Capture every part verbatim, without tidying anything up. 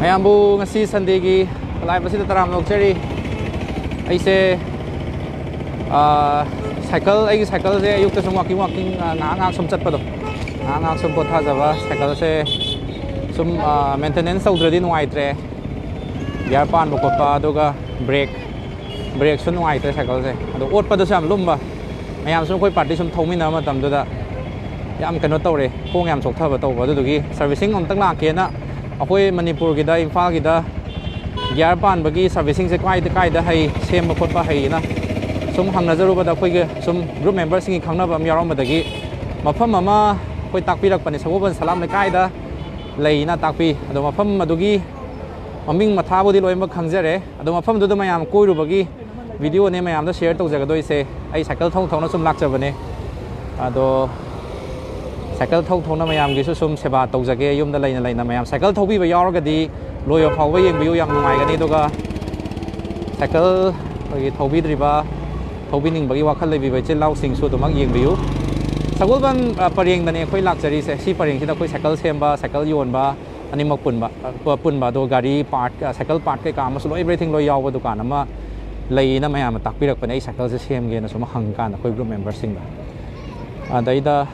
ꯃꯌꯥꯝꯕꯨ ꯉꯁꯤ Sundayꯒꯤ live ꯑꯁꯤꯗ ꯇꯔꯥꯝꯅ ꯑꯣꯛꯆꯔꯤ꯫ ꯑꯩꯁꯦ, ꯑ, cycle, ꯑꯩꯒꯤ cycleꯁꯦ ꯑꯌꯨꯛꯇ ꯁꯨꯝ walking, walking, ꯑ, ꯉꯥꯏꯍꯥꯛ ꯉꯥꯏꯍꯥꯛ ꯁꯨꯝ ꯆꯠꯄꯗꯣ, ꯉꯥꯏꯍꯥꯛ ꯉꯥꯏꯍꯥꯛ ꯁꯨꯝ ꯄꯣꯊꯥꯖꯕ cycleꯁꯦ ꯁꯨꯝ, ꯑ, maintenance ꯇꯧꯗ꯭ꯔꯗꯤ ꯅꯨꯡꯉꯥꯏꯇ꯭ꯔꯦ꯫ Gear ꯄꯥꯟꯕ ꯈꯣꯠꯄ, ꯑꯗꯨꯒ brake, brakeꯁꯨ ꯅꯨꯡꯉꯥꯏꯇ꯭ꯔꯦ cycleꯁꯦ꯫ ꯑꯗꯣ ꯑꯣꯠꯄꯗꯁꯨ ꯌꯥꯝ ꯂꯨꯝꯕ꯫ ꯃꯌꯥꯝꯁꯨ ꯑꯩꯈꯣꯏ party ꯁꯨꯝ ꯊꯧꯃꯤꯟꯅꯕ ꯃꯇꯝꯗꯨꯗ ꯌꯥꯝ ꯀꯩꯅꯣ ꯇꯧꯔꯦ, ꯈꯣꯡ ꯌꯥꯝ ꯆꯣꯛꯊꯕ ꯇꯧꯕ꯫ ꯑꯗꯨꯗꯨꯒꯤ servicing ꯑꯝꯇꯪ ꯂꯥꯛꯀꯦꯅ ꯑꯩꯈꯣꯏ ꯃꯅꯤꯄꯨꯔꯒꯤꯗ, ꯏꯝꯐꯥꯜꯒꯤꯗ gear ꯄꯥꯟꯕꯒꯤ servicingꯁꯦ ꯀꯥꯏꯗ, ꯀꯥꯏꯗ ꯍꯩ, ꯁꯦꯝꯕ ꯈꯣꯠꯄ ꯍꯩꯌꯦꯅ ꯁꯨꯝ ꯍꯪꯅꯖꯔꯨꯕꯗ, ꯑꯩꯈꯣꯏꯒꯤ ꯁꯨꯝ group memberꯁꯤꯡꯒꯤ ꯈꯪꯅꯕ ꯑꯃ ꯌꯥꯎꯔꯝꯕꯗꯒꯤ ꯃꯐꯝ ꯑꯃ ꯑꯩꯈꯣꯏ ꯇꯥꯛꯄꯤꯔꯛꯄꯅꯦ꯫ ꯁꯒꯣꯜꯕꯟ ꯁꯂꯥꯝ ꯂꯩꯀꯥꯏꯗ ꯂꯩꯅ ꯇꯥꯛꯄꯤ꯫ ꯑꯗꯣ ꯃꯐꯝ ꯑꯗꯨꯒꯤ ꯃꯃꯤꯡ ꯃꯊꯥꯕꯨꯗꯤ ꯂꯣꯏꯅꯃꯛ ꯈꯪꯖꯔꯦ꯫ ꯑꯗꯣ ꯃꯐꯝꯗꯨꯗ ꯃꯌꯥꯝ ꯀꯣꯏꯔꯨꯕꯒꯤ videoꯅꯦ ꯃꯌꯥꯝꯗ share ꯇꯧꯖꯒꯗꯣꯏꯁꯦ꯫ ꯑꯩ cycle ꯊꯧ ꯊꯧꯅ ꯁꯨꯝ ꯂꯥꯛꯆꯕꯅꯦ꯫ ꯑꯗꯣ cycle ꯊꯧ ꯊꯧꯅ ꯃꯌꯥꯝꯒꯤꯁꯨ ꯁꯨꯝ ꯁꯦꯕꯥ ꯇꯧꯖꯒꯦ꯫ ꯌꯨꯝꯗ ꯂꯩꯅ ꯂꯩꯅ ꯃꯌꯥꯝ cycle ꯊꯧꯕꯤꯕ ꯌꯥꯎꯔꯒꯗꯤ ꯂꯣꯏꯕ ꯐꯥꯎꯕ ꯌꯦꯡꯕꯤꯌꯨ, ꯌꯥꯝ ꯅꯨꯡꯉꯥꯏꯒꯅꯤ꯫ ꯑꯗꯨꯒ cycle ꯑꯩꯈꯣꯏꯒꯤ ꯊꯧꯕꯤꯗ꯭ꯔꯤꯕ, ꯊꯧꯕꯤꯅꯤꯡꯕꯒꯤ ꯋꯥꯈꯜ ꯂꯩꯕꯤꯕ ꯏꯆꯤꯜ ꯏꯅꯥꯎꯁꯤꯡꯁꯨ ꯑꯗꯨꯃꯛ ꯌꯦꯡꯕꯤꯌꯨ꯫ ꯁꯒꯣꯜꯕꯟ, ꯑ, ꯄꯔꯦꯡꯗꯅꯦ ꯑꯩꯈꯣꯏ ꯂꯥꯛꯆꯔꯤꯁꯦ꯫ ꯁꯤ ꯄꯔꯦꯡꯁꯤꯗ ꯑꯩꯈꯣꯏ cycle ꯁꯦꯝꯕ, cycle ꯌꯣꯟꯕ, ꯑꯅꯤꯃꯛ ꯄꯨꯟꯕ, ꯑ, ꯄꯨꯟꯕ꯫ ꯑꯗꯣ ꯒꯥꯔꯤ part, ꯑ, cycle part ꯀꯩꯀꯥ ꯑꯃꯁꯨ ꯂꯣꯏ, everything ꯂꯣꯏ ꯌꯥꯎꯕ ꯗꯨꯀꯥꯟ ꯑꯃ ꯂꯩꯌꯦꯅ ꯃꯌꯥꯝꯅ ꯇꯥꯛꯄꯤꯔꯛꯄꯅꯦ꯫ ꯑꯩ cycleꯁꯦ ꯁꯦꯝꯒꯦꯅ ꯁꯨꯝ ꯍꯪꯀꯥꯟꯗ ꯑꯩꯈꯣꯏ group memberꯁꯤꯡꯗ꯫ ꯑꯗꯩꯗ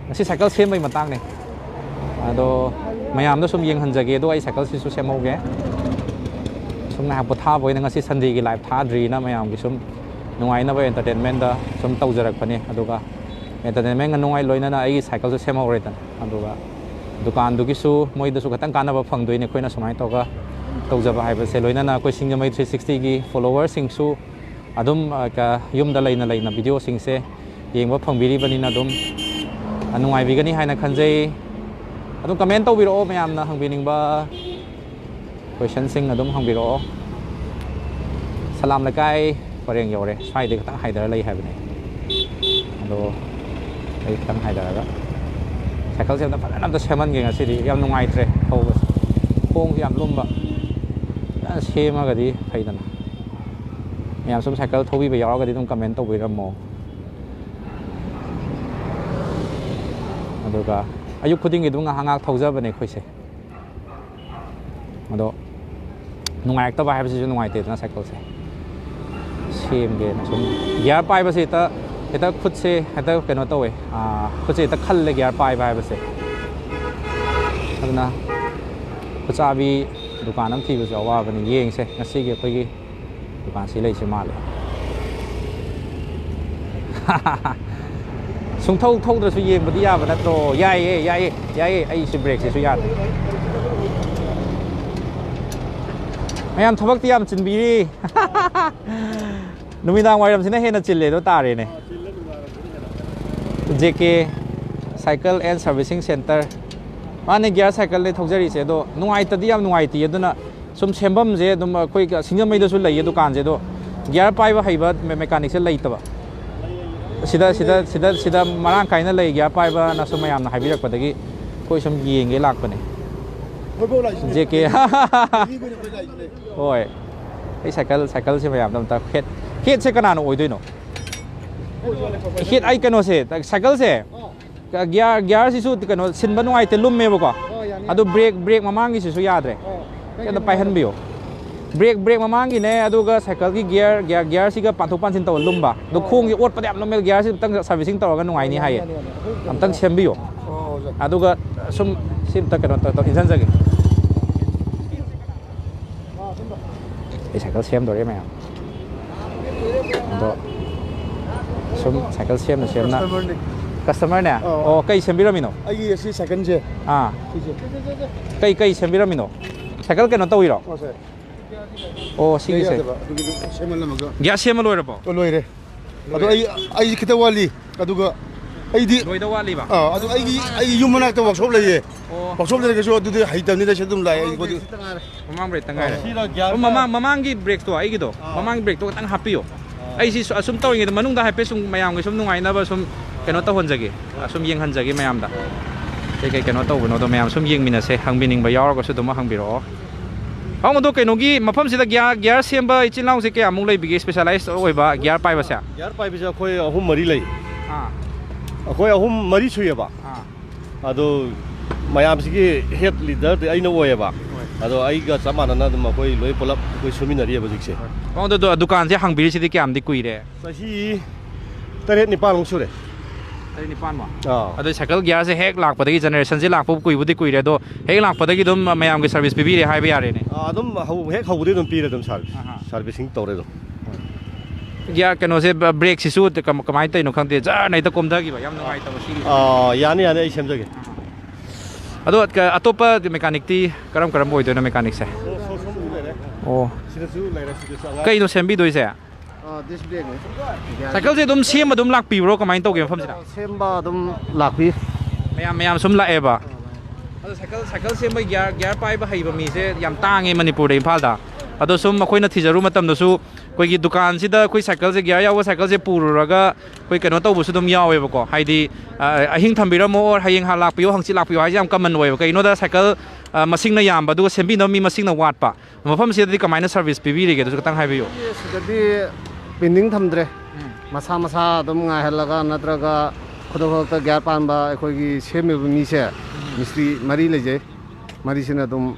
ꯉꯁꯤ cycle ꯁꯦꯝꯕꯩ ꯃꯇꯥꯡꯅꯦ꯫ ꯑꯗꯣ ꯃꯌꯥꯝꯗ ꯁꯨꯝ ꯌꯦꯡꯍꯟꯖꯒꯦ꯫ ꯑꯗꯣ ꯑꯩ cycleꯁꯤꯁꯨ ꯁꯦꯝꯍꯧꯒꯦ꯫ ꯁꯨꯝ ꯉꯥꯏꯍꯥꯛ ꯄꯣꯊꯥꯕ ꯑꯣꯏꯅ, ꯉꯁꯤ Sundayꯒꯤ live ꯊꯥꯗ꯭ꯔꯤꯅ ꯃꯌꯥꯝꯒꯤ ꯁꯨꯝ ꯅꯨꯡꯉꯥꯏꯅꯕ, entertainmentꯗ ꯁꯨꯝ ꯇꯧꯖꯔꯛꯄꯅꯦ꯫ ꯑꯗꯨꯒ entertainmentꯒ ꯅꯨꯡꯉꯥꯏ, ꯂꯣꯏꯅꯅ ꯑꯩꯒꯤ cycleꯁꯨ ꯁꯦꯝꯍꯧꯔꯦꯗꯅ꯫ ꯑꯗꯨꯒ ꯗꯨꯀꯥꯟꯗꯨꯒꯤꯁꯨ ꯃꯣꯏꯗꯁꯨ ꯈꯤꯇꯪ ꯀꯥꯟꯅꯕ ꯐꯪꯗꯣꯏꯅꯦ ꯑꯩꯈꯣꯏꯅ ꯁꯨꯃꯥꯏꯅ ꯇꯧꯔꯒ ꯇꯧꯖꯕ ꯍꯥꯏꯕꯁꯦ꯫ ꯂꯣꯏꯅꯅ ꯑꯩꯈꯣꯏ ꯁꯤꯡꯖꯃꯩ three sixtyꯒꯤ followerꯁꯤꯡꯁꯨ ꯑꯗꯨꯝ, ꯑ, ꯀ-, ꯌꯨꯝꯗ ꯂꯩꯅ ꯂꯩꯅ videoꯁꯤꯡꯁꯦ ꯌꯦꯡꯕ ꯐꯪꯕꯤꯔꯤꯕꯅꯤꯅ ꯑꯗꯨꯝ, ꯑ, ꯅꯨꯡꯉꯥꯏꯕꯤꯒꯅꯤ ꯍꯥꯏꯅ ꯈꯟꯖꯩ꯫ ꯑꯗꯨꯝ comment ꯇꯧꯕꯤꯔꯛꯑꯣ, ꯃꯌꯥꯝꯅ ꯍꯪꯕꯤꯅꯤꯡꯕ questionꯁꯤꯡ ꯑꯗꯨꯝ ꯍꯪꯕꯤꯔꯛꯑꯣ꯫ ꯁꯂꯥꯝ ꯂꯩꯀꯥꯏ ꯄꯔꯦꯡ ꯌꯧꯔꯦ, ꯁ꯭ꯋꯥꯏꯗꯩ ꯈꯤꯇꯪ ꯍꯥꯏꯊꯔ ꯂꯩ ꯍꯥꯏꯕꯅꯦ꯫ ꯑꯗꯣ ꯑꯩ ꯈꯤꯇꯪ ꯍꯥꯏꯊꯔꯒ cycleꯁꯦ ꯑꯝꯇ ꯐꯖꯅ ꯑꯝꯇ ꯁꯦꯝꯍꯟꯒꯦ ꯉꯁꯤꯗꯤ꯫ ꯌꯥꯝ ꯅꯨꯡꯉꯥꯏꯇ꯭ꯔꯦ ꯊꯧꯕꯁꯦ, ꯈꯣꯡꯁꯦ ꯌꯥꯝ ꯂꯨꯝꯕ꯫ ꯐꯖꯅ ꯁꯦꯝꯃꯒꯗꯤ ꯐꯩꯗꯅ꯫ ꯃꯌꯥꯝ ꯁꯨꯝ cycle ꯊꯧꯕꯤꯕ ꯌꯥꯎꯔꯒꯗꯤ ꯑꯗꯨꯝ comment ꯇꯧꯕꯤꯔꯝꯃꯣ꯫ ꯑꯗꯨꯒ ꯑꯌꯨꯛ ꯈꯨꯗꯤꯡꯒꯤ ꯑꯗꯨꯝ ꯉꯥꯏꯍꯥꯛ ꯉꯥꯏꯍꯥꯛ ꯊꯧꯖꯕꯅꯦ ꯑꯩꯈꯣꯏꯁꯦ꯫ ꯑꯗꯣ ꯅꯨꯡꯉꯥꯏꯔꯛꯇꯕ ꯍꯥꯏꯕꯁꯤꯁꯨ ꯅꯨꯡꯉꯥꯏꯇꯦꯗꯅ ꯁꯥꯏꯀꯜꯁꯦ꯫ ꯁꯦꯝꯒꯦꯅ ꯁꯨꯝ ꯒꯤꯌꯥꯔ ꯄꯥꯏꯕꯁꯦ ꯍꯦꯛꯇ, ꯍꯦꯛꯇ ꯈꯨꯠꯁꯦ ꯍꯦꯛꯇ ꯀꯩꯅꯣ ꯇꯧꯋꯦ, ꯑꯥ, ꯈꯨꯠꯁꯦ ꯍꯦꯛꯇ ꯈꯜꯂꯦ ꯒꯤꯌꯥꯔ ꯄꯥꯏꯕ ꯍꯥꯏꯕꯁꯦ꯫ ꯑꯗꯨꯅ ꯈꯨꯠꯆꯥꯕꯤ ꯗꯨꯀꯥꯟ ꯑꯃ ꯊꯤꯕꯁꯨ ꯑꯋꯥꯕꯅꯤ꯫ ꯌꯦꯡꯁꯦ ꯉꯁꯤꯒꯤ ꯑꯩꯈꯣꯏꯒꯤ ꯗꯨꯀꯥꯟꯁꯤ ꯂꯩꯁꯦ ꯃꯥꯜꯂꯦ꯫ ꯁꯨꯡꯊꯧ ꯊꯧꯗ꯭ꯔꯁꯨ ꯌꯦꯡꯕꯗꯤ ꯌꯥꯕ ꯅꯠꯇ꯭ꯔꯣ? ꯌꯥꯏꯌꯦ, ꯌꯥꯏꯌꯦ, ꯌꯥꯏꯌꯦ꯫ ꯑꯩꯁꯨ ꯕ꯭ꯔꯦꯛꯁꯤꯁꯨ ꯌꯥꯗꯦ꯫ ꯃꯌꯥꯝ ꯊꯕꯛꯇꯤ ꯌꯥꯝ ꯆꯤꯟꯕꯤꯔꯤ꯫ ꯅꯨꯃꯤꯗꯥꯡ ꯋꯥꯏꯔꯝꯁꯤꯅ ꯍꯦꯟꯅ ꯆꯤꯜꯂꯦꯗꯣ ꯇꯥꯔꯦꯅꯦ꯫ J K Cycle and Servicing Center꯫ ꯃꯥꯅꯦ, ꯒꯤꯌꯥꯔ ꯁꯥꯏꯀꯜꯅꯦ ꯊꯧꯖꯔꯤꯁꯦ꯫ ꯑꯗꯣ ꯅꯨꯡꯉꯥꯏꯇꯗꯤ ꯌꯥꯝ ꯅꯨꯡꯉꯥꯏꯇꯦ꯫ ꯑꯗꯨꯅ ꯁꯨꯝ ꯁꯦꯝꯐꯝꯁꯦ ꯑꯗꯨꯝ ꯑꯩꯈꯣꯏ ꯁꯤꯡꯖꯃꯩꯗꯁꯨ ꯂꯩꯌꯦ ꯗꯨꯀꯥꯟꯁꯦ, ꯑꯗꯣ ꯒꯤꯌꯥꯔ ꯄꯥꯏꯕ ꯍꯩꯕ ꯃꯦ-, ꯃꯦꯀꯥꯅꯤꯛꯁꯦ ꯂꯩꯇꯕ꯫ ꯁꯤꯗ, ꯁꯤꯗ, ꯁꯤꯗ, ꯁꯤꯗ ꯃꯔꯥꯡ ꯀꯥꯏꯅ ꯂꯩ, ꯒꯤꯌꯥꯔ ꯄꯥꯏꯕꯅꯁꯨ ꯃꯌꯥꯝꯅ ꯍꯥꯏꯕꯤꯔꯛꯄꯗꯒꯤ ꯑꯩꯈꯣꯏ ꯁꯨꯝ ꯌꯦꯡꯒꯦ ꯂꯥꯛꯄꯅꯦ꯫ ꯑꯩꯈꯣꯏꯐꯥꯎ ꯂꯥꯛꯏꯁꯤꯅꯦ꯫ J K. ꯗꯦꯜꯂꯤꯗꯩꯅꯦ ꯑꯩꯈꯣꯏ ꯂꯥꯛꯏꯁꯤꯅꯦ꯫ ꯍꯣꯏ꯫ ꯑꯩ ꯁꯥꯏꯀꯜ, ꯁꯥꯏꯀꯜꯁꯦ ꯃꯌꯥꯝꯗ ꯑꯝꯇ ꯍꯦꯠ, ꯍꯦꯠꯁꯦ ꯀꯅꯥꯅ ꯑꯣꯏꯗꯣꯏꯅꯣ? ꯑꯩꯈꯣꯏ ꯁꯣꯝꯗ ꯄꯥꯏꯈꯠꯂꯦ꯫ ꯍꯦꯠ, ꯑꯩ ꯀꯩꯅꯣꯁꯦ, ꯁꯥꯏꯀꯜꯁꯦ, ꯑꯥ꯫ ꯒꯤꯌꯥꯔ, ꯒꯤꯌꯥꯔꯁꯤꯁꯨ ꯀꯩꯅꯣ ꯁꯤꯟꯕ ꯅꯨꯡꯉꯥꯏꯇꯦ, ꯂꯨꯝꯃꯦꯕꯀꯣ꯫ ꯑꯣ, ꯌꯥꯅꯤ, ꯑꯗꯨ ꯌꯥꯅꯤ꯫ ꯕ꯭ꯔꯦꯛ, ꯕ꯭ꯔꯦꯛ ꯃꯃꯥꯡꯒꯤꯁꯤꯁꯨ ꯌꯥꯗ꯭ꯔꯦ꯫ ꯑꯣ, ꯀꯩ ꯁꯤ ꯑꯝꯇ ꯀꯩꯅꯣ ꯄꯥꯏꯍꯟꯕꯤꯌꯣ꯫ ꯕ꯭ꯔꯦꯛ, ꯕ꯭ꯔꯦꯛ ꯃꯃꯥꯡꯒꯤꯅꯦ, ꯑꯗꯨꯒ ꯁꯥꯏꯀꯜꯒꯤ ꯒꯤꯌꯥꯔ, ꯒꯤꯌꯥꯔ, ꯒꯤꯌꯥꯔꯁꯤꯒ ꯄꯥꯟꯊꯣꯛ ꯄꯥꯟꯁꯤꯟ ꯇꯧꯕ ꯂꯨꯝꯕ꯫ ꯑꯗꯣ ꯑꯣ, ꯈꯣꯡꯁꯦ ꯑꯣꯠꯄꯗ ꯌꯥꯝ ꯂꯨꯝꯃꯦ, ꯒꯤꯌꯥꯔꯁꯤ ꯑꯝꯇꯪ ꯁꯥꯔꯚꯤꯁꯤꯡ ꯇꯧꯔꯒ ꯅꯨꯡꯉꯥꯏꯅꯤ ꯌꯥꯅꯤ, ꯍꯥꯏꯌꯦ꯫ ꯌꯥꯅꯤ, ꯌꯥꯅꯤ꯫ ꯑꯩꯈꯣꯏ ꯑꯝꯇꯪ ꯁꯦꯝꯕꯤꯌꯣ꯫ ꯑꯣ, ꯑꯣ, ꯁꯦ꯫ ꯑꯗꯨꯒ ꯁꯨꯝ ꯁꯤ ꯑꯝꯇ ꯀꯩꯅꯣ ꯇꯧ-, ꯇꯧ-, ꯏꯟꯁꯤꯟꯖꯒꯦ꯫ ꯑꯥ, ꯁꯨꯝ ꯇꯧ꯫ ꯑꯩ ꯁꯥꯏꯀꯜ ꯁꯦꯝꯗꯣꯔꯦ ꯃꯌꯥꯝ꯫ ꯑꯗꯣ ꯁꯨꯝ ꯁꯥꯏꯀꯜ ꯁꯦꯝꯅ ꯁꯦꯝꯅ ꯀꯁꯇꯃꯔꯅꯦ? ꯀꯁꯇꯃꯔꯅꯦ? ꯑꯧ꯫ ꯑꯣ, ꯀꯩ ꯁꯦꯝꯕꯤꯔꯝꯃꯤꯅꯣ? ꯑꯩꯒꯤ ꯑꯁꯤ ꯁꯥꯏꯀꯜꯁꯦ꯫ ꯑꯥ꯫ ꯁꯤꯁꯦ꯫ ꯀꯩ, ꯀꯩ ꯁꯦꯝꯕꯤꯔꯝꯃꯤꯅꯣ? ꯁꯥꯏꯀꯜ ꯀꯩꯅꯣ ꯇꯧꯔꯤꯔꯣ? ꯑꯣ, ꯁꯦ꯫ ꯑꯣ, ꯁꯤꯒꯤꯁꯦ꯫ ꯌꯥꯗꯕ꯫ ꯑꯗꯨꯒꯤꯗꯣ ꯁꯦꯝꯍꯜꯂꯝꯃꯒ꯫ ꯒ꯭ꯌꯥꯁ ꯁꯦꯝꯕ ꯂꯣꯏꯔꯕꯣ? ꯑꯣ, ꯂꯣꯏꯔꯦ꯫ ꯑꯗꯣ ꯂꯣꯏꯔꯦ꯫ ꯑꯩ, ꯑꯩ ꯈꯤꯇꯪ ꯋꯥꯠꯂꯤ꯫ ꯑꯗꯨꯒ ꯑꯩꯗꯤ ꯂꯣꯏꯗ ꯋꯥꯠꯂꯤꯕ? ꯑꯥ, ꯑꯗꯨ ꯑꯩꯒꯤ, ꯑꯩꯒꯤ ꯌꯨꯝ ꯃꯅꯥꯛꯇ ꯋꯥꯛꯁꯣꯞ ꯂꯩꯌꯦ꯫ ꯑꯣ꯫ ꯋꯥꯛꯁꯣꯞ ꯂꯩꯔꯒꯁꯨ ꯑꯗꯨꯗꯤ ꯍꯩꯇꯕꯅꯤꯅ ꯁꯤ ꯑꯗꯨꯝ ꯂꯥꯛꯑꯦ꯫ ꯑꯩ ꯄꯣꯠꯇꯤ ꯃꯃꯥꯡ ꯕ꯭ꯔꯦꯛꯇ ꯉꯥꯏꯔꯦ꯫ ꯁꯤꯔꯣ ꯒ꯭ꯌꯥꯔ ꯑꯣ, ꯃꯃꯥꯡ, ꯃꯃꯥꯡꯒꯤ ꯕ꯭ꯔꯦꯛꯇꯣ ꯑꯩꯒꯤꯗꯣ, ꯑꯥ꯫ ꯃꯃꯥꯡꯒꯤ ꯕ꯭ꯔꯦꯛꯇꯣ ꯈꯤꯇꯪ ꯍꯥꯞꯄꯤꯌꯣ꯫ ꯑꯥ꯫ ꯑꯩꯁꯤ ꯁꯨ-, ꯑꯁꯨꯝ ꯇꯧꯔꯤꯉꯩꯗ ꯃꯅꯨꯡꯗ ꯍꯥꯏꯐꯦꯠ ꯁꯨꯝ ꯃꯌꯥꯝꯒꯤ ꯁꯨꯝ ꯅꯨꯡꯉꯥꯏꯅꯕ ꯁꯨꯝ ꯀꯩꯅꯣ ꯇꯧꯍꯟꯖꯒꯦ꯫ ꯑꯁꯨꯝ ꯌꯦꯡꯍꯟꯖꯒꯦ ꯃꯌꯥꯝꯗ꯫ ꯀꯩ ꯀꯩ ꯀꯩꯅꯣ ꯇꯧꯕꯅꯣꯗꯣ ꯃꯌꯥꯝ ꯁꯨꯝ ꯌꯦꯡꯃꯤꯟꯅꯁꯦ꯫ ꯍꯪꯕꯤꯅꯤꯡꯕ ꯌꯥꯎꯔꯒꯁꯨ ꯑꯗꯨꯝ ꯍꯪꯕꯤꯔꯛꯑꯣ꯫ ꯄꯥꯕꯨꯡ, ꯑꯗꯣ ꯀꯩꯅꯣꯒꯤ ꯃꯐꯝꯁꯤꯗ ꯒ꯭ꯌꯥ-, ꯒ꯭ꯌꯥꯔ ꯁꯦꯝꯕ ꯏꯆꯤꯜ ꯏꯅꯥꯎꯁꯦ ꯀꯌꯥꯃꯨꯛ ꯂꯩꯕꯤꯒꯦ? ꯁ꯭ꯄꯦꯁꯤꯌꯦꯂꯥꯏꯁ ꯑꯣꯏꯕ ꯒ꯭ꯌꯥꯔ ꯄꯥꯏꯕꯁꯦ? ꯒ꯭ꯌꯥꯔ ꯄꯥꯏꯕꯁꯦ ꯑꯩꯈꯣꯏ ꯑꯍꯨꯝ ꯃꯔꯤ ꯂꯩ꯫ ꯑꯥ꯫ ꯑꯩꯈꯣꯏ ꯑꯍꯨꯝ ꯃꯔꯤ ꯁꯨꯏꯌꯦꯕ꯫ ꯑꯥ꯫ ꯑꯗꯣ ꯃꯌꯥꯝꯁꯤꯒꯤ ꯍꯦꯠ ꯂꯤꯗꯔꯗꯤ ꯑꯩꯅ ꯑꯣꯏꯌꯦꯕ꯫ ꯍꯣꯏ꯫ ꯑꯗꯣ ꯑꯩꯒ ꯆꯞ ꯃꯥꯟꯅꯅ ꯑꯗꯨꯝ ꯑꯩꯈꯣꯏ ꯂꯣꯏ ꯄꯨꯂꯞ ꯑꯩꯈꯣꯏ ꯁꯨꯃꯤꯟꯅꯔꯤꯑꯕ ꯍꯧꯖꯤꯛꯁꯦ꯫ ꯑꯣ, ꯑꯗꯣ ꯗꯨ-, ꯗꯨꯀꯥꯟꯁꯦ ꯍꯥꯡꯕꯤꯔꯤꯁꯤꯗꯤ ꯀꯌꯥꯝꯗꯤ ꯀꯨꯏꯔꯦ? ꯆꯍꯤ ꯇꯔꯦꯠ ꯅꯤꯄꯥꯟꯃꯨꯛ ꯁꯨꯔꯦ꯫ ꯇꯔꯦꯠ ꯅꯤꯄꯥꯟꯃꯨꯛ? ꯑꯥ꯫ ꯑꯗꯣ ꯁꯥꯏꯀꯜ ꯒꯤꯌꯥꯔꯁꯦ ꯍꯦꯛ ꯂꯥꯛꯄꯗꯒꯤ, ꯖꯦꯅꯦꯔꯦꯁꯟꯁꯦ ꯂꯥꯛꯄ ꯀꯨꯏꯕꯨꯗꯤ ꯀꯨꯏꯔꯦ, ꯑꯗꯣ ꯍꯦꯛ ꯂꯥꯛꯄꯗꯒꯤ ꯑꯗꯨꯝ ꯃꯌꯥꯝꯒꯤ ꯁꯔꯚꯤꯁ ꯄꯤꯕꯤꯔꯦ ꯍꯥꯏꯕ ꯌꯥꯔꯦꯅꯦ? ꯑꯥ, ꯑꯗꯨꯝ ꯍꯧ-, ꯍꯦꯛ ꯍꯧꯕꯗꯒꯤ ꯑꯗꯨꯝ ꯄꯤꯔꯦ ꯑꯗꯨꯝ ꯁꯥꯔꯚꯤꯁ꯫ ꯑꯍꯥ꯫ ꯁꯥꯔꯚꯤꯁꯤꯡ ꯇꯧꯔꯦ ꯑꯗꯨꯝ꯫ ꯒꯤꯌꯥꯔ ꯀꯩꯅꯣꯁꯦ, ꯕ-, ꯕ꯭ꯔꯦꯛꯁꯤꯁꯨ ꯀꯃ-, ꯀꯃꯥꯏꯅ ꯇꯧꯔꯤꯅꯣ ꯈꯪꯗꯦ, ꯖꯔꯅ ꯍꯦꯛꯇ ꯀꯣꯝꯊꯈꯤꯕ, ꯌꯥꯝ ꯅꯨꯡꯉꯥꯏꯇꯕ ꯁꯤꯒꯤ꯫ ꯑꯥ, ꯌꯥꯅꯤ, ꯌꯥꯅꯤ, ꯑꯩ ꯁꯦꯝꯖꯒꯦ꯫ ꯑꯗꯣ ꯀ-, ꯑꯇꯣꯞꯄ ꯃꯦꯀꯥꯅꯤꯛꯇꯤ ꯀꯔꯝ ꯀꯔꯝꯕ ꯑꯣꯏꯗꯣꯏꯅꯣ ꯃꯦꯀꯥꯅꯤꯛꯁꯦ? ꯑꯣ, ꯁꯣ-, ꯁꯣꯝꯗꯁꯨ ꯂꯩꯔꯦ꯫ ꯑꯣ꯫ ꯁꯤꯗꯁꯨ ꯂꯩꯔꯦ, ꯁꯤꯗꯁꯨ ꯑꯉꯥꯡ꯫ ꯀꯩꯅꯣ ꯁꯦꯝꯕꯤꯗꯣꯏꯁꯦ? ꯑꯥ, ꯗꯤꯁ ꯕ꯭ꯔꯦꯛꯅꯦ꯫ ꯁꯥꯏꯀꯜꯁꯦ ꯑꯗꯨꯝ ꯁꯦꯝꯕ ꯑꯗꯨꯝ ꯂꯥꯛꯄꯤꯕ꯭ꯔꯣ? ꯀꯃꯥꯏꯅ ꯇꯧꯒꯦ ꯃꯐꯝꯁꯤꯗ? ꯁꯦꯝꯕ ꯑꯗꯨꯝ ꯂꯥꯛꯄꯤ꯫ ꯃꯌꯥꯝ, ꯃꯌꯥꯝ ꯁꯨꯝ ꯂꯥꯛꯑꯦꯕ? ꯑꯗꯣ ꯁꯥꯏꯀꯜ, ꯁꯥꯏꯀꯜ ꯁꯦꯝꯕ ꯒꯤꯌꯥꯔ, ꯒꯤꯌꯥꯔ ꯄꯥꯏꯕ ꯍꯩꯕ ꯃꯤꯁꯦ ꯌꯥꯝ ꯇꯥꯡꯉꯦ ꯃꯅꯤꯄꯨꯔꯗ, ꯏꯝꯐꯥꯜꯗ꯫ ꯑꯗꯣ ꯁꯨꯝ ꯑꯩꯈꯣꯏꯅ ꯊꯤꯖꯔꯨꯕ ꯃꯇꯝꯗꯁꯨ ꯑꯩꯈꯣꯏꯒꯤ ꯗꯨꯀꯥꯟꯁꯤꯗ ꯑꯩꯈꯣꯏ ꯁꯥꯏꯀꯜꯁꯦ, ꯒꯤꯌꯥꯔ ꯌꯥꯎꯕ ꯁꯥꯏꯀꯜꯁꯦ ꯄꯨꯔꯨꯔꯒ ꯑꯩꯈꯣꯏ ꯀꯩꯅꯣ ꯇꯧꯕꯁꯨ ꯑꯗꯨꯝ ꯌꯥꯎꯋꯦꯕꯀꯣ꯫ ꯍꯥꯏꯗꯤ, ꯑ, ꯑꯍꯤꯡ ꯊꯝꯕꯤꯔꯝꯃꯣ, or ꯍꯌꯦꯡ ꯍꯥ-, ꯂꯥꯛꯄꯤꯌꯣ, ꯍꯪꯆꯤꯠ ꯂꯥꯛꯄꯤꯌꯣ ꯍꯥꯏꯁꯦ ꯌꯥꯝ ꯀꯃꯟ ꯑꯣꯏꯌꯦꯕ꯫ ꯀꯩꯒꯤꯅꯣꯗ ꯁꯥꯏꯀꯜ, ꯑ, ꯃꯁꯤꯡꯅ ꯌꯥꯝꯕ, ꯑꯗꯨꯒ ꯁꯦꯝꯕꯤꯅꯕ ꯃꯤ ꯃꯁꯤꯡꯅ ꯋꯥꯠꯄ꯫ ꯃꯐꯝꯁꯤꯗꯗꯤ ꯀꯃꯥꯏꯅ ꯁꯔꯚꯤꯁ ꯄꯤꯕꯤꯔꯤꯒꯦ? ꯑꯗꯨꯁꯨ ꯈꯤꯇꯪ ꯍꯥꯏꯕꯤꯌꯨ꯫ ꯁꯤꯗꯗꯤ ꯄꯦꯟꯗꯤꯡ ꯊꯝꯗ꯭ꯔꯦ꯫ ꯎꯝ꯫ ꯃꯁꯥ ꯃꯁꯥ ꯑꯗꯨꯝ ꯉꯥꯏꯍꯜꯂꯒ, ꯅꯠꯇ꯭ꯔꯒ ꯈꯨꯗꯛ ꯈꯨꯗꯛꯇ ꯒꯤꯌꯥꯔ ꯄꯥꯟꯕ ꯑꯩꯈꯣꯏꯒꯤ ꯁꯦꯝꯃꯤꯕ ꯃꯤꯁꯦ, ꯎꯝ꯫ ꯃꯤꯁꯇ꯭ꯔꯤ ꯃꯔꯤ ꯂꯩꯖꯩ꯫ ꯃꯔꯤꯁꯤꯅ ꯑꯗꯨꯝ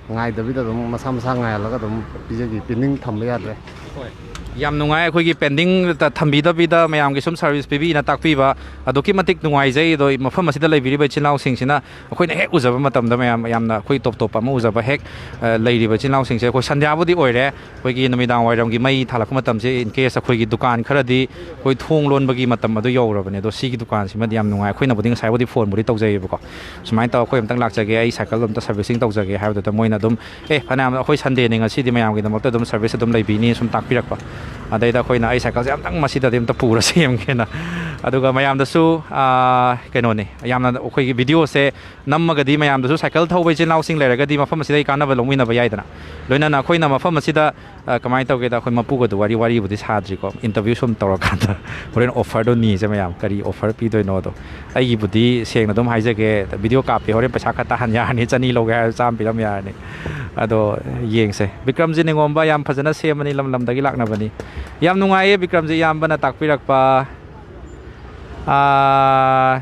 ꯉꯥꯏꯗꯕꯤꯗ ꯑꯗꯨꯝ ꯃꯁꯥ ꯃꯁꯥ ꯉꯥꯏꯍꯜꯂꯒ ꯑꯗꯨꯝ ꯄꯤꯖꯈꯤ, ꯄꯦꯟꯗꯤꯡ ꯊꯝꯕ ꯌꯥꯗ꯭ꯔꯦ꯫ ꯍꯣꯏ꯫ ꯌꯥꯝ ꯅꯨꯡꯉꯥꯏ, ꯑꯩꯈꯣꯏꯒꯤ ꯄꯦꯟꯗꯤꯡ ꯊꯝꯕꯤꯗꯕꯤꯗ ꯃꯌꯥꯝꯒꯤ ꯁꯨꯝ ꯁꯔꯚꯤꯁ ꯄꯤꯕꯤꯅ ꯇꯥꯛꯄꯤꯕ꯫ ꯑꯗꯨꯛꯀꯤ ꯃꯇꯤꯛ ꯅꯨꯡꯉꯥꯏꯖꯩ꯫ ꯑꯗꯣ ꯃꯐꯝ ꯑꯁꯤꯗ ꯂꯩꯕꯤꯔꯤꯕ ꯏꯆꯤꯜ ꯏꯅꯥꯎꯁꯤꯡꯁꯤꯅ ꯑꯩꯈꯣꯏꯅ ꯍꯦꯛ ꯎꯖꯕ ꯃꯇꯝꯗ ꯃꯌꯥꯝ ꯌꯥꯝꯅ ꯑꯩꯈꯣꯏ ꯇꯣꯞ ꯇꯣꯞꯄ ꯑꯃ ꯎꯖꯕ ꯍꯦꯛ, ꯑ, ꯂꯩꯔꯤꯕ ꯏꯆꯤꯜ ꯏꯅꯥꯎꯁꯤꯡꯁꯦ꯫ ꯑꯩꯈꯣꯏ ꯁꯟꯙ꯭ꯌꯥꯕꯨꯗꯤ ꯑꯣꯏꯔꯦ, ꯑꯩꯈꯣꯏꯒꯤ ꯅꯨꯃꯤꯗꯥꯡ ꯋꯥꯏꯔꯝꯒꯤ ꯃꯩ ꯊꯥꯜꯂꯛꯄ ꯃꯇꯝꯁꯦ, in case ꯑꯩꯈꯣꯏꯒꯤ ꯗꯨꯀꯥꯟ ꯈꯔꯗꯤ ꯑꯩꯈꯣꯏ ꯊꯣꯡ ꯂꯣꯟꯕꯒꯤ ꯃꯇꯝ ꯑꯗꯨ ꯌꯧꯔꯕꯅꯦ꯫ ꯑꯗꯣ ꯁꯤꯒꯤ ꯗꯨꯀꯥꯟꯁꯤꯃꯗꯤ ꯌꯥꯝ ꯅꯨꯡꯉꯥꯏ꯫ ꯑꯩꯈꯣꯏꯅꯕꯨꯗꯤ ꯉꯁꯥꯏꯕꯨꯗꯤ ꯐꯣꯟꯕꯨꯗꯤ ꯇꯧꯖꯩꯌꯦꯕꯀꯣ, "ꯁꯨꯃꯥꯏꯅ ꯇꯧꯔ ꯑꯩꯈꯣꯏ ꯑꯝꯇꯪ ꯂꯥꯛꯆꯒꯦ, ꯑꯩ ꯁꯥꯏꯀꯜ ꯑꯝꯇ ꯁꯔꯚꯤꯁꯤꯡ ꯇꯧꯖꯒꯦ" ꯍꯥꯏꯕꯗꯨꯗ ꯃꯣꯏꯅ ꯑꯗꯨꯝ, "ꯑꯦ, ꯐꯅꯌꯥꯝ ꯑꯩꯈꯣꯏ ꯁꯟꯗꯦꯅꯤ, ꯉꯁꯤꯗꯤ ꯃꯌꯥꯝꯒꯤꯗꯃꯛꯇ ꯑꯗꯨꯝ ꯁꯔꯚꯤꯁ ꯑꯗꯨꯝ ꯂꯩꯕꯤꯅꯤ" ꯁꯨꯝ ꯇꯥꯛꯄꯤꯔꯛꯄ꯫ ꯑꯗꯩꯗ ꯑꯩꯈꯣꯏꯅ, "ꯑꯩ ꯁꯥꯏꯀꯜꯁꯦ ꯑꯝꯇꯪ ꯃꯁꯤꯗꯗꯤ ꯑꯝꯇ ꯄꯨꯔ ꯁꯦꯝꯒꯦꯅ"꯫ ꯑꯗꯨꯒ ꯃꯌꯥꯝꯗꯁꯨ, ꯑꯥ, ꯀꯩꯅꯣꯅꯤ, ꯌꯥꯝꯅ ꯑꯩꯈꯣꯏꯒꯤ ꯚꯤꯗꯤꯑꯣꯁꯦ ꯅꯝꯃꯒꯗꯤ ꯃꯌꯥꯝꯗꯁꯨ ꯁꯥꯏꯀꯜ ꯊꯧꯕ ꯏꯆꯤꯜ ꯏꯅꯥꯎꯁꯤꯡ ꯂꯩꯔꯒꯗꯤ ꯃꯐꯝ ꯑꯁꯤꯗꯒꯤ ꯀꯥꯟꯅꯕ ꯂꯧꯃꯤꯟꯅꯕ ꯌꯥꯏꯗꯅ꯫ ꯂꯣꯏꯅꯅ ꯑꯩꯈꯣꯏꯅ ꯃꯐꯝ ꯑꯁꯤꯗ, ꯑ, ꯀꯃꯥꯏꯅ ꯇꯧꯒꯦꯗ, ꯑꯩꯈꯣꯏ ꯃꯄꯨꯒꯗꯨ ꯋꯥꯔꯤ, ꯋꯥꯔꯤꯕꯨꯗꯤ ꯁꯥꯗ꯭ꯔꯤꯀꯣ, ꯏꯟꯇꯔꯚ꯭ꯌꯨ ꯁꯨꯝ ꯇꯧꯔꯀꯥꯟꯗ ꯍꯣꯔꯦꯟ ꯑꯣꯐꯔꯗꯣ ꯅꯤꯁꯦ ꯃꯌꯥꯝ, ꯀꯔꯤ ꯑꯣꯐꯔ ꯄꯤꯗꯣꯏꯅꯣꯗꯣ꯫ ꯑꯩꯒꯤꯕꯨꯗꯤ ꯁꯦꯡꯅ ꯑꯗꯨꯝ ꯍꯥꯏꯖꯒꯦ, ꯚꯤꯗꯤꯑꯣ ꯀꯥꯞꯄꯦ, ꯍꯣꯔꯦꯟ ꯄꯩꯁꯥ ꯈꯔ ꯇꯥꯍꯟ ꯌꯥꯔꯅꯤ, ꯆꯅꯤ ꯂꯧꯒꯦ ꯍꯥꯏꯔꯁꯨ ꯆꯥꯝꯃ ꯄꯤꯔꯝ ꯌꯥꯔꯅꯤ꯫ ꯑꯗꯣ ꯌꯦꯡꯁꯦ꯫ ꯕꯤꯀ꯭ꯔꯝꯖꯤꯠ ꯅꯤꯉꯣꯝꯕ ꯌꯥꯝ ꯐꯖꯅ ꯁꯦꯝꯕꯅꯤ, ꯂꯝ ꯂꯝꯗꯒꯤ ꯂꯥꯛꯅꯕꯅꯤ꯫ ꯌꯥꯝ ꯅꯨꯡꯉꯥꯏꯌꯦ ꯕꯤꯀ꯭ꯔꯝꯖꯤꯠ ꯏꯌꯥꯝꯕꯅ ꯇꯥꯛꯄꯤꯔꯛꯄ꯫ ꯑꯥ,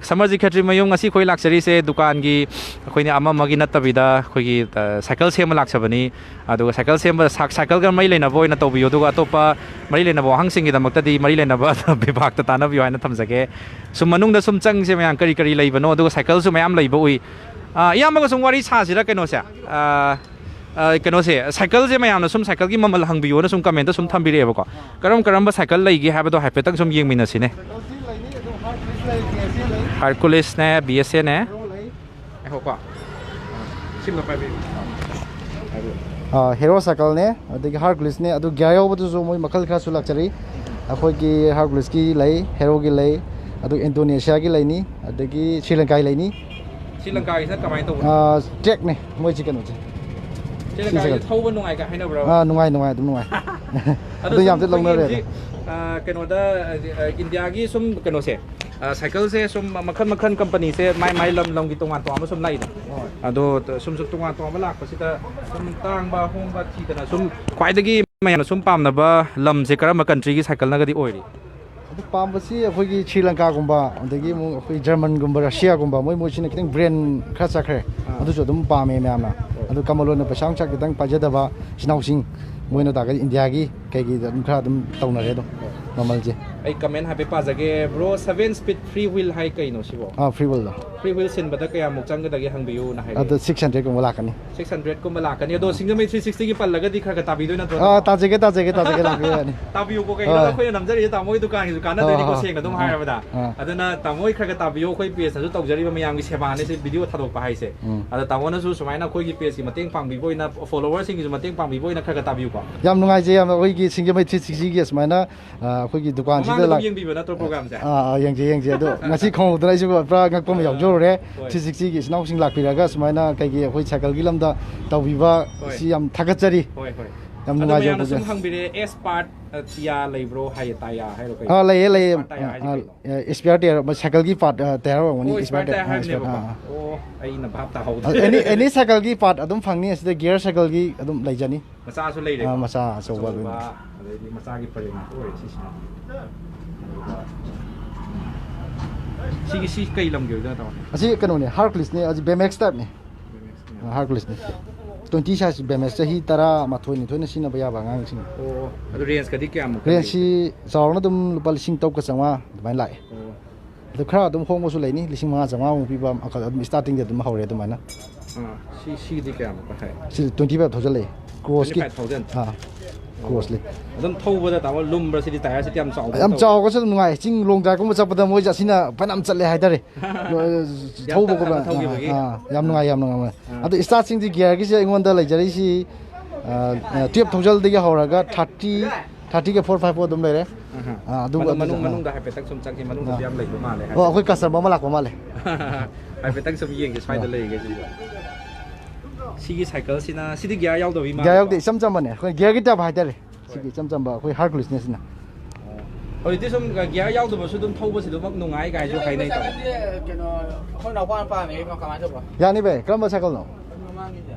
ꯁꯃꯔꯖꯤꯠ ꯈꯦꯇ꯭ꯔꯤꯃꯌꯨꯝ, ꯉꯁꯤ ꯑꯩꯈꯣꯏ ꯂꯥꯛꯆꯔꯤꯁꯦ ꯗꯨꯀꯥꯟꯒꯤ, ꯑꯩꯈꯣꯏꯅ ꯑꯃ ꯑꯃꯒꯤ ꯅꯠꯇꯕꯤꯗ ꯑꯩꯈꯣꯏꯒꯤ, ꯑ, ꯁꯥꯏꯀꯜ ꯁꯦꯝꯕ ꯂꯥꯛꯆꯕꯅꯤ꯫ ꯑꯗꯨꯒ ꯁꯥꯏꯀꯜ ꯁꯦꯝꯕ, ꯁꯥ-, ꯁꯥꯏꯀꯜꯒ ꯃꯔꯤ ꯂꯩꯅꯕ ꯑꯣꯏꯅ ꯇꯧꯕꯤꯌꯨ, ꯑꯗꯨꯒ ꯑꯇꯣꯞꯄ ꯃꯔꯤ ꯂꯩꯅꯕ ꯋꯥꯍꯪꯁꯤꯡꯒꯤꯗꯃꯛꯇꯗꯤ ꯃꯔꯤ ꯂꯩꯅꯕ ꯕꯤꯚꯥꯒꯇ ꯇꯥꯟꯅꯕꯤꯌꯨ ꯍꯥꯏꯅ ꯊꯝꯖꯒꯦ꯫ ꯁꯨꯝ ꯃꯅꯨꯡꯗ ꯁꯨꯝ ꯆꯪꯁꯦ ꯃꯌꯥꯝ, ꯀꯔꯤ ꯀꯔꯤ ꯂꯩꯕꯅꯣ, ꯑꯗꯨꯒ ꯁꯥꯏꯀꯜꯁꯨ ꯃꯌꯥꯝ ꯂꯩꯕ ꯎꯏ꯫ ꯑ, ꯏꯌꯥꯝꯕꯒ ꯁꯨꯝ ꯋꯥꯔꯤ ꯁꯥꯁꯤꯔꯥ ꯀꯩꯅꯣꯁꯦ? ꯑ, ꯑ, ꯀꯩꯅꯣꯁꯦ, ꯁꯥꯏꯀꯜꯁꯦ ꯃꯌꯥꯝꯅ ꯁꯨꯝ ꯁꯥꯏꯀꯜꯒꯤ ꯃꯃꯜ ꯍꯪꯕꯤꯌꯣꯅ ꯁꯨꯝ ꯀꯃꯦꯟꯇ ꯁꯨꯝ ꯊꯝꯕꯤꯔꯛꯑꯦꯕꯀꯣ꯫ ꯀꯔꯝ ꯀꯔꯝꯕ ꯁꯥꯏꯀꯜ ꯂꯩꯒꯦ ꯍꯥꯏꯕꯗꯣ ꯍꯥꯏꯐꯦꯠꯇꯪ ꯁꯨꯝ ꯌꯦꯡꯃꯤꯟꯅꯁꯤꯅꯦ꯫ ꯁꯥꯏꯀꯜꯁꯤ ꯂꯩꯅꯤ, ꯑꯗꯨꯝ ꯍꯥꯔꯠ ꯀ꯭ꯂꯤꯁ ꯂꯩ, ꯀꯦ ꯑꯦꯁ ꯑꯦ ꯂꯩ꯫ ꯍꯥꯔꯀꯨꯂꯤꯁꯅꯦ, ꯕꯤ ꯑꯦꯁ ꯑꯦꯅꯦ꯫ ꯍꯦꯔꯣ ꯂꯩ꯫ ꯉꯥꯏꯈꯣꯀꯣ꯫ ꯁꯤꯝꯗ ꯄꯥꯏꯕꯤꯌꯨ꯫ ꯑꯥ, ꯍꯦꯔꯣ ꯁꯥꯏꯀꯜꯅꯦ, ꯑꯗꯒꯤ ꯍꯥꯔꯀꯨꯂꯤꯁꯅꯦ, ꯑꯗꯨ ꯒꯤꯌꯥꯔ ꯌꯥꯎꯕꯗꯨꯁꯨ ꯃꯣꯏ ꯃꯈꯜ ꯈꯔꯁꯨ ꯂꯥꯛꯆꯔꯤ꯫ ꯑꯩꯈꯣꯏꯒꯤ ꯍꯥꯔꯀꯨꯂꯤꯁꯀꯤ ꯂꯩ, ꯍꯦꯔꯣꯒꯤ ꯂꯩ, ꯑꯗꯨ ꯏꯟꯗꯣꯅꯦꯁꯤꯌꯥꯒꯤ ꯂꯩꯅꯤ, ꯑꯗꯒꯤ ꯁ꯭ꯔꯤ ꯂꯪꯀꯥꯒꯤ ꯂꯩꯅꯤ꯫ ꯁ꯭ꯔꯤ ꯂꯪꯀꯥꯒꯤꯁꯤꯅ ꯀꯃꯥꯏꯅ ꯇꯧꯕꯅꯣ? ꯑꯥ, ꯇ꯭ꯔꯦꯛꯅꯦ ꯃꯣꯏꯁꯤ ꯀꯩꯅꯣꯁꯦ꯫ ꯁ꯭ꯔꯤ ꯁꯤ ꯂꯪꯀꯥꯒꯤꯁꯦ ꯁꯥꯏꯀꯜ꯫ ꯊꯧꯕ ꯅꯨꯡꯉꯥꯏ ꯀꯥꯏ ꯍꯥꯏꯅꯕ꯭ꯔꯥ? ꯑꯥ, ꯅꯨꯡꯉꯥꯏ, ꯅꯨꯡꯉꯥꯏ, ꯑꯗꯨꯝ ꯅꯨꯡꯉꯥꯏ꯫ ꯑꯗꯣ ꯑꯗꯨ ꯁꯨꯝ ꯌꯥꯝ ꯊꯤ ꯑꯩꯈꯣꯏꯒꯤ ꯂꯧꯅꯔꯦ ꯑꯗꯣ꯫ ꯍꯧꯖꯤꯛ, ꯑꯥ, ꯀꯩꯅꯣꯗ, ꯑꯥ, ꯏꯟꯗꯤꯌꯥꯒꯤ ꯁꯨꯝ ꯀꯩꯅꯣꯁꯦ, ꯑꯥ, ꯁꯥꯏꯀꯜꯁꯦ ꯁꯨꯝ ꯃꯈꯜ ꯃꯈꯜ ꯀꯝꯄꯅꯤꯁꯦ ꯃꯥꯏ ꯃꯥꯏ ꯂꯝ ꯂꯝꯒꯤ ꯇꯣꯉꯥꯟ ꯇꯣꯉꯥꯟꯕ ꯁꯨꯝ ꯂꯥꯛꯏꯗꯅ꯫ ꯍꯣꯏ꯫ ꯑꯗꯣ ꯁꯨꯝ ꯁꯨꯝ ꯇꯣꯉꯥꯟ ꯇꯣꯉꯥꯟꯕ ꯂꯥꯛꯄꯁꯤꯗ ꯁꯨꯝ ꯇꯥꯡꯕ ꯍꯣꯡꯕ ꯊꯤꯗꯅ ꯁꯨꯝ ꯈ꯭ꯋꯥꯏꯗꯒꯤ ꯃꯌꯥꯝꯅ ꯁꯨꯝ ꯄꯥꯝꯅꯕ ꯂꯝꯁꯦ ꯀꯔꯝꯕ ꯀꯟꯇ꯭ꯔꯤꯒꯤ ꯁꯥꯏꯀꯜꯅꯒꯗꯤ ꯑꯣꯏꯔꯤ? ꯑꯗꯨ ꯄꯥꯝꯕꯁꯤ ꯑꯩꯈꯣꯏꯒꯤ ꯁ꯭ꯔꯤ ꯂꯪꯀꯥꯒꯨꯝꯕ, ꯑꯗꯒꯤ ꯑꯃꯨꯛ ꯑꯩꯈꯣꯏ ꯖꯔꯃꯟꯒꯨꯝꯕ, ꯔꯁꯤꯌꯥꯒꯨꯝꯕ, ꯃꯣꯏ ꯃꯣꯏꯁꯤꯅ ꯈꯤꯇꯪ ꯕ꯭ꯔꯦꯟ ꯈꯔ ꯆꯠꯈ꯭ꯔꯦ꯫ ꯑꯥ꯫ ꯑꯗꯨꯁꯨ ꯑꯗꯨꯝ ꯄꯥꯝꯃꯦ ꯃꯌꯥꯝꯅ꯫ ꯍꯣꯏ꯫ ꯑꯗꯨ ꯀꯃꯜ ꯑꯣꯏꯅ ꯄꯩꯁꯥ ꯅꯨꯡꯁꯥ ꯈꯤꯇꯪ ꯄꯥꯏꯖꯗꯕ ꯏꯆꯤꯟ ꯏꯅꯥꯎꯁꯤꯡ, ꯃꯣꯏꯅ ꯇꯥꯔꯒꯗꯤ ꯏꯟꯗꯤꯌꯥꯒꯤ ꯀꯩꯒꯤꯗ ꯑꯗꯨꯝ ꯈꯔ ꯑꯗꯨꯝ ꯇꯧꯅꯔꯦ ꯑꯗꯨꯝ ꯍꯣꯏ꯫ ꯃꯃꯜꯁꯦ꯫ ꯑꯩ ꯀꯃꯦꯟ ꯍꯥꯏꯐꯦꯠ ꯄꯥꯖꯒꯦ꯫ Bro, seven speed free wheel ꯍꯥꯏ ꯀꯩꯅꯣ ꯁꯤꯕꯣ? ꯑꯥ, free wheelꯗꯣ꯫ Free wheel ꯁꯤꯟꯕꯗ ꯀꯌꯥꯃꯨꯛ ꯆꯪꯒꯗꯒꯦ ꯍꯪꯕꯤꯌꯨꯅ ꯍꯥꯏꯔꯛꯑꯦ꯫ ꯑꯗꯨ six hundredꯀꯨꯝꯕ ꯂꯥꯛꯀꯅꯤ꯫ Six hundredꯀꯨꯝꯕ ꯂꯥꯛꯀꯅꯤ꯫ ꯑꯗꯣ ꯁꯤꯡꯖꯃꯩ three sixtyꯒꯤ ꯄꯜꯂꯒꯗꯤ ꯈꯔ ꯈꯔ ꯇꯥꯕꯤꯗꯣꯏ ꯅꯠꯇ꯭ꯔꯣ? ꯑꯥ, ꯇꯥꯖꯒꯦ, ꯇꯥꯖꯒꯦ, ꯇꯥꯖꯒꯦ, ꯂꯥꯛꯄꯤꯌꯨ ꯌꯥꯅꯤ꯫ ꯇꯥꯕꯤꯌꯨꯀꯣ, ꯀꯩꯒꯤꯅꯣꯗ ꯍꯣꯏ꯫ ꯑꯩꯈꯣꯏꯅ ꯅꯝꯖꯔꯤꯁꯦ ꯇꯥꯃꯣꯒꯤ ꯗꯨꯀꯥꯟꯒꯤꯁꯨ ꯀꯥꯟꯅꯗꯣꯏꯅꯤꯀꯣ, ꯍꯣꯏ, ꯍꯣꯏ, ꯁꯦꯡꯅ ꯑꯗꯨꯝ ꯍꯣꯏ꯫ ꯍꯥꯏꯔꯕꯗ꯫ ꯑꯥ꯫ ꯑꯗꯨꯅ ꯇꯥꯃꯣ ꯍꯣꯏ ꯈꯔ ꯈꯔ ꯇꯥꯕꯤꯌꯣ, ꯑꯩꯈꯣꯏ pageꯅꯁꯨ ꯇꯧꯖꯔꯤꯕ ꯃꯌꯥꯝꯒꯤ ꯁꯦꯕꯥꯅꯦ ꯁꯤ video ꯊꯥꯗꯣꯛꯄ ꯍꯥꯏꯁꯦ꯫ ꯎꯝ꯫ ꯑꯗ ꯇꯥꯃꯣꯅꯁꯨ ꯁꯨꯃꯥꯏꯅ ꯑꯩꯈꯣꯏꯒꯤ pageꯀꯤ ꯃꯇꯦꯡ ꯄꯥꯡꯕꯤꯕ ꯑꯣꯏꯅ, followerꯁꯤꯡꯒꯤꯁꯨ ꯃꯇꯦꯡ ꯄꯥꯡꯕꯤꯕ ꯑꯣꯏꯅ ꯈꯔ ꯈꯔ ꯇꯥꯕꯤꯌꯨꯀꯣ꯫ ꯌꯥꯝ ꯅꯨꯡꯉꯥꯏꯖꯩ, ꯌꯥꯝꯅ ꯑꯩꯈꯣꯏꯒꯤ ꯁꯤꯡꯖꯃꯩ three sixtyꯒꯤ ꯑꯁꯨꯃꯥꯏꯅ, ꯑ, ꯑꯩꯈꯣꯏꯒꯤ ꯗꯨꯀꯥꯟꯁꯤꯗ ꯃꯃꯥꯡꯗ ꯑꯗꯨꯝ ꯂꯥꯛ-, ꯌꯦꯡꯕꯤꯕ ꯅꯠꯇ꯭ꯔꯣ programꯁꯦ? ꯑꯥ, ꯑꯥ, ꯌꯦꯡꯖꯩ, ꯌꯦꯡꯖꯩ꯫ ꯑꯗꯣ ꯉꯁꯤ ꯈꯪꯍꯧꯗꯅ ꯑꯩꯁꯨ ꯄꯨꯔꯥ ꯉꯛꯄ ꯑꯃ ꯑꯥ, ꯌꯥꯎꯖꯔꯨꯔꯦ꯫ ꯍꯣꯏ꯫ Three sixtyꯒꯤ ꯏꯆꯤꯟ ꯏꯅꯥꯎꯁꯤꯡ ꯂꯥꯛꯄꯤꯔꯒ ꯁꯨꯃꯥꯏꯅ ꯀꯩꯒꯤ ꯑꯩꯈꯣꯏ ꯁꯥꯏꯀꯜꯒꯤ ꯂꯝꯗ ꯇꯧꯕꯤꯕ ꯍꯣꯏ꯫ ꯁꯤ ꯌꯥꯝ ꯊꯥꯒꯠꯆꯔꯤ꯫ ꯍꯣꯏ, ꯍꯣꯏ꯫ ꯌꯥꯝ ꯑꯗꯣ ꯅꯨꯡꯉꯥꯏꯖꯕ ꯃꯌꯥꯝꯅ ꯁꯨꯝ ꯄꯣꯠꯁꯦ꯫ ꯍꯪꯕꯤꯔꯦ, S part, ꯑ, ꯇꯤꯌꯥ ꯂꯩꯕ꯭ꯔꯣ ꯍꯥꯏꯌꯦ, ꯇꯥꯌꯥ ꯍꯥꯏꯔꯣ ꯀꯩꯅꯣ? ꯑꯥ, ꯂꯩꯌꯦ, ꯂꯩꯌꯦ꯫ S part ꯇꯥꯌꯥ ꯍꯥꯏꯁꯦ ꯑꯥ, ꯑꯥ, ꯀꯩꯅꯣ? ꯑꯦ, spare tyre, ꯁꯥꯏꯀꯜꯒꯤ part, ꯑ, tyre ꯑꯣꯏꯔꯝꯒꯅꯤ, ꯑꯣ, spare spare tyre tyre, ꯑꯥ, spare ꯍꯥꯏꯕꯅꯦꯕꯀꯣ꯫ part, ꯑꯥ, ꯑꯥ꯫ ꯑꯣ, ꯑꯩꯅ ꯚꯥꯞ ꯇꯥꯍꯧꯗ꯭ꯔꯦ꯫ ꯑ, any, any ꯁꯥꯏꯀꯜꯒꯤ part ꯑꯗꯨꯝ ꯐꯪꯅꯤ ꯑꯁꯤꯗ, gear ꯁꯥꯏꯀꯜꯒꯤ ꯑꯗꯨꯝ ꯂꯩꯖꯅꯤ꯫ ꯃꯆꯥꯁꯨ ꯂꯩꯔꯦꯀꯣ? ꯑꯥ, ꯃꯆꯥ ꯑꯆꯧꯕ ꯑꯆꯧꯕ, ꯑꯗꯨꯝ꯫ ꯑꯗꯩꯗꯤ ꯃꯆꯥꯒꯤ ꯄꯔꯦꯡ ꯉꯥꯛꯇ ꯑꯣꯏꯔꯦ ꯁꯤꯁꯤꯅ꯫ ꯑꯗꯨꯒ ꯁꯤꯒꯤ ꯁꯤ ꯀꯩ ꯂꯝꯒꯤ ꯑꯣꯏꯗꯣꯏꯅꯣ, ꯇꯥꯃꯣ? ꯑꯁꯤ ꯀꯩꯅꯣꯅꯦ, ꯍꯥꯔꯀ꯭ꯂꯤꯁꯅꯦ, ꯑꯁꯤ ꯕꯦꯃꯦꯛꯁ ꯇꯥꯏꯞꯅꯦ꯫ ꯍꯥꯔꯀ꯭ꯂꯤꯁꯅꯦ꯫ ꯇ꯭ꯋꯦꯟꯇꯤ ꯁꯥꯏꯖ ꯕꯦꯃꯦꯛꯁ, ꯆꯍꯤ ꯇꯔꯥꯃꯥꯊꯣꯏ ꯅꯤꯊꯣꯏꯅ ꯁꯤꯖꯤꯟꯅꯕ ꯌꯥꯕ ꯑꯉꯥꯡꯁꯤꯡ꯫ ꯑꯣ, ꯑꯗꯨ ꯔꯦꯟꯖꯀꯗꯤ ꯀꯌꯥꯃꯨꯛꯀ ꯂꯩꯒꯦ? ꯔꯦꯟꯖꯁꯤ ꯆꯥꯎꯔꯥꯛꯅ ꯑꯗꯨꯝ ꯂꯨꯄꯥ ꯂꯤꯁꯤꯡ ꯇꯔꯨꯛꯀ ꯆꯥꯝꯃꯉꯥ ꯑꯗꯨꯃꯥꯏꯅ ꯂꯥꯛꯑꯦ꯫ ꯑꯣ꯫ ꯑꯗꯨ ꯈꯔ ꯑꯗꯨꯝ ꯍꯣꯡꯕꯁꯨ ꯂꯩꯅꯤ, ꯂꯤꯁꯤꯡ ꯃꯉꯥ ꯆꯥꯝꯃꯉꯥꯃꯨꯛ ꯄꯤꯕ ꯑꯃ ꯑꯗꯨꯝ ꯁ꯭ꯇꯥꯔꯇꯤꯡꯗꯤ ꯑꯗꯨꯝ ꯍꯧꯔꯦ ꯑꯗꯨꯃꯥꯏꯅ꯫ ꯑꯥ, ꯁꯤ, ꯁꯤꯒꯤꯗꯤ ꯀꯌꯥꯃꯨꯛꯀ ꯍꯥꯏ? ꯁꯤ ꯇ꯭ꯋꯦꯟꯇꯤ ꯐꯥꯏꯚ ꯊꯥꯎꯖꯟ ꯂꯩ, ꯀ꯭ꯔꯣꯁꯀꯤ꯫ Twenty five thousand? ꯑꯥ, ꯀ꯭ꯔꯣꯁꯂꯤ꯫ ꯑꯗꯨꯝ ꯊꯧꯕꯗ, ꯇꯥꯃꯣ, ꯂꯨꯝꯕ꯭ꯔꯥ? ꯁꯤꯗꯤ ꯇꯥꯌꯔꯁꯤ ꯀꯌꯥꯝ ꯆꯥꯎꯕ ꯌꯥꯝ ꯇꯧꯋꯦ? ꯆꯥꯎꯔꯒꯁꯨ ꯑꯗꯨꯝ ꯅꯨꯡꯉꯥꯏ꯫ ꯆꯤꯡ ꯂꯣꯡ ꯗ꯭ꯔꯥꯏꯚꯀꯨꯝꯕ ꯆꯠꯄꯗ ꯃꯣꯏꯁꯦ ꯑꯁꯤꯅ ꯐꯅꯌꯥꯝ ꯆꯠꯂꯦ ꯍꯥꯏꯇꯥꯔꯦ꯫ ꯌꯥꯝ ꯊꯧꯕ ꯇꯞꯅ ꯈꯣꯠꯄ, ꯊꯧꯈꯤꯕꯒꯤ? ꯑꯥ, ꯑꯥ, ꯌꯥꯝ ꯅꯨꯡꯉꯥꯏ, ꯌꯥꯝ ꯅꯨꯡꯉꯥꯏ꯫ ꯑꯥ꯫ ꯑꯗꯣ ꯁ꯭ꯇꯥꯔꯠꯁꯤꯡꯁꯤ ꯒꯤꯌꯔꯒꯤꯁꯦ ꯑꯩꯉꯣꯟꯗ ꯂꯩꯖꯔꯤꯁꯤ, ꯑꯥ, ꯇꯨꯌꯦꯜꯞ ꯊꯥꯎꯖꯟꯗꯒꯤ ꯍꯧꯔꯒ ꯊꯥꯔꯇꯤ, ꯊꯥꯔꯇꯤꯒ ꯐꯣꯔ ꯐꯥꯏꯚ ꯐꯥꯎ ꯑꯗꯨꯝ ꯂꯩꯔꯦ꯫ ꯑꯍꯥ꯫ ꯑꯥ, ꯑꯗꯨ, ꯃꯅꯨꯡ, ꯑꯗꯨ, ꯃꯅꯨꯡ, ꯑꯥ꯫ ꯃꯅꯨꯡꯗ ꯍꯥꯏꯐꯦꯠꯇꯪ ꯁꯨꯝ ꯆꯪꯁꯤ, ꯃꯅꯨꯡꯗꯗꯤ ꯑꯥ꯫ ꯌꯥꯝ ꯂꯩꯕ ꯃꯥꯜꯂꯦ꯫ ꯑꯣ, ꯑꯩꯈꯣꯏ ꯀꯁꯇꯃꯔ ꯑꯃ ꯂꯥꯛꯄ ꯃꯥꯜꯂꯦ꯫ ꯍꯥꯏꯐꯦꯠꯇꯪ ꯁꯨꯝ ꯌꯦꯡꯒꯦ ꯁ꯭ꯋꯥꯏꯗ ꯑꯥ꯫ ꯂꯩꯔꯤꯈꯩꯁꯤꯁꯨ꯫ ꯁꯤꯒꯤ ꯁꯥꯏꯀꯜꯁꯤꯅ, ꯁꯤꯗꯤ ꯒꯤꯌꯥꯔ ꯌꯥꯎꯗꯕꯤ ꯃꯥꯜꯂꯦꯀꯣ? ꯒꯤꯌꯥꯔ ꯌꯥꯎꯗꯦ, ꯏꯆꯝ ꯆꯝꯕꯅꯦ, ꯑꯩꯈꯣꯏ ꯒꯤꯌꯔꯒꯤ ꯇꯥꯏꯞ ꯍꯥꯏꯇꯥꯔꯦ꯫ ꯁꯤꯒꯤ ꯏꯆꯝ ꯆꯝꯕ ꯑꯩꯈꯣꯏ ꯍꯥꯔꯀ꯭ꯂꯤꯁꯅꯦ ꯁꯤꯅ꯫ ꯍꯧꯖꯤꯛꯇꯤ ꯁꯨꯝ ꯒꯤꯌꯥꯔ ꯌꯥꯎꯗꯕꯁꯨ ꯑꯗꯨꯝ ꯊꯧꯕꯁꯤ ꯑꯗꯨꯃꯛ ꯅꯨꯡꯉꯥꯏ ꯀꯥꯏꯁꯨ ꯍꯥꯏꯅꯩ, ꯇꯥꯃꯣ꯫ ꯀꯩꯅꯣ, ꯑꯩꯈꯣꯏ ꯅꯥꯎꯄꯥꯅ ꯄꯥꯝꯃꯦ, ꯀꯃꯥꯏꯅ ꯇꯧꯕ? ꯌꯥꯅꯤ ꯚꯥꯏ, ꯀꯔꯝꯕ ꯁꯥꯏꯀꯜꯅꯣ? ꯃꯃꯥꯡꯒꯤꯁꯦ꯫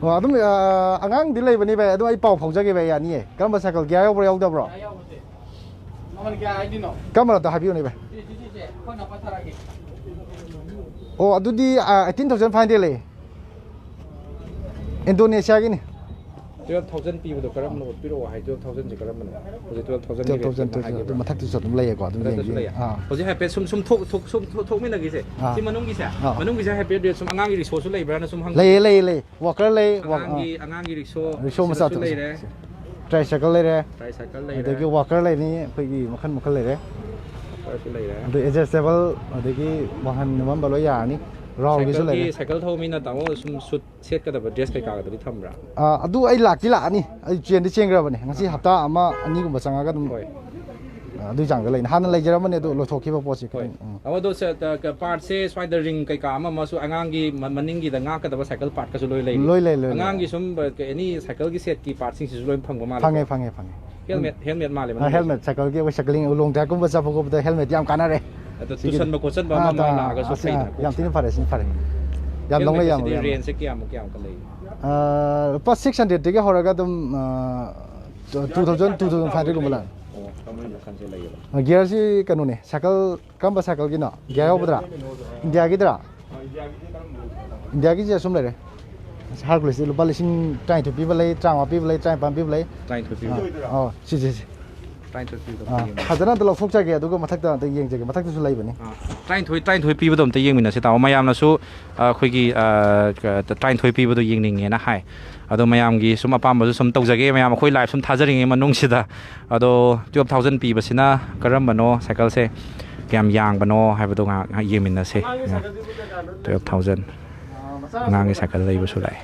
ꯑꯣ, ꯑꯗꯨꯝ, ꯑꯥ, ꯑꯉꯥꯡꯗꯤ ꯂꯩꯕꯅꯤ ꯚꯥꯏ, ꯑꯗꯨꯝ ꯑꯩ ꯄꯥꯎ ꯐꯥꯎꯖꯒꯦ ꯚꯥꯏ, ꯌꯥꯅꯤꯌꯦ꯫ ꯀꯔꯝꯕ ꯁꯥꯏꯀꯜ, ꯒꯤꯌꯥꯔ ꯌꯥꯎꯕ꯭ꯔꯥ ꯌꯥꯎꯗꯕ꯭ꯔꯣ? ꯒꯤꯌꯥꯔ ꯌꯥꯎꯕꯁꯦ꯫ ꯃꯃꯜ ꯀꯌꯥ ꯍꯥꯏꯗꯣꯏꯅꯣ? ꯀꯔꯝꯕꯅꯣ ꯑꯝꯇ ꯍꯥꯏꯕꯤꯌꯨꯅꯦ ꯚꯥꯏ꯫ ꯁꯤ, ꯁꯤ, ꯁꯤꯁꯦ ꯑꯩꯈꯣꯏ ꯅꯥꯎꯄꯥ ꯊꯥꯔꯛꯑꯒꯦ꯫ ꯑꯣ, ꯑꯗꯨꯗꯤ, ꯑꯥ, ꯑꯩꯠꯇꯤꯟ ꯊꯥꯎꯖꯟ ꯐꯥꯏꯚ ꯍꯟꯗ꯭ꯔꯦꯗ ꯂꯩꯌꯦ꯫ ꯏꯟꯗꯣꯅꯦꯁꯤꯌꯥꯒꯤꯅꯤ꯫ ꯇꯨꯌꯦꯜꯞ ꯊꯥꯎꯖꯟ ꯄꯤꯕꯗꯣ ꯀꯔꯝꯕꯅꯣ ꯎꯠꯄꯤꯔꯛꯑꯣ ꯍꯥꯏ, ꯇꯨꯌꯦꯜꯞ ꯊꯥꯎꯖꯟꯁꯦ ꯀꯔꯝꯕꯅꯣ? ꯍꯧꯖꯤꯛ ꯇꯨꯌꯦꯜꯞ ꯊꯥꯎꯖꯟꯒꯤ ꯇꯨꯌꯦꯜꯞ ꯊꯥꯎꯖꯟ, ꯔꯦꯠꯇ ꯍꯥꯏꯈꯤꯕ꯭ꯔꯥ? ꯑꯗꯨ ꯃꯊꯛꯇꯁꯨ ꯑꯗꯨꯝ ꯂꯩꯌꯦꯀꯣ, ꯑꯗꯨꯝ ꯃꯊꯛꯇꯁꯨ ꯌꯦꯡꯕꯤꯌꯨ꯫ ꯂꯩꯌꯦ꯫ ꯑꯥ꯫ ꯍꯧꯖꯤꯛ ꯍꯥꯏꯐꯦꯠ ꯁꯨꯝ, ꯁꯨꯝ ꯊꯣꯛ-, ꯊꯣꯛ-, ꯁꯨꯝ ꯊꯣꯛ-, ꯊꯣꯛꯃꯤꯟꯅꯈꯤꯁꯦ꯫ ꯑꯥ꯫ ꯁꯤ ꯃꯅꯨꯡꯒꯤꯁꯦ? ꯑꯥ꯫ ꯃꯅꯨꯡꯒꯤꯁꯦ ꯍꯥꯏꯐꯦꯠ ꯔꯦꯠ ꯁꯨꯝ, ꯑꯉꯥꯡꯒꯤ ꯔꯤꯛꯁꯣꯁꯨ ꯂꯩꯕ꯭ꯔꯥꯅ ꯁꯨꯝ ꯍꯪ-, ꯂꯩꯌꯦ, ꯂꯩꯌꯦ, ꯂꯩ꯫ ꯋꯥꯀꯔ ꯂꯩ, ꯋꯥ-, ꯑꯉꯥꯡꯒꯤ, ꯑꯥ꯫ ꯑꯉꯥꯡꯒꯤ ꯔꯤꯛꯁꯣ ꯔꯤꯛꯁꯣ ꯁꯤꯗꯁꯨ ꯃꯆꯥꯗꯣ꯫ ꯂꯩꯔꯦ꯫ ꯇ꯭ꯔꯥꯏꯁꯥꯏꯀꯜ ꯂꯩꯔꯦ꯫ ꯇ꯭ꯔꯥꯏꯁꯥꯏꯀꯜ ꯂꯩꯔꯦ꯫ ꯑꯗꯒꯤ ꯋꯥꯀꯔ ꯂꯩꯅꯤ, ꯑꯩꯈꯣꯏꯒꯤ ꯃꯈꯜ ꯃꯈꯜ ꯂꯩꯔꯦ꯫ ꯋꯥꯀꯔꯁꯨ ꯂꯩꯔꯦ꯫ ꯑꯗꯨ ꯑꯦꯗꯖꯁꯇꯦꯕꯜ, ꯑꯗꯒꯤ ꯋꯥꯡꯍꯟ ꯅꯝꯍꯟꯕ ꯂꯣꯏ ꯌꯥꯔꯅꯤ꯫ ꯔꯥꯎꯟꯒꯤꯁꯨ ꯁꯥꯏꯀꯜꯒꯤ, ꯂꯩꯔꯦ꯫ ꯁꯥꯏꯀꯜ ꯊꯧꯕ ꯃꯤꯅ, ꯇꯥꯃꯣ, ꯁꯨꯝ ꯁꯨꯠ ꯁꯦꯠꯀꯗꯕ ꯗ꯭ꯔꯦꯁ ꯀꯩꯀꯥꯒꯗꯨꯗꯤ ꯊꯝꯕ꯭ꯔꯥ? ꯑꯥ, ꯑꯗꯨ ꯑꯩ ꯂꯥꯛꯇꯤ ꯂꯥꯛꯑꯅꯤ꯫ ꯑꯩ ꯆꯦꯟꯗꯤ ꯆꯦꯟꯈ꯭ꯔꯕꯅꯦ꯫ ꯉꯁꯤ ꯍꯞꯇꯥ ꯑꯃ ꯑꯅꯤꯒꯨꯝꯕ ꯆꯪꯉꯒ ꯑꯗꯨꯝ, ꯍꯣꯏ꯫ ꯑꯥ, ꯑꯗꯨꯒꯤ ꯆꯥꯡꯗ ꯂꯩꯅꯤ꯫ ꯍꯥꯟꯅ ꯂꯩꯖꯔꯝꯕꯅꯦ, ꯑꯗꯨ ꯂꯣꯏꯊꯣꯛꯈꯤꯕ ꯄꯣꯠꯁꯦ ꯍꯣꯏ꯫ ꯈꯤꯇꯪ, ꯎꯝ꯫ ꯇꯥꯃꯣ, ꯑꯗꯣ ꯁꯦ-, ꯇ-, ꯀ-, ꯄꯥꯔꯠꯁꯦ ꯁ꯭ꯋꯥꯏꯗ ꯔꯤꯡ ꯀꯩꯀꯥ ꯑꯃ ꯑꯃꯁꯨ ꯑꯉꯥꯡꯒꯤ ꯃ-, ꯃꯅꯤꯡꯒꯤꯗ ꯉꯥꯛꯀꯗꯕ ꯁꯥꯏꯀꯜ ꯄꯥꯔꯠꯀꯁꯨ ꯂꯣꯏ ꯂꯩꯔꯤ? ꯂꯣꯏ ꯂꯩ, ꯂꯣꯏ ꯂꯩ꯫ ꯑꯉꯥꯡꯒꯤ ꯁꯨꯝ, ꯑ, ꯑꯦꯅꯤ ꯁꯥꯏꯀꯜꯒꯤ ꯁꯦꯠꯀꯤ ꯄꯥꯔꯠꯁꯤꯡꯁꯤꯁꯨ ꯂꯣꯏ ꯐꯪꯕ ꯃꯥꯜꯂꯦ? ꯐꯪꯉꯦ, ꯐꯪꯉꯦ, ꯐꯪꯉꯦ꯫ ꯍꯦꯜꯃꯦꯠ, ꯍꯦꯜꯃꯦꯠ ꯃꯥꯜꯂꯦ ꯑꯥ, ꯃꯅꯨꯡꯗ꯫ ꯍꯦꯜꯃꯦꯠ, ꯁꯥꯏꯀꯜꯒꯤ ꯑꯩꯈꯣꯏ ꯁꯥꯏꯀꯂꯤꯡ ꯂꯣꯡ ꯗ꯭ꯔꯥꯏꯚꯀꯨꯝꯕ ꯆꯠꯄ ꯈꯣꯠꯄꯗ ꯍꯦꯜꯃꯦꯠ ꯌꯥꯝ ꯀꯥꯟꯅꯔꯦ꯫ ꯑꯗꯣ ꯁꯤꯒꯤꯗꯤ꯫ ꯇꯨꯁꯟꯕ ꯈꯣꯠꯆꯟꯕ ꯑꯥ, ꯑꯃ ꯑꯃ ꯑꯥ, ꯂꯥꯛꯑꯒꯁꯨ ꯑꯁ, ꯐꯩꯗꯅ ꯑꯥ, ꯈꯣꯠꯄ꯫ ꯌꯥꯝ ꯊꯤꯅ ꯐꯔꯦ, ꯁꯤꯅ ꯐꯔꯦ꯫ ꯌꯥꯝ ꯂꯧꯅ ꯌꯥꯝ ꯍꯦꯜꯃꯦꯠꯁꯤꯗꯤ ꯂꯧꯅ꯫ ꯔꯦꯟꯖꯁꯦ ꯀꯌꯥꯃꯨꯛ, ꯀꯌꯥꯃꯨꯛꯀ ꯂꯩ? ꯑꯥ, ꯂꯨꯄꯥ ꯁꯤꯛꯁ ꯍꯟꯗ꯭ꯔꯦꯗꯇꯒꯤ ꯍꯧꯔꯒ ꯑꯗꯨꯝ, ꯑꯥ, two thousand, two thousand five ꯍꯟꯗ꯭ꯔꯦꯗꯀꯨꯝꯕ ꯂꯥꯛꯑꯦ꯫ ꯑꯣ, ꯒꯤꯌꯔꯁꯤ ꯀꯩꯅꯣꯅꯦ, ꯁꯥꯏꯀꯜ, ꯀꯔꯝꯕ ꯁꯥꯏꯀꯜꯒꯤꯅꯣ? ꯒꯤꯌꯔ ꯌꯥꯎꯕꯗ꯭ꯔꯥ? ꯏꯟꯗꯤꯌꯥꯒꯤꯗ꯭ꯔꯥ? ꯏꯟꯗꯤꯌꯥꯒꯤꯁꯦ ꯑꯁꯨꯝ ꯂꯩꯔꯦ꯫ ꯍꯥꯔꯀꯨꯂꯤꯁꯁꯤ ꯂꯨꯄꯥ ꯂꯤꯁꯤꯡ ꯇꯔꯥꯅꯤꯊꯣꯏ ꯄꯤꯕ ꯂꯩ, ꯇꯔꯥꯃꯉꯥ ꯄꯤꯕ ꯂꯩ, ꯇꯔꯥꯅꯤꯄꯥꯟ ꯄꯤꯕ ꯂꯩ꯫ ꯇꯔꯥꯅꯤꯊꯣꯏ ꯄꯤꯕ꯫ ꯑꯥ, ꯑꯣ, ꯁꯤꯁꯦ, ꯁꯤ꯫ ꯇꯔꯥꯅꯤꯊꯣꯏ ꯄꯤꯕꯗꯣ ꯑꯥ, ꯑꯝꯇ ꯌꯦꯡꯒꯦ꯫ ꯐꯖꯅ ꯑꯝꯇ ꯂꯧꯊꯣꯛꯆꯒꯦ, ꯑꯗꯨꯒ ꯃꯊꯛꯇ ꯑꯝꯇ ꯌꯦꯡꯖꯒꯦ꯫ ꯃꯊꯛꯇꯁꯨ ꯂꯩꯕꯅꯤ꯫ ꯑꯥ, ꯇꯔꯥꯅꯤꯊꯣꯏ, ꯇꯔꯥꯅꯤꯊꯣꯏ ꯄꯤꯕꯗꯣ ꯑꯝꯇ ꯌꯦꯡꯃꯤꯟꯅꯁꯤ, ꯇꯥꯃꯣ꯫ ꯃꯌꯥꯝꯅꯁꯨ, ꯑ, ꯑꯩꯈꯣꯏꯒꯤ, ꯑ, ꯀ-, ꯇꯔꯥꯅꯤꯊꯣꯏ ꯄꯤꯕꯗꯣ ꯌꯦꯡꯅꯤꯡꯉꯦꯅ ꯍꯥꯏ꯫ ꯑꯗꯣ ꯃꯌꯥꯝꯒꯤ ꯁꯨꯝ ꯑꯄꯥꯝꯕꯁꯨ ꯁꯨꯝ ꯇꯧꯖꯒꯦ, ꯃꯌꯥꯝ ꯑꯩꯈꯣꯏ live ꯁꯨꯝ ꯊꯥꯖꯔꯤꯉꯩ ꯃꯅꯨꯡꯁꯤꯗ꯫ ꯑꯗꯣ twelve thousand ꯄꯤꯕꯁꯤꯅ ꯀꯔꯝꯕꯅꯣ ꯁꯥꯏꯀꯜꯁꯦ? ꯀꯌꯥꯝ ꯌꯥꯡꯕꯅꯣ ꯍꯥꯏꯕꯗꯣ ꯉꯥꯏꯍꯥꯛ, ꯉꯥꯏꯍꯥꯛ ꯌꯦꯡꯃꯤꯟꯅꯁꯦ꯫ Twelve thousand꯫ ꯑꯉꯥꯡꯒꯤ ꯁꯥꯏꯀꯜ ꯂꯩꯕꯁꯨ ꯂꯥꯛꯑꯦ꯫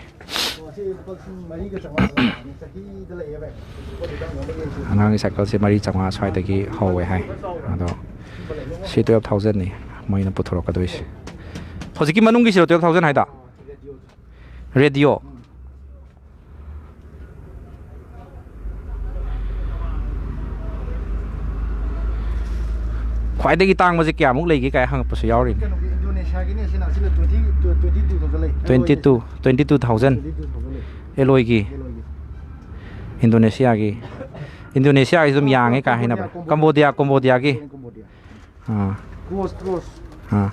ꯑꯉꯥꯡꯒꯤ ꯁꯥꯏꯀꯜꯁꯦ ꯃꯔꯤ ꯆꯥꯝꯃꯉꯥ ꯁ꯭ꯋꯥꯏꯗꯒꯤ ꯍꯧꯋꯦ ꯍꯥꯏ꯫ ꯑꯗꯣ ꯁꯤ twelve thousandꯅꯤ ꯃꯣꯏꯅ ꯄꯨꯊꯣꯔꯛꯀꯗꯣꯏꯁꯦ꯫ ꯍꯧꯖꯤꯛꯀꯤ ꯃꯅꯨꯡꯒꯤꯁꯤꯔꯣ twelve thousand ꯍꯥꯏꯗꯣ? ꯔꯦꯗꯤꯑꯣ꯫ ꯈ꯭ꯋꯥꯏꯗꯒꯤ ꯇꯥꯡꯕꯁꯦ ꯀꯌꯥꯃꯨꯛ ꯂꯩꯒꯦ ꯀꯥꯏ ꯍꯪꯉꯛꯄꯁꯨ ꯌꯥꯎꯔꯤꯅꯦ꯫ ꯀꯩꯅꯣꯒꯤ ꯏꯟꯗꯣꯅꯦꯁꯤꯌꯥꯒꯤꯅꯦ ꯁꯤꯅ, ꯁꯤꯅ twenty, twenty two thousand ꯂꯩ꯫ Twenty two, twenty two thousand꯫ Twenty two thousand ꯂꯩ꯫ ꯑꯦꯂꯣꯏꯒꯤ꯫ ꯑꯦꯂꯣꯏꯒꯤ꯫ ꯏꯟꯗꯣꯅꯦꯁꯤꯌꯥꯒꯤ꯫ ꯏꯟꯗꯣꯅꯦꯁꯤꯌꯥꯒꯤꯁꯨ ꯑꯗꯨꯝ ꯑꯥ, ꯌꯥꯡꯉꯦ ꯀꯥꯏ ꯀꯝꯕꯣꯗꯤꯌꯥ, ꯍꯥꯏꯅꯕ꯫ ꯀꯝꯕꯣꯗꯤꯌꯥ꯫ ꯀꯝꯕꯣꯗꯤꯌꯥꯒꯤ꯫ ꯀꯝꯕꯣꯗꯤꯌꯥ꯫ ꯑꯥ꯫ Cross, cross. ꯑꯥ꯫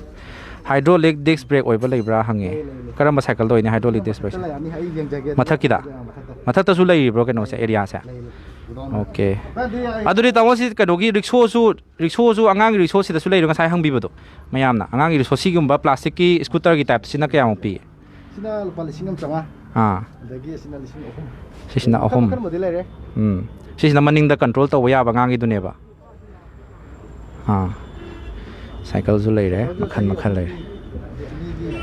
Hydraulic disc brake ꯑꯣꯏꯕ ꯂꯩꯕ꯭ꯔꯥ ꯍꯪꯉꯦ꯫ ꯂꯩ, ꯂꯩ, ꯂꯩ꯫ ꯀꯔꯝꯕ ꯁꯥꯏꯀꯜꯗ ꯑꯣꯏꯅꯤ hydraulic disc brakeꯁꯦ? ꯃꯊꯛꯇ ꯂꯩꯔꯝꯅꯤ, ꯑꯩ ꯌꯦꯡꯖꯒꯦ ꯑꯗꯨꯒ꯫ ꯃꯊꯛꯀꯤꯗ? ꯑꯥ, ꯃꯊꯛꯇ꯫ ꯃꯊꯛꯇꯁꯨ ꯂꯩꯔꯤꯕ꯭ꯔꯣ ꯀꯩꯅꯣꯁꯦ, areaꯁꯦ? ꯂꯩ, ꯂꯩ꯫ Godown okay. ꯃꯊꯛꯇ꯫ ꯑꯗꯨꯗꯤ ꯑꯩ ꯑꯗꯨꯗꯤ ꯇꯥꯃꯣ ꯁꯤ ꯀꯩꯅꯣꯒꯤ ꯔꯤꯛꯁꯣꯁꯨ, ꯔꯤꯛꯁꯣꯁꯨ ꯑꯉꯥꯡꯒꯤ ꯔꯤꯛꯁꯣ ꯁꯤꯗꯁꯨ ꯂꯩꯔꯣ ꯉꯁꯥꯏ ꯍꯪꯕꯤꯕꯗꯣ ꯃꯌꯥꯝꯅ? ꯑꯉꯥꯡꯒꯤ ꯔꯤꯛꯁꯣ ꯁꯤꯒꯨꯝꯕ plasticꯀꯤ scooterꯒꯤ typeꯁꯤꯅ ꯀꯌꯥꯃꯨꯛ ꯄꯤ? ꯁꯤꯅ ꯂꯨꯄꯥ ꯂꯤꯁꯤꯡ ꯑꯃ ꯆꯥꯝꯃꯉꯥ꯫ ꯑꯥ꯫ ꯑꯗꯒꯤ ꯑꯁꯤꯅ ꯂꯤꯁꯤꯡ ꯑꯍꯨꯝ꯫ ꯁꯤꯁꯤꯅ ꯃꯈꯜ ꯑꯍꯨꯝ꯫ ꯃꯈꯜꯕꯨꯗꯤ ꯂꯩꯔꯦ꯫ ꯎꯝ꯫ ꯁꯤꯁꯤꯅ ꯃꯅꯤꯡꯗ control ꯇꯧꯕ ꯌꯥꯕ ꯑꯉꯥꯡꯒꯤꯗꯨꯅꯦꯕ꯫ ꯑꯥ꯫ ꯁꯥꯏꯀꯜꯁꯨ ꯂꯩꯔꯦ, ꯃꯈꯜ ꯃꯈꯜ ꯂꯩꯔꯦ꯫ ꯑꯅꯤꯒꯤ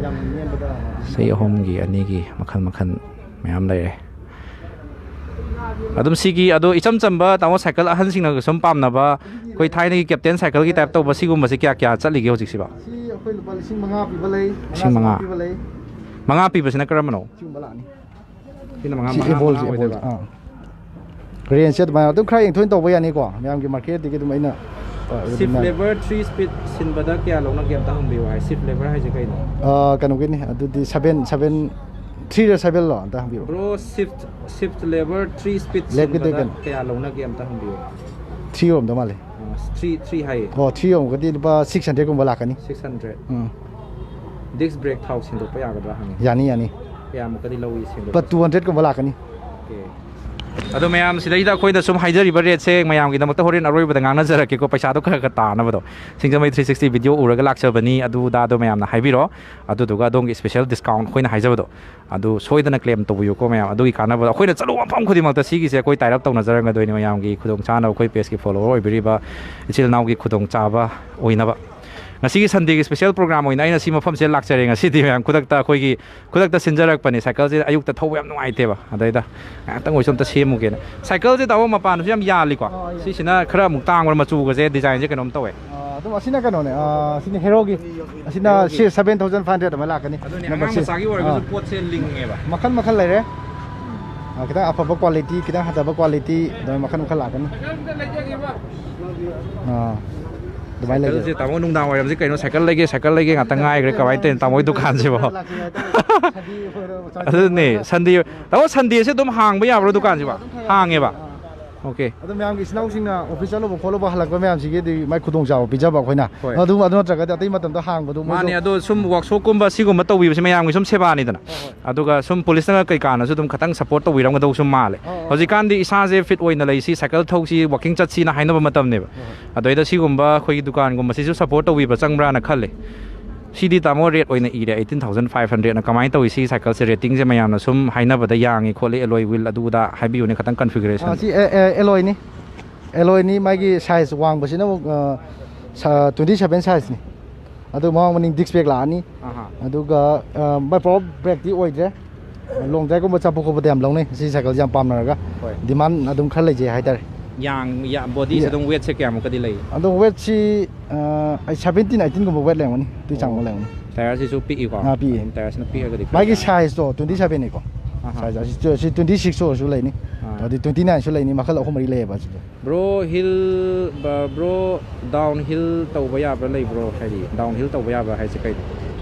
ꯌꯥꯝ ꯅꯦꯝꯕꯗ꯫ ꯆꯍꯤ ꯑꯍꯨꯝꯒꯤ, ꯑꯅꯤꯒꯤ, ꯃꯈꯜ ꯃꯈꯜ ꯃꯌꯥꯝ ꯂꯩꯔꯦ꯫ ꯑꯗꯨꯝ ꯁꯤꯒꯤ, ꯑꯗꯣ ꯏꯆꯝ ꯆꯝꯕ ꯇꯥꯃꯣ ꯁꯥꯏꯀꯜ ꯑꯍꯟꯁꯤꯡꯅꯒ ꯁꯨꯝ ꯄꯥꯝꯅꯕ, ꯑꯩꯈꯣꯏ ꯊꯥꯏꯅꯒꯤ captain ꯁꯥꯏꯀꯜꯒꯤ type ꯇꯧꯕ ꯁꯤꯒꯨꯝꯕꯁꯦ ꯀꯌꯥ ꯀꯌꯥ ꯆꯠꯂꯤꯒꯦ ꯍꯧꯖꯤꯛꯁꯤꯕꯣ? ꯁꯤ ꯑꯩꯈꯣꯏ ꯂꯨꯄꯥ ꯂꯤꯁꯤꯡ ꯃꯉꯥ ꯄꯤꯕ ꯂꯩ, ꯂꯤꯁꯤꯡ ꯃꯉꯥ꯫ ꯃꯉꯥ ꯆꯥꯝꯃꯉꯥ ꯄꯤꯕ ꯂꯩ꯫ ꯃꯉꯥ ꯄꯤꯕꯁꯤꯅ ꯀꯔꯝꯕꯅꯣ? ꯁꯤꯒꯨꯝꯕ ꯂꯥꯛꯑꯅꯤ꯫ ꯁꯤꯅ ꯃꯉꯥ, ꯁꯤ ꯃꯉꯥ, Evolve, ꯃꯉꯥ Evolve, ꯑꯣꯏꯗꯣꯏꯕ꯫ ꯑꯥ꯫ Rangeꯁꯦ ꯑꯗꯨꯃꯥꯏꯅ ꯑꯗꯨꯝ ꯈꯔ ꯌꯦꯡꯊꯣꯛ ꯇꯧꯕ ꯌꯥꯅꯤꯀꯣ, ꯃꯌꯥꯝꯒꯤ marketꯇꯒꯤ ꯑꯗꯨꯝ ꯑꯩꯅ, ꯑ, ꯑꯗꯨꯝ Shift ꯌꯥꯅꯤ꯫ Lever three speed ꯁꯤꯟꯕꯗ ꯀꯌꯥ ꯂꯧꯅꯒꯦ ꯑꯝꯇ ꯍꯪꯕꯤꯌꯨ ꯍꯥꯏ꯫ Shift lever ꯍꯥꯏꯁꯦ ꯀꯩꯅꯣ? ꯑ, ꯀꯩꯅꯣꯒꯤꯅꯤ, ꯑꯗꯨꯗꯤ seven, seven, ꯊ꯭ꯔꯤꯔ ꯁꯚꯦꯟꯂꯣ ꯑꯝꯇ ꯍꯪꯕꯤꯔꯣ꯫ Bro, shift shift lever three speed Left ꯀꯤꯗ ꯁꯤꯟꯕꯗ ꯀꯩꯅꯣ? ꯀꯌꯥ ꯂꯧꯅꯒꯦ ꯑꯝꯇ ꯍꯪꯕꯤꯌꯨ꯫ ꯊ꯭ꯔꯤ ꯑꯣꯏꯔꯝꯗꯧ ꯃꯥꯜꯂꯦ꯫ ꯊ꯭ꯔꯤ ꯊ꯭ꯔꯤ ꯍꯥꯏꯌꯦ꯫ ꯑꯣ, ꯊ꯭ꯔꯤ ꯑꯣꯏꯔꯝꯒꯗꯤ ꯂꯨꯄꯥ ꯁꯤꯛꯁ ꯍꯟꯗ꯭ꯔꯦꯗꯀꯨꯝꯕ ꯂꯥꯛꯀꯅꯤ꯫ Six hundred. Um, this break ꯊꯥꯎ ꯁꯤꯟꯗꯣꯛꯄ ꯌꯥꯒꯗ꯭ꯔꯥ ꯍꯪꯉꯤ꯫ ꯌꯥꯅꯤ, ꯌꯥꯅꯤ꯫ ꯀꯌꯥꯃꯨꯛꯀꯗꯤ ꯂꯧꯏ ꯁꯤꯟꯗꯣꯛꯄ? ꯂꯨꯄꯥ ꯇꯨ ꯍꯟꯗ꯭ꯔꯦꯗꯀꯨꯝꯕ ꯂꯥꯛꯀꯅꯤ꯫ ꯑꯣꯀꯦ꯫ ꯑꯗꯣ ꯃꯌꯥꯝ, ꯁꯤꯗꯩꯗ ꯑꯩꯈꯣꯏꯅ ꯁꯨꯝ ꯍꯥꯏꯖꯔꯤꯕ ꯔꯦꯠꯁꯦ ꯃꯌꯥꯝꯒꯤꯗꯃꯛꯇ ꯍꯣꯔꯦꯟ ꯑꯔꯣꯏꯕꯗ ꯉꯥꯡꯅꯖꯔꯛꯀꯦꯀꯣ, ꯄꯩꯁꯥꯗꯣ ꯈꯔ ꯈꯔ ꯇꯥꯅꯕꯗꯣ꯫ ꯁꯤꯡꯖꯃꯩ ꯊ꯭ꯔꯤ ꯁꯤꯛꯁꯇꯤ ꯚꯤꯗꯤꯑꯣ ꯎꯔꯒ ꯂꯥꯛꯆꯕꯅꯤ, ꯑꯗꯨ ꯑꯗꯥ ꯑꯗꯣ ꯃꯌꯥꯝꯅ ꯍꯥꯏꯕꯤꯔꯣ꯫ ꯑꯗꯨꯗꯨꯒ ꯑꯗꯣꯝꯒꯤ ꯁ꯭ꯄꯦꯁꯦꯜ ꯗꯤꯁꯀꯥꯎꯟ ꯑꯩꯈꯣꯏꯅ ꯍꯥꯏꯖꯕꯗꯣ, ꯑꯗꯨ ꯁꯣꯏꯗꯅ ꯀ꯭ꯂꯦꯝ ꯇꯧꯕꯤꯌꯨꯀꯣ ꯃꯌꯥꯝ꯫ ꯑꯗꯨꯒꯤ ꯀꯥꯟꯅꯕꯗꯣ ꯑꯩꯈꯣꯏꯅ ꯆꯠꯂꯨꯕ ꯃꯐꯝ ꯈꯨꯗꯤꯡꯃꯛꯇ ꯁꯤꯒꯤꯁꯦ ꯑꯩꯈꯣꯏ ꯇꯥꯏ ꯑꯞ ꯇꯧꯅꯖꯔꯝꯒꯗꯣꯏꯅꯤ, ꯃꯌꯥꯝꯒꯤ ꯈꯨꯗꯣꯡ ꯆꯥꯅꯕ, ꯑꯩꯈꯣꯏ ꯄꯦꯖꯀꯤ ꯐꯣꯂꯣꯋꯔ ꯑꯣꯏꯕꯤꯔꯤꯕ ꯏꯆꯤꯜ ꯏꯅꯥꯎꯒꯤ ꯈꯨꯗꯣꯡ ꯆꯥꯕ ꯑꯣꯏꯅꯕ꯫ ꯉꯁꯤꯒꯤ ꯁꯟꯗꯦꯒꯤ ꯁ꯭ꯄꯦꯁꯦꯜ ꯄ꯭ꯔꯣꯒ꯭ꯔꯥꯝ ꯑꯣꯏꯅ ꯑꯩꯅ ꯁꯤ ꯃꯐꯝꯁꯤꯗ ꯂꯥꯛꯆꯔꯦ ꯉꯁꯤꯗꯤ ꯃꯌꯥꯝ꯫ ꯈꯨꯗꯛꯇ ꯑꯩꯈꯣꯏꯒꯤ, ꯈꯨꯗꯛꯇ ꯁꯤꯟꯖꯔꯛꯄꯅꯦ꯫ ꯁꯥꯏꯀꯜꯁꯦ ꯑꯌꯨꯛꯇ ꯊꯧꯕ ꯌꯥꯝ ꯅꯨꯡꯉꯥꯏꯇꯦꯕ, ꯑꯗꯩꯗ ꯉꯥꯏꯍꯥꯛꯇꯪ ꯑꯣꯏꯁꯨ ꯑꯝꯇ ꯁꯦꯝꯃꯨꯒꯦꯅ꯫ ꯁꯥꯏꯀꯜꯁꯦ ꯇꯥꯃꯣ ꯃꯄꯥꯟꯁꯨ ꯌꯥꯝ ꯌꯥꯜꯂꯤꯀꯣ꯫ ꯑꯥ, ꯌꯥꯜꯂꯤ꯫ ꯁꯤꯁꯤꯅ ꯈꯔ ꯑꯃꯨꯛ ꯇꯥꯡꯕ꯭ꯔꯥ, ꯃꯆꯨꯒꯁꯦ, ꯗꯤꯖꯥꯏꯟꯁꯦ ꯀꯩꯅꯣꯝ ꯇꯧꯋꯦ꯫ ꯑꯥ, ꯑꯗꯨꯝ ꯑꯁꯤꯅ ꯀꯩꯅꯣꯅꯦ, ꯑꯥ, ꯁꯤꯅ ꯍꯦꯔꯣꯒꯤ꯫ ꯑꯁꯤꯅ ꯁꯤ ꯁꯚꯦꯟ ꯊꯥꯎꯖꯟ ꯐꯥꯏꯚ ꯍꯟꯗ꯭ꯔꯦꯗ ꯑꯃ ꯂꯥꯛꯀꯅꯤ꯫ ꯑꯗꯨꯅꯦ, ꯅꯝꯕꯔ ꯑꯉꯥꯡ ꯁꯤꯛꯁ꯫ ꯃꯆꯥꯒꯤ ꯑꯣꯏꯔꯒꯁꯨ ꯑꯥ꯫ ꯄꯣꯠꯁꯦ ꯂꯤꯡꯉꯦꯕ꯫ ꯃꯈꯜ ꯃꯈꯜ ꯂꯩꯔꯦ꯫ ꯑꯥ, ꯈꯤꯇꯪ ꯑꯐꯕ ꯀ꯭ꯋꯥꯂꯤꯇꯤ, ꯈꯤꯇꯪ ꯍꯟꯊꯕ ꯀ꯭ꯋꯥꯂꯤꯇꯤ, ꯑꯗꯨꯃꯥꯏꯅ ꯃꯈꯜ ꯃꯈꯜ ꯂꯥꯛꯀꯅꯤ꯫ ꯑꯥ, ꯑꯗꯨꯃꯥꯏꯅ ꯂꯩꯖꯩ꯫ ꯁꯥꯏꯀꯜꯁꯦ ꯇꯥꯃꯣ ꯅꯨꯡꯗꯥꯡ ꯋꯥꯏꯔꯝꯁꯦ ꯀꯩꯅꯣ, ꯁꯥꯏꯀꯜ ꯂꯩꯒꯦ, ꯁꯥꯏꯀꯜ ꯂꯩꯒꯦ ꯉꯥꯛꯇ ꯉꯥꯏꯈ꯭ꯔꯦ꯫ ꯀꯃꯥꯏꯅ ꯇꯧꯔꯤꯅꯣ ꯇꯥꯃꯣꯒꯤ ꯗꯨꯀꯥꯟꯁꯤꯕꯣ? ꯑꯗꯨꯅꯦ, ꯁꯟꯗꯦ, ꯇꯥꯃꯣ ꯁꯟꯗꯦꯁꯦ ꯑꯗꯨꯝ ꯍꯥꯡꯕ ꯌꯥꯕ꯭ꯔꯣ ꯗꯨꯀꯥꯟꯁꯤꯕꯣ? ꯍꯥꯡꯉꯦꯕ꯫ ꯑꯣꯀꯦ꯫ ꯑꯗꯣ ꯃꯌꯥꯝꯒꯤ ꯏꯆꯤꯟ ꯏꯅꯥꯎꯁꯤꯡꯅ ꯑꯣꯐꯤꯁ ꯆꯠꯂꯨꯕ ꯈꯣꯠꯂꯨꯕ ꯍꯜꯂꯛꯄ ꯃꯌꯥꯝꯁꯤꯒꯤꯗꯤ ꯃꯥꯏ ꯈꯨꯗꯣꯡꯆꯥꯕ ꯄꯤꯖꯕ ꯑꯩꯈꯣꯏꯅ꯫ ꯍꯣꯏ꯫ ꯑꯗꯨ, ꯑꯗꯨ ꯅꯠꯇ꯭ꯔꯒꯗꯤ ꯑꯇꯩ ꯃꯇꯝꯗ ꯍꯥꯡꯕꯗꯣ ꯃꯣꯏꯁꯨ ꯃꯥꯅꯦ, ꯑꯗꯣ ꯁꯨꯝ ꯋꯥꯛꯁꯣꯞꯀꯨꯝꯕ ꯁꯤꯒꯨꯝꯕ ꯇꯧꯕꯤꯕꯁꯦ ꯃꯌꯥꯝꯒꯤ ꯁꯨꯝ ꯁꯦꯕꯥꯅꯤꯗꯅ꯫ ꯑꯗꯨꯒ ꯁꯨꯝ ꯄꯨꯂꯤꯁꯅ ꯀꯩꯀꯥꯅꯁꯨ ꯑꯗꯨꯝ ꯈꯇꯪ ꯁꯞꯄꯣꯔꯠ ꯇꯧꯕꯤꯔꯝꯒꯗꯧꯁꯨ ꯃꯥꯜꯂꯦ꯫ ꯑꯣ, ꯑꯣ꯫ ꯍꯧꯖꯤꯛꯀꯥꯟꯗꯤ ꯏꯁꯥꯁꯦ ꯐꯤꯠ ꯑꯣꯏꯅ ꯂꯩꯁꯤ, ꯁꯥꯏꯀꯜ ꯊꯧꯁꯤ, ꯋꯥꯀꯤꯡ ꯆꯠꯁꯤꯅ ꯍꯥꯏꯅꯕ ꯃꯇꯝꯅꯦꯕ꯫ ꯑꯗꯩꯗ ꯁꯤꯒꯨꯝꯕ ꯑꯩꯈꯣꯏꯒꯤ ꯗꯨꯀꯥꯟꯒꯨꯝꯕꯁꯤꯁꯨ ꯁꯞꯄꯣꯔꯠ ꯇꯧꯕꯤꯕ ꯆꯪꯕ꯭ꯔꯥꯅ ꯈꯜꯂꯦ꯫ ꯁꯤꯗꯤ ꯇꯥꯃꯣ ꯔꯦꯠ ꯑꯣꯏꯅ ꯏꯔꯦ, ꯑꯩꯠꯇꯤꯟ ꯊꯥꯎꯖꯟ ꯐꯥꯏꯚ ꯍꯟꯗ꯭ꯔꯦꯠꯅ꯫ ꯀꯃꯥꯏꯅ ꯇꯧꯏ ꯁꯤ ꯁꯥꯏꯀꯜꯁꯦ? ꯔꯦꯇꯤꯡꯁꯦ ꯃꯌꯥꯝꯅ ꯁꯨꯝ ꯍꯥꯏꯅꯕꯗ ꯌꯥꯡꯉꯤ ꯈꯣꯠꯂꯤ, ꯑꯦꯂꯣꯏ ꯋꯤꯜ ꯑꯗꯨ ꯑꯗꯥ ꯍꯥꯏꯕꯤꯌꯨꯅꯦ ꯈꯇꯪ, ꯀꯟꯐꯤꯒꯔꯦꯁꯟ꯫ ꯑꯥ, ꯁꯤ ꯑꯦ-, ꯑꯦ-, ꯑꯦꯂꯣꯏꯅꯤ꯫ ꯑꯦꯂꯣꯏꯅꯤ, ꯃꯥꯒꯤ ꯁꯥꯏꯖ ꯋꯥꯡꯕꯁꯤꯅ ꯑꯃꯨꯛ, ꯑ, ꯁ-, ꯇ꯭ꯋꯦꯟꯇꯤ ꯁꯚꯦꯟ ꯁꯥꯏꯖꯅꯤ꯫ ꯑꯗꯨ ꯃꯃꯥꯡ ꯃꯅꯤꯡ ꯗꯤꯁ ꯕ꯭ꯔꯦꯛ ꯂꯥꯛꯑꯅꯤ꯫ ꯑꯍꯥ꯫ ꯑꯗꯨꯒ, ꯑ, ꯃꯥꯏ ꯄꯋꯔ ꯕ꯭ꯔꯦꯛꯇꯤ ꯑꯣꯏꯗ꯭ꯔꯦ꯫ ꯂꯣꯡ ꯗ꯭ꯔꯥꯏꯚꯀꯨꯝꯕ ꯆꯠꯄ ꯈꯣꯠꯄꯗ ꯌꯥꯝ ꯂꯧꯅꯩ ꯁꯤ ꯁꯥꯏꯀꯜꯁꯦ, ꯌꯥꯝ ꯄꯥꯝꯅꯔꯒ꯫ ꯍꯣꯏ꯫ ꯗꯤꯃꯥꯟ ꯑꯗꯨꯝ ꯈꯔ ꯂꯩꯖꯩ ꯍꯥꯏꯇꯥꯔꯦ꯫ ꯌꯥꯡ-, ꯌꯥ-, ꯕꯣꯗꯤꯁꯦ ꯌꯥ-, ꯑꯗꯨꯝ ꯋꯦꯠꯁꯦ ꯀꯌꯥꯃꯨꯛꯀꯗꯤ ꯂꯩ? ꯑꯗꯣ ꯋꯦꯠꯁꯤ, ꯑ, ꯑꯩ ꯁꯚꯦꯟꯇꯤꯟ, ꯑꯩꯠꯇꯤꯟꯒꯨꯝꯕ ꯋꯦꯠ ꯂꯩꯔꯝꯒꯅꯤ, ꯑꯗꯨꯒꯤ ꯆꯥꯡꯃꯨꯛ ꯂꯩꯔꯝꯒꯅꯤ꯫ ꯇꯥꯌꯔꯁꯤꯁꯨ ꯄꯤꯛꯏꯀꯣ? ꯑꯥ, ꯄꯤꯛꯏ꯫ ꯑꯗꯨꯝ ꯇꯥꯌꯔꯁꯤꯅ ꯄꯤꯛꯑꯒꯗꯤ ꯃꯥꯒꯤ ꯈꯔ ꯁꯥꯏꯖꯇꯣ ꯇ꯭ꯋꯦꯟꯇꯤ ꯁꯚꯦꯟꯅꯤꯀꯣ꯫ ꯑꯍꯥ꯫ ꯁꯥꯏꯖ ꯑꯁꯤ, ꯁꯤ ꯇ꯭ꯋꯦꯟꯇꯤ ꯁꯤꯛꯁ ꯑꯣꯏꯔꯁꯨ ꯂꯩꯅꯤ꯫ ꯑꯥ꯫ ꯑꯗꯨꯗꯤ ꯇ꯭ꯋꯦꯟꯇꯤ ꯅꯥꯏꯟꯁꯨ ꯂꯩꯅꯤ, ꯃꯈꯜ ꯑꯍꯨꯝ ꯃꯔꯤ ꯂꯩꯌꯦꯕ ꯑꯁꯤꯗ꯫ ꯕ꯭ꯔꯣ, ꯍꯤꯜ, ꯕ-, ꯕ꯭ꯔꯣ, ꯗꯥꯎꯟ ꯍꯤꯜ ꯇꯧꯕ ꯌꯥꯕ꯭ꯔꯥ ꯂꯩꯕ꯭ꯔꯣ? ꯍꯥꯏꯗꯤ ꯗꯥꯎꯟ ꯍꯤꯜ ꯇꯧꯕ ꯌꯥꯕ꯭ꯔꯥ ꯍꯥꯏꯁꯦ ꯀꯩꯅꯣ?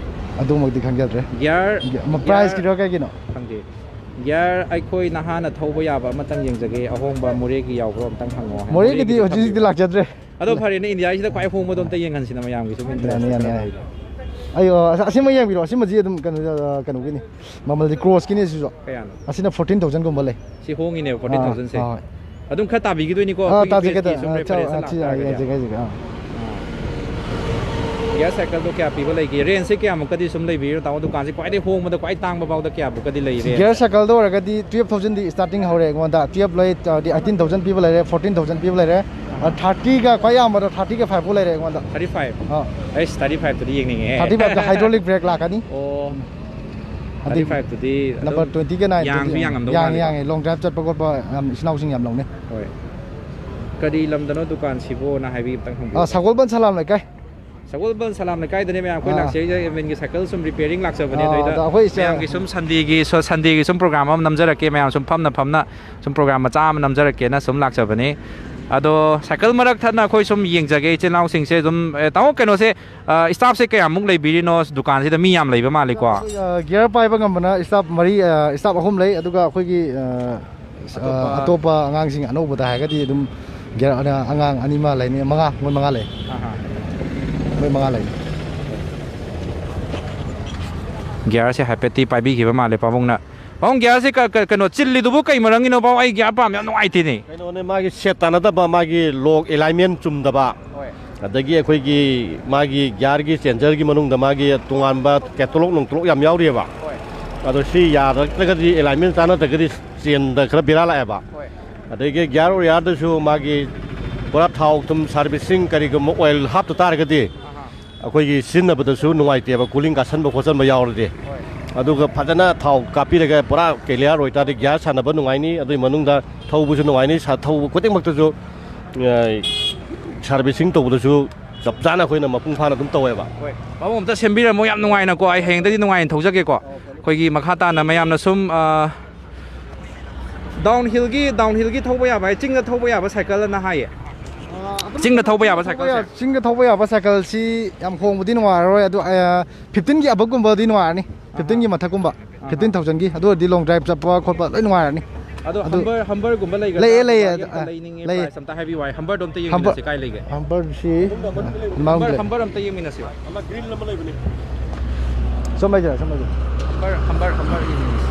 ꯑꯗꯨꯃꯛꯇꯤ ꯈꯪꯖꯗ꯭ꯔꯦ꯫ ꯒꯤꯌꯥꯔ ꯃ- price ꯀꯤꯔꯣ ꯀꯩꯒꯤꯅꯣ? ꯈꯪꯗꯦ꯫ ꯒꯤꯌꯥꯔ ꯑꯩꯈꯣꯏ ꯅꯍꯥꯅ ꯊꯧꯕ ꯌꯥꯕ ꯑꯃꯇꯪ ꯌꯦꯡꯖꯒꯦ, ꯑꯍꯣꯡꯕ ꯃꯣꯔꯦꯒꯤ ꯌꯥꯎꯕ꯭ꯔꯣ ꯑꯝꯇꯪ ꯍꯪꯉꯣ ꯍꯥꯏ꯫ ꯃꯣꯔꯦꯒꯤꯗꯤ ꯃꯣꯔꯦꯒꯤꯗꯤ ꯍꯧꯖꯤꯛ ꯍꯧꯖꯤꯛꯇꯤ ꯈꯪꯕꯤꯕ꯭ꯔꯣ? ꯂꯥꯛꯆꯗ꯭ꯔꯦ꯫ ꯑꯗꯣ ꯐꯔꯦꯅꯦ, ꯏꯟꯗꯤꯌꯥꯒꯤꯁꯤꯗ ꯈ꯭ꯋꯥꯏ ꯍꯣꯡꯕꯗꯣ ꯑꯝꯇ ꯌꯦꯡꯍꯟꯁꯤꯅ ꯃꯌꯥꯝꯒꯤ ꯁꯨꯝ interest ꯌꯥꯅꯤ, ꯌꯥꯅꯤ, ꯈꯔ ꯌꯥꯅꯤ꯫ ꯂꯩꯕ꯫ ꯑꯩ ꯑ, ꯑꯁ, ꯑꯁꯤꯃ ꯌꯦꯡꯕꯤꯔꯣ, ꯑꯁꯤꯃꯗꯤ ꯑꯗꯨꯝ ꯀꯩꯅꯣ ꯑ, ꯀꯩꯅꯣꯒꯤꯅꯤ, ꯃꯃꯜꯗꯤ ꯀ꯭ꯔꯣꯁꯀꯤꯅꯤ ꯁꯤꯁꯨ꯫ ꯀꯌꯥꯅꯣ? ꯑꯁꯤꯅ ꯐꯣꯔꯇꯤꯟ ꯊꯥꯎꯖꯟꯒꯨꯝꯕ ꯂꯩ꯫ ꯁꯤ ꯍꯣꯡꯉꯤꯅꯦꯕ, ꯐꯣꯔꯇꯤꯟ ꯊꯥꯎꯖꯟꯁꯦ꯫ ꯑꯥ꯫ ꯑꯗꯨꯝ ꯈꯔ ꯇꯥꯕꯤꯈꯤꯗꯣꯏꯅꯤꯀꯣ, ꯑꯥ, ꯑꯩꯈꯣꯏꯒꯤ ꯇꯥꯖꯒꯦ, interestꯀꯤ ꯁꯨꯝ ꯑꯥ, repair ꯑꯥ, ꯂꯥꯛꯄ ꯁꯤ, ꯑꯥ, ꯇꯥꯔꯒꯗꯤ꯫ ꯌꯦꯡꯖꯒꯦ, ꯌꯦꯡꯖꯒꯦ, ꯑꯥ꯫ ꯒꯤꯌꯥꯔ ꯁꯥꯏꯀꯜꯗꯣ ꯀꯌꯥ ꯄꯤꯕ ꯂꯩꯒꯦ? ꯔꯦꯟꯖꯁꯦ ꯀꯌꯥꯃꯨꯛꯀꯗꯤ ꯁꯨꯝ ꯂꯩꯕꯤꯔꯤꯅꯣ? ꯇꯥꯃꯣ ꯗꯨꯀꯥꯟꯁꯦ ꯈ꯭ꯋꯥꯏꯗꯒꯤ ꯍꯣꯡꯕꯗ ꯈ꯭ꯋꯥꯏ ꯇꯥꯡꯕ ꯐꯥꯎꯗ ꯀꯌꯥꯃꯨꯛꯀꯗꯤ ꯂꯩꯔꯦ? ꯒꯤꯌꯥꯔ ꯁꯥꯏꯀꯜꯗ ꯑꯣꯏꯔꯒꯗꯤ ꯇꯨꯌꯦꯜꯞ ꯊꯥꯎꯖꯟꯗꯤ starting ꯍꯧꯔꯦ ꯑꯩꯉꯣꯟꯗ꯫ ꯇꯨꯌꯦꯜꯞ ꯂꯩ, ꯑꯗꯤ ꯑꯩꯠꯇꯤꯟ ꯊꯥꯎꯖꯟ ꯄꯤꯕ ꯂꯩꯔꯦ, ꯐꯣꯔꯇꯤꯟ ꯊꯥꯎꯖꯟ ꯄꯤꯕ ꯂꯩꯔꯦ꯫ ꯑ, ꯊꯥꯔꯇꯤꯒ ꯈ꯭ꯋꯥꯏ ꯌꯥꯝꯕꯗ ꯊꯥꯔꯇꯤꯒ ꯐꯥꯏꯚ ꯐꯥꯎ ꯂꯩꯔꯦ ꯑꯩꯉꯣꯟꯗ꯫ Thirty five? ꯑꯥ꯫ ꯑꯩꯁ, ꯊꯥꯔꯇꯤ ꯐꯥꯏꯚꯇꯨꯗꯤ ꯌꯦꯡꯅꯤꯡꯉꯦ꯫ ꯊꯥꯔꯇꯤ ꯐꯥꯏꯚꯇ hydraulic brake ꯂꯥꯛꯀꯅꯤ꯫ ꯑꯣ꯫ ꯑꯗꯩ ꯊꯥꯔꯇꯤ ꯐꯥꯏꯚꯇꯨꯗꯤ ꯅꯝꯕꯔ ꯑꯗꯨꯝ ꯇ꯭ꯋꯦꯟꯇꯤꯒ ꯅꯥꯏꯟꯗꯨꯗꯤ ꯌꯥꯡꯁꯨ ꯌꯥꯡꯉꯝꯗꯧ ꯌꯥꯡꯉꯦ, ꯃꯥꯜꯂꯦꯀꯣ? ꯌꯥꯡꯉꯦ꯫ Long drive ꯆꯠꯄ ꯈꯣꯠꯄ ꯌꯥꯝ ꯏꯆꯤꯟ ꯏꯅꯥꯎꯁꯤꯡ ꯌꯥꯝ ꯂꯧꯅꯩ꯫ ꯍꯣꯏ꯫ ꯀꯔꯤ ꯂꯝꯗꯅꯣ ꯗꯨꯀꯥꯟꯁꯤꯕꯨꯅ ꯍꯥꯏꯕꯤꯕꯇꯪ ꯍꯪꯕꯤꯌꯨ꯫ ꯑꯥ, ꯁꯒꯣꯜꯕꯟ ꯁꯂꯥꯝ ꯂꯩꯀꯥꯏ꯫ ꯁꯒꯣꯜꯕꯟ ꯁꯂꯥꯝ ꯂꯩꯀꯥꯏꯗꯅꯦ ꯃꯌꯥꯝ ꯑꯩꯈꯣꯏ ꯑꯥ꯫ ꯂꯥꯛꯆꯔꯤꯁꯦ, ꯑꯦꯝ ꯑꯦꯟꯒꯤ ꯁꯥꯏꯀꯜ ꯁꯨꯝ repairing ꯂꯥꯛꯆꯕꯅꯦ꯫ ꯑꯥ, ꯑꯗꯨꯗ ꯑꯗ ꯑꯩꯈꯣꯏ ꯁ- ꯃꯌꯥꯝꯒꯤ ꯁꯨꯝ Sundayꯒꯤ ꯁꯣ-, Sundayꯒꯤ ꯁꯨꯝ program ꯑꯃ ꯅꯝꯖꯔꯛꯀꯦ, ꯃꯌꯥꯝ ꯁꯨꯝ ꯐꯝꯅ ꯐꯝꯅ ꯁꯨꯝ program ꯃꯆꯥ ꯑꯃ ꯅꯝꯖꯔꯛꯀꯦꯅ ꯁꯨꯝ ꯂꯥꯛꯆꯕꯅꯤ꯫ ꯑꯗꯣ ꯁꯥꯏꯀꯜ ꯃꯔꯛ ꯊꯠꯅ ꯑꯩꯈꯣꯏ ꯁꯨꯝ ꯌꯦꯡꯖꯒꯦ ꯏꯆꯤꯜ ꯏꯅꯥꯎꯁꯤꯡꯁꯦ ꯑꯗꯨꯝ꯫ ꯑꯦ, ꯇꯥꯃꯣ, ꯀꯩꯅꯣꯁꯦ, ꯑ, staffꯁꯦ ꯀꯌꯥꯃꯨꯛ ꯂꯩꯕꯤꯔꯤꯅꯣ ꯗꯨꯀꯥꯟꯁꯤꯗ? ꯃꯤ ꯌꯥꯝ ꯂꯩꯕ ꯃꯥꯜꯂꯤꯀꯣ꯫ ꯑꯩꯈꯣꯏ, ꯑ, ꯒꯤꯌꯔ ꯄꯥꯏꯕ ꯉꯝꯕꯅ staff ꯃꯔꯤ, ꯑ, staff ꯑꯍꯨꯝ ꯂꯩ, ꯑꯗꯨꯒ ꯑꯩꯈꯣꯏꯒꯤ, ꯑ, ꯑ, ꯑꯇꯣꯞꯄ ꯑꯇꯣꯞꯄ ꯑꯉꯥꯡꯁꯤꯡ ꯑꯅꯧꯕꯗ ꯍꯥꯏꯔꯒꯗꯤ ꯑꯗꯨꯝ ꯒꯤꯌꯔ ꯑꯉꯥꯡ ꯑꯅꯤ ꯑꯃ ꯂꯩꯅꯤ, ꯃꯉꯥ, ꯃꯣꯏ ꯃꯉꯥ ꯂꯩ꯫ ꯑꯍꯥ꯫ ꯃꯣꯏ ꯃꯉꯥ ꯂꯩ꯫ ꯒꯤꯌꯔꯁꯦ ꯍꯥꯏꯐꯦꯠꯇꯤ ꯄꯥꯏꯕꯤꯈꯤꯕ ꯃꯥꯜꯂꯦ ꯄꯥꯕꯨꯡꯅ꯫ ꯄꯥꯕꯨꯡ, ꯒꯤꯌꯔꯁꯦ ꯀ-, ꯀ-, ꯀꯩꯅꯣ ꯆꯤꯜꯂꯤꯗꯨꯕꯨ ꯀꯩ ꯃꯔꯝꯒꯤꯅꯣ ꯄꯥꯕꯨꯡ? ꯑꯩ ꯒꯤꯌꯔ ꯄꯥꯝꯕ ꯌꯥꯝ ꯅꯨꯡꯉꯥꯏꯇꯦꯅꯦ꯫ ꯀꯩꯅꯣꯅꯦ, ꯃꯥꯒꯤ ꯁꯦꯠ ꯇꯥꯟꯅꯗꯕ, ꯃꯥꯒꯤ ꯂꯣꯛ alignment ꯆꯨꯝꯗꯕ, ꯍꯣꯏ꯫ ꯑꯗꯒꯤ ꯑꯩꯈꯣꯏꯒꯤ ꯃꯥꯒꯤ ꯒꯤꯌꯔꯒꯤ ꯆꯦꯟꯖꯔꯒꯤ ꯃꯅꯨꯡꯗ ꯃꯥꯒꯤ ꯇꯣꯉꯥꯟꯕ ꯀꯦꯇꯂꯣꯛ ꯅꯨꯡꯇꯂꯣꯛ ꯌꯥꯝ ꯌꯥꯎꯔꯤꯑꯕ꯫ ꯍꯣꯏ꯫ ꯑꯗꯣ ꯁꯤ ꯌꯥꯔꯛꯇ꯭ꯔꯒꯗꯤ, alignment ꯆꯥꯟꯅꯗ꯭ꯔꯒꯗꯤ ꯆꯦꯟꯗ ꯈꯔ ꯕꯦꯔꯥ ꯂꯥꯛꯑꯦꯕ꯫ ꯍꯣꯏ꯫ ꯑꯗꯒꯤ ꯒꯤꯌꯔ ꯑꯣꯏꯌꯥꯔꯗꯁꯨ ꯃꯥꯒꯤ ꯄꯨꯔꯥ ꯊꯥꯎ ꯊꯨꯝ servicing ꯀꯔꯤꯒꯨꯝꯕ oil ꯍꯥꯞꯇ ꯇꯥꯔꯒꯗꯤ ꯑꯍꯥ꯫ ꯑꯩꯈꯣꯏꯒꯤ ꯁꯤꯖꯤꯟꯅꯕꯗꯁꯨ ꯅꯨꯡꯉꯥꯏꯇꯦꯕ, cooling ꯀꯥꯁꯟꯕ ꯈꯣꯠꯆꯟꯕ ꯌꯥꯎꯔꯗꯤ꯫ ꯍꯣꯏ꯫ ꯑꯗꯨꯒ ꯐꯖꯅ ꯊꯥꯎ ꯀꯥꯞꯄꯤꯔꯒ ꯄꯨꯔꯥ clear ꯑꯣꯏꯇꯥꯔꯗꯤ ꯒꯤꯌꯔ ꯁꯥꯟꯅꯕ ꯅꯨꯡꯉꯥꯏꯅꯤ, ꯑꯗꯨꯒꯤ ꯃꯅꯨꯡꯗ ꯊꯧꯕꯁꯨ ꯅꯨꯡꯉꯥꯏꯅꯤ, ꯁꯥ-, ꯊꯧꯕ ꯈꯨꯗꯤꯡꯃꯛꯇꯁꯨ, ꯑ, servicing ꯇꯧꯕꯗꯁꯨ ꯆꯞ ꯆꯥꯅ ꯑꯩꯈꯣꯏꯅ ꯃꯄꯨꯡ ꯐꯥꯅ ꯑꯗꯨꯝ ꯇꯧꯋꯦꯕ꯫ ꯍꯣꯏ꯫ ꯄꯥꯕꯨꯡ, ꯑꯝꯇ ꯁꯦꯝꯕꯤꯔꯝꯃꯣ, ꯌꯥꯝ ꯅꯨꯡꯉꯥꯏꯅꯀꯣ꯫ ꯑꯩ ꯍꯌꯦꯡꯗꯒꯤꯗꯤ ꯅꯨꯡꯉꯥꯏꯅ ꯊꯧꯖꯒꯦꯀꯣ꯫ ꯑꯩꯈꯣꯏꯒꯤ ꯃꯈꯥ ꯇꯥꯅ ꯃꯌꯥꯝꯅ ꯁꯨꯝ, ꯑ, downhillꯒꯤ, downhillꯒꯤ ꯊꯧꯕ ꯌꯥꯕ ꯍꯥꯏ, ꯆꯤꯡꯗ ꯊꯧꯕ ꯌꯥꯕ ꯁꯥꯏꯀꯜ ꯑꯅ ꯍꯥꯏꯌꯦ꯫ ꯆꯤꯡꯗ ꯊꯧꯕ ꯌꯥꯕ ꯁꯥꯏꯀꯜꯁꯦ? ꯆꯤꯡꯗ ꯊꯧꯕ ꯌꯥꯕ ꯁꯥꯏꯀꯜꯁꯤ ꯌꯥꯝ ꯍꯣꯡꯕꯗꯤ ꯅꯨꯡꯉꯥꯏꯔꯔꯣꯏ, ꯑꯗꯨ ꯐꯤꯐꯇꯤꯟꯒꯤ ꯑꯕꯞꯀꯨꯝꯕꯗꯤ ꯅꯨꯡꯉꯥꯏꯔꯅꯤ, ꯐꯤꯐꯇꯤꯟꯒꯤ ꯃꯊꯛꯀꯨꯝꯕ, ꯐꯤꯐꯇꯤꯟ ꯊꯥꯎꯖꯟꯒꯤ, ꯑꯗꯨ ꯑꯣꯏꯔꯗꯤ ꯂꯣꯡ ꯗ꯭ꯔꯥꯏꯕ ꯆꯠꯄ ꯈꯣꯠꯄ ꯂꯣꯏ ꯅꯨꯡꯉꯥꯏꯔꯅꯤ꯫ ꯑꯗꯣ ꯑꯗꯨ ꯍꯝꯕꯔ ꯍꯝꯕꯔꯒꯨꯝꯕ ꯂꯩꯒꯗ꯭ꯔꯥ? ꯂꯩꯌꯦ, ꯂꯩꯌꯦ, ꯍꯝꯕꯔꯒꯤ ꯑꯝꯇ ꯑ, ꯂꯩꯅꯤꯡꯉꯦ, ꯂꯩꯌꯦ꯫ ꯄ꯭ꯔꯥꯏꯁ ꯑꯝꯇ ꯍꯥꯏꯕꯤꯌꯨ ꯍꯥꯏ, ꯍꯝꯕꯔꯗꯣ ꯑꯝꯇ ꯍꯝꯕꯔ ꯌꯦꯡꯃꯤꯟꯅꯁꯦ, ꯀꯥꯏ ꯂꯩꯒꯦ? ꯍꯝꯕꯔꯁꯤ ꯍꯝꯕꯔ ꯍꯝꯕꯔ ꯂꯩ꯫ ꯍꯝꯕꯔ ꯑꯝꯇ ꯌꯦꯡꯃꯤꯟꯅꯁꯤꯕ꯫ ꯑꯃ ꯒ꯭ꯔꯤꯟ ꯑꯃ ꯂꯩꯕꯅꯦ꯫ ꯁꯣꯝ ꯂꯩꯖꯔꯦ, ꯁꯣꯝ ꯂꯩꯖꯔꯦ꯫ Humber Humber Humber ꯌꯦꯡꯃꯤꯟꯅꯁꯤ꯫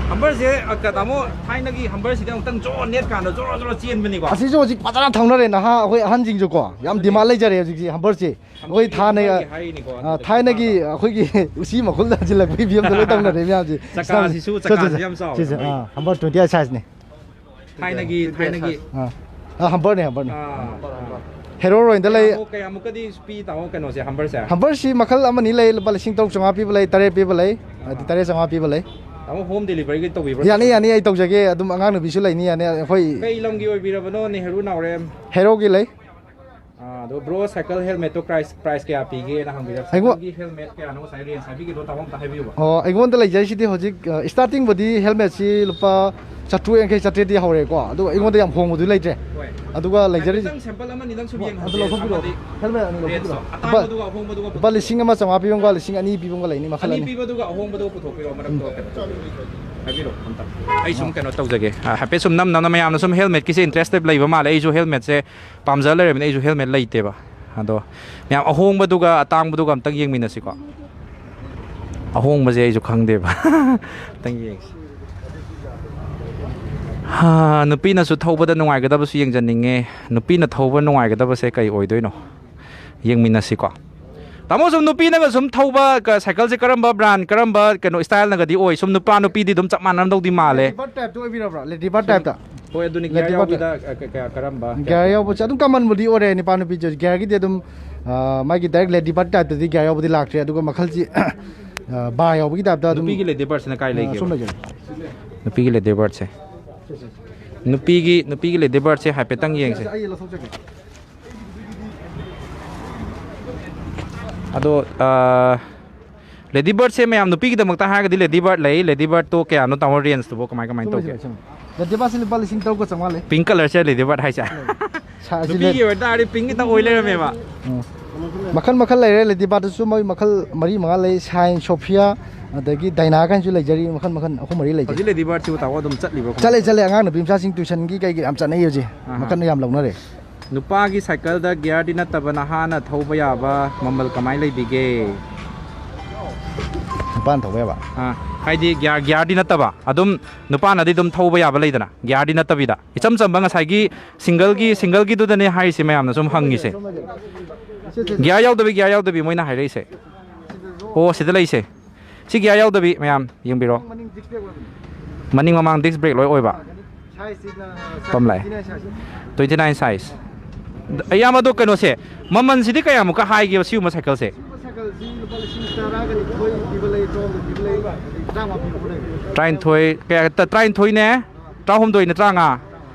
ꯍꯝꯕꯔꯁꯦ, ꯑ, ꯀ-, ꯇꯥꯃꯣ, ꯊꯥꯏꯅꯒꯤ ꯍꯝꯕꯔꯁꯤꯗꯤ ꯑꯃꯨꯛꯇꯪ ꯖꯣꯔ ꯅꯦꯠ ꯀꯥꯟꯗ ꯖꯣꯔꯣ ꯖꯣꯔꯣ ꯆꯦꯟꯕꯅꯤꯀꯣ꯫ ꯑꯁꯤꯁꯨ ꯍꯧꯖꯤꯛ ꯐꯖꯅ ꯊꯧꯅꯔꯦ, ꯅꯍꯥ ꯑꯩꯈꯣꯏ ꯑꯍꯟꯁꯤꯡꯁꯨꯀꯣ ꯌꯥꯝ ꯗꯤꯃꯥꯟ ꯂꯩꯖꯔꯦ ꯍꯧꯖꯤꯛꯁꯤ ꯍꯝꯕꯔꯁꯤ꯫ ꯑꯩꯈꯣꯏ ꯊꯥꯅ-, ꯍꯝꯕꯔꯒꯤ ꯍꯥꯏꯔꯤꯅꯤꯀꯣ, ꯑ, ꯍꯟꯗꯛꯇꯤ ꯊꯥꯏꯅꯒꯤ ꯄꯥꯛꯄ꯫ ꯑꯩꯈꯣꯏꯒꯤ ꯎꯆꯤ ꯃꯈꯨꯜꯗ ꯍꯟꯖꯤꯜꯂꯛꯄꯒꯤ ꯐꯤꯕꯝꯗ ꯂꯣꯏ ꯇꯧꯅꯔꯦ ꯃꯌꯥꯝꯁꯦ꯫ ꯆꯀꯥꯁꯤꯁꯨ, ꯁꯤꯁꯦ, ꯆꯀꯥꯁꯤꯁꯨ ꯌꯥꯝ ꯆꯥꯎꯋꯦ ꯁꯤꯁꯦ, ꯍꯝꯕꯔꯒꯤ꯫ ꯑꯥ, ꯍꯝꯕꯔ ꯇ꯭ꯋꯦꯟꯇꯤ ꯑꯥꯏꯠ ꯁꯥꯏꯖꯅꯤ꯫ ꯊꯥꯏꯅꯒꯤ, ꯊꯥꯏꯅꯒꯤ꯫ ꯑꯥ, ꯑꯥ, ꯍꯝꯕꯔꯅꯦ, ꯍꯝꯕꯔꯅꯦ꯫ ꯑꯥ, ꯑꯥ꯫ ꯍꯦꯔꯣ ꯔꯣꯏꯟꯗ ꯂꯩ꯫ ꯀꯌꯥꯃꯨꯛ, ꯀꯌꯥꯃꯨꯛꯀꯗꯤ ꯄꯤ, ꯇꯥꯃꯣ, ꯀꯩꯅꯣꯁꯦ, ꯍꯝꯕꯔꯁꯦ? ꯍꯝꯕꯔꯁꯤ ꯃꯈꯜ ꯑꯃꯅꯤ ꯂꯩ, ꯂꯨꯄꯥ ꯂꯤꯁꯤꯡ ꯇꯔꯨꯛ ꯆꯥꯝꯃꯉꯥ ꯄꯤꯕ ꯂꯩ, ꯇꯔꯦꯠ ꯄꯤꯕ ꯂꯩ, ꯍꯥꯏꯗꯤ ꯑꯥ꯫ ꯇꯔꯦꯠ ꯆꯥꯝꯃꯉꯥ ꯄꯤꯕ ꯂꯩ꯫ ꯇꯥꯃꯣ, ꯍꯣꯝ ꯗꯦꯂꯤꯚꯔꯤꯒ ꯇꯧꯕꯤꯕ꯭ꯔꯥ? ꯌꯥꯅꯤ, ꯌꯥꯅꯤ, ꯑꯩ ꯇꯧꯖꯒꯦ꯫ ꯑꯗꯨꯝ ꯑꯉꯥꯡ ꯅꯨꯄꯤꯁꯨ ꯂꯩꯅꯤ, ꯌꯥꯅꯤ꯫ ꯑꯩꯈꯣꯏ ꯀꯩ ꯂꯝꯒꯤ ꯑꯣꯏꯕꯤꯔꯕꯅꯣ, ꯅꯦꯍꯔꯨ ꯅꯥꯎꯔꯦꯝ? ꯍꯦꯔꯣꯒꯤ ꯂꯩ꯫ ꯑꯥ, ꯑꯗꯣ ꯕ꯭ꯔꯣ, ꯁꯥꯏꯀꯜ ꯍꯦꯜꯃꯦꯠꯇꯣ ꯄ꯭ꯔꯥꯏꯁ, ꯄ꯭ꯔꯥꯏꯁ ꯀꯌꯥ ꯄꯤꯒꯦꯅ ꯍꯪꯕꯤꯔꯛ-, ꯑꯩꯉꯣꯟ-, ꯁꯥꯏꯀꯜꯒꯤ ꯍꯦꯜꯃꯦꯠ ꯀꯌꯥꯅꯣ ꯉꯁꯥꯏ ꯔꯦꯟꯖ ꯍꯥꯏꯕꯤꯒꯦꯗꯣ, ꯇꯥꯃꯣ ꯑꯝꯇ ꯍꯥꯏꯕꯤꯌꯨꯕ꯫ ꯑꯣ, ꯑꯩꯉꯣꯟꯗ ꯂꯩꯖꯔꯤꯁꯤꯗꯤ ꯍꯧꯖꯤꯛ, ꯑ, ꯁ꯭ꯇꯥꯔꯇꯤꯡꯕꯨꯗꯤ ꯍꯦꯜꯃꯦꯠꯁꯤ ꯂꯨꯄꯥ ꯆꯥꯇ꯭ꯔꯨꯛ ꯌꯥꯡꯈꯩ, ꯆꯥꯇ꯭ꯔꯦꯠꯇꯤ ꯍꯧꯔꯦꯀꯣ, ꯑꯗꯨꯒ ꯑꯩꯉꯣꯟꯗ ꯌꯥꯝ ꯍꯣꯡꯕꯗꯨꯗꯤ ꯂꯩꯇ꯭ꯔꯦ꯫ ꯍꯣꯏ꯫ ꯑꯗꯨꯒ ꯂꯩꯖꯔꯤꯁꯤ-, ꯍꯥꯏꯐꯦꯠꯇꯪ ꯁꯦꯝꯄꯜ ꯑꯃꯅꯤꯗꯪ ꯁꯨꯝ ꯑꯗꯨ ꯌꯦꯡꯍꯟꯁꯦ, ꯂꯧꯊꯣꯛꯄꯤꯔꯣ꯫ ꯑꯃꯗꯤ ꯍꯦꯜꯃꯦꯠ ꯑꯅꯤ ꯂꯧꯊꯣꯛꯄꯤꯔꯣ꯫ ꯔꯦꯟꯖꯇꯣ, ꯂꯨꯄꯥ, ꯑꯇꯥꯡꯕꯗꯨꯒ ꯑꯍꯣꯡꯕꯗꯨꯒ ꯂꯨꯄꯥ ꯄꯨꯊꯣꯛꯄꯤꯔꯣ꯫ ꯂꯤꯁꯤꯡ ꯑꯃ ꯆꯥꯝꯃꯉꯥ ꯄꯤꯕ ꯑꯃꯒ ꯂꯤꯁꯤꯡ ꯑꯅꯤ ꯄꯤꯕ ꯑꯃꯒ ꯂꯩꯅꯤ, ꯃꯈꯜ ꯑꯅꯤ ꯑꯅꯤ꯫ ꯄꯤꯕꯗꯨꯒ ꯑꯍꯣꯡꯕꯗꯨꯒ ꯄꯨꯊꯣꯛꯄꯤꯔꯣ, ꯃꯔꯛꯇꯣ ꯀꯩꯅꯣ ꯇꯧꯕꯤꯔꯣ꯫ ꯍꯥꯏꯕꯤꯔꯣ ꯑꯝꯇ꯫ ꯑꯩ ꯁꯨꯝ ꯑꯥ꯫ ꯀꯩꯅꯣ ꯇꯧꯖꯒꯦ꯫ ꯑ, ꯍꯥꯏꯐꯦꯠ ꯁꯨꯝ ꯅꯝ ꯅꯝꯅ ꯃꯌꯥꯝꯅ ꯁꯨꯝ ꯍꯦꯜꯃꯦꯠꯀꯤꯁꯦ ꯏꯟꯇꯔꯦꯁꯇꯦꯗ ꯂꯩꯕ ꯃꯥꯜꯂꯦ꯫ ꯑꯩꯁꯨ ꯍꯦꯜꯃꯦꯠꯁꯦ ꯄꯥꯝꯖ ꯂꯩꯔꯕꯅꯤ, ꯑꯩꯁꯨ ꯍꯦꯜꯃꯦꯠ ꯂꯩꯇꯦꯕ꯫ ꯑꯗꯣ ꯃꯌꯥꯝ ꯑꯍꯣꯡꯕꯗꯨꯒ ꯑꯇꯥꯡꯕꯗꯨꯒ ꯑꯝꯇꯪ ꯌꯦꯡꯃꯤꯟꯅꯁꯤꯀꯣ꯫ ꯑꯍꯣꯡꯕꯁꯦ ꯑꯩꯁꯨ ꯈꯪꯗꯦꯕ꯫ ꯑꯝꯇꯪ ꯌꯦꯡꯁꯤ꯫ ꯍꯥ, ꯅꯨꯄꯤꯅꯁꯨ ꯊꯧꯕꯗ ꯅꯨꯡꯉꯥꯏꯒꯗꯕꯁꯨ ꯌꯦꯡꯖꯅꯤꯡꯉꯦ꯫ ꯅꯨꯄꯤꯅ ꯊꯧꯕ ꯅꯨꯡꯉꯥꯏꯒꯗꯕꯁꯦ ꯀꯩ ꯑꯣꯏꯗꯣꯏꯅꯣ? ꯌꯦꯡꯃꯤꯟꯅꯁꯤꯀꯣ꯫ ꯇꯥꯃꯣ, ꯁꯨꯝ ꯅꯨꯄꯤꯅꯒ ꯁꯨꯝ ꯊꯧꯕ ꯀ-, ꯁꯥꯏꯀꯜꯁꯦ ꯀꯔꯝꯕ ꯕ꯭ꯔꯥꯟ, ꯀꯔꯝꯕ ꯀꯩꯅꯣ ꯏꯁꯇꯥꯏꯜꯅꯒꯗꯤ ꯑꯣꯏ? ꯁꯨꯝ ꯅꯨꯄꯥ ꯅꯨꯄꯤꯗꯤ ꯑꯗꯨꯝ ꯆꯞ ꯃꯥꯟꯅꯔꯝꯗꯧꯗꯤ ꯃꯥꯜꯂꯦ꯫ ꯂꯦꯗꯤ ꯕꯥꯔꯠ ꯇꯥꯏꯞꯇ ꯑꯣꯏꯕꯤꯔꯕ꯭ꯔꯥ? ꯂꯦꯗꯤ ꯕꯥꯔꯠ ꯁꯨꯝ ꯇꯥꯏꯞꯇ? ꯍꯣꯏ, ꯑꯗꯨꯅꯤ, ꯒꯤꯌꯥꯔ ꯂꯦꯗꯤ ꯕꯥꯔꯠ ꯌꯥꯎꯕꯤꯗ, ꯇꯥꯏꯞ꯫ ꯑ, ꯀ-, ꯀ-, ꯀꯔꯝꯕ? ꯒꯤꯌꯥꯔ ꯌꯥꯎꯕꯁꯦ ꯑꯗꯨꯝ ꯀꯃꯟꯕꯨꯗꯤ ꯑꯣꯏꯔꯦ ꯅꯨꯄꯥ ꯅꯨꯄꯤꯁꯦ꯫ ꯒꯤꯌꯥꯔꯒꯤꯗꯤ ꯑꯗꯨꯝ, ꯑ, ꯃꯥꯒꯤ ꯗꯥꯏꯔꯦꯛ ꯂꯦꯗꯤ ꯕꯥꯔꯠ ꯇꯥꯏꯞꯇꯗꯤ ꯒꯤꯌꯥꯔ ꯌꯥꯎꯕꯗꯤ ꯂꯥꯛꯇ꯭ꯔꯦ꯫ ꯑꯗꯨꯒ ꯃꯈꯜꯁꯤ, ꯑ, ꯕꯥꯔ ꯌꯥꯎꯕꯒꯤ ꯇꯥꯏꯞꯇ ꯑꯗꯨꯝ, ꯅꯨꯄꯤꯒꯤ ꯂꯦꯗꯤ ꯕꯥꯔꯠꯁꯤꯅ ꯀꯥꯏ ꯑ, ꯂꯩꯒꯦꯕ? ꯁꯣꯝ ꯂꯩꯖꯔꯦ꯫ ꯅꯨꯄꯤꯒꯤ ꯂꯦꯗꯤ ꯕꯥꯔꯠꯁꯦ꯫ ꯅꯨꯄꯤꯒꯤ, ꯅꯨꯄꯤꯒꯤ ꯂꯦꯗꯤ ꯕꯥꯔꯠꯁꯦ ꯍꯥꯏꯐꯦꯠꯇꯪ ꯌꯦꯡꯁꯦ꯫ ꯑꯩ ꯂꯧꯊꯣꯛꯆꯒꯦ꯫ ꯑꯗꯣ, ꯑ, ꯂꯦꯗꯤ ꯕꯥꯔꯠꯁꯦ ꯃꯌꯥꯝ ꯅꯨꯄꯤꯒꯤꯗꯃꯛꯇ ꯍꯥꯏꯔꯒꯗꯤ ꯂꯦꯗꯤ ꯕꯥꯔꯠ ꯂꯩ꯫ ꯂꯦꯗꯤ ꯕꯥꯔꯠꯇꯣ ꯀꯌꯥꯅꯣ ꯇꯥꯃꯣ, ꯔꯦꯟꯖꯇꯨꯕꯣ ꯀꯃꯥꯏ ꯀꯃꯥꯏꯅ ꯇꯧꯒꯦ? ꯂꯦꯗꯤ ꯕꯥꯔꯠꯁꯦ ꯂꯨꯄꯥ ꯂꯤꯁꯤꯡ ꯇꯔꯨꯛꯀ ꯆꯥꯝꯃꯉꯥ ꯂꯩ꯫ ꯄꯤꯡ ꯀꯂꯔꯁꯦ ꯂꯦꯗꯤ ꯕꯥꯔꯠ ꯍꯥꯏꯁꯦ? ꯁꯥ-, ꯑꯁꯤ ꯅꯨꯄꯤꯒꯤ ꯂꯦ-, ꯑꯣꯏ ꯇꯥꯔꯗꯤ ꯄꯤꯡ ꯈꯤꯇꯪ ꯑꯣꯏ ꯂꯩꯔꯝꯃꯦꯕ꯫ ꯎꯝ꯫ ꯃꯈꯜ ꯃꯈꯜ ꯂꯩꯔꯦ꯫ ꯂꯦꯗꯤ ꯕꯥꯔꯠꯇꯁꯨ ꯃꯣꯏ ꯃꯈꯜ ꯃꯔꯤ ꯃꯉꯥ ꯂꯩ꯫ ꯁꯥꯏꯟ, ꯁꯣꯐꯤꯌꯥ, ꯑꯗꯒꯤ ꯗꯥꯏꯅꯥ ꯀꯥꯏꯅꯁꯨ ꯂꯩꯖꯔꯤ꯫ ꯃꯈꯜ ꯃꯈꯜ ꯑꯍꯨꯝ ꯃꯔꯤ ꯂꯩꯖꯩ꯫ ꯍꯧꯖꯤꯛ ꯂꯦꯗꯤ ꯕꯥꯔꯠꯁꯤꯕꯨ ꯇꯥꯃꯣ ꯑꯗꯨꯝ ꯆꯠꯂꯤꯕ꯭ꯔꯣ ꯀꯃꯥꯏ ꯆꯠꯂꯦ, ꯇꯧꯒꯦ? ꯆꯠꯂꯦ꯫ ꯑꯉꯥꯡ ꯅꯨꯄꯤ ꯃꯆꯥꯁꯤꯡ ꯇ꯭ꯌꯨꯁꯟꯒꯤ ꯀꯩꯒꯤ ꯌꯥꯝ ꯆꯠꯅꯩ ꯍꯧꯖꯤꯛ꯫ ꯑꯍꯥ꯫ ꯃꯈꯜ ꯌꯥꯝ ꯂꯧꯅꯔꯦ꯫ ꯅꯨꯄꯥꯒꯤ ꯁꯥꯏꯀꯜꯗ ꯒꯤꯌꯥꯔꯗꯤ ꯅꯠꯇꯕ ꯅꯍꯥꯅ ꯊꯧꯕ ꯌꯥꯕ ꯃꯃꯜ ꯀꯃꯥꯏ ꯂꯩꯕꯤꯒꯦ? ꯅꯨꯄꯥꯅ ꯊꯧꯕ ꯌꯥꯕ? ꯑꯥ, ꯍꯥꯏꯗꯤ ꯒꯤꯌꯥꯔ, ꯒꯤꯌꯥꯔꯗꯤ ꯅꯠꯇꯕ, ꯑꯗꯨꯝ ꯅꯨꯄꯥꯅꯗꯤ ꯑꯗꯨꯝ ꯊꯧꯕ ꯌꯥꯕ ꯂꯩꯗꯅ, ꯒꯤꯌꯥꯔꯗꯤ ꯅꯠꯇꯕꯤꯗ꯫ ꯏꯆꯝ ꯆꯝꯕ ꯉꯁꯥꯏꯒꯤ ꯁꯤꯡꯒꯜꯒꯤ, ꯁꯤꯡꯒꯜꯒꯤꯗꯨꯗꯅꯦ ꯍꯥꯏꯔꯤꯁꯦ ꯃꯌꯥꯝꯅ ꯁꯨꯝ ꯍꯪꯉꯤꯁꯦ꯫ ꯒꯤꯌꯥꯔ ꯌꯥꯎꯗꯕꯤ, ꯒꯤꯌꯥꯔ ꯌꯥꯎꯗꯕꯤ ꯃꯣꯏꯅ ꯍꯥꯏꯔꯛꯏꯁꯦ꯫ ꯑꯣ, ꯁꯤꯗ ꯂꯩꯁꯦ꯫ ꯁꯤ ꯒꯤꯌꯥꯔ ꯌꯥꯎꯗꯕꯤ ꯃꯌꯥꯝ ꯌꯦꯡꯕꯤꯔꯣ꯫ ꯃꯅꯤꯡ ꯃꯃꯥꯡ ꯗꯤꯁ ꯕ꯭ꯔꯦꯛ ꯂꯣꯏ ꯑꯣꯏꯕ꯫ ꯄꯝ ꯂꯥꯛꯑꯦ꯫ Twenty nine size. ꯏꯌꯥꯝꯕ, ꯑꯗꯣ ꯀꯩꯅꯣꯁꯦ, ꯃꯃꯜꯁꯤꯗꯤ ꯀꯌꯥꯃꯨꯛꯀ ꯍꯥꯏꯒꯦꯕ ꯁꯤꯒꯨꯝꯕ ꯁꯥꯏꯀꯜꯁꯦ? ꯁꯤꯒꯨꯝꯕ ꯁꯥꯏꯀꯜꯁꯤ ꯂꯨꯄꯥ ꯂꯤꯁꯤꯡ ꯇꯔꯥꯒ ꯅꯤꯊꯣꯏ ꯄꯤꯕ ꯂꯩ, ꯇꯔꯥꯍꯨꯝꯗꯣꯏ ꯄꯤꯕ ꯂꯩ, ꯇꯔꯥꯃꯉꯥ ꯄꯤꯕ ꯂꯩ꯫ ꯇꯔꯥꯅꯤꯊꯣꯏ, ꯀꯌꯥ, ꯇ-, ꯇꯔꯥꯅꯤꯊꯣꯏꯅꯦ, ꯇꯔꯥꯍꯨꯝꯗꯣꯏꯅ ꯇꯔꯥꯃꯉꯥ꯫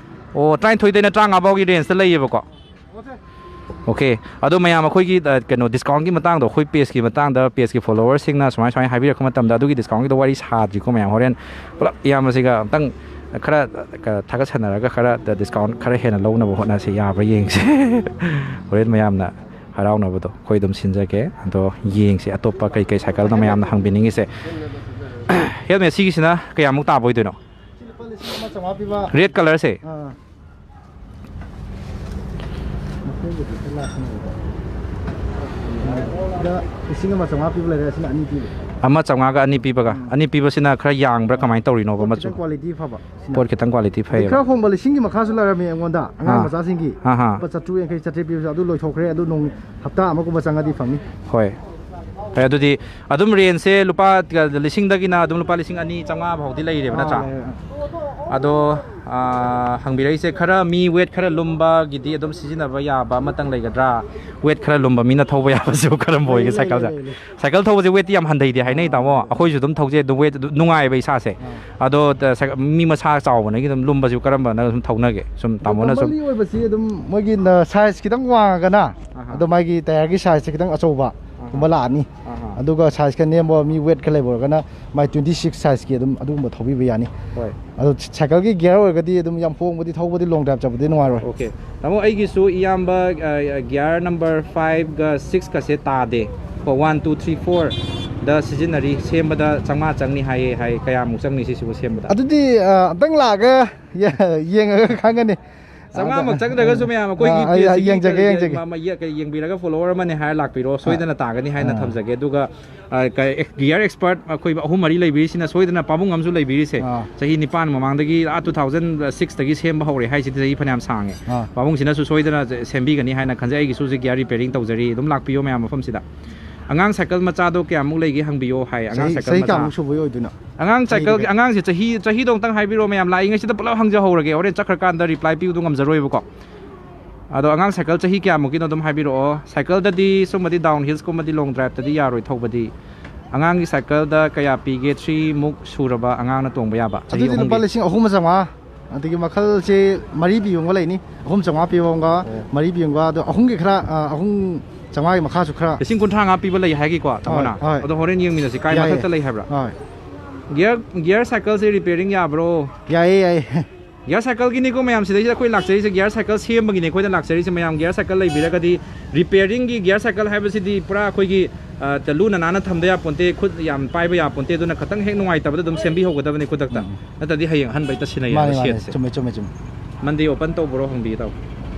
ꯑꯣ, ꯇꯔꯥꯅꯤꯊꯣꯏꯗꯩꯅ ꯇꯔꯥꯃꯉꯥ ꯐꯥꯎꯒꯤ ꯔꯦꯟꯖꯇ ꯂꯩꯌꯦꯕꯀꯣ꯫ ꯑꯣꯀꯦ, ꯑꯗꯣ ꯃꯌꯥꯝ ꯑꯩꯈꯣꯏꯒꯤ, ꯑ, ꯀꯩꯅꯣ, ꯗꯤꯁꯀꯥꯎꯟꯒꯤ ꯃꯇꯥꯡꯗꯣ, ꯑꯩꯈꯣꯏ ꯄꯦꯖꯀꯤ ꯃꯇꯥꯡꯗ, ꯄꯦꯖꯀꯤ ꯐꯣꯂꯣꯋꯔꯁꯤꯡꯅ ꯁꯨꯃꯥꯏ ꯁꯨꯃꯥꯏꯅ ꯍꯥꯏꯕꯤꯔꯛꯄ ꯃꯇꯝꯗ, ꯑꯗꯨꯒꯤ ꯗꯤꯁꯀꯥꯎꯟꯒꯤꯗꯣ ꯋꯥꯔꯤ ꯁꯥꯗ꯭ꯔꯤꯀꯣ ꯃꯌꯥꯝ꯫ ꯍꯣꯔꯦꯟ ꯄꯨꯂꯞ ꯏꯌꯥꯝꯕꯁꯤꯒ ꯑꯝꯇꯪ ꯈꯔ, ꯑ, ꯊꯥꯒꯠ ꯁꯥꯟꯅꯔꯒ ꯈꯔ ꯗꯤꯁꯀꯥꯎꯟ ꯈꯔ ꯍꯦꯟꯅ ꯂꯧꯅꯕ ꯍꯣꯠꯅꯁꯤ, ꯌꯥꯕ꯭ꯔꯥ ꯌꯦꯡꯁꯤ꯫ ꯍꯣꯔꯦꯟ ꯃꯌꯥꯝꯅ ꯍꯔꯥꯎꯅꯕꯗꯣ ꯑꯩꯈꯣꯏ ꯑꯗꯨꯝ ꯁꯤꯟꯖꯒꯦ꯫ ꯑꯗꯣ ꯌꯦꯡꯁꯤ ꯑꯇꯣꯞꯄ ꯀꯩ ꯀꯩ ꯁꯥꯏꯀꯜꯅꯣ ꯃꯌꯥꯝꯅ ꯍꯪꯕꯤꯅꯤꯡꯉꯤꯁꯦ꯫ ꯍꯦꯜꯃꯦꯠ ꯁꯤꯒꯤꯁꯤꯅ ꯀꯌꯥꯃꯨꯛ ꯇꯥꯕ ꯑꯣꯏꯗꯣꯏꯅꯣ? ꯁꯤ ꯂꯨꯄꯥ ꯂꯤꯁꯤꯡ ꯑꯃ ꯆꯥꯝꯃꯉꯥ ꯄꯤꯕ꯫ ꯔꯦꯗ ꯀꯂꯔꯁꯦ? ꯑꯥ꯫ ꯁꯤꯗ ꯂꯤꯁꯤꯡ ꯑꯃ ꯆꯥꯝꯃꯉꯥ ꯄꯤꯕ ꯂꯩꯔꯦ, ꯑꯁꯤꯅ ꯑꯅꯤ ꯄꯤꯕ꯫ ꯑꯃ ꯆꯥꯝꯃꯉꯥꯒ ꯑꯅꯤ ꯄꯤꯕꯒ꯫ ꯎꯝ꯫ ꯑꯅꯤ ꯄꯤꯕꯁꯤꯅ ꯈꯔ ꯌꯥꯡꯕ꯭ꯔꯥ, ꯀꯃꯥꯏꯅ ꯇꯧꯔꯤꯅꯣꯕ ꯃꯆꯨ? ꯈꯤꯇꯪ ꯀ꯭ꯋꯥꯂꯤꯇꯤ ꯐꯕ꯫ ꯁꯤꯅ꯫ ꯄꯣꯠ ꯈꯤꯇꯪ ꯀ꯭ꯋꯥꯂꯤꯇꯤ ꯑꯗꯩ ꯐꯩꯌꯦꯕ꯫ ꯈꯔ ꯍꯣꯡꯕ ꯂꯤꯁꯤꯡꯒꯤ ꯃꯈꯥꯁꯨ ꯂꯩꯔꯝꯃꯤ ꯑꯩꯉꯣꯟꯗ, ꯑꯉꯥꯡ ꯑꯥ꯫ ꯃꯆꯥꯁꯤꯡꯒꯤ꯫ ꯑꯥ, ꯑꯥ꯫ ꯂꯨꯄꯥ ꯆꯥꯇ꯭ꯔꯨꯛ ꯌꯥꯡꯈꯩ, ꯆꯥꯇ꯭ꯔꯦꯠ ꯄꯤꯕꯁꯨ ꯑꯗꯨ ꯂꯣꯏꯊꯣꯛꯈ꯭ꯔꯦ꯫ ꯑꯗꯨ ꯅꯣꯡ ꯍꯞꯇꯥ ꯑꯃꯒꯨꯝꯕ ꯆꯪꯉꯗꯤ ꯐꯪꯅꯤ꯫ ꯍꯣꯏ꯫ ꯐꯔꯦ, ꯑꯗꯨꯗꯤ ꯑꯗꯨꯝ ꯔꯦꯟꯖꯁꯦ ꯂꯨꯄꯥ ꯂꯤꯁꯤꯡꯗꯒꯤꯅ ꯑꯗꯨꯝ ꯂꯨꯄꯥ ꯂꯤꯁꯤꯡ ꯑꯅꯤ ꯆꯥꯝꯃꯉꯥ ꯐꯥꯎꯗꯤ ꯂꯩꯔꯦꯕ, ꯑꯥ, ꯅꯠꯇ꯭ꯔꯥ? ꯂꯩꯔꯦ꯫ ꯑꯗꯣ, ꯑꯥ, ꯍꯪꯕꯤꯔꯛꯏꯁꯦ ꯈꯔ ꯃꯤ ꯋꯦꯠ ꯈꯔ ꯂꯨꯝꯕꯒꯤꯗꯤ ꯑꯗꯨꯝ ꯁꯤꯖꯤꯟꯅꯕ ꯌꯥꯕ ꯑꯃꯇꯪ ꯂꯩꯒꯗ꯭ꯔꯥ? ꯋꯦꯠ ꯈꯔ ꯂꯨꯝꯕ ꯃꯤꯅ ꯊꯧꯕ ꯌꯥꯕꯁꯤꯕꯨ ꯀꯔꯝꯕ ꯂꯩ, ꯑꯣꯏꯒꯦ ꯂꯩ, ꯁꯥꯏꯀꯜꯁꯦ? ꯂꯩ, ꯂꯩ꯫ ꯁꯥꯏꯀꯜ ꯊꯧꯕꯁꯦ ꯋꯦꯠꯇꯤ ꯌꯥꯝ ꯍꯟꯊꯩꯗꯤ ꯍꯥꯏꯅꯩ, ꯑꯥ, ꯇꯥꯃꯣ꯫ ꯑꯥ꯫ ꯑꯩꯈꯣꯏꯁꯨ ꯑꯗꯨꯝ ꯊꯧꯖꯩ, ꯑꯗꯨꯝ ꯋꯦꯠ ꯑꯗꯨꯝ ꯅꯨꯡꯉꯥꯏꯕ ꯏꯁꯥꯁꯦ꯫ ꯑꯥ꯫ ꯑꯗꯣ, ꯁꯥꯏ-, ꯃꯤ ꯃꯁꯥ ꯆꯥꯎꯕꯅꯒꯤ ꯑꯗꯨꯝ ꯂꯨꯝꯕꯁꯤꯕꯨ ꯀꯔꯝꯕꯅ ꯑꯗꯨꯝ ꯊꯧꯅꯒꯦ? ꯁꯨꯝ ꯑꯗꯣ ꯇꯥꯃꯣꯅ ꯁꯨꯝ꯫ ꯀꯝꯃꯟꯂꯤ ꯑꯣꯏꯕꯁꯤ ꯑꯗꯨꯝ ꯃꯣꯏꯒꯤ ꯅ-, ꯁꯥꯏꯖ ꯈꯤꯇꯪ ꯋꯥꯡꯉꯒꯅ, ꯑꯍꯥ꯫ ꯑꯗꯣ ꯃꯥꯒꯤ ꯇꯌꯥꯔꯒꯤ ꯁꯥꯏꯖꯁꯦ ꯈꯤꯇꯪ ꯑꯆꯧꯕ ꯑꯍꯥ꯫ ꯒꯨꯝꯕ ꯂꯥꯛꯑꯅꯤ꯫ ꯑꯍꯥ꯫ ꯑꯗꯨꯒ ꯁꯥꯏꯖ ꯈꯔ ꯅꯦꯝꯕ, ꯃꯤ ꯋꯦꯠ ꯈꯔ ꯂꯩꯕ ꯑꯣꯏꯔꯒꯅ ꯃꯥꯏ twenty six ꯁꯥꯏꯖꯀꯤ ꯑꯗꯨꯝ ꯑꯗꯨꯒꯨꯝꯕ ꯊꯧꯕꯤꯕ ꯌꯥꯅꯤ꯫ ꯍꯣꯏ꯫ ꯑꯗꯣ ꯁꯥꯏꯀꯜꯒꯤ ꯒꯤꯌꯔ ꯑꯣꯏꯔꯒꯗꯤ ꯑꯗꯨꯝ ꯌꯥꯝ ꯍꯣꯡꯕꯗꯤ ꯊꯧꯕꯗꯤ ꯂꯣꯡ ꯗ꯭ꯔꯥꯏꯕ ꯆꯠꯄꯗꯤ ꯅꯨꯡꯉꯥꯏꯔꯣꯏ꯫ ꯑꯣꯀꯦ꯫ ꯇꯥꯃꯣ, ꯑꯩꯒꯤꯁꯨ ꯏꯌꯥꯝꯕ ꯒꯤꯌꯥꯔ ꯅꯝꯕꯔ ꯐꯥꯏꯚꯒ ꯁꯤꯛꯁꯀꯁꯦ ꯇꯥꯗꯦ ꯀꯣ, ꯋꯥꯟ ꯇꯨ ꯊ꯭ꯔꯤ ꯐꯣꯔꯗ ꯁꯤꯖꯤꯟꯅꯔꯤ꯫ ꯁꯦꯝꯕꯗ ꯆꯥꯝꯃꯉꯥ ꯆꯪꯅꯤ ꯍꯥꯏꯌꯦ ꯍꯥꯏ꯫ ꯀꯌꯥꯃꯨꯛ ꯆꯪꯅꯤ ꯁꯤꯁꯤꯕꯨ ꯁꯦꯝꯕꯗ? ꯑꯗꯨꯗꯤ ꯑ, ꯑꯝꯇꯪ ꯂꯥꯛꯑꯒ ꯌꯦꯡꯉꯒ ꯈꯪꯒꯅꯤ꯫ ꯆꯥꯝꯃꯉꯥꯃꯛ ꯆꯪꯗ꯭ꯔꯒꯁꯨ ꯃꯌꯥꯝ ꯑꯩꯈꯣꯏꯒꯤ ꯑꯥ, ꯑꯩ- ꯑꯩ ꯌꯦꯡꯖꯒꯦ, ꯌꯦꯡꯖꯒꯦ꯫ ꯌꯦꯡꯕꯤꯔꯒ ꯐꯣꯂꯣꯋꯔ ꯑꯃꯅꯦ ꯍꯥꯏꯔ ꯂꯥꯛꯄꯤꯔꯣ, ꯁꯣꯏꯗꯅ ꯇꯥꯒꯅꯤ ꯍꯥꯏꯅ ꯑꯥ꯫ ꯊꯝꯖꯒꯦ꯫ ꯑꯗꯨꯒ ꯒꯤꯌꯔ ꯑꯦꯛꯁꯄꯔꯠ ꯑꯩꯈꯣꯏ ꯑꯍꯨꯝ ꯃꯔꯤ ꯂꯩꯕꯤꯔꯤꯁꯤꯅ ꯁꯣꯏꯗꯅ ꯄꯥꯕꯨꯡ ꯑꯃꯁꯨ ꯂꯩꯕꯤꯔꯤꯁꯦ꯫ ꯑꯥ꯫ ꯆꯍꯤ ꯅꯤꯄꯥꯟ ꯃꯃꯥꯡꯗꯒꯤ, ꯑꯥ, ꯇꯨ ꯊꯥꯎꯖꯟ ꯁꯤꯛꯁꯇꯒꯤ ꯁꯦꯝꯕ ꯍꯧꯔꯦ ꯍꯥꯏꯁꯤꯗꯤ ꯆꯍꯤ ꯐꯅꯌꯥꯝ ꯁꯥꯡꯉꯦ꯫ ꯑꯥ꯫ ꯄꯥꯕꯨꯡꯁꯤꯅꯁꯨ ꯁꯣꯏꯗꯅ ꯁꯦꯝꯕꯤꯒꯅꯤ ꯍꯥꯏꯅ ꯈꯟꯖꯩ꯫ ꯑꯩꯒꯤꯁꯨ ꯍꯧꯖꯤꯛ ꯒꯤꯌꯔ ꯔꯤꯄꯦꯌꯔꯤꯡ ꯇꯧꯖꯔꯤ, ꯑꯗꯨꯝ ꯂꯥꯛꯄꯤꯌꯣ ꯃꯌꯥꯝ ꯃꯐꯝꯁꯤꯗ꯫ ꯑꯉꯥꯡ ꯁꯥꯏꯀꯜ ꯃꯆꯥꯗꯣ ꯀꯌꯥꯃꯨꯛ ꯂꯩꯒꯦ ꯍꯪꯕꯤꯌꯣ ꯍꯥꯏ꯫ ꯑꯉꯥꯡ ꯆꯍꯤ ꯁꯥꯏꯀꯜ ꯆꯍꯤ ꯃꯆꯥ꯫ ꯀꯌꯥꯃꯨꯛ ꯁꯨꯕꯒꯤ ꯑꯣꯏꯗꯣꯏꯅꯣ? ꯑꯉꯥꯡ ꯁꯥꯏꯀꯜ ꯍꯩꯔꯤꯕ? ꯑꯉꯥꯡꯁꯦ ꯆꯍꯤ ꯆꯍꯤꯗꯣ ꯑꯃꯨꯛꯇꯪ ꯍꯥꯏꯕꯤꯔꯛꯑꯣ ꯃꯌꯥꯝ, ꯂꯥꯛꯏꯉꯩꯁꯤꯗ ꯄꯨꯂꯞ ꯍꯪꯖꯍꯧꯔꯒꯦ, ꯍꯣꯔꯦꯟ ꯆꯠꯈ꯭ꯔꯀꯥꯟꯗ ꯔꯤꯄ꯭ꯂꯥꯏ ꯄꯤꯕꯗꯣ ꯉꯝꯖꯔꯣꯏꯕꯀꯣ꯫ ꯑꯗꯣ ꯑꯉꯥꯡ ꯁꯥꯏꯀꯜ ꯆꯍꯤ ꯀꯌꯥꯃꯨꯛꯀꯤꯅꯣ ꯑꯗꯨꯝ ꯍꯥꯏꯕꯤꯔꯛꯑꯣ꯫ ꯁꯥꯏꯀꯜꯗꯗꯤ ꯁꯨꯝꯕꯗꯤ ꯗꯥꯎꯟ ꯍꯤꯜꯁꯀꯨꯝꯕꯗꯤ ꯂꯣꯡ ꯗ꯭ꯔꯥꯏꯕꯇꯗꯤ ꯌꯥꯔꯣꯏ ꯊꯧꯕꯗꯤ꯫ ꯑꯉꯥꯡꯒꯤ ꯁꯥꯏꯀꯜꯗ ꯀꯌꯥ ꯄꯤꯒꯦ? ꯊ꯭ꯔꯤ ꯃꯨꯛ ꯁꯨꯔꯕ ꯑꯉꯥꯡꯅ ꯇꯣꯡꯕ ꯌꯥꯕ, ꯆꯍꯤ ꯑꯗꯨꯗꯤ ꯂꯨꯄꯥ ꯑꯍꯨꯝꯒꯤ꯫ ꯂꯤꯁꯤꯡ ꯑꯍꯨꯝ ꯆꯥꯝꯃꯉꯥ꯫ ꯑꯗꯒꯤ ꯃꯈꯜꯁꯦ ꯃꯔꯤ ꯄꯤꯕ ꯑꯃꯒ ꯂꯩꯅꯤ, ꯑꯍꯨꯝ ꯆꯥꯝꯃꯉꯥ ꯄꯤꯕ ꯑꯃꯒ ꯑꯣ꯫ ꯃꯔꯤ ꯄꯤꯕ ꯑꯃꯒ, ꯑꯗꯣ ꯑꯍꯨꯝꯒꯤ ꯈꯔ, ꯑ, ꯑꯍꯨꯝ ꯆꯥꯝꯃꯉꯥꯒꯤ ꯃꯈꯥꯁꯨ ꯈꯔ꯫ ꯂꯤꯁꯤꯡ ꯀꯨꯟꯊ꯭ꯔꯥ ꯃꯉꯥ ꯄꯤꯕ ꯂꯩ ꯍꯥꯏꯒꯤꯀꯣ, ꯇꯥꯃꯣꯅ? ꯍꯣꯏ꯫ ꯑꯗꯣ ꯍꯣꯔꯦꯟ ꯌꯦꯡꯃꯤꯟꯅꯁꯤ, ꯀꯥꯏ ꯌꯥꯏꯌꯦ꯫ ꯃꯊꯛꯇ ꯂꯩ ꯍꯥꯏꯕ꯭ꯔꯥ? ꯍꯣꯏ꯫ ꯒꯤꯌꯔ ꯒꯤꯌꯔ ꯁꯥꯏꯀꯜꯁꯦ ꯔꯤꯄꯦꯌꯔꯤꯡ ꯌꯥꯕ꯭ꯔꯣ? ꯌꯥꯏꯌꯦ, ꯌꯥꯏꯌꯦ꯫ ꯒꯤꯌꯔ ꯁꯥꯏꯀꯜꯒꯤꯅꯤꯀꯣ ꯃꯌꯥꯝ, ꯁꯤꯗꯩꯁꯤꯗ ꯑꯩꯈꯣꯏ ꯂꯥꯛꯆꯔꯤꯁꯦ, ꯒꯤꯌꯔ ꯁꯥꯏꯀꯜ ꯁꯦꯝꯕꯒꯤꯅꯦ ꯑꯩꯈꯣꯏꯅ ꯂꯥꯛꯆꯔꯤꯁꯦ꯫ ꯃꯌꯥꯝ ꯒꯤꯌꯔ ꯁꯥꯏꯀꯜ ꯂꯩꯕꯤꯔꯒꯗꯤ, ꯔꯤꯄꯦꯌꯔꯤꯡꯒꯤ ꯒꯤꯌꯔ ꯁꯥꯏꯀꯜ ꯍꯥꯏꯕꯁꯤꯗꯤ ꯄꯨꯔꯥ ꯑꯩꯈꯣꯏꯒꯤ, ꯑ, ꯂꯨꯅ ꯅꯥꯟꯅ ꯊꯝꯗ ꯌꯥꯄꯣꯟꯇꯦ, ꯈꯨꯠ ꯌꯥꯝ ꯄꯥꯏꯕ ꯌꯥꯄꯣꯟꯇꯦ, ꯑꯗꯨꯅ ꯈꯇꯪ ꯍꯦꯛ ꯅꯨꯡꯉꯥꯏꯇꯕꯗ ꯑꯗꯨꯝ ꯁꯦꯝꯕꯤꯍꯧꯒꯗꯕꯅꯤ ꯈꯨꯗꯛꯇ꯫ ꯎꯝ꯫ ꯅꯠꯇ꯭ꯔꯗꯤ ꯍꯌꯦꯡ ꯑꯍꯟꯕ ꯍꯦꯛꯇ ꯁꯤꯟꯅꯩꯌꯦ ꯃꯥꯅꯦ, ꯃꯥꯅꯦ, ꯁꯦꯠꯁꯦ꯫ ꯆꯨꯝꯃꯦ, ꯆꯨꯝꯃꯦ, ꯆꯨꯝꯃꯦ꯫ ꯃꯟꯗꯦ ꯑꯣꯄꯟ ꯇꯧꯕ꯭ꯔꯣ ꯍꯪꯕꯤꯒꯦ ꯇꯧ꯫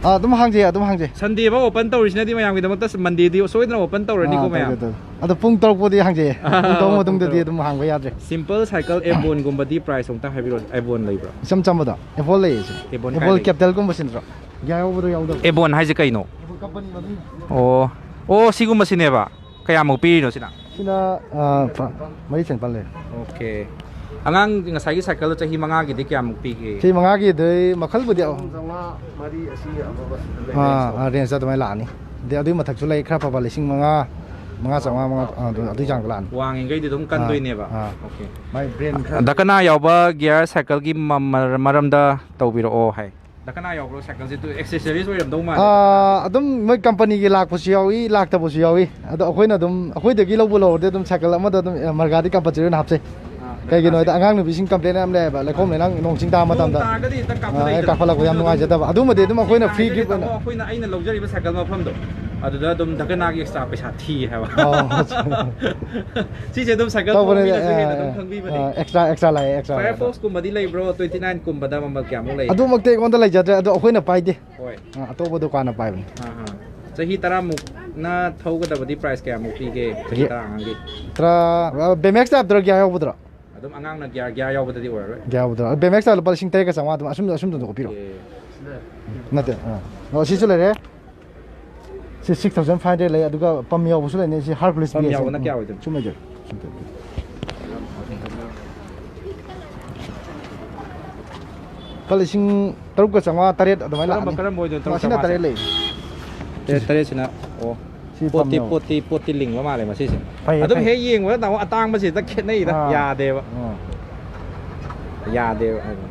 ꯑꯥ, ꯑꯗꯨꯝ ꯍꯥꯡꯖꯩ, ꯑꯗꯨꯝ ꯍꯥꯡꯖꯩ꯫ ꯁꯟꯗꯦ ꯐꯥꯎ ꯑꯣꯄꯟ ꯇꯧꯔꯤꯁꯤꯅꯗꯤ ꯃꯌꯥꯝꯒꯤꯗꯃꯛꯇ ꯃꯟꯗꯦꯗꯤ ꯁꯣꯏꯗꯅ ꯑꯣꯄꯟ ꯇꯧꯔꯅꯤꯀꯣ ꯑꯥ, ꯃꯌꯥꯝ꯫ ꯇꯧꯒꯦ, ꯇꯧꯒꯦ꯫ ꯑꯗꯣ ꯄꯨꯡ ꯇꯔꯨꯛ ꯐꯥꯎꯗꯤ ꯍꯥꯡꯖꯩꯌꯦ꯫ ꯄꯨꯡ ꯇꯔꯨꯛ ꯄꯨꯡ ꯃꯇꯨꯡꯗꯗꯤ ꯇꯔꯨꯛ꯫ ꯑꯗꯨꯝ ꯍꯥꯡꯕ ꯌꯥꯗ꯭ꯔꯦ꯫ ꯁꯤꯝꯄꯜ ꯁꯥꯏꯀꯜ ꯑꯦꯕꯣꯟꯒꯨꯝꯕꯗꯤ ꯄ꯭ꯔꯥꯏꯁ ꯑꯃꯨꯛꯇ ꯍꯥꯏꯕꯤꯔꯣ, ꯑꯦꯕꯣꯟ ꯂꯩꯕ꯭ꯔꯥ? ꯏꯆꯝ ꯆꯝꯕꯗ ꯑꯦꯕꯣꯜ ꯂꯩꯌꯦ ꯁꯦ꯫ ꯑꯦꯕꯣꯜ ꯀꯥꯏ ꯑꯦꯕꯣꯜ ꯂꯩꯒꯦ? ꯀꯦꯄꯤꯇꯦꯜꯒꯨꯝꯕꯁꯤꯅꯦꯕ꯫ ꯒꯤꯌꯥꯔ ꯌꯥꯎꯕꯗꯣ ꯌꯥꯎꯗꯕ꯫ ꯑꯦꯕꯣꯟ ꯍꯥꯏꯁꯦ ꯀꯩꯅꯣ? ꯑꯦꯕꯣꯜ ꯀꯝꯄꯅꯤ ꯃꯃꯤꯡ꯫ ꯑꯣ, ꯑꯣ, ꯁꯤꯒꯨꯝꯕꯁꯤꯅꯦꯕ꯫ ꯀꯌꯥꯃꯨꯛ ꯄꯤꯔꯤꯅꯣ ꯁꯤꯅ? ꯁꯤꯅ, ꯑꯥ, ꯐ-, ꯃꯔꯤ ꯆꯅꯤꯄꯥꯟ ꯂꯩꯔꯦ꯫ ꯑꯣꯀꯦ꯫ ꯑꯉꯥꯡ ꯉꯁꯥꯏꯒꯤ ꯁꯥꯏꯀꯜꯗꯣ ꯆꯍꯤ ꯃꯉꯥꯒꯤꯗꯤ ꯀꯌꯥꯃꯨꯛ ꯄꯤꯒꯦ? ꯆꯍꯤ ꯃꯉꯥꯒꯤꯗꯨꯗꯤ ꯃꯈꯜꯕꯨꯗꯤ ꯑꯍꯨꯝ꯫ ꯆꯥꯝꯃꯉꯥ ꯃꯔꯤ ꯑꯁꯤ ꯑꯐꯕ ꯁꯤꯗ ꯂꯩ꯫ ꯑꯥ, ꯑꯥ, ꯔꯦꯟꯖꯇ ꯑꯗꯨꯃꯥꯏꯅ ꯂꯥꯛꯑꯅꯤ꯫ ꯑꯗꯩ ꯑꯗꯨꯒꯤ ꯃꯊꯛꯁꯨ ꯂꯩ, ꯈꯔ ꯐꯕ ꯂꯤꯁꯤꯡ ꯃꯉꯥ, ꯃꯉꯥ ꯆꯥꯝꯃꯉꯥ, ꯃꯉꯥ, ꯑꯥ, ꯑꯗꯨ, ꯑꯗꯨꯒꯤ ꯆꯥꯡꯗ ꯂꯥꯛꯑꯅꯤ꯫ ꯋꯥꯡꯉꯤꯈꯩꯗꯤ ꯑꯗꯨꯝ ꯀꯟꯗꯣꯏꯅꯦꯕ꯫ ꯑꯥ꯫ ꯑꯣꯀꯦ꯫ ꯃꯥꯏ ꯕ꯭ꯔꯦꯟ ꯈꯔ ꯗꯀꯅꯥ ꯌꯥꯎꯕ ꯒꯤꯌꯔ ꯁꯥꯏꯀꯜꯒꯤ ꯃ-, ꯃ-, ꯃꯔꯝꯗ ꯇꯧꯕꯤꯔꯛꯑꯣ ꯍꯥꯏ꯫ ꯗꯀꯅꯥ ꯌꯥꯎꯕ꯭ꯔꯣ? ꯁꯥꯏꯀꯜꯁꯦ ꯑꯗꯨ ꯑꯦꯛꯁꯦꯁꯔꯤꯁ ꯑꯣꯏꯔꯝꯗꯧ ꯃꯥꯜꯂꯦ꯫ ꯑꯥ, ꯑꯗꯨꯝ ꯃꯣꯏ ꯀꯝꯄꯅꯤꯒꯤ ꯂꯥꯛꯄꯁꯨ ꯌꯥꯎꯏ, ꯂꯥꯛꯇꯕꯁꯨ ꯌꯥꯎꯏ꯫ ꯑꯗꯣ ꯑꯩꯈꯣꯏꯅ ꯑꯗꯨꯝ, ꯑꯩꯈꯣꯏꯗꯒꯤ ꯂꯧꯕ ꯂꯧꯔꯗꯤ ꯑꯗꯨꯝ ꯁꯥꯏꯀꯜ ꯑꯃꯗ ꯑꯗꯨꯝ, ꯑꯦ, ꯃꯔꯒꯥꯗꯤ ꯀꯝꯄꯜꯁꯔꯤ ꯑꯣꯏꯅ ꯍꯥꯞꯆꯩ꯫ ꯑꯥ, ꯀꯩꯒꯤꯅꯣ ꯍꯥꯏꯗꯤ ꯍꯥꯞꯆꯩ꯫ ꯑꯉꯥꯡ ꯅꯨꯄꯤꯁꯤꯡ ꯀꯝꯄ꯭ꯂꯦꯟ ꯌꯥꯝ ꯂꯩꯌꯦꯕ, ꯂꯩꯈꯣꯝ ꯂꯩꯅꯥꯡ ꯅꯣꯡ ꯆꯤꯡ ꯇꯥꯕ ꯅꯣꯡ ꯃꯇꯝꯗ꯫ ꯇꯥꯔꯒꯗꯤ ꯍꯦꯛꯇ ꯑꯥ, ꯀꯥꯞꯊꯠꯂꯛꯏꯗꯅ꯫ ꯀꯥꯞꯈꯠꯂꯛꯄ ꯌꯥꯝ ꯑꯗꯨ ꯅꯨꯡꯉꯥꯏꯖꯗꯕ꯫ ꯑꯗꯨꯝ ꯑꯗꯨꯃꯗꯤ ꯑꯗꯨꯝ ꯑꯩꯈꯣꯏꯅ ꯁꯤ ꯐ꯭ꯔꯤ ꯒꯤꯐ ꯍꯥꯏꯔꯒꯗꯤ ꯑꯣꯏꯅ ꯇꯥꯃꯣ, ꯑꯩꯈꯣꯏꯅ, ꯑꯩꯅ ꯂꯧꯖꯔꯤꯕ ꯁꯥꯏꯀꯜ ꯃꯐꯝꯗꯣ ꯑꯗꯨꯗ ꯑꯗꯨꯝ ꯗꯀꯅꯥꯒꯤ ꯑꯦꯛꯁꯇ꯭ꯔꯥ ꯄꯩꯁꯥ ꯊꯤ ꯍꯥꯏꯕ꯫ ꯑꯣ, ꯑꯠꯆꯥ꯫ ꯁꯤꯁꯦ ꯑꯗꯨꯝ ꯁꯥꯏꯀꯜ ꯇꯧꯕꯅꯦ, ꯊꯧꯕ ꯃꯤꯅꯁꯨ ꯑꯦ, ꯍꯦꯟꯅ ꯑꯗꯨꯝ ꯑꯦ, ꯈꯪꯕꯤꯕꯅꯦ꯫ ꯑꯥ, ꯑꯦꯛꯁꯇ꯭ꯔꯥ, ꯑꯦꯛꯁꯇ꯭ꯔꯥ ꯂꯥꯛꯑꯦ, ꯑꯦꯛꯁꯇ꯭ꯔꯥ ꯂꯥꯛꯑꯦ꯫ ꯐꯥꯌꯔ ꯐꯣꯛꯁꯀꯨꯝꯕꯗꯤ ꯂꯩꯕ꯭ꯔꯣ? ꯇ꯭ꯋꯦꯟꯇꯤ ꯅꯥꯏꯟꯒꯨꯝꯕꯗ ꯃꯃꯜ ꯀꯌꯥꯃꯨꯛ ꯂꯩ? ꯑꯗꯨꯃꯛꯇꯤ ꯑꯩꯉꯣꯟꯗ ꯂꯩꯖꯗ꯭ꯔꯦ, ꯑꯗꯣ ꯑꯩꯈꯣꯏꯅ ꯄꯥꯏꯗꯦ꯫ ꯍꯣꯏ꯫ ꯑꯥ, ꯑꯇꯣꯞꯄ ꯗꯨꯀꯥꯟꯅ ꯄꯥꯏꯕꯅꯤ꯫ ꯑꯥ, ꯑꯥ꯫ ꯆꯍꯤ ꯇꯔꯥꯃꯨꯛꯅ ꯊꯧꯒꯗꯕꯗꯤ ꯄ꯭ꯔꯥꯏꯁ ꯀꯌꯥꯃꯨꯛ ꯄꯤꯒꯦ? ꯆꯍꯤ ꯌꯦ-, ꯇꯔꯥ ꯑꯉꯥꯡꯒꯤ? ꯇꯔꯥ, ꯑ, ꯕꯦꯃꯦꯛꯁ ꯇꯥꯏꯞꯇꯔꯣ, ꯒꯤꯌꯥꯔ ꯌꯥꯎꯕꯗꯨꯔꯣ? ꯑꯗꯨꯝ ꯑꯉꯥꯡꯅ ꯒꯤꯌꯥꯔ, ꯒꯤꯌꯥꯔ ꯌꯥꯎꯕꯗꯗꯤ ꯑꯣꯏꯔꯔꯣꯏ꯫ ꯒꯤꯌꯥꯔ ꯌꯥꯎꯕꯗꯨꯔꯣ? ꯕꯦꯃꯦꯛꯁ ꯇꯥꯏꯞ ꯂꯨꯄꯥ ꯂꯤꯁꯤꯡ ꯇꯔꯦꯠꯀ ꯆꯥꯝꯃꯉꯥ ꯑꯗꯨꯝ ꯑꯁꯨꯝ, ꯑꯁꯨꯝꯗ ꯄꯤꯔꯛꯑꯣ꯫ ꯑꯣꯀꯦ꯫ ꯅꯠꯇꯦ, ꯑꯥ꯫ ꯑꯣ, ꯁꯤꯁꯨ ꯂꯩꯔꯦ꯫ ꯁꯤ ꯁꯤꯛꯁ ꯊꯥꯎꯖꯟ ꯐꯥꯏꯚ ꯍꯟꯗ꯭ꯔꯦꯗ ꯂꯩ, ꯑꯗꯨꯒ ꯄꯝ ꯌꯥꯎꯕꯁꯨ ꯂꯩꯅꯤ꯫ ꯁꯤ ꯍꯥꯔꯀꯨꯂꯤꯁ ꯄꯝ ꯕꯤ ꯑꯦꯁ ꯌꯥꯎꯕꯅ ꯑꯦꯝ꯫ ꯀꯌꯥ ꯑꯣꯏꯗꯣꯏꯅꯣ? ꯁꯨꯝ ꯂꯩꯖꯔꯦ꯫ ꯁꯨꯝ ꯇꯧꯒꯦ꯫ ꯂꯨꯄꯥ ꯂꯤꯁꯤꯡ ꯇꯔꯨꯛꯀ ꯆꯥꯝꯃꯉꯥ, ꯇꯔꯦꯠ ꯑꯗꯨꯃꯥꯏꯅ ꯀꯔꯝꯕ, ꯂꯥꯛꯑꯅꯤ꯫ ꯀꯔꯝꯕ ꯑꯣꯏꯗꯣꯏꯅꯣ? ꯇꯔꯨꯛ ꯃꯁꯤꯅ ꯆꯥꯝꯃꯉꯥꯁꯦ? ꯇꯔꯦꯠ ꯂꯩ꯫ ꯇꯔꯦꯠ, ꯇꯔꯦꯠꯁꯤꯅ, ꯑꯣ, ꯁꯤ ꯄꯣꯠꯇꯤ, ꯄꯝꯅꯦꯕ꯫ ꯄꯣꯠꯇꯤ, ꯄꯣꯠꯇꯤ ꯂꯤꯡꯕ ꯃꯥꯜꯂꯦ ꯃꯁꯤꯁꯦ꯫ ꯐꯩꯌꯦ, ꯑꯗꯨꯝ ꯐꯩ꯫ ꯍꯦꯛ ꯌꯦꯡꯕꯗ ꯇꯥꯃꯣ ꯑꯇꯥꯡꯕꯁꯤꯗ ꯈꯦꯠꯅꯩꯗ, ꯑꯥ꯫ ꯌꯥꯗꯦꯕ꯫ ꯑꯥ꯫ ꯌꯥꯗꯦꯕ ꯍꯥꯏꯗꯤ꯫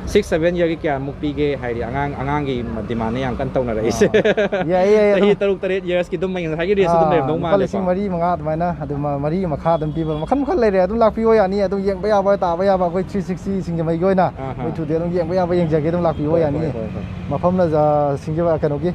ꯁꯤꯛꯁ, ꯁꯚꯦꯟ ꯏꯌꯔꯒꯤ ꯀꯌꯥꯃꯨꯛ ꯄꯤꯒꯦ ꯍꯥꯏꯗꯤ ꯑꯉꯥꯡ, ꯑꯉꯥꯡꯒꯤ ꯗꯤꯃꯥꯟꯅ ꯌꯥꯝ ꯀꯟꯅ ꯇꯧꯅꯔꯛꯏꯁꯦ꯫ ꯑꯥ꯫ ꯌꯥꯏꯌꯦ, ꯌꯥꯏꯌꯦ, ꯆꯍꯤ ꯑꯗꯨꯝ꯫ ꯇꯔꯨꯛ, ꯇꯔꯦꯠ ꯏꯌꯔꯁꯀꯤ ꯑꯗꯨꯝ ꯉꯁꯥꯏꯒꯤ ꯔꯦꯁ ꯑꯗꯨꯝ ꯑꯥ, ꯂꯩꯔꯝꯗꯧ ꯂꯨꯄꯥ ꯃꯥꯜꯂꯦꯀꯣ꯫ ꯂꯤꯁꯤꯡ ꯃꯔꯤ, ꯃꯉꯥ ꯑꯗꯨꯃꯥꯏꯅ, ꯑꯗꯨꯝ, ꯃꯔꯤ ꯃꯈꯥ ꯑꯗꯨꯝ ꯄꯤꯕ ꯃꯈꯜ ꯃꯈꯜ ꯂꯩꯔꯦ꯫ ꯑꯗꯨꯝ ꯂꯥꯛꯄꯤꯌꯣ, ꯌꯥꯅꯤ꯫ ꯑꯗꯨꯝ ꯌꯦꯡꯕ ꯌꯥꯕ, ꯇꯥꯕ ꯌꯥꯕ ꯑꯩꯈꯣꯏ ꯊ꯭ꯔꯤ ꯁꯤꯛꯁꯇꯤ ꯁꯤꯡꯖꯃꯩꯒꯤ ꯑꯣꯏꯅ ꯑꯥ, ꯑꯩꯈꯣꯏ ꯍꯥ꯫ ꯊꯨꯗꯦꯛ ꯑꯗꯨꯝ ꯌꯦꯡꯕ ꯌꯥꯕ ꯌꯦꯡꯖꯒꯦ, ꯑꯗꯨꯝ ꯂꯥꯛꯄꯤꯌꯣ, ꯍꯣꯏ, ꯌꯥꯅꯤ꯫ ꯍꯣꯏ, ꯍꯣꯏ, ꯍꯣꯏ꯫ ꯃꯐꯝꯅ ꯖ-, ꯁꯤꯡꯖꯃꯩ ꯀꯩꯅꯣꯒꯤ,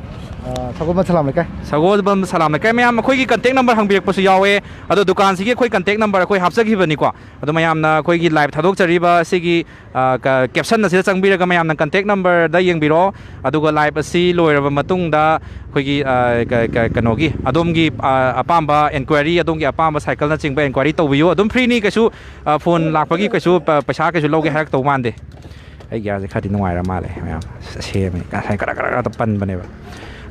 ꯑ, ꯁꯒꯣꯜꯕꯟ ꯁꯂꯥꯝ ꯂꯩꯀꯥꯏ꯫ ꯁꯒꯣꯜꯕꯟ ꯁꯂꯥꯝ ꯂꯩꯀꯥꯏ꯫ ꯃꯌꯥꯝ ꯑꯩꯈꯣꯏꯒꯤ ꯀꯟꯇꯦꯛ ꯅꯝꯕꯔ ꯍꯪꯕꯤꯔꯛꯄꯁꯨ ꯌꯥꯎꯋꯦ꯫ ꯑꯗꯣ ꯗꯨꯀꯥꯟꯁꯤꯒꯤ ꯑꯩꯈꯣꯏ ꯀꯟꯇꯦꯛ ꯅꯝꯕꯔ ꯑꯩꯈꯣꯏ ꯍꯥꯞꯆꯈꯤꯕꯅꯤꯀꯣ꯫ ꯑꯗꯣ ꯃꯌꯥꯝꯅ ꯑꯩꯈꯣꯏꯒꯤ ꯂꯥꯏꯚ ꯊꯥꯗꯣꯛꯆꯔꯤꯕ ꯑꯁꯤꯒꯤ, ꯑ, ꯀ-, ꯀꯦꯞꯁꯟ ꯑꯁꯤꯗ ꯆꯪꯕꯤꯔꯒ ꯃꯌꯥꯝꯅ ꯀꯟꯇꯦꯛ ꯅꯝꯕꯔꯗ ꯌꯦꯡꯕꯤꯔꯣ꯫ ꯑꯗꯨꯒ ꯂꯥꯏꯚ ꯑꯁꯤ ꯂꯣꯏꯔꯕ ꯃꯇꯨꯡꯗ ꯑꯩꯈꯣꯏꯒꯤ, ꯑ, ꯀ-, ꯀ-, ꯀꯩꯅꯣꯒꯤ ꯑꯗꯣꯝꯒꯤ, ꯑ, ꯑꯄꯥꯝꯕ ꯏꯟꯀ꯭ꯋꯥꯏꯔꯤ, ꯑꯗꯣꯝꯒꯤ ꯑꯄꯥꯝꯕ ꯁꯥꯏꯀꯜꯅꯆꯤꯡꯕ ꯏꯟꯀ꯭ꯋꯥꯏꯔꯤ ꯇꯧꯕꯤꯌꯨ꯫ ꯑꯗꯨꯝ ꯐ꯭ꯔꯤꯅꯤ, ꯀꯩꯁꯨ, ꯑ, ꯐꯣꯟ ꯂꯥꯛꯄꯒꯤ ꯀꯩꯁꯨ ꯄ-, ꯄꯩꯁꯥ ꯀꯩꯁꯨ ꯂꯧꯒꯦ ꯍꯥꯏꯔꯛꯇꯧ ꯃꯥꯟꯗꯦ꯫ ꯑꯩ ꯒꯤꯌꯥꯔꯁꯦ ꯈꯔꯗꯤ ꯅꯨꯡꯉꯥꯏꯔ ꯃꯥꯜꯂꯦ ꯃꯌꯥꯝ꯫ ꯁꯦꯝꯃꯦ꯫ ꯉꯁꯥꯏ ꯀꯔ ꯀꯔ ꯀꯔ ꯄꯟꯕꯅꯦꯕ꯫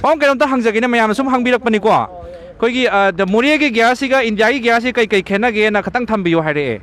ꯄꯥꯎꯡ, ꯀꯩꯅꯣꯝꯇ ꯍꯪꯖꯒꯦꯅꯦ, ꯃꯌꯥꯝꯅ ꯁꯨꯝ ꯍꯪꯕꯤꯔꯛꯄꯅꯤꯀꯣ꯫ ꯑꯩꯈꯣꯏꯒꯤ, ꯑ, ꯗ-, ꯃꯣꯔꯦꯒꯤ ꯒꯤꯌꯥꯔꯁꯤꯒ ꯏꯟꯗꯤꯌꯥꯒꯤ ꯒꯤꯌꯥꯔꯁꯤ ꯀꯩ ꯀꯩ ꯈꯦꯠꯅꯒꯦꯅ ꯈꯇꯪ ꯊꯝꯕꯤꯌꯨ ꯍꯥꯏꯔꯛꯑꯦ꯫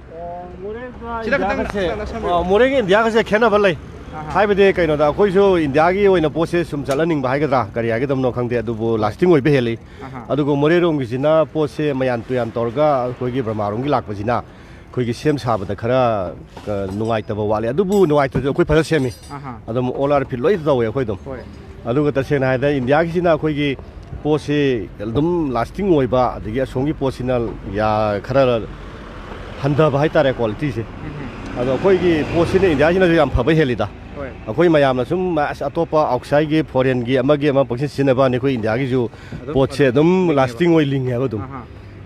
ꯁꯤꯗ ꯈꯤꯇꯪ ꯏꯟꯗꯤꯌꯥꯒꯁꯦ, ꯅꯛꯁꯟꯕꯤꯌꯨ꯫ ꯑ, ꯃꯣꯔꯦꯒꯤ ꯏꯟꯗꯤꯌꯥꯒꯁꯦ ꯈꯦꯠꯅꯕ ꯂꯩ꯫ ꯑꯍꯥ꯫ ꯍꯥꯏꯕꯗꯤ ꯀꯩꯅꯣꯗ ꯑꯩꯈꯣꯏꯁꯨ ꯏꯟꯗꯤꯌꯥꯒꯤ ꯑꯣꯏꯅ ꯄꯣꯠꯁꯦ ꯁꯨꯝ ꯆꯠꯍꯟꯅꯤꯡꯕ ꯍꯥꯏꯒꯗ꯭ꯔꯥ, ꯀꯔꯤ ꯍꯥꯏꯒꯗꯕꯅꯣ ꯈꯪꯗꯦ, ꯑꯗꯨꯕꯨ ꯍꯣꯏ꯫ ꯂꯥꯁꯇꯤꯡ ꯑꯣꯏꯕ ꯍꯦꯜꯂꯤ꯫ ꯑꯍꯥ꯫ ꯑꯗꯨꯒ ꯃꯣꯔꯦꯔꯣꯝꯒꯤꯁꯤꯅ ꯄꯣꯠꯁꯦ ꯃꯌꯥꯟ ꯇꯨꯌꯥꯟ ꯇꯧꯔꯒ ꯑꯩꯈꯣꯏꯒꯤ ꯕ꯭ꯔꯍꯃꯥꯔꯣꯝꯒꯤ ꯂꯥꯛꯄꯁꯤꯅ ꯑꯩꯈꯣꯏꯒꯤ ꯁꯦꯝ ꯁꯥꯕꯗ ꯈꯔ, ꯑ, ꯅꯨꯡꯉꯥꯏꯇꯕ ꯋꯥꯠꯂꯤ, ꯑꯗꯨꯕꯨ ꯅꯨꯡꯉꯥꯏꯇ꯭ꯔꯁꯨ ꯑꯩꯈꯣꯏ ꯐꯖꯅ ꯁꯦꯝꯃꯤ꯫ ꯑꯍꯥ꯫ ꯑꯗꯨꯝ all are fit ꯂꯣꯏ ꯇꯧꯋꯦ ꯑꯩꯈꯣꯏ ꯑꯗꯨꯝ꯫ ꯍꯣꯏ꯫ ꯑꯗꯨꯒ ꯇꯁꯦꯡꯅ ꯍꯥꯏꯔꯗꯤ ꯏꯟꯗꯤꯌꯥꯒꯤꯁꯤꯅ ꯑꯩꯈꯣꯏꯒꯤ ꯄꯣꯠꯁꯤ ꯑꯗꯨꯝ lasting ꯑꯣꯏꯕ, ꯑꯗꯒꯤ ꯑꯁꯣꯝꯒꯤ ꯄꯣꯠꯁꯤꯅ ꯌꯥ-, ꯈꯔ ꯍꯟꯊꯕ ꯍꯥꯏꯇꯥꯔꯦ qualityꯁꯦ꯫ ꯎꯝ꯫ ꯑꯗꯣ ꯑꯩꯈꯣꯏꯒꯤ ꯄꯣꯠꯁꯤꯅ ꯏꯟꯗꯤꯌꯥꯁꯤꯅꯁꯨ ꯌꯥꯝ ꯐꯕ ꯍꯦꯜꯂꯤꯗ꯫ ꯍꯣꯏ꯫ ꯑꯩꯈꯣꯏ ꯃꯌꯥꯝꯅ ꯁꯨꯝ ꯑꯁ ꯑꯇꯣꯞꯄ outsideꯀꯤ foreignꯒꯤ ꯑꯃꯒꯤ ꯑꯃ ꯄꯪꯁꯤꯟ ꯁꯤꯖꯤꯟꯅꯕ ꯋꯥꯅꯤ, ꯑꯩꯈꯣꯏ ꯏꯟꯗꯤꯌꯥꯒꯤꯁꯨ ꯑꯗꯨꯝ ꯄꯣꯠꯁꯦ ꯑꯗꯨꯝ ꯂꯤꯡꯉꯦꯕ꯫ Lasting ꯑꯣꯏ ꯂꯤꯡꯉꯦꯕ ꯑꯗꯨꯝ꯫ ꯑꯍꯥ꯫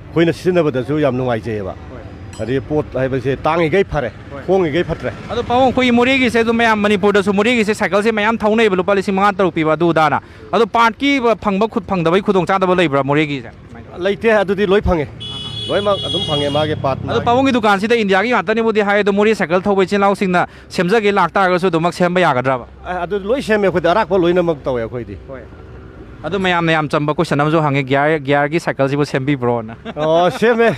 ꯑꯩꯈꯣꯏꯅ ꯁꯤꯖꯤꯟꯅꯕꯗꯁꯨ ꯌꯥꯝ ꯅꯨꯡꯉꯥꯏꯖꯩꯑꯕ꯫ ꯍꯣꯏ꯫ ꯑꯗꯩ ꯄꯣꯠ ꯍꯥꯏꯕꯁꯦ ꯇꯥꯡꯉꯤꯈꯩ ꯐꯔꯦ, ꯍꯣꯏ꯫ ꯍꯣꯡꯉꯤꯈꯩ ꯐꯠꯇ꯭ꯔꯦ꯫ ꯑꯗꯣ ꯄꯥꯕꯨꯡ, ꯑꯩꯈꯣꯏꯒꯤ ꯃꯣꯔꯦꯒꯤꯁꯦ ꯑꯗꯨꯝ ꯃꯌꯥꯝ ꯃꯅꯤꯄꯨꯔꯗꯁꯨ ꯃꯣꯔꯦꯒꯤꯁꯦ ꯁꯥꯏꯀꯜꯁꯦ ꯃꯌꯥꯝ ꯊꯧꯅꯩꯕ, ꯂꯨꯄꯥ ꯂꯤꯁꯤꯡ ꯃꯉꯥ ꯇꯔꯨꯛ ꯄꯤꯕ ꯑꯗꯨ ꯑꯗꯥꯅ꯫ ꯑꯗꯣ partꯀꯤ ꯐꯪꯕ ꯈꯨꯠ ꯐꯪꯗꯕꯒꯤ ꯈꯨꯗꯣꯡꯆꯥꯗꯕ ꯂꯩꯕ꯭ꯔꯥ ꯃꯣꯔꯦꯒꯤꯁꯦ? ꯂꯩꯇꯦ, ꯑꯗꯨꯗꯤ ꯂꯣꯏ ꯐꯪꯉꯦ꯫ ꯑꯍꯥ꯫ ꯂꯣꯏꯅꯃꯛ ꯑꯗꯨꯝ ꯐꯪꯉꯦ ꯃꯥꯒꯤ part ꯑꯗꯣ ꯃꯥꯒꯤ꯫ ꯄꯥꯕꯨꯡꯒꯤ ꯗꯨꯀꯥꯟꯁꯤꯗ ꯏꯟꯗꯤꯌꯥꯒꯤ ꯉꯥꯛꯇꯅꯦꯕꯨꯗꯤ ꯍꯥꯏ, ꯑꯗꯣ ꯃꯣꯔꯦ ꯁꯥꯏꯀꯜ ꯊꯧꯕ ꯏꯆꯤꯜ ꯏꯅꯥꯎꯁꯤꯡꯅ ꯁꯦꯝꯖꯒꯦ ꯂꯥꯛꯇꯥꯔꯒꯁꯨ ꯑꯗꯨꯃꯛ ꯁꯦꯝꯕ ꯌꯥꯒꯗ꯭ꯔꯕ? ꯑ, ꯑꯗꯨ ꯂꯣꯏ ꯁꯦꯝꯃꯦ ꯑꯩꯈꯣꯏꯗꯤ, ꯑꯔꯥꯛꯄ ꯂꯣꯏꯅꯃꯛ ꯇꯧꯋꯦ ꯑꯩꯈꯣꯏꯗꯤ꯫ ꯍꯣꯏ꯫ ꯑꯗꯣ ꯃꯌꯥꯝꯅ ꯌꯥꯝ ꯆꯝꯕ question ꯑꯃꯁꯨ ꯍꯪꯉꯦ, gear, gearꯒꯤ ꯁꯥꯏꯀꯜꯁꯤꯕꯨ ꯁꯦꯝꯕꯤꯕ꯭ꯔꯣꯅ? ꯑꯣ, ꯁꯦꯝꯃꯦ꯫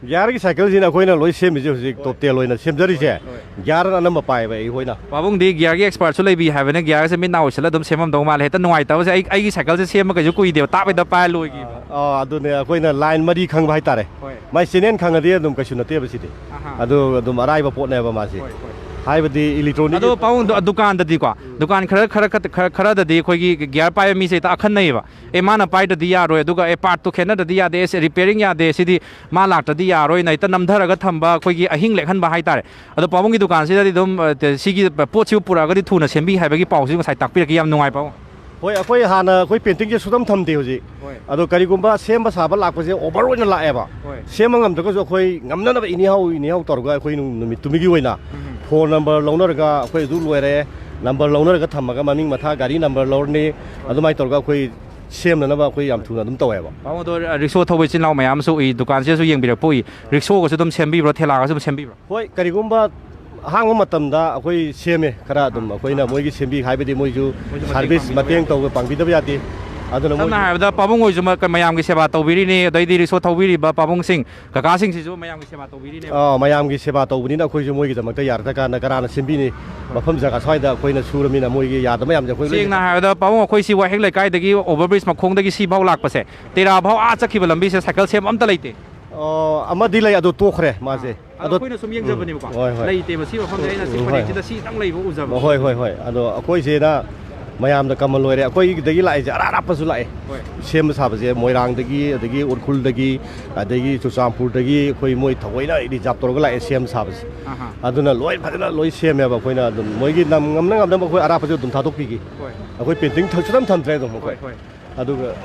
Gearꯒꯤ ꯁꯥꯏꯀꯜꯁꯤꯅ ꯑꯩꯈꯣꯏꯅ ꯂꯣꯏ ꯁꯦꯝꯃꯤꯁꯦ ꯍꯧꯖꯤꯛ ꯍꯣꯏ꯫ Total ꯑꯣꯏꯅ ꯁꯦꯝꯖꯔꯤꯁꯦ꯫ ꯍꯣꯏ, ꯍꯣꯏ꯫ Gearꯅ ꯑꯅꯝꯕ ꯄꯥꯏꯌꯦꯕ ꯑꯩꯈꯣꯏꯅ꯫ ꯄꯥꯕꯨꯡꯗꯤ gearꯒꯤ expertꯁꯨ ꯂꯩꯕꯤ ꯍꯥꯏꯕꯅ gearꯁꯦ ꯃꯤꯠ ꯅꯥ ꯎꯏꯁꯜꯂ ꯑꯗꯨꯝ ꯁꯦꯝꯃꯝꯗꯧ ꯃꯥꯜꯂꯦ꯫ ꯍꯦꯛꯇ ꯅꯨꯡꯉꯥꯏꯇꯕꯁꯦ ꯑꯩ, ꯑꯩꯒꯤ ꯁꯥꯏꯀꯜꯁꯦ ꯁꯦꯝꯕ ꯀꯩꯁꯨ ꯀꯨꯏꯗꯦꯕ, ꯇꯥꯞ ꯍꯦꯛꯇ ꯄꯥꯏꯔ ꯂꯣꯏꯈꯤꯕ꯫ ꯑꯥ, ꯑꯗꯨꯅꯦ, ꯑꯩꯈꯣꯏꯅ line ꯃꯔꯤ ꯈꯪꯕ ꯍꯥꯏꯇꯥꯔꯦ꯫ ꯍꯣꯏ꯫ ꯃꯥꯏ channel ꯈꯪꯉꯗꯤ ꯑꯗꯨꯝ ꯀꯩꯁꯨ ꯅꯠꯇꯦꯕ ꯁꯤꯗꯤ꯫ ꯑꯍꯥ꯫ ꯑꯗꯨ ꯑꯗꯨꯝ ꯑꯔꯥꯏꯕ ꯄꯣꯠꯅꯦꯕ ꯃꯥꯁꯤ꯫ ꯍꯣꯏ, ꯍꯣꯏ꯫ ꯍꯥꯏꯕꯗꯤ electronic ꯑꯗꯣ ꯄꯥꯕꯨꯡ, ꯗꯨ-, ꯗꯨꯀꯥꯟꯗꯗꯤꯀꯣ, ꯎꯝ꯫ ꯗꯨꯀꯥꯟ ꯈꯔ, ꯈꯔ, ꯈꯔ, ꯈꯔꯗꯗꯤ ꯑꯩꯈꯣꯏꯒꯤ gear ꯄꯥꯏꯕ ꯃꯤꯁꯦ ꯍꯦꯛꯇ ꯑꯈꯟꯅꯩꯌꯦꯕ꯫ ꯑꯦ, ꯃꯥꯅ ꯄꯥꯏꯗ꯭ꯔꯗꯤ ꯌꯥꯔꯣꯏ, ꯑꯗꯨꯒ ꯑꯦ, partꯇꯣ ꯈꯦꯠꯅꯗ꯭ꯔꯗꯤ ꯌꯥꯗꯦ, ꯑꯦ, repairing ꯌꯥꯗꯦ, ꯁꯤꯗꯤ ꯃꯥ ꯂꯥꯛꯇ꯭ꯔꯗꯤ ꯌꯥꯔꯣꯏꯅ ꯍꯦꯛꯇ ꯅꯝꯊꯔꯒ ꯊꯝꯕ, ꯑꯩꯈꯣꯏꯒꯤ ꯑꯍꯤꯡ ꯂꯦꯛꯍꯟꯕ ꯍꯥꯏꯇꯥꯔꯦ꯫ ꯑꯗꯣ ꯄꯥꯕꯨꯡꯒꯤ ꯗꯨꯀꯥꯟꯁꯤꯗꯗꯤ ꯑꯗꯨꯝ, ꯑ, ꯇ-, ꯁꯤꯒꯤ ꯄꯣꯠꯁꯤꯕꯨ ꯄꯨꯔꯛꯑꯒꯗꯤ ꯊꯨꯅ ꯁꯦꯝꯕꯤ ꯍꯥꯏꯕꯒꯤ ꯄꯥꯎꯁꯤ ꯉꯁꯥꯏ ꯇꯥꯛꯄꯤꯔꯛꯈꯤ, ꯌꯥꯝ ꯅꯨꯡꯉꯥꯏ ꯄꯥꯕꯨꯡ꯫ ꯍꯣꯏ, ꯑꯩꯈꯣꯏ ꯍꯥꯟꯅ ꯑꯩꯈꯣꯏ paintingꯁꯦ ꯁꯨꯡꯊꯝ ꯊꯝꯗꯦ ꯍꯧꯖꯤꯛ꯫ ꯍꯣꯏ꯫ ꯑꯗꯣ ꯀꯔꯤꯒꯨꯝꯕ ꯁꯦꯝꯕ ꯁꯥꯕ ꯂꯥꯛꯄꯁꯦ over ꯑꯣꯏꯅ ꯂꯥꯛꯑꯦꯕ꯫ ꯍꯣꯏ꯫ ꯁꯦꯝꯕ ꯉꯝꯗ꯭ꯔꯒꯁꯨ ꯑꯩꯈꯣꯏ ꯉꯝꯅꯅꯕ anyhow, anyhow ꯇꯧꯔꯒ ꯑꯩꯈꯣꯏ ꯅꯨ-, ꯅꯨꯃꯤꯠꯇꯨꯃꯒꯤ ꯑꯣꯏꯅ ꯎꯝ꯫ Phone number ꯂꯧꯅꯔꯒ ꯑꯩꯈꯣꯏ ꯑꯗꯨ ꯂꯣꯏꯔꯦ, number ꯂꯧꯅꯔꯒ ꯊꯝꯃꯒ ꯃꯃꯤꯡ ꯃꯊꯥ ꯒꯥꯔꯤ number ꯂꯧꯔꯅꯤ, ꯑꯗꯨꯃꯥꯏꯅ ꯇꯧꯔꯒ ꯑꯩꯈꯣꯏ ꯁꯦꯝꯅꯅꯕ ꯑꯩꯈꯣꯏ ꯌꯥꯝ ꯊꯨꯅ ꯑꯗꯨꯝ ꯇꯧꯋꯦꯕ꯫ ꯄꯥꯕꯨꯡ, ꯑꯗꯣ ꯔꯤꯛꯁꯣ ꯊꯧꯕ ꯏꯆꯤꯜ ꯏꯅꯥꯎ ꯃꯌꯥꯝ ꯑꯃꯁꯨ ꯎꯏ, ꯗꯨꯀꯥꯟꯁꯤꯗꯁꯨ ꯌꯦꯡꯕꯤꯔꯛꯄ ꯎꯏ, ꯔꯤꯛꯁꯣꯒꯁꯨ ꯑꯗꯨꯝ ꯁꯦꯝꯕꯤꯕ꯭ꯔꯣ, ꯊꯦꯂꯥꯒꯁꯨ ꯑꯗꯨꯝ ꯁꯦꯝꯕꯤꯕ꯭ꯔꯣ? ꯍꯣꯏ, ꯀꯔꯤꯒꯨꯝꯕ ꯑꯍꯥꯡꯕ ꯃꯇꯝꯗ ꯑꯩꯈꯣꯏ ꯁꯦꯝꯃꯦ, ꯈꯔ ꯑꯗꯨꯝ ꯑꯥ, ꯑꯩꯈꯣꯏꯅ ꯑꯥ꯫ ꯃꯣꯏꯒꯤ ꯁꯦꯝꯕꯤ ꯍꯥꯏꯕꯗꯤ ꯃꯣꯏꯁꯨ ꯃꯣꯏꯁꯨ ꯃꯇꯦꯡ service ꯄꯥꯡꯕꯤꯗꯕ ꯃꯇꯦꯡ ꯌꯥꯗꯦ꯫ ꯇꯧꯕ ꯄꯥꯡꯕꯤꯗꯕ ꯌꯥꯗꯦ꯫ ꯑꯗꯨꯅ ꯁꯝꯅ ꯃꯣꯏꯁꯨ ꯍꯥꯏꯔꯕꯗ ꯄꯥꯕꯨꯡ ꯍꯣꯏꯁꯨ ꯃ-, ꯃꯌꯥꯝꯒꯤ ꯁꯦꯕꯥ ꯇꯧꯕꯤꯔꯤꯅꯤ, ꯑꯗꯩꯗꯤ ꯔꯤꯛꯁꯣ ꯊꯧꯕꯤꯔꯤꯕ ꯄꯥꯕꯨꯡꯁꯤꯡ, ꯀꯀꯥꯁꯤꯡꯁꯤꯁꯨ ꯃꯌꯥꯝꯒꯤ ꯁꯦꯕꯥ ꯇꯧꯕꯤꯔꯤꯅꯦꯕ꯫ ꯑꯥ, ꯃꯌꯥꯝꯒꯤ ꯁꯦꯕꯥ ꯇꯧꯕꯅꯤꯅ ꯑꯩꯈꯣꯏꯁꯨ ꯃꯣꯏꯒꯤꯗꯃꯛꯇ ꯌꯥꯔꯗ꯭ꯔꯀꯥꯟꯗ ꯀꯅꯥꯅ ꯁꯦꯝꯕꯤꯅꯤ? ꯃꯐꯝ ꯖꯒꯥ ꯁ꯭ꯋꯥꯏꯗ ꯑꯩꯈꯣꯏꯅ ꯁꯨꯔꯃꯤꯅ ꯃꯣꯏꯒꯤ ꯌꯥꯗꯕ ꯃꯌꯥꯝꯁꯦ ꯑꯩꯈꯣꯏ ꯂꯣꯏ ꯁꯦꯡꯅ ꯍꯥꯏꯔꯕꯗ ꯄꯥꯕꯨꯡ, ꯑꯩꯈꯣꯏ ꯁꯤ ꯋꯥꯍꯦꯡ ꯂꯩꯀꯥꯏꯗꯒꯤ over bridge ꯃꯈꯣꯡꯗꯒꯤ ꯁꯤꯐꯥꯎ ꯂꯥꯛꯄꯁꯦ, ꯇꯦꯔꯥ ꯐꯥꯎ ꯑꯥ ꯆꯠꯈꯤꯕ ꯂꯝꯕꯤꯁꯦ ꯁꯥꯏꯀꯜ ꯁꯦꯝꯕ ꯑꯝꯇ ꯂꯩꯇꯦ꯫ ꯑꯣ, ꯑꯃꯗꯤ ꯂꯩ, ꯑꯗꯨ ꯇꯣꯛꯈ꯭ꯔꯦ ꯃꯥꯁꯦ꯫ ꯑꯗꯣ ꯑꯩꯈꯣꯏꯅ ꯁꯨꯝ ꯌꯦꯡꯖꯕꯅꯦꯕꯀꯣ, ꯍꯣꯏ, ꯍꯣꯏ꯫ ꯂꯩꯇꯦꯕ ꯁꯤ ꯃꯐꯝꯁꯦ꯫ ꯑꯩꯅ ꯁꯤ ꯎꯝ, ꯍꯣꯏ꯫ ꯄꯔꯦꯡꯁꯤꯗ ꯁꯤꯗꯪ ꯂꯩꯕ ꯎꯖꯕ꯫ ꯍꯣꯏ, ꯍꯣꯏ, ꯍꯣꯏ꯫ ꯑꯗꯣ ꯑꯩꯈꯣꯏꯁꯤꯅ ꯃꯌꯥꯝꯗ ꯀꯃꯟ ꯑꯣꯏꯔꯦ, ꯑꯩꯈꯣꯏꯗꯒꯤ ꯂꯥꯛꯏꯁꯦ ꯑꯔꯥꯞ ꯑꯔꯥꯞꯄꯁꯨ ꯂꯥꯛꯑꯦ꯫ ꯍꯣꯏ꯫ ꯁꯦꯝꯕ ꯁꯥꯕꯁꯦ ꯃꯣꯏꯔꯥꯡꯗꯒꯤ, ꯑꯗꯒꯤ ꯎꯈ꯭ꯔꯨꯜꯗꯒꯤ, ꯑꯗꯒꯤ ꯆꯨꯔꯆꯥꯟꯄꯨꯔꯗꯒꯤ ꯑꯩꯈꯣꯏ ꯃꯣꯏ ꯊꯑꯣꯏꯅ ꯔꯤꯖꯥꯕ ꯇꯧꯔꯒ ꯂꯥꯛꯑꯦ ꯁꯦꯝ ꯁꯥꯕꯁꯦ꯫ ꯑꯍꯥ꯫ ꯑꯗꯨꯅ ꯂꯣꯏ ꯐꯖꯅ ꯂꯣꯏ ꯁꯦꯝꯃꯦꯕ꯫ ꯑꯩꯈꯣꯏꯅ ꯑꯗꯨꯝ ꯃꯣꯏꯒꯤ ꯅꯝ-, ꯉꯝꯅ ꯉꯝꯅꯕ ꯑꯩꯈꯣꯏ ꯑꯔꯥꯞꯄꯁꯨ ꯑꯗꯨꯝ ꯊꯥꯗꯣꯛꯄꯤꯈꯤ꯫ ꯍꯣꯏ꯫ ꯑꯩꯈꯣꯏ ꯄꯦꯟꯇꯤꯡ ꯊ-, ꯁꯨꯅꯝ ꯊꯝꯗ꯭ꯔꯦ ꯑꯗꯨꯝ ꯑꯩꯈꯣꯏ꯫ ꯍꯣꯏ, ꯍꯣꯏ꯫ ꯑꯗꯨꯒ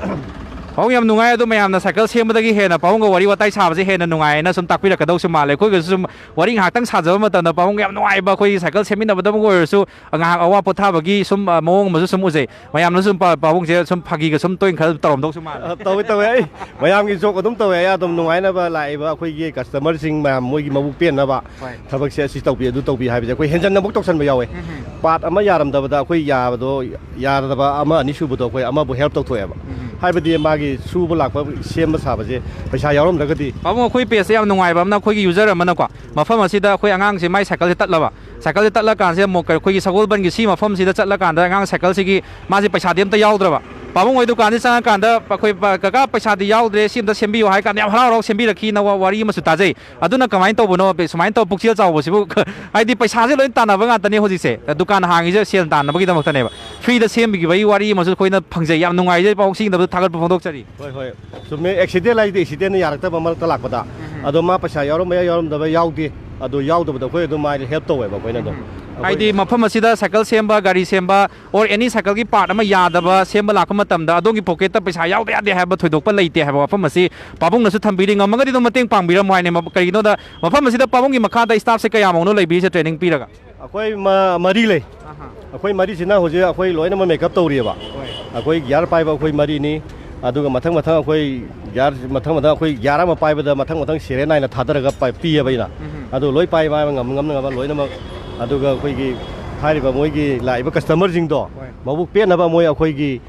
ꯄꯥꯕꯨꯡ, ꯌꯥꯝ ꯅꯨꯡꯉꯥꯏ꯫ ꯑꯗꯣ ꯃꯌꯥꯝꯅ ꯁꯥꯏꯀꯜ ꯁꯦꯝꯕꯗꯒꯤ ꯍꯦꯟꯅ ꯄꯥꯕꯨꯡꯒ ꯋꯥꯔꯤ ꯋꯥꯇꯥꯏ ꯁꯥꯕꯁꯦ ꯍꯦꯟꯅ ꯅꯨꯡꯉꯥꯏꯌꯦꯅ ꯁꯨꯝ ꯇꯥꯛꯄꯤꯔꯛꯀꯗꯧꯁꯨ ꯃꯥꯜꯂꯦ꯫ ꯑꯩꯈꯣꯏꯒꯁꯨ ꯁꯨꯝ ꯋꯥꯔꯤ ꯉꯥꯏꯍꯥꯛꯇꯪ ꯁꯥꯖꯕ ꯃꯇꯝꯗ ꯄꯥꯕꯨꯡꯒ ꯌꯥꯝ ꯅꯨꯡꯉꯥꯏꯕ, ꯑꯩꯈꯣꯏꯒꯤ ꯁꯥꯏꯀꯜ ꯁꯦꯝꯃꯤꯟꯅꯕꯗꯕꯨ ꯑꯣꯏꯔꯁꯨ ꯉꯥꯏꯍꯥꯛ ꯑꯋꯥ ꯄꯣꯊꯥꯕꯒꯤ ꯁꯨꯝ, ꯑ, ꯃꯑꯣꯡ ꯑꯃꯁꯨ ꯁꯨꯝ ꯎꯖꯩ꯫ ꯃꯌꯥꯝꯅꯁꯨ ꯁꯨꯝ ꯄꯥ-, ꯄꯥꯕꯨꯡꯁꯦ ꯁꯨꯝ ꯐꯥꯒꯤꯒ ꯁꯨꯝ ꯇꯣꯏꯅ ꯈꯔ ꯇꯧꯔꯝꯗꯧꯁꯨ ꯃꯥꯜꯂꯦ꯫ ꯑ, ꯇꯧꯋꯦ, ꯇꯧꯋꯦ꯫ ꯑꯩ ꯃꯌꯥꯝꯒꯤ ꯖꯣꯛ ꯑꯗꯨꯝ ꯇꯧꯋꯦ꯫ ꯑꯩ ꯑꯗꯨꯝ ꯅꯨꯡꯉꯥꯏꯅꯕ ꯂꯥꯛꯏꯕ ꯑꯩꯈꯣꯏꯒꯤ ꯀꯁꯇꯃꯔꯁꯤꯡ ꯃꯌꯥꯝ ꯃꯣꯏꯒꯤ ꯃꯕꯨꯛ ꯄꯦꯟꯅꯕ ꯍꯣꯏ꯫ ꯊꯕꯛꯁꯦ ꯑꯁꯤ ꯇꯧꯕꯤ, ꯑꯗꯨ ꯇꯧꯕꯤ ꯍꯥꯏꯕꯁꯦ ꯑꯩꯈꯣꯏ ꯍꯦꯟꯖꯟꯅ ꯑꯃꯨꯛ ꯇꯧꯁꯟꯕ ꯌꯥꯎꯋꯦ꯫ ꯎꯝ, ꯎꯝ꯫ ꯄꯥꯔꯠ ꯑꯃ ꯌꯥꯔꯝꯗꯕꯗ ꯑꯩꯈꯣꯏ ꯌꯥꯕꯗꯣ, ꯌꯥꯗꯕ ꯑꯃ ꯑꯅꯤ ꯁꯨꯕꯗꯣ ꯑꯩꯈꯣꯏ ꯑꯃꯕꯨ ꯍꯦꯜꯞ ꯇꯧꯊꯣꯛꯑꯦꯕ꯫ ꯎꯝ꯫ ꯍꯥꯏꯕꯗꯤ ꯃꯥꯒꯤ ꯁꯨꯕ ꯂꯥꯛꯄ, ꯁꯦꯝꯕ ꯁꯥꯕꯁꯦ ꯄꯩꯁꯥ ꯌꯥꯎꯔꯝꯗ꯭ꯔꯒꯗꯤ꯫ ꯄꯥꯕꯨꯡ, ꯑꯩꯈꯣꯏ ꯄꯦꯖꯇ ꯌꯥꯝ ꯅꯨꯡꯉꯥꯏꯕ ꯑꯃꯅ, ꯑꯩꯈꯣꯏꯒꯤ ꯌꯨꯖꯔ ꯑꯃꯅꯀꯣ, ꯃꯐꯝ ꯑꯁꯤꯗ ꯑꯩꯈꯣꯏ ꯑꯉꯥꯡꯁꯦ ꯃꯥꯏ ꯁꯥꯏꯀꯜꯁꯦ ꯇꯠꯂꯕ, ꯁꯥꯏꯀꯜꯁꯦ ꯇꯠꯂꯀꯥꯟꯁꯤꯗ ꯑꯃꯨꯛ ꯑꯩꯈꯣꯏꯒꯤ ꯁꯒꯣꯜꯕꯟꯒꯤ ꯁꯤ ꯃꯐꯝꯁꯤꯗ ꯆꯠꯂꯀꯥꯟꯗ ꯑꯉꯥꯡ ꯁꯥꯏꯀꯜꯁꯤꯒꯤ ꯃꯥꯁꯦ ꯄꯩꯁꯥꯗꯤ ꯑꯝꯇ ꯌꯥꯎꯗ꯭ꯔꯕ꯫ ꯄꯥꯕꯨꯡ ꯍꯣꯏ ꯗꯨꯀꯥꯟꯁꯤ ꯆꯪꯉꯀꯥꯟꯗ ꯑꯩꯈꯣꯏ, "ꯄ-, ꯀꯀꯥ, ꯄꯩꯁꯥꯗꯤ ꯌꯥꯎꯗ꯭ꯔꯦ, ꯁꯤ ꯑꯝꯇ ꯁꯦꯝꯕꯤꯌꯨ" ꯍꯥꯏ ꯀꯥꯟꯗ ꯌꯥꯝ ꯍꯔꯥꯎ ꯍꯔꯥꯎ ꯁꯦꯝꯕꯤꯔꯛꯈꯤꯅ ꯋꯥ-, ꯋꯥꯔꯤ ꯑꯃꯁꯨ ꯇꯥꯖꯩ꯫ ꯑꯗꯨꯅ ꯀꯃꯥꯏꯅ ꯇꯧꯕꯅꯣ? ꯁꯨꯃꯥꯏꯅ ꯇꯧꯕ ꯄꯨꯛꯆꯦꯜ ꯆꯥꯎꯕꯁꯤꯕꯨ ꯍꯥꯏꯗꯤ ꯄꯩꯁꯥꯁꯦ ꯂꯣꯏ ꯇꯥꯟꯅꯕ ꯉꯥꯛꯇꯅꯦ ꯍꯧꯖꯤꯛꯁꯦ, ꯗꯨꯀꯥꯟ ꯍꯥꯡꯉꯤꯁꯦ ꯁꯦꯜ ꯇꯥꯟꯅꯕꯒꯤꯗꯃꯛꯇꯅꯦꯕ꯫ ꯐ꯭ꯔꯤꯗ ꯁꯦꯝꯕꯤꯈꯤꯕꯒꯤ ꯋꯥꯔꯤ ꯑꯃꯁꯨ ꯑꯩꯈꯣꯏꯅ ꯐꯪꯖꯩ꯫ ꯌꯥꯝ ꯅꯨꯡꯉꯥꯏꯖꯩ ꯄꯥꯕꯨꯡ, ꯁꯤꯒꯤꯗꯃꯛꯇ ꯊꯥꯒꯠꯄ ꯐꯣꯡꯗꯣꯛꯆꯔꯤ꯫ ꯍꯣꯏ, ꯍꯣꯏ꯫ ꯆꯨꯝꯃꯦ, ꯑꯦꯛꯁꯤꯗꯦꯟ ꯍꯥꯏꯁꯤꯗꯤ ꯑꯦꯛꯁꯤꯗꯦꯟꯅ ꯌꯥꯔꯛꯇꯕ ꯃꯔꯛꯇ ꯂꯥꯛꯄꯗ꯫ ꯎꯝ꯫ ꯑꯗꯣ ꯃꯥ ꯄꯩꯁꯥ ꯌꯥꯎꯔꯝꯕ ꯌꯥꯏ, ꯌꯥꯎꯔꯝꯗꯕ ꯌꯥꯎꯗꯦ꯫ ꯑꯗꯣ ꯌꯥꯎꯗꯕꯗꯣ ꯑꯩꯈꯣꯏ ꯑꯗꯨꯝ ꯃꯥꯏꯗ ꯍꯦꯜꯞ ꯇꯧꯋꯦꯕ ꯑꯩꯈꯣꯏꯅ ꯑꯗꯨꯝ꯫ ꯎꯝ꯫ ꯍꯥꯏꯗꯤ ꯃꯐꯝ ꯑꯁꯤꯗ ꯁꯥꯏꯀꯜ ꯁꯦꯝꯕ, ꯒꯥꯔꯤ ꯁꯦꯝꯕ, or any ꯁꯥꯏꯀꯜꯒꯤ ꯄꯥꯔꯠ ꯑꯃ ꯌꯥꯗꯕ ꯁꯦꯝꯕ ꯂꯥꯛꯄ ꯃꯇꯝꯗ ꯑꯗꯣꯝꯒꯤ ꯄꯣꯀꯦꯠꯇ ꯄꯩꯁꯥ ꯌꯥꯎꯗ ꯌꯥꯗꯦ ꯍꯥꯏꯕ ꯊꯣꯏꯗꯣꯛꯄ ꯂꯩꯇꯦ ꯍꯥꯏꯕ ꯋꯥꯐꯝ ꯑꯁꯤ ꯄꯥꯕꯨꯡꯅꯁꯨ ꯊꯝꯕꯤꯔꯤ꯫ ꯉꯝꯃꯒꯗꯤ ꯑꯗꯨꯝ ꯃꯇꯦꯡ ꯄꯥꯡꯕꯤꯔꯝꯃꯣ ꯍꯥꯏꯅꯦ꯫ ꯃ-, ꯀꯔꯤꯒꯤꯅꯣꯗ ꯃꯐꯝ ꯑꯁꯤꯗ ꯄꯥꯕꯨꯡꯒꯤ ꯃꯈꯥꯗ ꯁ꯭ꯇꯥꯐꯁꯦ ꯀꯌꯥꯃꯨꯛꯅꯣ ꯂꯩꯕꯤꯔꯤꯁꯦ, ꯇ꯭ꯔꯦꯅꯤꯡ ꯄꯤꯔꯒ? ꯑꯩꯈꯣꯏ ꯃ-, ꯃꯔꯤ ꯂꯩ꯫ ꯑꯩꯈꯣꯏ ꯃꯔꯤꯁꯤꯅ ꯍꯧꯖꯤꯛ ꯑꯩꯈꯣꯏ ꯂꯣꯏꯅꯃꯛ ꯃꯦꯀꯞ ꯇꯧꯔꯤꯑꯕ꯫ ꯑꯩꯈꯣꯏ ꯒꯤꯌꯥꯔ ꯄꯥꯏꯕ ꯑꯩꯈꯣꯏ ꯃꯔꯤꯅꯤ꯫ ꯑꯗꯨꯒ ꯃꯊꯪ ꯃꯊꯪ ꯑꯩꯈꯣꯏ ꯒꯤꯌꯥꯔ, ꯃꯊꯪ ꯃꯊꯪ ꯑꯩꯈꯣꯏ ꯒꯤꯌꯥꯔ ꯑꯃ ꯄꯥꯏꯕꯗ ꯃꯊꯪ ꯃꯊꯪ ꯁꯦꯔꯦꯜ ꯅꯥꯏꯅ ꯊꯥꯗꯔꯒ ꯄꯥꯏ-, ꯄꯤꯌꯦꯕ ꯑꯩꯅ꯫ ꯎꯝ꯫ ꯑꯗꯨ ꯂꯣꯏ ꯄꯥꯏꯕ ꯉꯝ-, ꯉꯝꯅ ꯉꯝꯅ ꯂꯣꯏꯅꯃꯛ꯫ ꯑꯗꯨꯒ ꯑꯩꯈꯣꯏꯒꯤ ꯍꯥꯏꯔꯤꯕ ꯃꯣꯏꯒꯤ ꯂꯥꯛꯏꯕ ꯀꯁꯇꯃꯔꯁꯤꯡꯗꯣ ꯍꯣꯏ꯫ ꯃꯕꯨꯛ ꯄꯦꯟꯅꯕ ꯃꯣꯏ ꯑꯩꯈꯣꯏꯒꯤ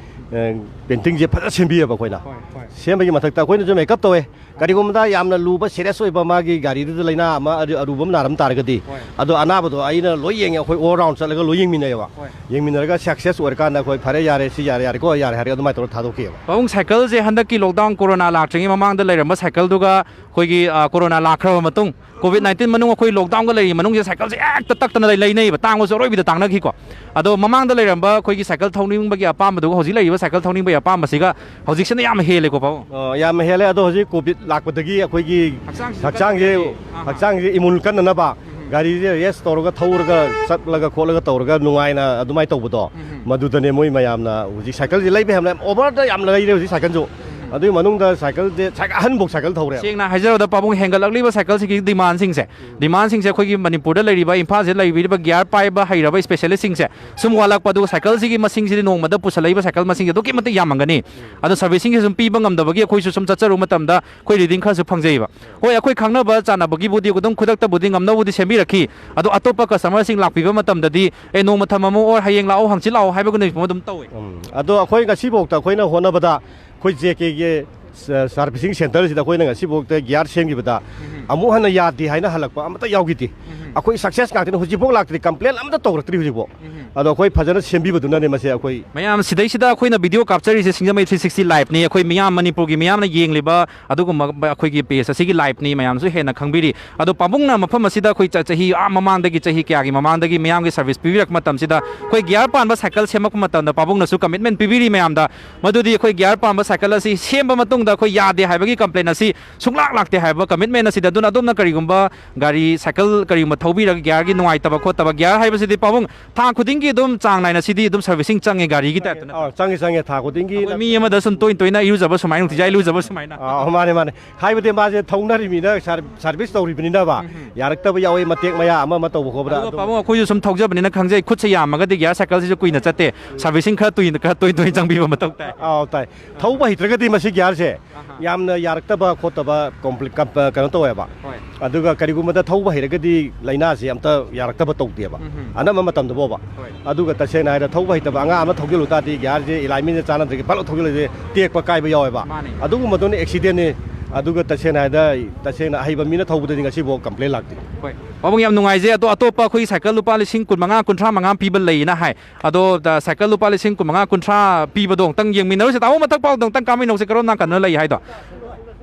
ꯄꯦꯟꯇꯤꯡꯁꯦ ꯐꯖꯅ ꯁꯦꯝꯕꯤꯌꯦꯕ ꯑꯩꯈꯣꯏꯅ꯫ ꯍꯣꯏ, ꯍꯣꯏ꯫ ꯁꯦꯝꯕꯒꯤ ꯃꯊꯛꯇ ꯑꯩꯈꯣꯏꯅꯁꯨ ꯃꯦꯀꯞ ꯇꯧꯋꯦ꯫ ꯀꯔꯤꯒꯨꯝꯕꯗ ꯌꯥꯝꯅ ꯂꯨꯕ, ꯁꯦꯔꯤꯌꯁ ꯑꯣꯏꯕ, ꯃꯥꯒꯤ ꯒꯥꯔꯤꯗꯨꯗ ꯂꯥꯏꯅꯥ ꯑꯃ ꯑꯔꯨ-, ꯑꯔꯨꯕ ꯑꯃ ꯅꯥꯔꯝ ꯇꯥꯔꯒꯗꯤ, ꯍꯣꯏ꯫ ꯑꯗꯣ ꯑꯅꯥꯕꯗꯣ ꯑꯩꯅ ꯂꯣꯏ ꯌꯦꯡꯉꯦ, ꯑꯩꯈꯣꯏ ꯑꯣꯜ ꯔꯥꯎꯟ ꯆꯠꯂꯒ ꯂꯣꯏ ꯌꯦꯡꯃꯤꯟꯅꯩꯌꯦꯕ꯫ ꯍꯣꯏ꯫ ꯌꯦꯡꯃꯤꯟꯅꯔꯒ ꯁꯛꯁꯦꯁ ꯑꯣꯏꯔꯀꯥꯟꯗ ꯑꯩꯈꯣꯏ "ꯐꯔꯦ, ꯌꯥꯔꯦ, ꯁꯤ ꯌꯥꯔꯦ, ꯌꯥꯔꯦꯀꯣ, ꯌꯥꯔꯦ" ꯍꯥꯏꯔꯒ ꯑꯗꯨꯃꯥꯏꯅ ꯇꯧꯔꯒ ꯊꯥꯗꯣꯛꯈꯤꯑꯕ꯫ ꯄꯥꯕꯨꯡ, ꯁꯥꯏꯀꯜꯁꯦ ꯍꯟꯗꯛꯀꯤ ꯂꯣꯛꯗꯥꯎꯟ ꯀꯣꯔꯣꯅꯥ ꯂꯥꯛꯇ꯭ꯔꯤꯉꯩ ꯃꯃꯥꯡꯗ ꯂꯩꯔꯝꯕ ꯁꯥꯏꯀꯜꯗꯨꯒ ꯑꯩꯈꯣꯏꯒꯤ, ꯑ, ꯀꯣꯔꯣꯅꯥ ꯂꯥꯛꯈ꯭ꯔꯕ ꯃꯇꯨꯡ, ꯀꯣꯚꯤꯗ ꯅꯥꯏꯟꯇꯤꯟ ꯃꯅꯨꯡ ꯑꯩꯈꯣꯏ ꯂꯣꯛꯗꯥꯎꯟꯒ ꯂꯩꯔꯤ ꯃꯅꯨꯡꯁꯤꯗ ꯁꯥꯏꯀꯜꯁꯦ ꯍꯦꯛꯇ ꯇꯛꯇꯅ ꯂꯩ-, ꯂꯩꯅꯩꯕ, ꯇꯥꯡꯕꯁꯨ ꯑꯔꯣꯏꯕꯤꯗ ꯇꯥꯡꯅꯈꯤꯀꯣ꯫ ꯑꯗꯣ ꯃꯃꯥꯡꯗ ꯂꯩꯔꯝꯕ ꯑꯩꯈꯣꯏꯒꯤ ꯁꯥꯏꯀꯜ ꯊꯧꯅꯤꯡꯕꯒꯤ ꯑꯄꯥꯝꯕꯗꯨꯒ ꯍꯧꯖꯤꯛ ꯂꯩꯔꯤꯕ ꯁꯥꯏꯀꯜ ꯊꯧꯅꯤꯡꯕꯒꯤ ꯑꯄꯥꯝꯕꯁꯤꯒ ꯍꯧꯖꯤꯛꯁꯤꯅ ꯌꯥꯝ ꯍꯦꯜꯂꯦꯀꯣ, ꯄꯥꯕꯨꯡ? ꯑ, ꯌꯥꯝ ꯍꯦꯜꯂꯦ꯫ ꯑꯗꯣ ꯍꯧꯖꯤꯛ ꯀꯣꯚꯤꯗ ꯂꯥꯛꯄꯗꯒꯤ ꯑꯩꯈꯣꯏꯒꯤ ꯍꯛꯆꯥꯡꯁꯤ ꯍꯛꯆꯥꯡꯁꯦ, ꯀꯟꯅꯕꯒꯤ, ꯑꯍꯥ꯫ ꯍꯛꯆꯥꯡꯁꯦ ꯏꯃ꯭ꯌꯨꯟ ꯀꯟꯅꯅꯕ ꯎꯝ꯫ ꯒꯥꯔꯤꯁꯦ ꯔꯦꯁ ꯇꯧꯔꯒ ꯊꯧꯔꯒ ꯆꯠꯂꯒ ꯈꯣꯠꯂꯒ ꯇꯧꯔꯒ ꯅꯨꯡꯉꯥꯏꯅ ꯑꯗꯨꯃꯥꯏꯅ ꯇꯧꯕꯗꯣ, ꯎꯝ꯫ ꯃꯗꯨꯗꯅꯦ ꯃꯣꯏ ꯃꯌꯥꯝꯅ ꯍꯧꯖꯤꯛ ꯁꯥꯏꯀꯜꯁꯦ ꯂꯩꯕ ꯌꯥꯝꯅ ꯑꯣꯚꯔꯗ ꯌꯥꯝ ꯂꯩꯔꯦ ꯍꯧꯖꯤꯛ ꯁꯥꯏꯀꯜꯁꯨ꯫ ꯎꯝ꯫ ꯑꯗꯨꯒꯤ ꯃꯅꯨꯡꯗ ꯁꯥꯏꯀꯜꯁꯦ ꯁꯥꯏ-, ꯑꯍꯟꯐꯧ ꯁꯥꯏꯀꯜ ꯊꯧꯔꯦ꯫ ꯁꯦꯡꯅ ꯍꯥꯏꯖꯔꯕꯗ, ꯄꯥꯕꯨꯡ, ꯍꯦꯟꯒꯠꯂꯛꯂꯤꯕ ꯁꯥꯏꯀꯜꯁꯤꯒꯤ ꯗꯤꯃꯥꯟꯁꯤꯡꯁꯦ, ꯗꯤꯃꯥꯟꯁꯤꯡꯁꯦ ꯑꯩꯈꯣꯏꯒꯤ ꯃꯅꯤꯄꯨꯔꯗ ꯂꯩꯔꯤꯕ, ꯏꯝꯐꯥꯜꯁꯤꯗ ꯂꯩꯕꯤꯔꯤꯕ ꯒꯤꯌꯥꯔ ꯄꯥꯏꯕ ꯍꯩꯔꯕ ꯏꯁꯄꯦꯁꯤꯌꯦꯂꯤꯁꯁꯤꯡꯁꯦ ꯁꯨꯝ ꯋꯥꯠꯂꯛꯄ, ꯑꯗꯨꯒ ꯁꯥꯏꯀꯜꯁꯤꯒꯤ ꯃꯁꯤꯡꯁꯤꯗꯤ ꯅꯣꯡꯃꯗ ꯄꯨꯁꯜꯂꯛꯏꯕ ꯁꯥꯏꯀꯜ ꯃꯁꯤꯡꯁꯦ ꯑꯗꯨꯛꯀꯤ ꯃꯇꯤꯛ ꯌꯥꯝꯃꯝꯒꯅꯤ꯫ ꯑꯗꯣ ꯁꯥꯔꯚꯤꯁꯤꯡꯁꯦ ꯁꯨꯝ ꯄꯤꯕ ꯉꯝꯗꯕꯒꯤ ꯑꯩꯈꯣꯏꯁꯨ ꯁꯨꯝ ꯆꯠꯆꯔꯨꯕ ꯃꯇꯝꯗ ꯑꯩꯈꯣꯏ ꯔꯤꯗꯤꯡ ꯈꯔꯁꯨ ꯐꯪꯖꯩꯕ꯫ ꯍꯣꯏ, ꯑꯩꯈꯣꯏ ꯈꯪꯅꯕ ꯆꯥꯟꯅꯕꯒꯤꯕꯨꯗꯤ ꯑꯗꯨꯝ ꯈꯨꯗꯛꯇꯕꯨꯗꯤ ꯉꯝꯅꯕꯕꯨꯗꯤ ꯁꯦꯝꯕꯤꯔꯛꯈꯤ, ꯑꯗꯣ ꯑꯇꯣꯞꯄ ꯀꯁꯇꯃꯔꯁꯤꯡ ꯂꯥꯛꯄꯤꯕ ꯃꯇꯝꯗꯗꯤ, "ꯑꯦ, ꯅꯣꯡꯃ ꯊꯝꯃꯝꯃꯣ, or ꯍꯌꯦꯡ ꯂꯥꯛꯑꯣ, ꯍꯪꯆꯤꯠ ꯂꯥꯛꯑꯣ" ꯍꯥꯏꯕꯒꯨꯝꯕ ꯑꯗꯨꯝ ꯇꯧꯋꯦ꯫ ꯎꯝ, ꯑꯗꯣ ꯑꯩꯈꯣꯏ ꯉꯁꯤꯐꯥꯎꯗ ꯑꯩꯈꯣꯏꯅ ꯍꯣꯠꯅꯕꯗ ꯑꯩꯈꯣꯏ ꯖꯦ ꯀꯦꯒꯤ ꯁ-, ꯁꯥꯔꯚꯤꯁꯤꯡ ꯁꯦꯟꯇꯔꯁꯤꯗ ꯑꯩꯈꯣꯏꯅ ꯉꯁꯤꯐꯥꯎꯗ ꯒꯤꯌꯥꯔ ꯁꯦꯝꯈꯤꯕꯗ ꯎꯝ꯫ ꯑꯃꯨꯛ ꯍꯟꯅ ꯌꯥꯗꯦ ꯍꯥꯏꯅ ꯍꯜꯂꯛꯄ ꯑꯃꯠꯇ ꯌꯥꯎꯈꯤꯗꯦ꯫ ꯎꯝ꯫ ꯑꯩꯈꯣꯏ ꯁꯛꯁꯦꯁ ꯉꯥꯛꯇꯅꯤ, ꯍꯧꯖꯤꯛꯐꯥꯎ ꯂꯥꯛꯇ꯭ꯔꯤ, ꯀꯝꯄ꯭ꯂꯦꯟ ꯑꯃꯠꯇ ꯇꯧꯔꯛꯇ꯭ꯔꯤ ꯍꯧꯖꯤꯛꯐꯥꯎ꯫ ꯎꯝ꯫ ꯑꯗꯣ ꯑꯩꯈꯣꯏ ꯐꯖꯅ ꯁꯦꯝꯕꯤꯕꯗꯨꯅꯅꯦ ꯃꯁꯦ ꯑꯩꯈꯣꯏ꯫ ꯃꯌꯥꯝ, ꯁꯤꯗꯩꯁꯤꯗ ꯑꯩꯈꯣꯏꯅ ꯚꯤꯗꯤꯑꯣ ꯀꯥꯞꯆꯔꯤꯁꯦ ꯁꯤꯡꯖꯃꯩ ꯊ꯭ꯔꯤ ꯁꯤꯛꯁꯇꯤ ꯂꯥꯏꯚꯅꯤ꯫ ꯑꯩꯈꯣꯏ ꯃꯤꯌꯥꯝ, ꯃꯅꯤꯄꯨꯔꯒꯤ ꯃꯤꯌꯥꯝꯅ ꯌꯦꯡꯂꯤꯕ ꯑꯗꯨꯒꯨꯝꯕ ꯑꯩꯈꯣꯏꯒꯤ ꯄꯦꯖ ꯑꯁꯤꯒꯤ ꯂꯥꯏꯚꯅꯤ, ꯃꯌꯥꯝꯁꯨ ꯍꯦꯟꯅ ꯈꯪꯕꯤꯔꯤ꯫ ꯑꯗꯣ ꯄꯥꯕꯨꯡꯅ ꯃꯐꯝ ꯑꯁꯤꯗ ꯑꯩꯈꯣꯏ ꯆ-, ꯆꯍꯤ ꯑꯥ ꯃꯃꯥꯡꯗꯒꯤ, ꯆꯍꯤ ꯀꯌꯥꯒꯤ ꯃꯃꯥꯡꯗꯒꯤ ꯃꯤꯌꯥꯝꯒꯤ ꯁꯥꯔꯚꯤꯁ ꯄꯤꯕꯤꯔꯛꯄ ꯃꯇꯝꯁꯤꯗ, ꯑꯩꯈꯣꯏ ꯒꯤꯌꯥꯔ ꯄꯥꯟꯕ ꯁꯥꯏꯀꯜ ꯁꯦꯝꯃꯛꯄ ꯃꯇꯝꯗ ꯄꯥꯕꯨꯡꯅꯁꯨ ꯀꯃꯤꯠꯃꯦꯟ ꯄꯤꯕꯤꯔꯤ ꯃꯌꯥꯝꯗ, ꯃꯗꯨꯗꯤ ꯑꯩꯈꯣꯏ ꯒꯤꯌꯥꯔ ꯄꯥꯟꯕ ꯁꯥꯏꯀꯜ ꯑꯁꯤ ꯁꯦꯝꯕ ꯃꯇꯨꯡꯗ ꯑꯩꯈꯣꯏ ꯌꯥꯗꯦ ꯍꯥꯏꯕꯒꯤ ꯀꯝꯄ꯭ꯂꯦꯟ ꯑꯁꯤ ꯁꯨꯡꯂꯥꯛ ꯂꯥꯛꯇꯦ ꯍꯥꯏꯕ ꯀꯃꯤꯠꯃꯦꯟ ꯑꯁꯤꯗ꯫ ꯑꯗꯨꯅ ꯑꯗꯣꯝꯅ ꯀꯔꯤꯒꯨꯝꯕ ꯒꯥꯔꯤ, ꯁꯥꯏꯀꯜ ꯀꯔꯤꯒꯨꯝꯕ ꯊꯧꯕꯤꯔꯒ ꯒꯤꯌꯥꯔꯒꯤ ꯅꯨꯡꯉꯥꯏꯇꯕ ꯈꯣꯠꯇꯕ, ꯒꯤꯌꯥꯔ ꯍꯥꯏꯕꯁꯤꯗꯤ ꯄꯥꯕꯨꯡ ꯊꯥ ꯈꯨꯗꯤꯡꯒꯤ ꯑꯗꯨꯝ ꯆꯥꯡ ꯅꯥꯏꯅ ꯁꯤꯗꯤ ꯑꯗꯨꯝ ꯁꯥꯔꯚꯤꯁꯤꯡ ꯆꯪꯉꯦ ꯒꯥꯔꯤꯒꯤ ꯇꯥꯏꯞꯇ ꯅꯠꯇ꯭ꯔꯥ? ꯑꯥ, ꯆꯪꯉꯦ, ꯆꯪꯉꯦ, ꯊꯥ ꯈꯨꯗꯤꯡꯒꯤ ꯑꯩꯈꯣꯏ ꯅ-, ꯃꯤ ꯑꯃꯗ ꯁꯨꯝ ꯇꯣꯏꯅ ꯇꯣꯏꯅ ꯏꯔꯨꯖꯕ ꯁꯨꯃꯥꯏꯅ, ꯅꯨꯡꯇꯤꯖꯥꯏ ꯏꯔꯨꯖꯕ ꯁꯨꯃꯥꯏꯅ꯫ ꯑꯥ, ꯃꯥꯅꯦ, ꯃꯥꯅꯦ꯫ ꯍꯥꯏꯕꯗꯤ ꯃꯥꯁꯦ ꯊꯧꯅꯔꯤꯕꯅꯤꯅ, ꯁꯥꯔ-, ꯁꯥꯔꯚꯤꯁ ꯇꯧꯔꯤꯕꯅꯤꯅꯕ, ꯎꯝ, ꯎꯝ꯫ ꯌꯥꯔꯛꯇꯕ ꯌꯥꯎꯋꯤ, ꯃꯇꯦꯛ ꯃꯌꯥ ꯑꯃ ꯑꯃ ꯇꯧꯕ ꯈꯣꯠꯄꯗ ꯑꯗꯨꯒ ꯑꯗꯨꯝ ꯄꯥꯕꯨꯡ, ꯑꯩꯈꯣꯏꯁꯨ ꯁꯨꯝ ꯊꯧꯖꯕꯅꯤꯅ ꯈꯪꯖꯩ, ꯈꯨꯠꯁꯦ ꯌꯥꯝꯃꯒꯗꯤ ꯒꯤꯌꯥꯔ ꯁꯥꯏꯀꯜꯁꯤꯁꯨ ꯀꯨꯏꯅ ꯆꯠꯇꯦ, ꯁꯥꯔꯚꯤꯁꯤꯡ ꯈꯔ ꯇꯣꯏꯅ, ꯈꯔ ꯇꯣꯏ ꯇꯣꯏꯅ ꯆꯪꯕꯤꯕ ꯃꯊꯧ ꯇꯥꯏ꯫ ꯑꯥꯎ, ꯇꯥꯏ꯫ ꯊꯧꯕ ꯍꯩꯇ꯭ꯔꯒꯗꯤ ꯃꯁꯤ ꯒꯤꯌꯥꯔꯁꯦ ꯑꯍꯥ꯫ ꯌꯥꯝꯅ ꯌꯥꯔꯛꯇꯕ ꯈꯣꯠꯇꯕ ꯀꯣꯝꯄ꯭ꯂꯤ-, ꯀꯝꯄ-, ꯀꯩꯅꯣ ꯇꯧꯋꯦꯕ, ꯍꯣꯏ꯫ ꯑꯗꯨꯒ ꯀꯔꯤꯒꯨꯝꯕꯗ ꯊꯧꯕ ꯍꯩꯔꯒꯗꯤ ꯂꯥꯏꯅꯥꯁꯦ ꯑꯝꯇ ꯌꯥꯔꯛꯇꯕ ꯇꯧꯗꯦꯕ, ꯎꯝ꯫ ꯑꯅꯝꯕ ꯃꯇꯝꯗ ꯐꯥꯎꯕ꯫ ꯍꯣꯏ꯫ ꯑꯗꯨꯒ ꯇꯁꯦꯡꯅ ꯍꯥꯏꯔꯗ ꯊꯧꯕ ꯍꯩꯇꯕ ꯑꯉꯥꯡ ꯑꯃ ꯊꯧꯖꯤꯜꯂꯨ ꯇꯥꯔꯗꯤ ꯒꯤꯌꯥꯔꯁꯦ ꯑꯦꯂꯥꯏꯟꯃꯦꯟꯁꯦ ꯆꯥꯟꯅꯗ꯭ꯔꯒꯗꯤ ꯄꯠꯂꯥꯎ ꯊꯧꯖꯤꯜꯂꯗꯤ ꯇꯦꯛꯄ ꯀꯥꯏꯕ ꯌꯥꯎꯋꯦꯕ꯫ ꯃꯥꯅꯦ꯫ ꯑꯗꯨꯒꯨꯝꯕꯗꯨꯅ ꯑꯦꯛꯁꯤꯗꯦꯟꯅꯤ꯫ ꯑꯗꯨꯒ ꯇꯁꯦꯡꯅ ꯍꯥꯏꯔꯗ ꯇꯁꯦꯡꯅ ꯑꯍꯩꯕ ꯃꯤꯅ ꯊꯧꯕꯗꯗꯤ ꯉꯁꯤꯐꯥꯎ ꯀꯝꯄ꯭ꯂꯦꯟ ꯂꯥꯛꯇꯦ꯫ ꯍꯣꯏ꯫ ꯄꯥꯕꯨꯡ, ꯌꯥꯝ ꯅꯨꯡꯉꯥꯏꯖꯩ꯫ ꯑꯗꯣ ꯑꯇꯣꯞꯄ ꯑꯩꯈꯣꯏꯒꯤ ꯁꯥꯏꯀꯜ ꯂꯨꯄꯥ ꯂꯤꯁꯤꯡ ꯀꯨꯟ ꯃꯉꯥ, ꯀꯨꯟꯊ꯭ꯔꯥ ꯃꯉꯥ ꯄꯤꯕ ꯂꯩꯌꯦꯅ ꯍꯥꯏ꯫ ꯑꯗꯣ ꯗ-, ꯁꯥꯏꯀꯜ ꯂꯨꯄꯥ ꯂꯤꯁꯤꯡ ꯀꯨꯟ ꯃꯉꯥ, ꯀꯨꯟꯊ꯭ꯔꯥ ꯄꯤꯕꯗꯣ ꯑꯃꯨꯛꯇꯪ ꯌꯦꯡꯃꯤꯟꯅꯔꯨꯁꯦ꯫ ꯇꯥꯃꯣ, ꯃꯊꯛ ꯄꯥꯎꯗ ꯑꯃꯨꯛꯇꯪ ꯀꯥꯃꯤꯟꯅꯧꯁꯦ, ꯀꯔꯣꯝ ꯅꯥꯀꯟꯗ ꯂꯩ ꯍꯥꯏꯗꯣ꯫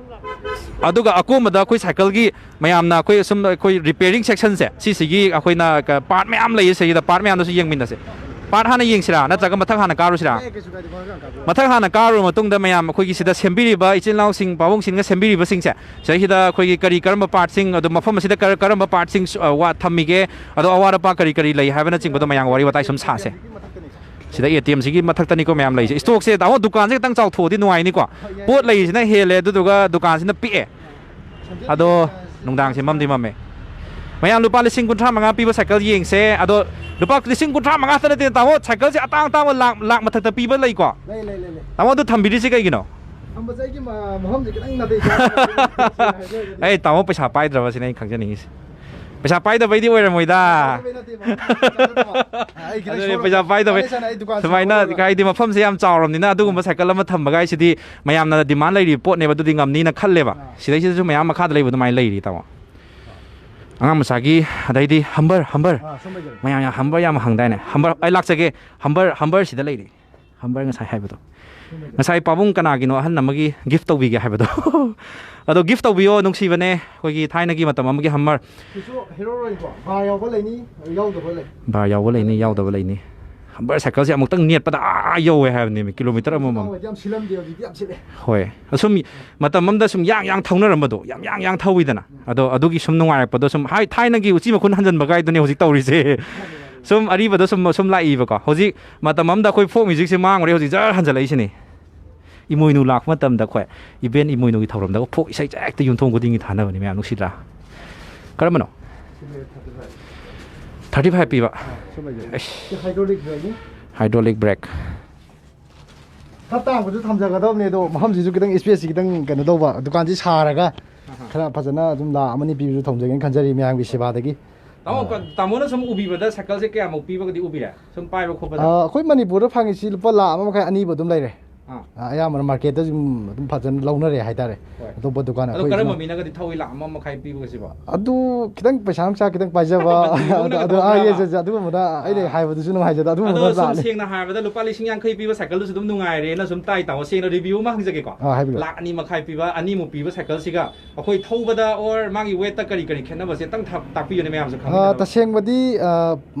ꯑꯗꯨꯒ ꯑꯀꯣꯟꯕꯗ ꯑꯩꯈꯣꯏ ꯁꯥꯏꯀꯜꯒꯤ ꯃꯌꯥꯝꯅ ꯑꯩꯈꯣꯏ ꯁꯨꯝ ꯑꯩꯈꯣꯏ ꯔꯤꯄꯦꯌꯔꯤꯡ ꯁꯦꯛꯁꯟꯁꯦ, ꯁꯤꯁꯤꯒꯤ ꯑꯩꯈꯣꯏꯅ ꯀ-, ꯄꯥꯔꯠ ꯃꯌꯥꯝ ꯂꯩꯌꯦ ꯁꯤꯗ, ꯄꯥꯔꯠ ꯃꯌꯥꯝꯗꯨꯁꯨ ꯌꯦꯡꯃꯤꯟꯅꯁꯦ꯫ ꯄꯥꯔꯠ ꯍꯥꯟꯅ ꯌꯦꯡꯁꯤꯔꯥ, ꯅꯠꯇ꯭ꯔꯒ ꯃꯊꯛ ꯍꯥꯟꯅ ꯀꯥꯔꯨꯁꯤꯔꯥ? ꯃꯊꯛ ꯍꯥꯟꯅ ꯀꯥꯔꯨꯔ ꯃꯇꯨꯡꯗ ꯃꯌꯥꯝ ꯑꯩꯈꯣꯏꯒꯤ ꯁꯤꯗ ꯁꯦꯝꯕꯤꯔꯤꯕ ꯏꯆꯤꯜ ꯏꯅꯥꯎꯁꯤꯡ, ꯄꯥꯕꯨꯡꯁꯤꯡꯅ ꯁꯦꯝꯕꯤꯔꯤꯕꯁꯤꯡꯁꯦ, ꯁꯤꯗꯩꯁꯤꯗ ꯑꯩꯈꯣꯏꯒꯤ ꯀꯔꯤ ꯀꯔꯝꯕ ꯄꯥꯔꯠꯁꯤꯡ, ꯑꯗꯣ ꯃꯐꯝ ꯑꯁꯤꯗ ꯀꯔ-, ꯀꯔꯝꯕ ꯄꯥꯔꯠꯁꯤꯡ ꯁꯨ-, ꯑ, ꯋꯥ-, ꯊꯝꯃꯤꯒꯦ, ꯑꯗꯣ ꯑꯋꯥꯠ ꯑꯄꯥ ꯀꯔꯤ ꯀꯔꯤ ꯂꯩ ꯍꯥꯏꯕꯅꯆꯤꯡꯕꯗꯣ ꯃꯌꯥꯝ ꯋꯥꯔꯤ ꯋꯥꯇꯥꯏ ꯁꯨꯝ ꯁꯥꯁꯦ꯫ ꯁꯤꯗ ꯑꯦ ꯇꯤ ꯑꯦꯝꯁꯤꯒꯤ ꯃꯊꯛꯇꯅꯤꯀꯣ ꯃꯌꯥꯝ ꯂꯩꯔꯤꯁꯦ꯫ ꯏꯁꯇꯣꯛꯁꯦ, ꯇꯥꯃꯣ, ꯗꯨꯀꯥꯟꯁꯦ ꯈꯤꯇꯪ ꯆꯥꯎꯊꯣꯛꯑꯗꯤ ꯅꯨꯡꯉꯥꯏꯅꯤꯀꯣ꯫ ꯄꯣꯠ ꯂꯩꯔꯤꯁꯤꯅ ꯍꯦꯜꯂꯦ, ꯑꯗꯨꯗꯨꯒ ꯗꯨꯀꯥꯟꯁꯤꯅ ꯄꯤꯛꯑꯦ꯫ ꯑꯗꯣ ꯅꯨꯡꯗꯥꯡꯁꯦ ꯃꯝꯗꯤ ꯃꯝꯃꯦ꯫ ꯃꯌꯥꯝ ꯂꯨꯄꯥ ꯂꯤꯁꯤꯡ ꯀꯨꯟꯊ꯭ꯔꯥ ꯃꯉꯥ ꯄꯤꯕ ꯁꯥꯏꯀꯜ ꯌꯦꯡꯁꯦ꯫ ꯑꯗꯣ ꯂꯨꯄꯥ ꯂꯤꯁꯤꯡ ꯀꯨꯟꯊ꯭ꯔꯥ ꯃꯉꯥ ꯈꯛꯇ ꯅꯠꯇꯦ, ꯇꯥꯃꯣ, ꯁꯥꯏꯀꯜꯁꯦ ꯑꯇꯥꯡ ꯑꯇꯥꯡꯕ ꯂꯥꯛ, ꯂꯥꯛ ꯃꯊꯛꯇ ꯄꯤꯕ ꯂꯩꯀꯣ꯫ ꯂꯩ ꯂꯩ ꯂꯩ ꯂꯩ꯫ ꯇꯥꯃꯣ, ꯑꯗꯨ ꯊꯝꯕꯤꯔꯤꯁꯦ ꯀꯩꯒꯤꯅꯣ? ꯊꯝꯕꯁꯦ ꯑꯩꯒꯤ ꯃ-, ꯃꯐꯝꯁꯦ ꯈꯤꯇꯪ ꯅꯥꯇꯩ ꯆꯥꯗꯕ꯫ ꯑꯩ ꯇꯥꯃꯣ ꯄꯩꯁꯥ ꯄꯥꯏꯗ꯭ꯔꯕꯁꯤꯅꯦ ꯑꯩꯅ ꯈꯪꯖꯅꯤꯡꯉꯤꯁꯦ꯫ ꯄꯩꯁꯥ ꯄꯥꯏꯗꯕꯩꯗꯤ ꯑꯣꯏꯔꯝꯃꯣꯏꯗ꯫ ꯄꯥꯏꯗꯕꯩ ꯅꯠꯇꯦꯕ꯫ ꯑꯩ ꯈꯤꯇꯪ ꯑꯗꯨꯅꯦ, ꯁꯣꯏꯔꯝꯃꯦ꯫ ꯄꯩꯁꯥ ꯄꯥꯏꯗꯕꯩ ꯐꯔꯦ, ꯁꯥꯔ, ꯑꯩ ꯗꯨꯀꯥꯟ ꯁꯨꯃꯥꯏꯅ ꯁꯣꯏꯔꯝꯃꯦꯕ꯫ ꯑꯥ꯫ ꯁꯤꯗꯩꯁꯤꯗꯁꯨ ꯃꯌꯥꯝ ꯃꯈꯥꯗ ꯂꯩꯕ ꯑꯗꯨꯃꯥꯏꯅ ꯂꯩꯔꯤ, ꯇꯥꯃꯣ꯫ ꯑꯉꯥꯡ ꯃꯆꯥꯒꯤ, ꯑꯗꯩꯗꯤ ꯍꯝꯕꯔ, ꯍꯝꯕꯔ꯫ ꯑꯥ, ꯁꯣꯝ ꯂꯩꯖꯔꯦ꯫ ꯃꯌꯥꯝ ꯌꯥꯝ ꯍꯝꯕꯔ ꯌꯥꯝ ꯍꯪꯗꯥꯏꯅꯦ? ꯍꯝꯕꯔ, ꯑꯩ ꯂꯥꯛꯆꯒꯦ꯫ ꯍꯝꯕꯔ, ꯍꯝꯕꯔ ꯁꯤꯗ ꯂꯩꯔꯤ꯫ ꯍꯝꯕꯔ ꯉꯁꯥꯏ ꯍꯥꯏꯕꯗꯣ꯫ ꯉꯁꯥꯏ ꯄꯥꯕꯨꯡ ꯀꯅꯥꯒꯤꯅꯣ ꯑꯍꯟ ꯑꯃꯒꯤ ꯒꯤꯐ ꯇꯧꯕꯤꯒꯦ ꯍꯥꯏꯕꯗꯣ꯫ ꯑꯗꯣ ꯒꯤꯐ ꯇꯧꯕꯤꯌꯣ, ꯅꯨꯡꯁꯤꯕꯅꯦ꯫ ꯑꯩꯈꯣꯏꯒꯤ ꯊꯥꯏꯅꯒꯤ ꯃꯇꯝ ꯑꯃꯒꯤ ꯍꯝꯃꯔ꯫ ꯁꯤꯁꯨ ꯍꯦꯔꯣ ꯔꯣꯏꯀꯣ꯫ ꯕꯥꯔ ꯌꯥꯎꯕ ꯂꯩꯅꯤ, ꯌꯥꯎꯗꯕ ꯂꯩ꯫ ꯕꯥꯔ ꯌꯥꯎꯕ ꯂꯩꯅꯤ, ꯌꯥꯎꯗꯕ ꯂꯩꯅꯤ꯫ ꯍꯝꯕꯔ ꯁꯥꯏꯀꯜꯁꯦ ꯑꯃꯨꯛꯇꯪ ꯅꯦꯠꯄꯗ ꯑꯥ ꯌꯧꯋꯦ ꯍꯥꯏꯕꯅꯦꯕ, ꯀꯤꯂꯣꯃꯤꯇꯔ ꯑꯃꯃꯝ꯫ ꯑꯉꯥꯡ ꯑꯣꯏꯗꯤ ꯌꯥꯝ ꯁꯤꯜꯂꯝꯗꯦ, ꯍꯧꯖꯤꯛꯇꯤ ꯌꯥꯝ ꯁꯤꯜꯂꯦ꯫ ꯍꯣꯏ꯫ ꯑꯁꯨꯝ ꯃꯇꯝ ꯑꯃꯗ ꯁꯨꯝ ꯌꯥꯡ ꯌꯥꯡ ꯊꯧꯅꯔꯝꯕꯗꯣ, ꯌꯥꯝ ꯌꯥꯡ ꯌꯥꯡ ꯊꯧꯋꯤꯗꯅ꯫ ꯑꯗꯣ ꯑꯗꯨꯒꯤ ꯁꯨꯝ ꯅꯨꯡꯉꯥꯏꯔꯛꯄꯗꯣ ꯁꯨꯝ ꯍꯥꯏ, ꯊꯥꯏꯅꯒꯤ ꯎꯆꯤ ꯃꯈꯨꯟ ꯍꯟꯖꯟꯕ ꯀꯥꯏꯗꯨꯅꯦ ꯍꯧꯖꯤꯛ ꯇꯧꯔꯤꯁꯦ꯫ ꯁꯨꯝ ꯑꯔꯤꯕꯗ ꯁꯨꯝ, ꯁꯨꯝ ꯂꯥꯛꯏꯕꯀꯣ꯫ ꯍꯧꯖꯤꯛ ꯃꯇꯝ ꯑꯃꯗ ꯑꯩꯈꯣꯏ ꯐꯣꯛ ꯃ꯭ꯌꯨꯖꯤꯛꯁꯦ ꯃꯥꯡꯉꯨꯔꯦ, ꯍꯧꯖꯤꯛ ꯖꯔ ꯍꯟꯖꯜꯂꯛꯏꯁꯤꯅꯤ꯫ ꯏꯃꯣꯏꯅꯨ ꯂꯥꯛꯄ ꯃꯇꯝꯗ ꯑꯩꯈꯣꯏ ꯏꯕꯦꯟ ꯏꯃꯣꯏꯅꯨꯒꯤ ꯊꯧꯔꯝꯗꯒ ꯐꯣꯛ ꯏꯁꯩꯁꯦ ꯍꯦꯛꯇ ꯌꯨꯝꯊꯣꯡ ꯈꯨꯗꯤꯡꯒꯤ ꯊꯥꯅꯕꯅꯤ ꯃꯌꯥꯝ, ꯅꯨꯡꯁꯤꯗ꯭ꯔꯥ? ꯀꯔꯝꯕꯅꯣ? ꯊꯥꯔꯇꯤ ꯐꯥꯏꯚ ꯄꯤꯕ꯫ ꯑꯩꯁ꯫ ꯍꯥꯏꯗ꯭ꯔꯣꯂꯤꯛ ꯕ꯭ꯔꯦꯛꯅꯤ꯫ Hydraulic brake. ꯈꯔ ꯇꯥꯡꯕꯁꯨ ꯊꯝꯖꯒꯗꯕꯅꯦ, ꯑꯗꯣ ꯃꯐꯝꯁꯤꯁꯨ ꯈꯤꯇꯪ ꯏꯁꯄꯦꯁꯁꯤ ꯈꯤꯇꯪ ꯀꯩꯅꯣ ꯇꯧꯕ, ꯗꯨꯀꯥꯟꯁꯤ ꯁꯥꯔꯒ ꯈꯔ ꯐꯖꯅ ꯑꯗꯨꯝ ꯂꯥꯈ ꯑꯃ ꯑꯅꯤ ꯄꯤꯕꯁꯨ ꯊꯝꯖꯒꯦꯅ ꯈꯟꯖꯔꯤ ꯃꯌꯥꯝꯒꯤ ꯁꯦꯕꯥꯗꯒꯤ꯫ ꯇꯥꯃꯣ, ꯑꯥ꯫ ꯀ-, ꯇꯥꯃꯣꯅ ꯁꯨꯝ ꯎꯕꯤꯕꯗ ꯁꯥꯏꯀꯜꯁꯦ ꯀꯌꯥꯃꯨꯛ ꯄꯤꯕꯒꯗꯤ ꯎꯕꯤꯔꯦ, ꯁꯨꯝ ꯄꯥꯏꯕ ꯈꯣꯠꯄꯗ? ꯑꯥ, ꯑꯩꯈꯣꯏ ꯃꯅꯤꯄꯨꯔꯗ ꯐꯪꯉꯤꯁꯤ ꯂꯨꯄꯥ ꯂꯥꯈ ꯑꯃ ꯃꯈꯥꯏ, ꯑꯅꯤꯕꯨ ꯑꯗꯨꯝ ꯂꯩꯔꯦ꯫ ꯑꯥ꯫ ꯑꯥ, ꯑꯌꯥꯝꯕꯅ ꯃꯥꯔꯀꯦꯠꯇ ꯑꯗꯨꯝ, ꯑꯗꯨꯝ ꯐꯖꯅ ꯂꯧꯅꯔꯦ ꯍꯥꯏꯇꯥꯔꯦ꯫ ꯍꯣꯏ꯫ ꯑꯇꯣꯞꯄ ꯗꯨꯀꯥꯟ ꯑꯗꯣ ꯑꯩꯈꯣꯏ ꯀꯔꯝꯕ ꯁꯨꯝ ꯃꯤꯅꯒꯗꯤ ꯊꯧꯏ ꯂꯥꯈ ꯑꯃ ꯃꯈꯥꯏ ꯄꯤꯕꯒꯁꯤꯕꯣ? ꯑꯗꯨ ꯈꯤꯇꯪ ꯄꯩꯁꯥ ꯅꯨꯡꯁꯥ ꯈꯤꯇꯪ ꯄꯥꯏꯖꯕ, ꯃꯟꯇ꯭ꯔꯤ ꯐꯧꯅꯒꯗꯤ ꯑꯗꯨ, ꯊꯧꯕ ꯑꯥ, ꯌꯥꯕ? ꯌꯦꯁ, ꯌꯦꯁ, ꯑꯗꯨꯒꯨꯝꯕꯗ ꯑꯩꯅ ꯑꯥ꯫ ꯍꯥꯏꯕꯗꯨꯁꯨ ꯅꯨꯡꯉꯥꯏꯖꯗꯦ, ꯑꯗꯨꯒꯨꯝꯕꯗ ꯑꯗꯣ ꯁꯨꯝ ꯂꯥꯛꯑꯅꯤ꯫ ꯁꯦꯡꯅ ꯍꯥꯏꯔꯕꯗ ꯂꯨꯄꯥ ꯂꯤꯁꯤꯡ ꯌꯥꯡꯈꯩ ꯄꯤꯕ ꯁꯥꯏꯀꯜꯗꯨꯁꯨ ꯑꯗꯨꯝ ꯅꯨꯡꯉꯥꯏꯔꯦꯅ ꯁꯨꯝ ꯇꯥꯏ꯫ ꯇꯥꯃꯣ, ꯁꯦꯡꯅ ꯔꯤꯚ꯭ꯌꯨ ꯑꯃ ꯍꯪꯖꯒꯦꯀꯣ꯫ ꯑꯥ, ꯍꯥꯏꯕꯤꯌꯨ꯫ ꯂꯥꯈ ꯑꯅꯤ ꯃꯈꯥꯏ ꯄꯤꯕ, ꯑꯅꯤꯃꯨꯛ ꯄꯤꯕ ꯁꯥꯏꯀꯜꯁꯤꯒ ꯑꯩꯈꯣꯏ ꯊꯧꯕꯗ ꯑꯣꯔ ꯃꯥꯒꯤ ꯋꯦꯠꯇ ꯀꯔꯤ ꯀꯔꯤ ꯈꯦꯠꯅꯕꯁꯦ ꯑꯝꯇꯪ ꯊ-, ꯇꯥꯛꯄꯤꯌꯨꯅꯦ ꯃꯌꯥꯝꯁꯨ ꯑꯥ, ꯈꯪꯃꯤꯟꯅꯅꯕ꯫ ꯇꯁꯦꯡꯕꯗꯤ, ꯑꯥ,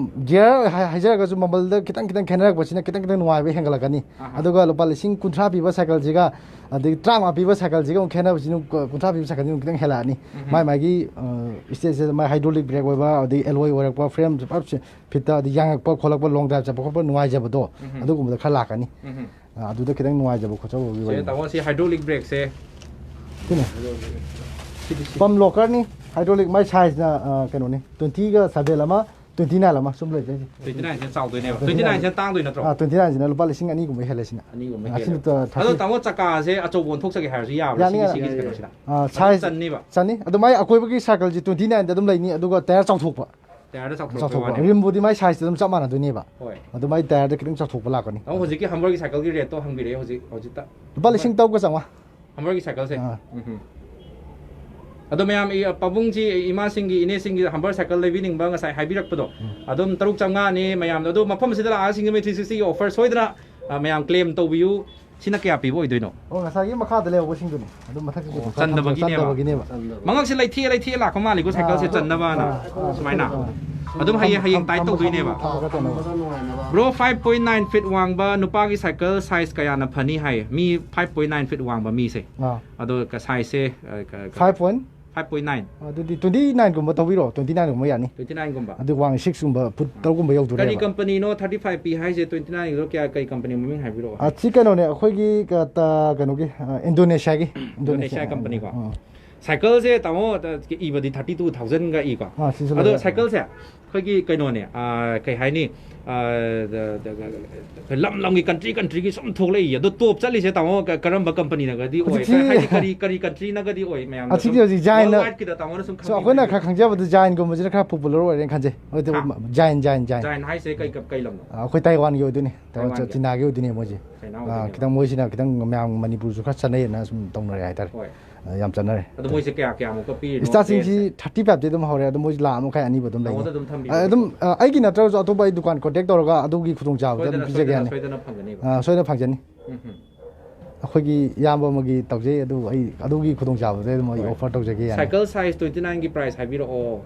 ꯒꯤꯌꯔ ꯍꯥꯏ-, ꯍꯥꯏꯖꯔꯒꯁꯨ ꯃꯃꯜꯗ ꯈꯤꯇꯪ ꯈꯤꯇꯪ ꯈꯦꯠꯅꯔꯛꯄꯁꯤꯅ ꯈꯤꯇꯪ ꯈꯤꯇꯪ ꯅꯨꯡꯉꯥꯏꯕ ꯍꯦꯟꯒꯠꯂꯛꯀꯅꯤ꯫ ꯑꯍꯥ꯫ ꯑꯗꯨꯒ ꯂꯨꯄꯥ ꯂꯤꯁꯤꯡ ꯀꯨꯟꯊ꯭ꯔꯥ ꯄꯤꯕ ꯁꯥꯏꯀꯜꯁꯤꯒ ꯑꯗꯒꯤ ꯇꯔꯥꯃꯉꯥ ꯄꯤꯕ ꯁꯥꯏꯀꯜꯁꯤꯒ ꯑꯃꯨꯛ ꯈꯦꯠꯅꯕꯁꯤꯅ ꯀꯨ-, ꯀꯨꯟꯊ꯭ꯔꯥ ꯄꯤꯕ ꯁꯥꯏꯀꯜꯁꯤꯅ ꯑꯃꯨꯛ ꯈꯤꯇꯪ ꯍꯦꯜꯂꯛꯑꯅꯤ꯫ ꯎꯝ꯫ ꯃꯥꯏ ꯃꯥꯒꯤ, ꯑ, ꯁ꯭ꯇꯦꯖꯁꯤꯗ ꯃꯥꯏ ꯍꯥꯏꯗ꯭ꯔꯣꯂꯤꯛ ꯕ꯭ꯔꯦꯛ ꯑꯣꯏꯕ, ꯑꯗꯒꯤ ꯑꯦꯂꯣꯏ ꯑꯣꯏꯔꯛꯄ, ꯐ꯭ꯔꯦꯝ ꯄꯨꯔꯥ ꯐꯤ-, ꯐꯤꯠꯇ ꯑꯗꯩ ꯌꯥꯡꯉꯛꯄ ꯈꯣꯠꯂꯛꯄ, ꯂꯣꯡ ꯗ꯭ꯔꯥꯏꯚ ꯆꯠꯄ ꯈꯣꯠꯄ ꯅꯨꯡꯉꯥꯏꯖꯕꯗꯣ, ꯎꯝ꯫ ꯑꯗꯨꯒꯨꯝꯕꯗ ꯈꯔ ꯂꯥꯛꯀꯅꯤ꯫ ꯎꯝ꯫ ꯑ, ꯑꯗꯨꯗ ꯈꯤꯇꯪ ꯅꯨꯡꯉꯥꯏꯖꯕ ꯈꯣꯠꯆꯕꯒꯤ ꯁꯦ, ꯋꯥꯔꯤꯅꯤ꯫ ꯇꯥꯃꯣ, ꯁꯤ ꯍꯥꯏꯗ꯭ꯔꯣꯂꯤꯛ ꯕ꯭ꯔꯦꯛꯁꯦ꯫ ꯁꯤꯅꯦ꯫ ꯁꯤꯗꯤ ꯁꯤ꯫ ꯄꯝ ꯂꯣꯀꯔꯅꯤ, ꯍꯥꯏꯗ꯭ꯔꯣꯂꯤꯛ, ꯃꯥꯏ ꯁꯥꯏꯖꯅ, ꯑ, ꯀꯩꯅꯣꯅꯤ, ꯇ꯭ꯋꯦꯟꯇꯤꯒ ꯁꯚꯦꯟ ꯑꯃ, ꯇ꯭ꯋꯦꯟꯇꯤ ꯅꯥꯏꯟ ꯑꯃ ꯁꯨꯝ ꯂꯩꯖꯩ꯫ ꯇ꯭ꯋꯦꯟꯇꯤ ꯅꯥꯏꯟꯁꯤꯅ ꯆꯥꯎꯗꯣꯏꯅꯦꯕ꯫ ꯇ꯭ꯋꯦꯟꯇꯤ ꯅꯥꯏꯟꯁꯤꯅ ꯇꯥꯡꯗꯣꯏ ꯅꯠꯇ꯭ꯔꯣ? ꯑꯥ, ꯇ꯭ꯋꯦꯟꯇꯤ ꯅꯥꯏꯟꯁꯤꯅ ꯂꯨꯄꯥ ꯂꯤꯁꯤꯡ ꯑꯅꯤꯒꯨꯝꯕ ꯍꯦꯜꯂꯦ ꯁꯤꯅ꯫ ꯑꯅꯤꯒꯨꯝꯕ ꯑꯁꯤꯅ ꯍꯦꯜꯂꯦꯕ꯫ ꯇ-, ꯑꯗꯣ ꯊꯥꯔꯇꯤ꯫ ꯇꯥꯃꯣ, ꯆꯀꯥꯁꯦ ꯑꯆꯧꯕ ꯑꯣꯟꯊꯣꯛꯆꯒꯦ ꯍꯥꯏꯔꯁꯨ ꯌꯥꯕ꯭ꯔꯥ? ꯌꯥꯅꯤ, ꯁꯤꯒꯤ, ꯌꯥꯅꯤ꯫ ꯁꯤꯒꯤ ꯀꯩꯅꯣꯁꯤꯗ? ꯑꯥ, ꯑꯗꯨꯝ ꯁꯥꯏꯖ ꯆꯟꯅꯤꯕ? ꯆꯟꯅꯤ꯫ ꯑꯗꯨ ꯃꯥꯏ ꯑꯀꯣꯏꯕꯒꯤ ꯁꯥꯏꯀꯜꯁꯤ ꯇ꯭ꯋꯦꯟꯇꯤ ꯅꯥꯏꯟꯗ ꯑꯗꯨꯝ ꯂꯩꯅꯤ, ꯑꯗꯨꯒ ꯇꯥꯌꯔ ꯆꯥꯎꯊꯣꯛꯄ꯫ ꯇꯥꯌꯔꯗ ꯆꯥꯎꯊꯣꯛꯄꯩ ꯆꯥꯎꯊꯣꯛꯄ ꯋꯥꯅꯦꯕ꯫ ꯔꯤꯝꯕꯨꯗꯤ ꯃꯥꯏ ꯁꯥꯏꯖꯇ ꯑꯗꯨꯝ ꯆꯞ ꯃꯥꯟꯅꯗꯣꯏꯅꯦꯕ꯫ ꯍꯣꯏ꯫ ꯑꯗꯨ ꯃꯥꯏ ꯇꯥꯌꯔꯗ ꯈꯤꯇꯪ ꯆꯥꯎꯊꯣꯛꯄ ꯂꯥꯛꯀꯅꯤ꯫ ꯇꯥꯃꯣ, ꯍꯧꯖꯤꯛꯀꯤ ꯍꯝꯕꯔꯒꯤ ꯁꯥꯏꯀꯜꯒꯤ ꯔꯦꯠꯇꯣ ꯍꯪꯕꯤꯔꯛꯑꯦ ꯍꯧꯖꯤꯛ, ꯍꯧꯖꯤꯛꯇ꯫ ꯂꯨꯄꯥ ꯂꯤꯁꯤꯡ ꯇꯔꯨꯛꯀ ꯆꯥꯝꯃꯉꯥ꯫ ꯍꯝꯕꯔꯒꯤ ꯁꯥꯏꯀꯜꯁꯦ? ꯑꯥ꯫ ꯎꯝ ꯍꯝ꯫ ꯑꯗꯣ ꯃꯌꯥꯝ, ꯏ-, ꯄꯥꯕꯨꯡꯁꯤ, ꯏꯃꯥꯁꯤꯡꯒꯤ, ꯏꯅꯦꯁꯤꯡꯒꯤ ꯍꯝꯕꯔ ꯁꯥꯏꯀꯜ ꯂꯩꯕꯤꯅꯤꯡꯕ ꯉꯁꯥꯏ ꯍꯥꯏꯕꯤꯔꯛꯄꯗꯣ, ꯎꯝ꯫ ꯑꯗꯨꯝ ꯇꯔꯨꯛ ꯆꯥꯝꯃꯉꯥꯅꯦ ꯃꯌꯥꯝꯗꯣ꯫ ꯑꯗꯣ ꯃꯐꯝꯁꯤꯗ ꯂꯥꯛꯑꯒ ꯁꯤꯡꯖꯃꯩ ꯊ꯭ꯔꯤ ꯁꯤꯛꯁꯇꯤꯒꯤ ꯑꯣꯐꯔ ꯁꯣꯏꯗꯅ, ꯑ, ꯃꯌꯥꯝ ꯀ꯭ꯂꯦꯝ ꯇꯧꯕꯤꯌꯨ꯫ ꯁꯤꯅ ꯀꯌꯥ ꯄꯤꯕ ꯑꯣꯏꯗꯣꯏꯅꯣ? ꯑꯣ, ꯉꯁꯥꯏꯒꯤ ꯃꯈꯥꯗ ꯂꯩꯍꯧꯕꯁꯤꯡꯗꯨꯅꯤ꯫ ꯑꯗꯨꯝ ꯃꯊꯛꯀꯤꯁꯨ ꯑꯣ, ꯗꯨꯀꯥꯟ ꯆꯟꯗꯕꯒꯤꯅꯦꯕ꯫ ꯆꯟꯗꯕꯒꯤꯅꯦꯕ꯫ ꯃꯉꯛꯁꯦ ꯂꯩꯊꯦꯛꯑ ꯂꯩꯊꯦꯛꯑ ꯂꯥꯛꯄ ꯃꯥꯜꯂꯤꯀꯣ, ꯁꯥꯏꯀꯜꯁꯦ ꯑꯥ, ꯆꯟꯅꯕꯅ꯫ ꯑꯥ, ꯑꯥ, ꯁꯨꯃꯥꯏꯅ꯫ ꯑꯥ꯫ ꯑꯗꯨꯝ ꯍꯌꯦꯡ, ꯍꯌꯦꯡ ꯇꯥꯏꯠ ꯇꯧꯗꯣꯏꯅꯦꯕ꯫ ꯊꯝꯃꯒ ꯇꯧꯅꯕ꯫ Bro, five point nine feet ꯋꯥꯡꯕ ꯅꯨꯄꯥꯒꯤ ꯁꯥꯏꯀꯜ ꯁꯥꯏꯖ ꯀꯌꯥꯅ ꯐꯅꯤ ꯍꯥꯏ? ꯃꯤ five point nine feet ꯋꯥꯡꯕ ꯃꯤꯁꯦ꯫ ꯑꯥ꯫ ꯑꯗꯣ ꯀ-, ꯁꯥꯏꯖꯁꯦ, ꯑ, ꯀ-, ꯀ-, five point? Five point nine꯫ ꯑꯗꯨꯗꯤ twenty nineꯒꯨꯝꯕ ꯇꯧꯕꯤꯔꯣ, twenty nineꯒꯨꯝꯕ ꯌꯥꯅꯤ꯫ Twenty nineꯒꯨꯝꯕ꯫ ꯑꯗꯨ ꯋꯥꯡꯉꯤ sixꯀꯨꯝꯕ, ꯐꯨꯠ ꯇꯔꯨꯛꯀꯨꯝꯕ ꯌꯧꯗꯣꯔꯦꯕ꯫ ꯀꯔꯤ ꯀꯝꯄꯅꯤꯅꯣ thirty five ꯄꯤ ꯍꯥꯏꯁꯦ? Twenty nineꯒꯤꯗꯣ ꯀꯌꯥ, ꯀꯔꯤ ꯀꯝꯄꯅꯤ ꯃꯃꯤꯡ ꯍꯥꯏꯕꯤꯔꯛꯑꯣ꯫ ꯑ, ꯁꯤ ꯀꯩꯅꯣꯅꯦ, ꯑꯩꯈꯣꯏꯒꯤ ꯀ-, ꯇ-, ꯀꯩꯅꯣꯒꯤ, ꯑ, ꯏꯟꯗꯣꯅꯦꯁꯤꯌꯥꯒꯤ, ꯏꯟꯗꯣꯅꯦꯁꯤꯌꯥ ꯏꯟꯗꯣꯅꯦꯁꯤꯌꯥ ꯀꯝꯄꯅꯤꯀꯣ꯫ ꯑ꯫ ꯁꯥꯏꯀꯜꯁꯦ ꯇꯥꯃꯣ, ꯏꯕꯗꯤ ꯊꯥꯔꯇꯤ ꯇꯨ ꯊꯥꯎꯖꯟꯒ ꯏꯀꯣ꯫ ꯑꯥ, ꯁꯤꯁꯨ ꯑꯗꯣ ꯂꯩꯔꯦ꯫ ꯁꯥꯏꯀꯜꯁꯦ ꯑꯩꯈꯣꯏꯒꯤ ꯀꯩꯅꯣꯅꯦ, ꯑ, ꯀꯩ ꯍꯥꯏꯅꯤ, ꯑ, ꯂꯝ ꯂꯝꯒꯤ, ꯀꯟꯇ꯭ꯔꯤ ꯀꯟꯇ꯭ꯔꯤꯒꯤ ꯁꯨꯝ ꯊꯣꯛꯂꯛꯏ꯫ ꯑꯗꯣ ꯇꯣꯞ ꯆꯠꯂꯤꯁꯦ ꯇꯥꯃꯣ ꯀ-, ꯀꯔꯝꯕ ꯀꯝꯄꯅꯤꯅꯒꯗꯤ ꯑꯣꯏ? ꯍꯧꯖꯤꯛꯁꯤ ꯍꯥꯏꯗꯤ ꯀꯔꯤ, ꯀꯔꯤ ꯀꯟꯇ꯭ꯔꯤꯅꯒꯗꯤ ꯑꯣꯏ? ꯃꯌꯥꯝꯅ ꯑꯁꯤꯒꯤ ꯁꯨꯝ ꯍꯧꯖꯤꯛ ꯖꯥꯏꯟꯅ worldwide ꯀꯤꯗ ꯇꯥꯃꯣꯅ ꯁꯨꯝ ꯁꯣ, ꯑꯩꯈꯣꯏꯅ ꯈꯪꯕꯤꯕ ꯈꯔ ꯈꯪꯖꯕꯗ ꯖꯥꯏꯟꯒꯨꯝꯕꯁꯤꯅ ꯈꯔ ꯄꯣꯄꯨꯂꯔ ꯑꯣꯏꯔꯦꯅ ꯈꯟꯖꯩ꯫ ꯍꯥꯏꯗꯤ ꯍꯥ? ꯖꯥꯏꯟ, ꯖꯥꯏꯟ, ꯖꯥꯏꯟ꯫ ꯖꯥꯏꯟ ꯍꯥꯏꯁꯦ ꯀꯩ ꯀꯝ-, ꯀꯩ ꯂꯝꯅꯣ? ꯑ, ꯑꯩꯈꯣꯏ ꯇꯥꯏꯋꯥꯟꯒꯤ ꯑꯣꯏꯗꯣꯏꯅꯤ꯫ ꯇꯥꯏꯋꯥꯟ, ꯇꯥꯏꯋꯥꯟꯒꯤ? ꯆꯤꯅꯥꯒꯤ ꯑꯣꯏꯗꯣꯏꯅꯦ ꯃꯣꯏꯁꯦ꯫ ꯆꯥꯏꯅꯥ ꯑ, ꯑꯣꯏꯗꯣꯏꯅꯦꯕ꯫ ꯈꯤꯇꯪ ꯃꯣꯏꯁꯤꯅ ꯈꯤꯇꯪ ꯃꯌꯥꯝ ꯃꯅꯤꯄꯨꯔꯁꯨ ꯈꯔ ꯆꯠꯅꯩꯌꯦꯅ ꯁꯨꯝ ꯇꯧꯅꯔꯦ ꯍꯥꯏꯇꯥꯔꯦ꯫ ꯍꯣꯏ꯫ ꯑ, ꯌꯥꯝ ꯆꯠꯅꯔꯦ꯫ ꯑꯗꯣ ꯃꯣꯏꯁꯦ ꯀꯌꯥ ꯀꯌꯥꯃꯨꯛꯀ ꯄꯤꯔꯤꯅꯣ ꯁ꯭ꯇꯥꯔꯇꯤꯡꯁꯤ ꯄ꯭ꯔꯥꯏꯁꯁꯦ? ꯊꯥꯔꯇꯤ ꯐꯥꯏꯚꯇꯤ ꯑꯗꯨꯝ ꯍꯧꯔꯦ꯫ ꯑꯗꯣ ꯃꯣꯏꯁꯦ ꯂꯥꯈ ꯑꯃ ꯃꯈꯥꯏ ꯑꯅꯤꯕꯨ ꯑꯗꯨꯝ ꯂꯩꯅꯤ꯫ ꯅꯉꯣꯟꯗ ꯑꯗꯨꯝ ꯊꯝꯕꯤꯕ ꯑ, ꯑꯗꯨꯝ, ꯑꯗꯨꯝ? ꯑ, ꯑꯩꯒꯤ ꯅꯠꯇ꯭ꯔꯒꯁꯨ ꯑꯇꯣꯞꯄ ꯑꯩ ꯗꯨꯀꯥꯟ ꯀꯣꯟꯇꯦꯛ ꯇꯧꯔꯒ ꯑꯗꯨꯒꯤ ꯈꯨꯗꯣꯡꯆꯥꯕꯗꯨ ꯁꯣꯏꯗꯅ, ꯑꯗꯨꯝ ꯄꯤꯖꯒꯦ ꯁꯣꯏꯗꯅ, ꯍꯥꯏꯅꯤ꯫ ꯁꯣꯏꯗꯅ ꯐꯪꯒꯅꯤꯕ꯫ ꯑ, ꯁꯣꯏꯗꯅ ꯐꯪꯖꯅꯤ꯫ ꯎꯝ ꯍꯝ꯫ ꯑꯩꯈꯣꯏꯒꯤ ꯏꯌꯥꯝꯕ ꯑꯃꯒꯤ ꯇꯧꯖꯩ, ꯑꯗꯨ ꯑꯩ ꯑꯗꯨꯒꯤ ꯈꯨꯗꯣꯡꯆꯥꯕꯗꯨꯗ ꯑꯗꯨꯝ ꯑꯩ ꯍꯣꯏ꯫ ꯑꯣꯐꯔ ꯇꯧꯖꯒꯦ ꯌꯥꯅꯤ꯫ ꯁꯥꯏꯀꯜ ꯁꯥꯏꯖ ꯇ꯭ꯋꯦꯟꯇꯤ ꯅꯥꯏꯟꯒꯤ ꯄ꯭ꯔꯥꯏꯁ ꯍꯥꯏꯕꯤꯔꯛꯑꯣ꯫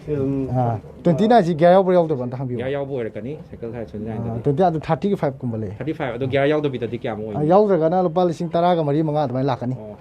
ꯁꯤ ꯑꯗꯨꯝ ꯑꯥ, ꯇ꯭ꯋꯦꯟꯇꯤ ꯅꯥꯏꯟꯁꯤ ꯒꯤꯌꯥꯔ ꯌꯥꯎꯕ꯭ꯔꯥ ꯌꯥꯎꯗꯕ꯭ꯔꯥ ꯑꯝꯇ ꯍꯥꯡꯕꯤꯌꯨ꯫ ꯒꯤꯌꯥꯔ ꯌꯥꯎꯕ ꯑꯣꯏꯔꯛꯀꯅꯤ ꯁꯥꯏꯀꯜ ꯁꯥꯏꯖ ꯇ꯭ꯋꯦꯟꯇꯤ ꯅꯥꯏꯟꯗꯗꯤ꯫ ꯑꯥ, ꯇ꯭ꯋꯦꯟꯇꯤ ꯑꯗꯨ ꯊꯥꯔꯇꯤꯒꯤ ꯐꯥꯏꯚ ꯀꯨꯝꯕ ꯂꯩ꯫ ꯊꯥꯔꯇꯤ ꯐꯥꯏꯚ ꯑꯗꯣ ꯒꯤꯌꯥꯔ ꯌꯥꯎꯗꯕꯤꯗꯗꯤ ꯀꯌꯥꯃꯨꯛ ꯑꯥ, ꯑꯣꯏꯅꯤ? ꯌꯥꯎꯗ꯭ꯔꯒꯅ ꯂꯨꯄꯥ ꯂꯤꯁꯤꯡ ꯇꯔꯥꯒ ꯃꯔꯤ ꯃꯉꯥ ꯑꯗꯨꯃꯥꯏꯅ ꯂꯥꯛꯀꯅꯤ꯫ ꯑꯣ꯫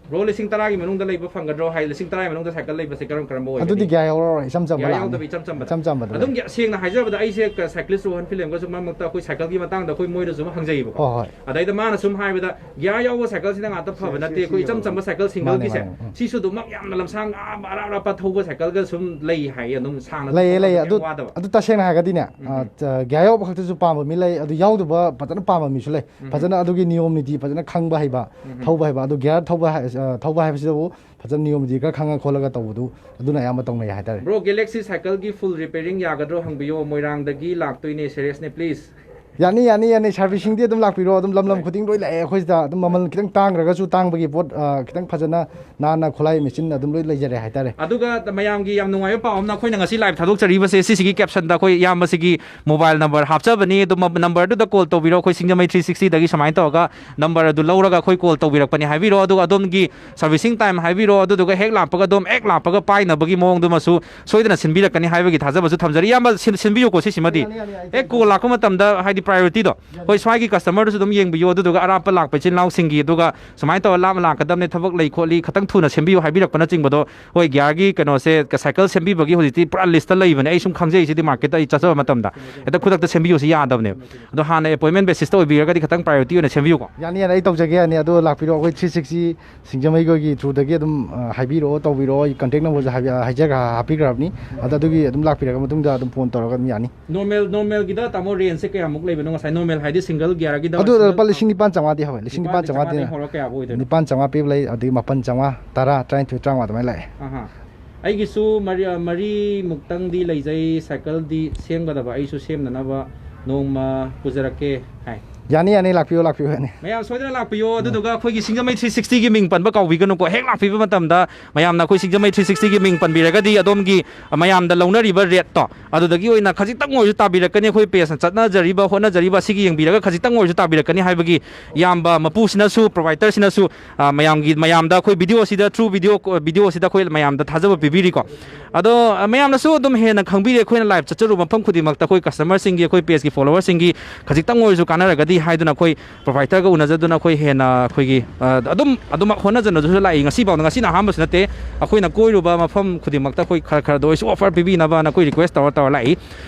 ꯕ꯭ꯔꯣ, ꯂꯤꯁꯤꯡ ꯇꯔꯥꯒꯤ ꯃꯅꯨꯡꯗ ꯂꯩꯕ ꯐꯪꯒꯗ꯭ꯔꯣ? ꯍꯥꯏ, ꯂꯤꯁꯤꯡ ꯇꯔꯥꯒꯤ ꯃꯅꯨꯡꯗ ꯁꯥꯏꯀꯜ ꯂꯩꯕꯁꯦ ꯀꯔꯝ ꯀꯔꯝꯕ ꯑꯣꯏꯒꯅꯤ? ꯑꯗꯨꯗꯤ ꯒꯤꯌꯥꯔ ꯌꯥꯎꯔꯔꯣꯏ, ꯏꯆꯝ ꯆꯝꯕ ꯒꯤꯌꯥꯔ ꯂꯥꯛꯑꯅꯤ꯫ ꯌꯥꯎꯗꯕ ꯏꯆꯝ ꯆꯝꯕꯗ꯫ ꯏꯆꯝ ꯆꯝꯕꯗ ꯑꯗꯨꯝ ꯂꯩ꯫ ꯒꯤ-, ꯁꯦꯡꯅ ꯍꯥꯏꯖꯔꯕꯗ ꯑꯩꯁꯦ ꯀ-, ꯁꯥꯏꯀ꯭ꯂꯤꯁ ꯔꯣꯍꯟ ꯐꯤꯂꯦꯝꯒꯁꯨ ꯃꯔꯛ ꯃꯔꯛꯇ ꯑꯩꯈꯣꯏ ꯁꯥꯏꯀꯜꯒꯤ ꯃꯇꯥꯡꯗ ꯑꯩꯈꯣꯏ ꯃꯣꯏꯗꯁꯨ ꯍꯪꯖꯩꯌꯦꯕꯀꯣ꯫ ꯍꯣꯏ, ꯍꯣꯏ꯫ ꯑꯗꯩꯗ ꯃꯥꯅ ꯁꯨꯝ ꯍꯥꯏꯕꯗ ꯒꯤꯌꯥꯔ ꯌꯥꯎꯕ ꯁꯥꯏꯀꯜꯁꯤꯅ ꯉꯥꯛꯇ ꯐꯕ ꯁꯤ, ꯅꯠꯇꯦ, ꯁꯤ ꯑꯩꯈꯣꯏ ꯏꯆꯝ ꯌꯥꯎꯕ꯫ ꯆꯝꯕ ꯁꯥꯏꯀꯜ ꯃꯥꯅꯦ, ꯁꯤꯡꯒꯜꯒꯤꯁꯦ ꯃꯥꯅꯦ, ꯎꯝ꯫ ꯁꯤꯁꯨ ꯑꯗꯨꯃꯛ ꯌꯥꯝꯅ ꯂꯝꯁꯥꯡ ꯑꯥ ꯑꯔꯥꯞ ꯑꯔꯥꯞꯄ ꯊꯧꯕ ꯁꯥꯏꯀꯜꯒ ꯁꯨꯝ ꯂꯩ ꯍꯥꯏꯌꯦ, ꯑꯗꯨꯝ ꯁꯥꯡꯅ ꯂꯩꯌꯦ, ꯊꯧꯕ ꯂꯩꯌꯦ꯫ ꯈꯣꯠꯄ ꯑꯗꯨ, ꯀꯩꯝ ꯋꯥꯗꯕ꯫ ꯑꯗꯨ ꯇꯁꯦꯡꯅ ꯍꯥꯏꯔꯒꯗꯤꯅꯦ, ꯎꯝ, ꯑ, ꯎꯝ꯫ ꯒꯤꯌꯥꯔ ꯌꯥꯎꯕ ꯈꯛꯇꯁꯨ ꯄꯥꯝꯕ ꯃꯤ ꯂꯩ, ꯑꯗꯨ ꯌꯥꯎꯗꯕ ꯐꯖꯅ ꯄꯥꯝꯕ ꯃꯤꯁꯨ ꯂꯩ꯫ ꯎꯝ꯫ ꯐꯖꯅ ꯑꯗꯨꯒꯤ ꯅꯤꯌꯣꯝ ꯅꯤꯇꯤ ꯐꯖꯅ ꯈꯪꯕ ꯍꯩꯕ, ꯎꯝ꯫ ꯊꯧꯕ ꯍꯩꯕ꯫ ꯑꯗꯨ ꯒꯤꯌꯥꯔ ꯊꯧꯕ ꯍꯥꯏ-, ꯑ, ꯊꯧꯕ ꯍꯥꯏꯕꯁꯤꯗꯕꯨ ꯐꯖꯅ ꯅꯤꯌꯣꯝ ꯅꯤꯇꯤ ꯈꯔ ꯈꯪꯉ ꯈꯣꯠꯂꯒ ꯇꯧꯕꯗꯨ, ꯑꯗꯨꯅ ꯑꯌꯥꯝꯕ ꯇꯧꯅꯩ ꯍꯥꯏꯇꯥꯔꯦ꯫ ꯕ꯭ꯔꯣ, ꯒꯦꯂꯦꯛꯁꯤ ꯁꯥꯏꯀꯜꯒꯤ ꯐꯨꯜ ꯔꯤꯄꯦꯌꯔꯤꯡ ꯌꯥꯒꯗ꯭ꯔꯣ ꯍꯪꯕꯤꯌꯣ, ꯃꯣꯏꯔꯥꯡꯗꯒꯤ ꯂꯥꯛꯇꯣꯏꯅꯦ, ꯁꯦꯔꯤꯌꯁꯅꯦ, ꯄ꯭ꯂꯤꯖ꯫ ꯌꯥꯅꯤ, ꯌꯥꯅꯤ, ꯌꯥꯅꯤ꯫ ꯁꯥꯔꯚꯤꯁꯤꯡꯗꯤ ꯑꯗꯨꯝ ꯂꯥꯛꯄꯤꯔꯣ, ꯑꯗꯨꯝ ꯂꯝ ꯂꯝ ꯍꯣꯏ꯫ ꯈꯨꯗꯤꯡ ꯂꯣꯏ ꯂꯥꯛꯑꯦ ꯑꯩꯈꯣꯏ ꯁꯤꯗ꯫ ꯑꯗꯨꯝ ꯃꯃꯜ ꯈꯤꯇꯪ ꯇꯥꯡꯈ꯭ꯔꯒꯁꯨ ꯇꯥꯡꯕꯒꯤ ꯄꯣꯠ, ꯑ, ꯈꯤꯇꯪ ꯐꯖꯅ ꯅꯥꯟꯅ ꯈꯨꯠꯂꯥꯏ ꯃꯦꯆꯤꯟ ꯑꯗꯨꯝ ꯂꯣꯏ ꯂꯩꯖꯔꯦ ꯍꯥꯏꯇꯥꯔꯦ꯫ ꯑꯗꯨꯒ ꯃꯌꯥꯝꯒꯤ ꯌꯥꯝ ꯅꯨꯡꯉꯥꯏꯕ ꯄꯥꯎ ꯑꯃꯅ, ꯑꯩꯈꯣꯏꯅ ꯉꯁꯤ ꯂꯥꯏꯚ ꯊꯥꯗꯣꯛꯆꯔꯤꯕꯁꯦ ꯁꯤꯁꯤꯒꯤ ꯀꯦꯞꯁꯟꯗ ꯑꯩꯈꯣꯏ ꯏꯌꯥꯝꯕꯁꯤꯒꯤ ꯃꯣꯕꯥꯏꯜ ꯅꯝꯕꯔ ꯍꯥꯞꯆꯕꯅꯤ꯫ ꯑꯗꯨꯝ ꯅꯝꯕꯔꯗꯨꯗ ꯀꯣꯜ ꯇꯧꯕꯤꯔꯣ꯫ ꯑꯩꯈꯣꯏ ꯁꯤꯡꯖꯃꯩ ꯊ꯭ꯔꯤ ꯁꯤꯛꯁꯇꯤꯗꯒꯤ ꯁꯨꯃꯥꯏꯅ ꯇꯧꯔꯒ ꯅꯝꯕꯔ ꯑꯗꯨ ꯂꯧꯔꯒ ꯑꯩꯈꯣꯏ ꯀꯣꯜ ꯇꯧꯕꯤꯔꯛꯄꯅꯤ ꯍꯥꯏꯕꯤꯔꯣ꯫ ꯑꯗꯨꯒ ꯑꯗꯣꯝꯒꯤ ꯁꯥꯔꯚꯤꯁꯤꯡ ꯇꯥꯏꯝ ꯍꯥꯏꯕꯤꯔꯣ꯫ ꯑꯗꯨꯗꯨꯒ ꯍꯦꯛ ꯂꯥꯛꯄꯒ ꯑꯗꯨꯝ ꯍꯦꯛ ꯂꯥꯛꯄꯒ ꯄꯥꯏꯅꯕꯒꯤ ꯃꯑꯣꯡꯗꯨꯃꯁꯨ ꯁꯣꯏꯗꯅ ꯁꯤꯟꯕꯤꯔꯛꯀꯅꯤ ꯍꯥꯏꯕꯒꯤ ꯊꯥꯖꯕꯁꯨ ꯊꯝꯖꯔꯤ꯫ ꯏꯌꯥꯝꯕ, ꯁꯤꯟ-, ꯁꯤꯟꯕꯤꯌꯨꯀꯣ ꯁꯤꯁꯤꯃꯗꯤ꯫ ꯌꯥꯅꯤ, ꯌꯥꯅꯤ, ꯌꯥꯅꯤ, ꯑꯩ ꯍꯦꯛ ꯀꯣꯜ ꯂꯥꯛꯄ ꯃꯇꯝꯗ ꯍꯥꯏꯗꯤ priority ꯗꯣ, ꯍꯣꯏ, ꯁ꯭ꯋꯥꯏꯒꯤ customer ꯗꯨꯁꯨ ꯑꯗꯨꯝ ꯌꯦꯡꯕꯤꯌꯣ, ꯑꯗꯨꯗꯨꯒ ꯑꯔꯥꯞꯄ ꯂꯥꯛꯄ ꯏꯆꯤꯟ ꯏꯅꯥꯎꯁꯤꯡꯒꯤ, ꯑꯗꯨꯒ ꯁꯨꯃꯥꯏꯅ ꯇꯧꯔ ꯂꯥꯞꯅ ꯂꯥꯛꯀꯗꯕꯅꯦ, ꯊꯕꯛ ꯂꯩ ꯈꯣꯠꯂꯤ, ꯈꯤꯇꯪ ꯊꯨꯅ ꯁꯦꯝꯕꯤꯌꯨ ꯍꯥꯏꯕꯤꯔꯛꯄꯅꯆꯤꯡꯕꯗꯣ, ꯍꯣꯏ, gear ꯒꯤ ꯀꯩꯅꯣꯁꯦ, cycle ꯁꯦꯝꯕꯤꯕꯒꯤ ꯍꯧꯖꯤꯛꯇꯤ ꯄꯨꯔꯥ list ꯇ ꯂꯩꯕꯅꯦ꯫ ꯑꯩ ꯁꯨꯝ ꯈꯪꯖꯩ, ꯁꯤꯗꯤ market ꯇ ꯑꯩ ꯆꯠꯆꯕ ꯃꯇꯝꯗ ꯍꯦꯛꯇ ꯈꯨꯗꯛꯇ ꯁꯦꯝꯕꯤꯌꯨ ꯁꯤ ꯌꯥꯗꯕꯅꯦꯕ꯫ ꯑꯗꯣ ꯍꯥꯟꯅ appointment basis ꯇ ꯑꯣꯏꯕꯤꯔꯒꯗꯤ ꯈꯤꯇꯪ priority ꯑꯣꯏꯅ ꯁꯦꯝꯕꯤꯌꯨꯀꯣ꯫ ꯌꯥꯅꯤ, ꯌꯥꯅꯤ, ꯑꯩ ꯇꯧꯖꯒꯦ, ꯌꯥꯅꯤ꯫ ꯑꯗꯣ ꯂꯥꯛꯄꯤꯔꯣ, ꯑꯩꯈꯣꯏ three sixty ꯁꯤꯡꯖꯃꯩꯒꯤ through ꯗꯒꯤ ꯑꯗꯨꯝ, ꯑ, ꯍꯥꯏꯕꯤꯔꯛꯑꯣ, ꯇꯧꯕꯤꯔꯛꯑꯣ꯫ ꯑꯩ contact number ꯁꯨ ꯍꯥꯏꯕꯤ-, ꯑ, ꯍꯥꯏꯖꯔꯒ ꯍꯥꯞꯄꯤꯈ꯭ꯔꯕꯅꯤ꯫ ꯑꯗ ꯑꯗꯨꯒꯤ ꯑꯗꯨꯝ ꯂꯥꯛꯄꯤꯔꯒ ꯃꯇꯨꯡꯗ ꯑꯗꯨꯝ phone ꯇꯧꯔꯒ ꯑꯗꯨꯝ ꯌꯥꯅꯤ꯫ Normal, normal ꯒꯤꯗ, ꯇꯥꯃꯣ, range ꯁꯦ ꯀꯌꯥꯃꯨꯛ ꯂꯩꯕꯅꯣ? ꯉꯁꯥꯏ normal ꯍꯥꯏꯗꯤ single gear ꯒꯤꯗ ꯑꯗꯨ single ꯂꯨꯄꯥ ꯂꯤꯁꯤꯡ ꯅꯤꯄꯥꯟ ꯆꯥꯝꯃꯉꯥꯗꯤ ꯍꯧꯋꯦ, ꯂꯤꯁꯤꯡ ꯅꯤꯄꯥꯟ ꯆꯥꯝꯃꯉꯥꯗꯤ꯫ ꯅꯤꯄꯥꯟꯗꯒꯤ ꯍꯧꯔ ꯀꯌꯥꯐꯥꯎ ꯑꯣꯏꯗꯣꯏꯅꯣ? ꯅꯤꯄꯥꯟ ꯆꯥꯝꯃꯉꯥ ꯄꯤꯕ ꯂꯩ, ꯑꯗꯒꯤ ꯃꯥꯄꯟ ꯆꯥꯝꯃꯉꯥ, ꯇꯔꯥ, ꯇꯔꯥꯅꯤꯊꯣꯏ, ꯇꯔꯥꯃꯉꯥ ꯑꯗꯨꯃꯥꯏꯅ ꯂꯥꯛꯑꯦ꯫ ꯑꯍꯥ꯫ ꯑꯩꯒꯤꯁꯨ ꯃꯔꯤ, ꯃꯔꯤꯃꯨꯛꯇꯪꯗꯤ ꯂꯩꯖꯩ, cycle ꯗꯤ ꯁꯦꯝꯒꯗꯕ, ꯑꯩꯁꯨ ꯁꯦꯝꯅꯅꯕ ꯅꯣꯡꯃ ꯄꯨꯖꯔꯛꯀꯦ ꯍꯥꯏ꯫ ꯌꯥꯅꯤ, ꯌꯥꯅꯤ, ꯂꯥꯛꯄꯤꯌꯣ, ꯂꯥꯛꯄꯤꯌꯣ, ꯌꯥꯅꯤ꯫ ꯃꯌꯥꯝ ꯁꯣꯏꯗꯅ ꯂꯥꯛꯄꯤꯌꯣ, ꯑꯗꯨꯗꯨꯒ ꯑꯩꯈꯣꯏꯒꯤ ꯁꯤꯡꯖꯃꯩ three sixty ꯒꯤ ꯃꯤꯡ ꯄꯟꯕ ꯀꯥꯎꯕꯤꯒꯅꯨꯀꯣ꯫ ꯍꯦꯛ ꯂꯥꯛꯄꯤꯕ ꯃꯇꯝꯗ ꯃꯌꯥꯝꯅ ꯑꯩꯈꯣꯏ ꯁꯤꯡꯖꯃꯩ three sixty ꯒꯤ ꯃꯤꯡ ꯄꯟꯕꯤꯔꯒꯗꯤ ꯑꯗꯣꯝꯒꯤ, ꯑ, ꯃꯌꯥꯝꯗ ꯂꯧꯅꯔꯤꯕ rate ꯇꯣ, ꯑꯗꯨꯗꯒꯤ ꯑꯣꯏꯅ ꯈꯖꯤꯛꯇꯪ ꯑꯣꯏꯔꯁꯨ ꯇꯥꯕꯤꯔꯛꯀꯅꯤ꯫ ꯑꯩꯈꯣꯏ page ꯅ ꯆꯠꯅꯖꯔꯤꯕ, ꯍꯣꯠꯅꯖꯔꯤꯕ ꯑꯁꯤꯒꯤ ꯌꯦꯡꯕꯤꯔꯒ ꯈꯖꯤꯛꯇꯪ ꯑꯣꯏꯔꯁꯨ ꯇꯥꯕꯤꯔꯛꯀꯅꯤ ꯍꯥꯏꯕꯒꯤ ꯏꯌꯥꯝꯕ ꯃꯄꯨꯁꯤꯅꯁꯨ, provider ꯁꯤꯅꯁꯨ, ꯑ, ꯃꯌꯥꯝꯒꯤ, ꯃꯌꯥꯝꯗ ꯑꯩꯈꯣꯏ video ꯁꯤꯗ, through video, video ꯁꯤꯗ ꯑꯩꯈꯣꯏ ꯃꯌꯥꯝꯗ ꯊꯥꯖꯕ ꯄꯤꯕꯤꯔꯤꯀꯣ꯫ ꯑꯗꯣ, ꯑ, ꯃꯌꯥꯝꯅꯁꯨ ꯑꯗꯨꯝ ꯍꯦꯟꯅ ꯈꯪꯕꯤꯔꯦ, ꯑꯩꯈꯣꯏꯅ live ꯆꯠꯆꯔꯨꯕ ꯃꯐꯝ ꯈꯨꯗꯤꯡꯃꯛꯇ ꯑꯩꯈꯣꯏ customer ꯁꯤꯡꯒꯤ, ꯑꯩꯈꯣꯏ page ꯀꯤ follower ꯁꯤꯡꯒꯤ ꯈꯖꯤꯛꯇꯪ ꯑꯣꯏꯔꯁꯨ ꯀꯥꯟꯅꯔꯒꯗꯤ ꯍꯥꯏꯗꯨꯅ ꯑꯩꯈꯣꯏ provider ꯒ ꯎꯅꯖꯗꯨꯅ ꯑꯩꯈꯣꯏ ꯍꯦꯟꯅ ꯑꯩꯈꯣꯏꯒꯤ, ꯑ, ꯑꯗꯨꯝ, ꯑꯗꯨꯝ ꯍꯣꯠꯅꯖꯅꯁꯨ ꯂꯥꯛꯏ꯫ ꯉꯁꯤꯐꯥꯎꯗ, ꯉꯁꯤꯅ ꯑꯍꯥꯟꯕꯁꯨ ꯅꯠꯇꯦ, ꯑꯩꯈꯣꯏꯅ ꯀꯣꯏꯔꯨꯕ ꯃꯐꯝ ꯈꯨꯗꯤꯡꯃꯛꯇ ꯑꯩꯈꯣꯏ ꯈꯔ ꯈꯔꯗ ꯑꯣꯏꯔꯁꯨ offer ꯄꯤꯕꯤꯅꯕꯅ ꯑꯩꯈꯣꯏ request ꯇꯧꯔ ꯇꯧꯔ ꯂꯥꯛꯏ꯫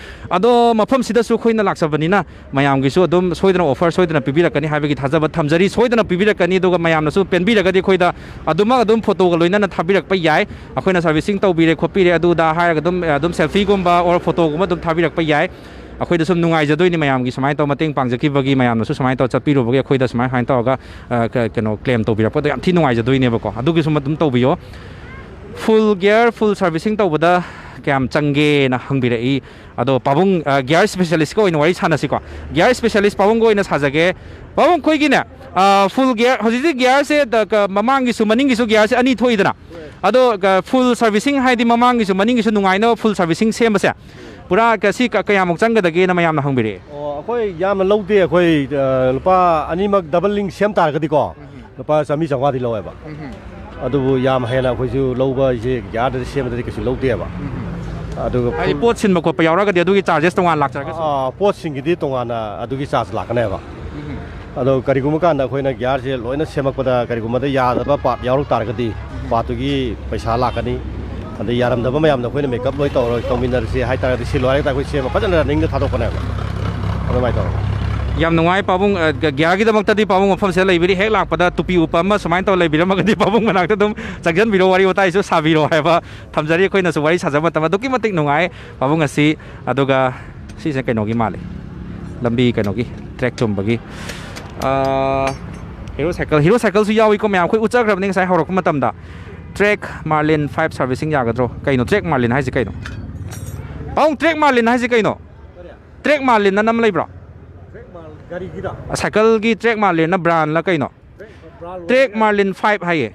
ꯑꯗꯣ ꯃꯐꯝꯁꯤꯗꯁꯨ ꯑꯩꯈꯣꯏꯅ ꯂꯥꯛꯆꯕꯅꯤꯅ ꯃꯌꯥꯝꯒꯤꯁꯨ ꯑꯗꯨꯝ ꯁꯣꯏꯗꯅ offer ꯁꯣꯏꯗꯅ ꯄꯤꯕꯤꯔꯛꯀꯅꯤ ꯍꯥꯏꯕꯒꯤ ꯊꯥꯖꯕ ꯊꯝꯖꯔꯤ꯫ ꯁꯣꯏꯗꯅ ꯄꯤꯕꯤꯔꯛꯀꯅꯤ, ꯑꯗꯨꯒ ꯃꯌꯥꯝꯅꯁꯨ ꯄꯦꯟꯕꯤꯔꯒꯗꯤ ꯑꯩꯈꯣꯏꯗ ꯑꯗꯨꯃꯛ ꯑꯗꯨꯝ photo ꯒ ꯂꯣꯏꯅꯅ ꯊꯥꯕꯤꯔꯛꯄ ꯌꯥꯏ꯫ ꯑꯩꯈꯣꯏꯅ servicing ꯇꯧꯕꯤꯔꯦ ꯈꯣꯠꯄꯤꯔꯦ ꯑꯗꯨꯗ ꯍꯥꯏꯔꯒ ꯑꯗꯨꯝ, ꯑꯗꯨꯝ selfie ꯒꯨꯝꯕ or photo ꯒꯨꯝꯕ ꯑꯗꯨꯝ ꯊꯥꯕꯤꯔꯛꯄ ꯌꯥꯏ꯫ ꯑꯩꯈꯣꯏꯗ ꯁꯨꯝ ꯅꯨꯡꯉꯥꯏꯖꯗꯣꯏꯅꯤ, ꯃꯌꯥꯝꯒꯤ ꯁꯨꯃꯥꯏꯅ ꯇꯧꯔ ꯃꯇꯦꯡ ꯄꯥꯡꯖꯈꯤꯕꯒꯤ, ꯃꯌꯥꯝꯅꯁꯨ ꯁꯨꯃꯥꯏꯅ ꯇꯧꯔ ꯆꯠꯄꯤꯔꯨꯕꯒꯤ ꯑꯩꯈꯣꯏꯗ ꯁꯨꯃꯥꯏꯅ, ꯁꯨꯃꯥꯏꯅ ꯇꯧꯔꯒ, ꯑ, ꯀ-, ꯀꯩꯅꯣ, claim ꯇꯧꯕꯤꯔꯛꯄꯗꯣ ꯌꯥꯝ ꯊꯤ ꯅꯨꯡꯉꯥꯏꯖꯗꯣꯏꯅꯦꯕꯀꯣ꯫ ꯑꯗꯨꯒꯤꯁꯨ ꯑꯗꯨꯝ ꯇꯧꯕꯤꯌꯣ꯫ Full gear, full servicing ꯇꯧꯕꯗ ꯀꯌꯥꯝ ꯆꯪꯒꯦꯅ ꯍꯪꯕꯤꯔꯛꯏ꯫ ꯑꯗꯣ ꯄꯥꯕꯨꯡ, ꯑ, gear specialist ꯀ ꯑꯣꯏꯅ ꯋꯥꯔꯤ ꯁꯥꯟꯅꯁꯤꯀꯣ꯫ Gear specialist ꯄꯥꯕꯨꯡꯒ ꯑꯣꯏꯅ ꯁꯥꯖꯒꯦ꯫ ꯄꯥꯕꯨꯡ, ꯑꯩꯈꯣꯏꯒꯤꯅꯦ, ꯑ, full gear, ꯍꯧꯖꯤꯛꯇꯤ gear ꯁꯦ ꯗ-, ꯀ-, ꯃꯃꯥꯡꯒꯤꯁꯨ ꯃꯅꯤꯡꯒꯤꯁꯨ gear ꯁꯦ ꯑꯅꯤ ꯊꯣꯛꯏꯗꯅ꯫ ꯑꯗꯣ, ꯀ-, full servicing ꯍꯥꯏꯗꯤ ꯃꯃꯥꯡꯒꯤꯁꯨ ꯃꯅꯤꯡꯒꯤꯁꯨ ꯅꯨꯡꯉꯥꯏꯅꯕ full servicing ꯁꯦꯝꯕꯁꯦ ꯄꯨꯔꯥ ꯀ-, ꯁꯤ ꯀ-, ꯀꯌꯥꯃꯨꯛ ꯆꯪꯒꯗꯒꯦꯅ ꯃꯌꯥꯝꯅ ꯍꯪꯕꯤꯔꯛꯑꯦ꯫ ꯑꯣ, ꯑꯩꯈꯣꯏ ꯌꯥꯝꯅ ꯂꯧꯗꯦ꯫ ꯑꯩꯈꯣꯏ, ꯑ, ꯂꯨꯄꯥ ꯑꯅꯤꯃꯛ double link ꯁꯦꯝ ꯇꯥꯔꯒꯗꯤꯀꯣ, ꯎꯝ꯫ ꯂꯨꯄꯥ ꯆꯥꯝꯃꯔꯤ ꯆꯥꯝꯃꯉꯥꯗꯤ ꯂꯧꯋꯦꯕ꯫ ꯎꯝ꯫ ꯑꯗꯨꯕꯨ ꯌꯥꯝ ꯍꯦꯟꯅ ꯑꯩꯈꯣꯏꯁꯨ ꯂꯧꯕ ꯍꯥꯏꯁꯦ gear ꯗ ꯁꯦꯝꯕꯗꯗꯤ ꯀꯩꯁꯨ ꯂꯧꯗꯦꯕ꯫ ꯎꯝ꯫ ꯑꯗꯨꯒ ꯍꯥꯏꯗꯤ ꯄꯣꯠ ꯁꯤꯟꯕ ꯈꯣꯠꯄ ꯌꯥꯎꯔꯒꯗꯤ ꯑꯗꯨꯒꯤ ꯆꯥꯔꯖꯦꯁ ꯇꯣꯉꯥꯟꯅ ꯂꯥꯛꯆꯔꯒꯁꯨ? ꯑꯥ, ꯄꯣꯠꯁꯤꯡꯒꯤꯗꯤ ꯇꯣꯉꯥꯟꯅ ꯑꯗꯨꯒꯤ ꯆꯥꯔꯖ ꯂꯥꯛꯀꯅꯦꯕ꯫ ꯎꯝ꯫ ꯑꯗꯣ ꯀꯔꯤꯒꯨꯝꯕ ꯀꯥꯟꯗ ꯑꯩꯈꯣꯏꯅ ꯒꯤꯌꯥꯔꯁꯦ ꯂꯣꯏꯅ ꯁꯦꯝꯃꯛꯄꯗ ꯀꯔꯤꯒꯨꯝꯕꯗ ꯌꯥꯗꯕ ꯄꯥꯔꯠ ꯌꯥꯎꯔꯛ ꯇꯥꯔꯒꯗꯤ ꯄꯥꯔꯠꯇꯨꯒꯤ ꯄꯩꯁꯥ ꯂꯥꯛꯀꯅꯤ꯫ ꯑꯗꯩ ꯌꯥꯔꯝꯗꯕ ꯃꯌꯥꯝꯗꯣ ꯑꯩꯈꯣꯏꯅ ꯃꯦꯀꯞ ꯂꯣꯏ ꯇꯧꯔ ꯇꯧꯃꯤꯟꯅꯔꯁꯤ ꯍꯥꯏ ꯇꯥꯔꯒꯗꯤ ꯁꯤꯜꯂꯣ ꯍꯥꯏꯔꯒ ꯑꯩꯈꯣꯏ ꯁꯦꯝꯃ ꯐꯖꯅ ꯔꯟꯅꯤꯡꯗ ꯊꯥꯗꯣꯛꯄꯅꯦꯕ꯫ ꯑꯗꯨꯃꯥꯏꯅ ꯇꯧꯔꯒ꯫ ꯌꯥꯝ ꯅꯨꯡꯉꯥꯏ ꯄꯥꯕꯨꯡ, ꯑ, ꯒ-, ꯒꯤꯌꯥꯔꯒꯤꯗꯃꯛꯇꯗꯤ ꯄꯥꯕꯨꯡ ꯃꯐꯝꯁꯤꯗ ꯂꯩꯕꯤꯔꯤ꯫ ꯍꯦꯛ ꯂꯥꯛꯄꯗ ꯇꯨꯄꯤ ꯎꯞꯄ ꯑꯃ ꯁꯨꯃꯥꯏꯅ ꯇꯧꯔ ꯂꯩꯕꯤꯔꯝꯃꯒꯗꯤ ꯄꯥꯕꯨꯡ ꯃꯅꯥꯛꯇ ꯑꯗꯨꯝ ꯆꯪꯁꯤꯟꯕꯤꯔꯣ, ꯋꯥꯔꯤ ꯋꯥꯇꯥꯏꯁꯨ ꯁꯥꯕꯤꯔꯣ ꯍꯥꯏꯕ ꯊꯝꯖꯔꯤ꯫ ꯑꯩꯈꯣꯏꯅꯁꯨ ꯋꯥꯔꯤ ꯁꯥꯖꯕ ꯃꯇꯝ ꯑꯗꯨꯛꯀꯤ ꯃꯇꯤꯛ ꯅꯨꯡꯉꯥꯏ ꯄꯥꯕꯨꯡ ꯑꯁꯤ꯫ ꯑꯗꯨꯒ ꯁꯤꯁꯦ ꯀꯩꯅꯣꯒꯤ ꯃꯥꯜꯂꯤ, ꯂꯝꯕꯤ ꯀꯩꯅꯣꯒꯤ ꯇ꯭ꯔꯦꯛ ꯆꯨꯝꯕꯒꯤ꯫ ꯑꯥ, ꯍꯤꯔꯣ ꯁꯥꯏꯀꯜ, ꯍꯤꯔꯣ ꯁꯥꯏꯀꯜꯁꯨ ꯌꯥꯎꯏꯀꯣ ꯃꯌꯥꯝ, ꯑꯩꯈꯣꯏ ꯎꯠꯆꯈ꯭ꯔꯕꯅꯤ ꯉꯁꯥꯏ ꯍꯧꯔꯛꯄ ꯃꯇꯝꯗ꯫ ꯇ꯭ꯔꯦꯛ ꯃꯥꯔꯂꯤꯟ ꯐꯥꯏꯚ ꯁꯥꯔꯚꯤꯁꯤꯡ ꯌꯥꯒꯗ꯭ꯔꯣ? ꯀꯩꯅꯣ ꯇ꯭ꯔꯦꯛ ꯃꯥꯔꯂꯤꯟ ꯍꯥꯏꯁꯦ ꯀꯩꯅꯣ? ꯄꯥꯕꯨꯡ, ꯇ꯭ꯔꯦꯛ ꯃꯥꯔꯂꯤꯟ ꯍꯥꯏꯁꯦ ꯀꯩꯅꯣ? ꯇ꯭ꯔꯦꯛ ꯃꯥꯔꯂꯤꯟ ꯑꯅ ꯑꯃ ꯂꯩꯕ꯭ꯔꯣ? ꯒꯥꯔꯤꯒꯤꯗ? ꯁꯥꯏꯀꯜꯒꯤ ꯇ꯭ꯔꯦꯛ ꯃꯥꯔꯂꯤꯟꯅ ꯕ꯭ꯔꯥꯟꯂ ꯀꯩꯅꯣ? ꯇ꯭ꯔꯦꯛ ꯃꯥꯔꯂꯤꯟ ꯐꯥꯏꯚ ꯍꯥꯏꯌꯦ꯫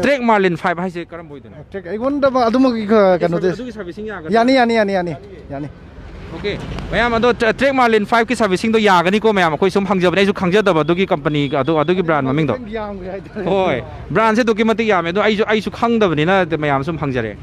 ꯇ꯭ꯔꯦꯛ ꯃꯥꯔꯂꯤꯟ ꯐꯥꯏꯚ ꯍꯥꯏꯁꯦ ꯀꯔꯝꯕ ꯑꯣꯏꯗꯣꯏꯅꯣ? ꯇ꯭ꯔꯦꯛ ꯑꯩꯉꯣꯟꯗ ꯑꯗꯨꯃꯛꯀꯤ ꯈ-, ꯀꯩꯅꯣꯗꯤ ꯑꯗꯨꯒꯤ ꯁꯥꯔꯚꯤꯁꯤꯡ ꯌꯥꯒꯗ꯭ꯔꯥ? ꯌꯥꯅꯤ, ꯌꯥꯅꯤ, ꯌꯥꯅꯤ, ꯌꯥꯅꯤ, ꯌꯥꯅꯤ꯫ ꯑꯣꯀꯦ꯫ ꯃꯌꯥꯝ ꯑꯗꯣ ꯇ꯭ꯔꯦ-, ꯇ꯭ꯔꯦꯛ ꯃꯥꯔꯂꯤꯟ ꯐꯥꯏꯚꯀꯤ ꯁꯥꯔꯚꯤꯁꯤꯡꯗꯣ ꯌꯥꯒꯅꯤꯀꯣ ꯃꯌꯥꯝ? ꯑꯩꯈꯣꯏ ꯁꯨꯝ ꯍꯪꯖꯕꯅꯦ, ꯑꯩꯁꯨ ꯈꯪꯖꯗꯕ ꯑꯗꯨꯒꯤ ꯀꯝꯄꯅꯤ, ꯑꯗꯨ, ꯑꯗꯨꯒꯤ ꯕ꯭ꯔꯥꯟ ꯃꯃꯤꯡꯗꯣ꯫ ꯌꯥꯝꯈ꯭ꯔꯦ ꯍꯥꯏꯇꯥꯔꯦ꯫ ꯍꯣꯏ, ꯕ꯭ꯔꯥꯟꯁꯦ ꯑꯗꯨꯛꯀꯤ ꯃꯇꯤꯛ ꯌꯥꯝꯃꯦ, ꯑꯗꯣ ꯑꯩꯁꯨ, ꯑꯩꯁꯨ ꯈꯪꯗꯕꯅꯤꯅ ꯃꯌꯥꯝ ꯁꯨꯝ ꯍꯪꯖꯔꯦ꯫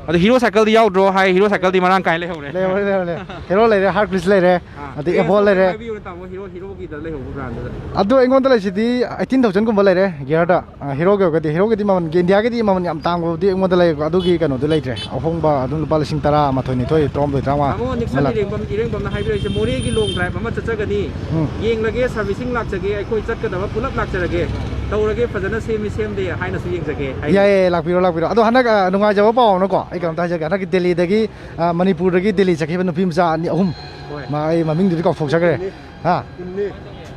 ꯑꯗꯣ ꯍꯤꯔꯣ ꯁꯥꯏꯀꯜꯗꯤ ꯌꯥꯎꯗ꯭ꯔꯣ ꯍꯥꯏ? ꯍꯤꯔꯣ ꯁꯥꯏꯀꯜꯗꯤ ꯃꯔꯥꯡ ꯀꯥꯏꯅ ꯂꯩꯍꯧꯔꯦ꯫ ꯂꯩꯍꯧꯔꯦ, ꯂꯩꯍꯧꯔꯦ꯫ ꯍꯤꯔꯣ ꯂꯩꯔꯦ, ꯍꯥꯔꯀꯨꯂꯤꯁ ꯂꯩꯔꯦ, ꯑꯥ, ꯑꯗꯩ ꯔꯦꯟꯖꯇꯣ ꯑꯦꯚꯣꯜ ꯂꯩꯔꯦ꯫ ꯍꯥꯏꯕꯤꯌꯨꯅꯦ ꯇꯥꯃꯣ, ꯍꯤꯔꯣ, ꯍꯤꯔꯣꯒꯤꯗ ꯂꯩꯍꯧꯕ ꯕ꯭ꯔꯥꯟꯗꯨꯗ꯫ ꯑꯗꯣ ꯑꯩꯉꯣꯟꯗ ꯂꯩꯁꯤꯗꯤ eighteen thousand ꯒꯨꯝꯕ ꯂꯩꯔꯦ ꯒꯤꯌꯔꯗ꯫ ꯑ, ꯍꯤꯔꯣꯒꯤ ꯑꯣꯏꯔꯒꯗꯤ, ꯍꯤꯔꯣꯒꯤꯗꯤ ꯃꯃꯜ, ꯏꯟꯗꯤꯌꯥꯒꯤꯗꯤ ꯃꯃꯜ ꯌꯥꯝ ꯇꯥꯡꯕꯗꯤ ꯑꯩꯉꯣꯟꯗ ꯂꯩ, ꯑꯗꯨꯒꯤ ꯀꯩꯅꯣꯗꯤ ꯂꯩꯇ꯭ꯔꯦ꯫ ꯑꯍꯣꯡꯕ ꯑꯗꯨꯝ ꯂꯨꯄꯥ ꯂꯤꯁꯤꯡ ꯇꯔꯥ ꯃꯥꯊꯣꯏ, ꯅꯤꯊꯣꯏ, ꯇꯔꯥꯍꯨꯝꯗꯣꯏ, ꯇꯔꯥꯃꯉꯥ ꯇꯥꯃꯣ ꯅꯤꯛꯁꯟ ꯑꯃ ꯂꯥꯛ-, ꯏꯔꯦꯡꯕꯝ, ꯏꯔꯦꯡꯕꯝꯅ ꯍꯥꯏꯕꯤꯔꯛꯏꯁꯦ, ꯃꯣꯔꯦꯒꯤ ꯂꯣꯡ ꯗ꯭ꯔꯥꯏꯚ ꯑꯃ ꯆꯠꯆꯒꯅꯤ, ꯎꯝ꯫ ꯌꯦꯡꯂꯒꯦ, ꯁꯥꯔꯚꯤꯁꯤꯡ ꯂꯥꯛꯆꯒꯦ, ꯑꯩꯈꯣꯏ ꯆꯠꯀꯗꯕ ꯄꯨꯂꯞ ꯂꯥꯛꯆꯔꯒꯦ, ꯇꯧꯔꯒꯦ, ꯐꯖꯅ ꯁꯦꯝꯃꯤ ꯁꯦꯝꯗꯦ ꯍꯥꯏꯅꯁꯨ ꯌꯦꯡꯖꯒꯦ ꯍꯥꯏ꯫ ꯌꯥꯏꯌꯦ, ꯌꯥꯏꯌꯦ, ꯂꯥꯛꯄꯤꯔꯣ, ꯂꯥꯛꯄꯤꯔꯣ꯫ ꯑꯗꯣ ꯍꯟꯗꯛ, ꯑ, ꯅꯨꯡꯉꯥꯏꯖꯕ ꯄꯥꯎ ꯑꯃꯅꯀꯣ, ꯑꯩ ꯀꯩꯅꯣꯝꯇ ꯍꯥꯏꯖꯒꯦ꯫ ꯍꯟꯗꯛꯀꯤ ꯗꯦꯜꯂꯤꯗꯒꯤ, ꯑ, ꯃꯅꯤꯄꯨꯔꯗꯒꯤ ꯗꯦꯜꯂꯤ ꯆꯠꯈꯤꯕ ꯅꯨꯄꯤ ꯃꯆꯥ ꯑꯅꯤ, ꯑꯍꯨꯝ, ꯍꯣꯏ꯫ ꯃꯥ, ꯑꯩ ꯃꯃꯤꯡꯗꯨꯗꯤ ꯀꯥꯎꯊꯣꯛꯆꯈ꯭ꯔꯦ꯫ ꯍꯥ?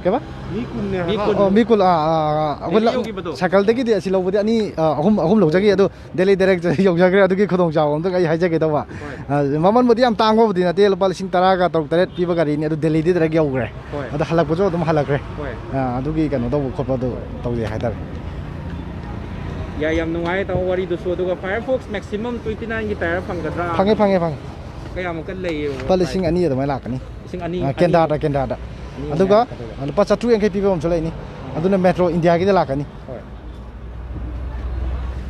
ꯀꯩꯕ? ꯃꯤ ꯀꯨꯟꯅꯦ ꯃꯤ ꯍꯥꯏꯕ꯫ ꯀꯨꯟ꯫ ꯑꯣ, ꯃꯤ ꯀꯨꯟ, ꯑꯥ, ꯑꯥ, ꯑꯥ, ꯑꯩꯈꯣꯏ ꯗꯦꯜꯂꯤ ꯂ-, ꯌꯧꯈꯤꯕꯗꯣ? ꯁꯥꯏꯀꯜꯗꯒꯤꯗꯤ ꯑꯁꯤ ꯂꯧꯕꯗꯤ ꯑꯅꯤ, ꯑꯥ, ꯑꯍꯨꯝ, ꯑꯍꯨꯝ ꯂꯧꯖꯈꯤ, ꯑꯗꯣ ꯗꯦꯜꯂꯤ ꯗꯥꯏꯔꯦꯛ ꯌꯧꯖꯈ꯭ꯔꯦ꯫ ꯑꯗꯨꯒꯤ ꯈꯨꯗꯣꯡꯆꯥꯕ ꯑꯝꯇꯪ ꯑꯩ ꯍꯥꯏꯖꯒꯦ ꯇꯧꯕ꯫ ꯍꯣꯏ꯫ ꯑꯥ, ꯃꯃꯜꯕꯨꯗꯤ ꯌꯥꯝ ꯇꯥꯡꯕꯕꯨꯗꯤ ꯅꯠꯇꯦ, ꯂꯨꯄꯥ ꯂꯤꯁꯤꯡ ꯇꯔꯥꯒ ꯇꯔꯨꯛ ꯇꯔꯦꯠ ꯄꯤꯕ ꯒꯥꯔꯤꯅꯤ, ꯑꯗꯨ ꯗꯦꯜꯂꯤꯗꯤ ꯗꯥꯏꯔꯦꯛ ꯌꯧꯈ꯭ꯔꯦ꯫ ꯍꯣꯏ꯫ ꯑꯗꯣ ꯍꯜꯂꯛꯄꯁꯨ ꯑꯗꯨꯝ ꯍꯜꯂꯛꯈ꯭ꯔꯦ꯫ ꯍꯣꯏ꯫ ꯑꯥ, ꯑꯗꯨꯒꯤ ꯀꯩꯅꯣ ꯇꯧꯕ ꯈꯣꯠꯄ ꯑꯗꯨ ꯇꯧꯖꯩ ꯍꯥꯏꯇꯥꯔꯦ꯫ ꯌꯥꯏ, ꯌꯥꯝ ꯅꯨꯡꯉꯥꯏ ꯇꯥꯃꯣ ꯋꯥꯔꯤꯗꯨꯁꯨ꯫ ꯑꯗꯨꯒ Firefox Maximum twenty nine ꯒꯤ tyre ꯐꯪꯒꯗ꯭ꯔꯥ? ꯐꯪꯉꯦ, ꯐꯪꯉꯦ, ꯐꯪꯉꯦ꯫ ꯀꯌꯥꯃꯨꯛꯀ ꯂꯩꯌꯦ? ꯂꯨꯄꯥ ꯂꯤꯁꯤꯡ ꯑꯅꯤ ꯑꯗꯨꯃꯥꯏꯅ ꯂꯥꯛꯀꯅꯤ꯫ ꯂꯤꯁꯤꯡ ꯑꯅꯤ, ꯑꯥ, ꯑꯅꯤ꯫ ꯀꯦꯟꯗꯥꯗ, ꯀꯦꯟꯗꯥꯗ꯫ ꯑꯅꯤ ꯑꯗꯨꯒ ꯃꯌꯥ ꯈꯛꯇꯗ꯫ ꯂꯨꯄꯥ ꯆꯥꯇ꯭ꯔꯨꯛ ꯌꯥꯡꯈꯩ ꯄꯤꯕ ꯑꯃꯁꯨ ꯂꯩꯅꯤ꯫ ꯑꯥ꯫ ꯑꯗꯨꯅ ꯃꯦꯇ꯭ꯔꯣ ꯏꯟꯗꯤꯌꯥꯒꯤꯗ ꯂꯥꯛꯀꯅꯤ꯫ ꯍꯣꯏ꯫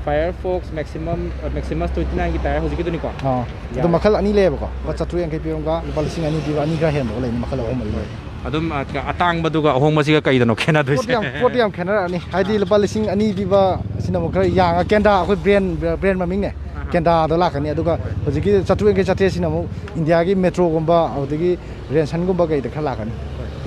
Firefox Maximum, Maximus twenty nine ꯒꯤ tyre ꯍꯧꯖꯤꯛꯀꯤꯗꯨꯅꯤꯀꯣ? ꯑꯥ ꯑꯗꯣ ꯃꯈꯜ ꯑꯅꯤ ꯂꯩꯌꯦꯕꯀꯣ, ꯂꯨꯄꯥ ꯆꯥꯇ꯭ꯔꯨꯛ ꯌꯥꯡꯈꯩ ꯄꯤꯕ ꯑꯃꯒ ꯂꯨꯄꯥ ꯂꯤꯁꯤꯡ ꯑꯅꯤ ꯄꯤꯕ ꯑꯅꯤ ꯈꯔ ꯍꯦꯟꯕꯒ ꯂꯩꯅꯤ, ꯃꯈꯜ ꯑꯍꯨꯝ ꯃꯔꯤ ꯂꯩ꯫ ꯑꯗꯨꯝ ꯑ, ꯑꯇꯥꯡꯕꯗꯨꯒ ꯑꯍꯣꯡꯕꯁꯤꯒ ꯀꯩꯗꯅꯣ ꯄꯣꯠꯇꯤ ꯈꯦꯠꯅꯗꯣꯏꯁꯦ? ꯌꯥꯝ ꯄꯣꯠꯇꯤ ꯌꯥꯝ ꯈꯦꯠꯅꯔꯛꯑꯅꯤ, ꯍꯥꯏꯗꯤ ꯂꯨꯄꯥ ꯂꯤꯁꯤꯡ ꯑꯅꯤ ꯄꯤꯕ ꯁꯤꯅ ꯑꯃꯨꯛ ꯈꯔ ꯌꯥꯡꯉ, ꯀꯦꯟꯗꯥ, ꯑꯩꯈꯣꯏ ꯕ꯭ꯔꯦꯟ ꯕ꯭ꯔꯦꯟ ꯃꯃꯤꯡꯅꯦ, ꯀꯦꯟꯗꯥꯗꯣ ꯂꯥꯛꯀꯅꯤ꯫ ꯑꯗꯨꯒ ꯍꯧꯖꯤꯛꯀꯤ ꯆꯥꯇ꯭ꯔꯨꯛ ꯌꯥꯡꯈꯩ ꯆꯥꯇ꯭ꯔꯦꯠꯁꯤꯅ ꯑꯃꯨꯛ ꯏꯟꯗꯤꯌꯥꯒꯤ ꯃꯦꯇ꯭ꯔꯣꯒꯨꯝꯕ, ꯑꯗꯨꯗꯒꯤ ꯔꯦꯟꯁꯟꯒꯨꯝꯕ ꯀꯩꯗ ꯈꯔ ꯂꯥꯛꯀꯅꯤ,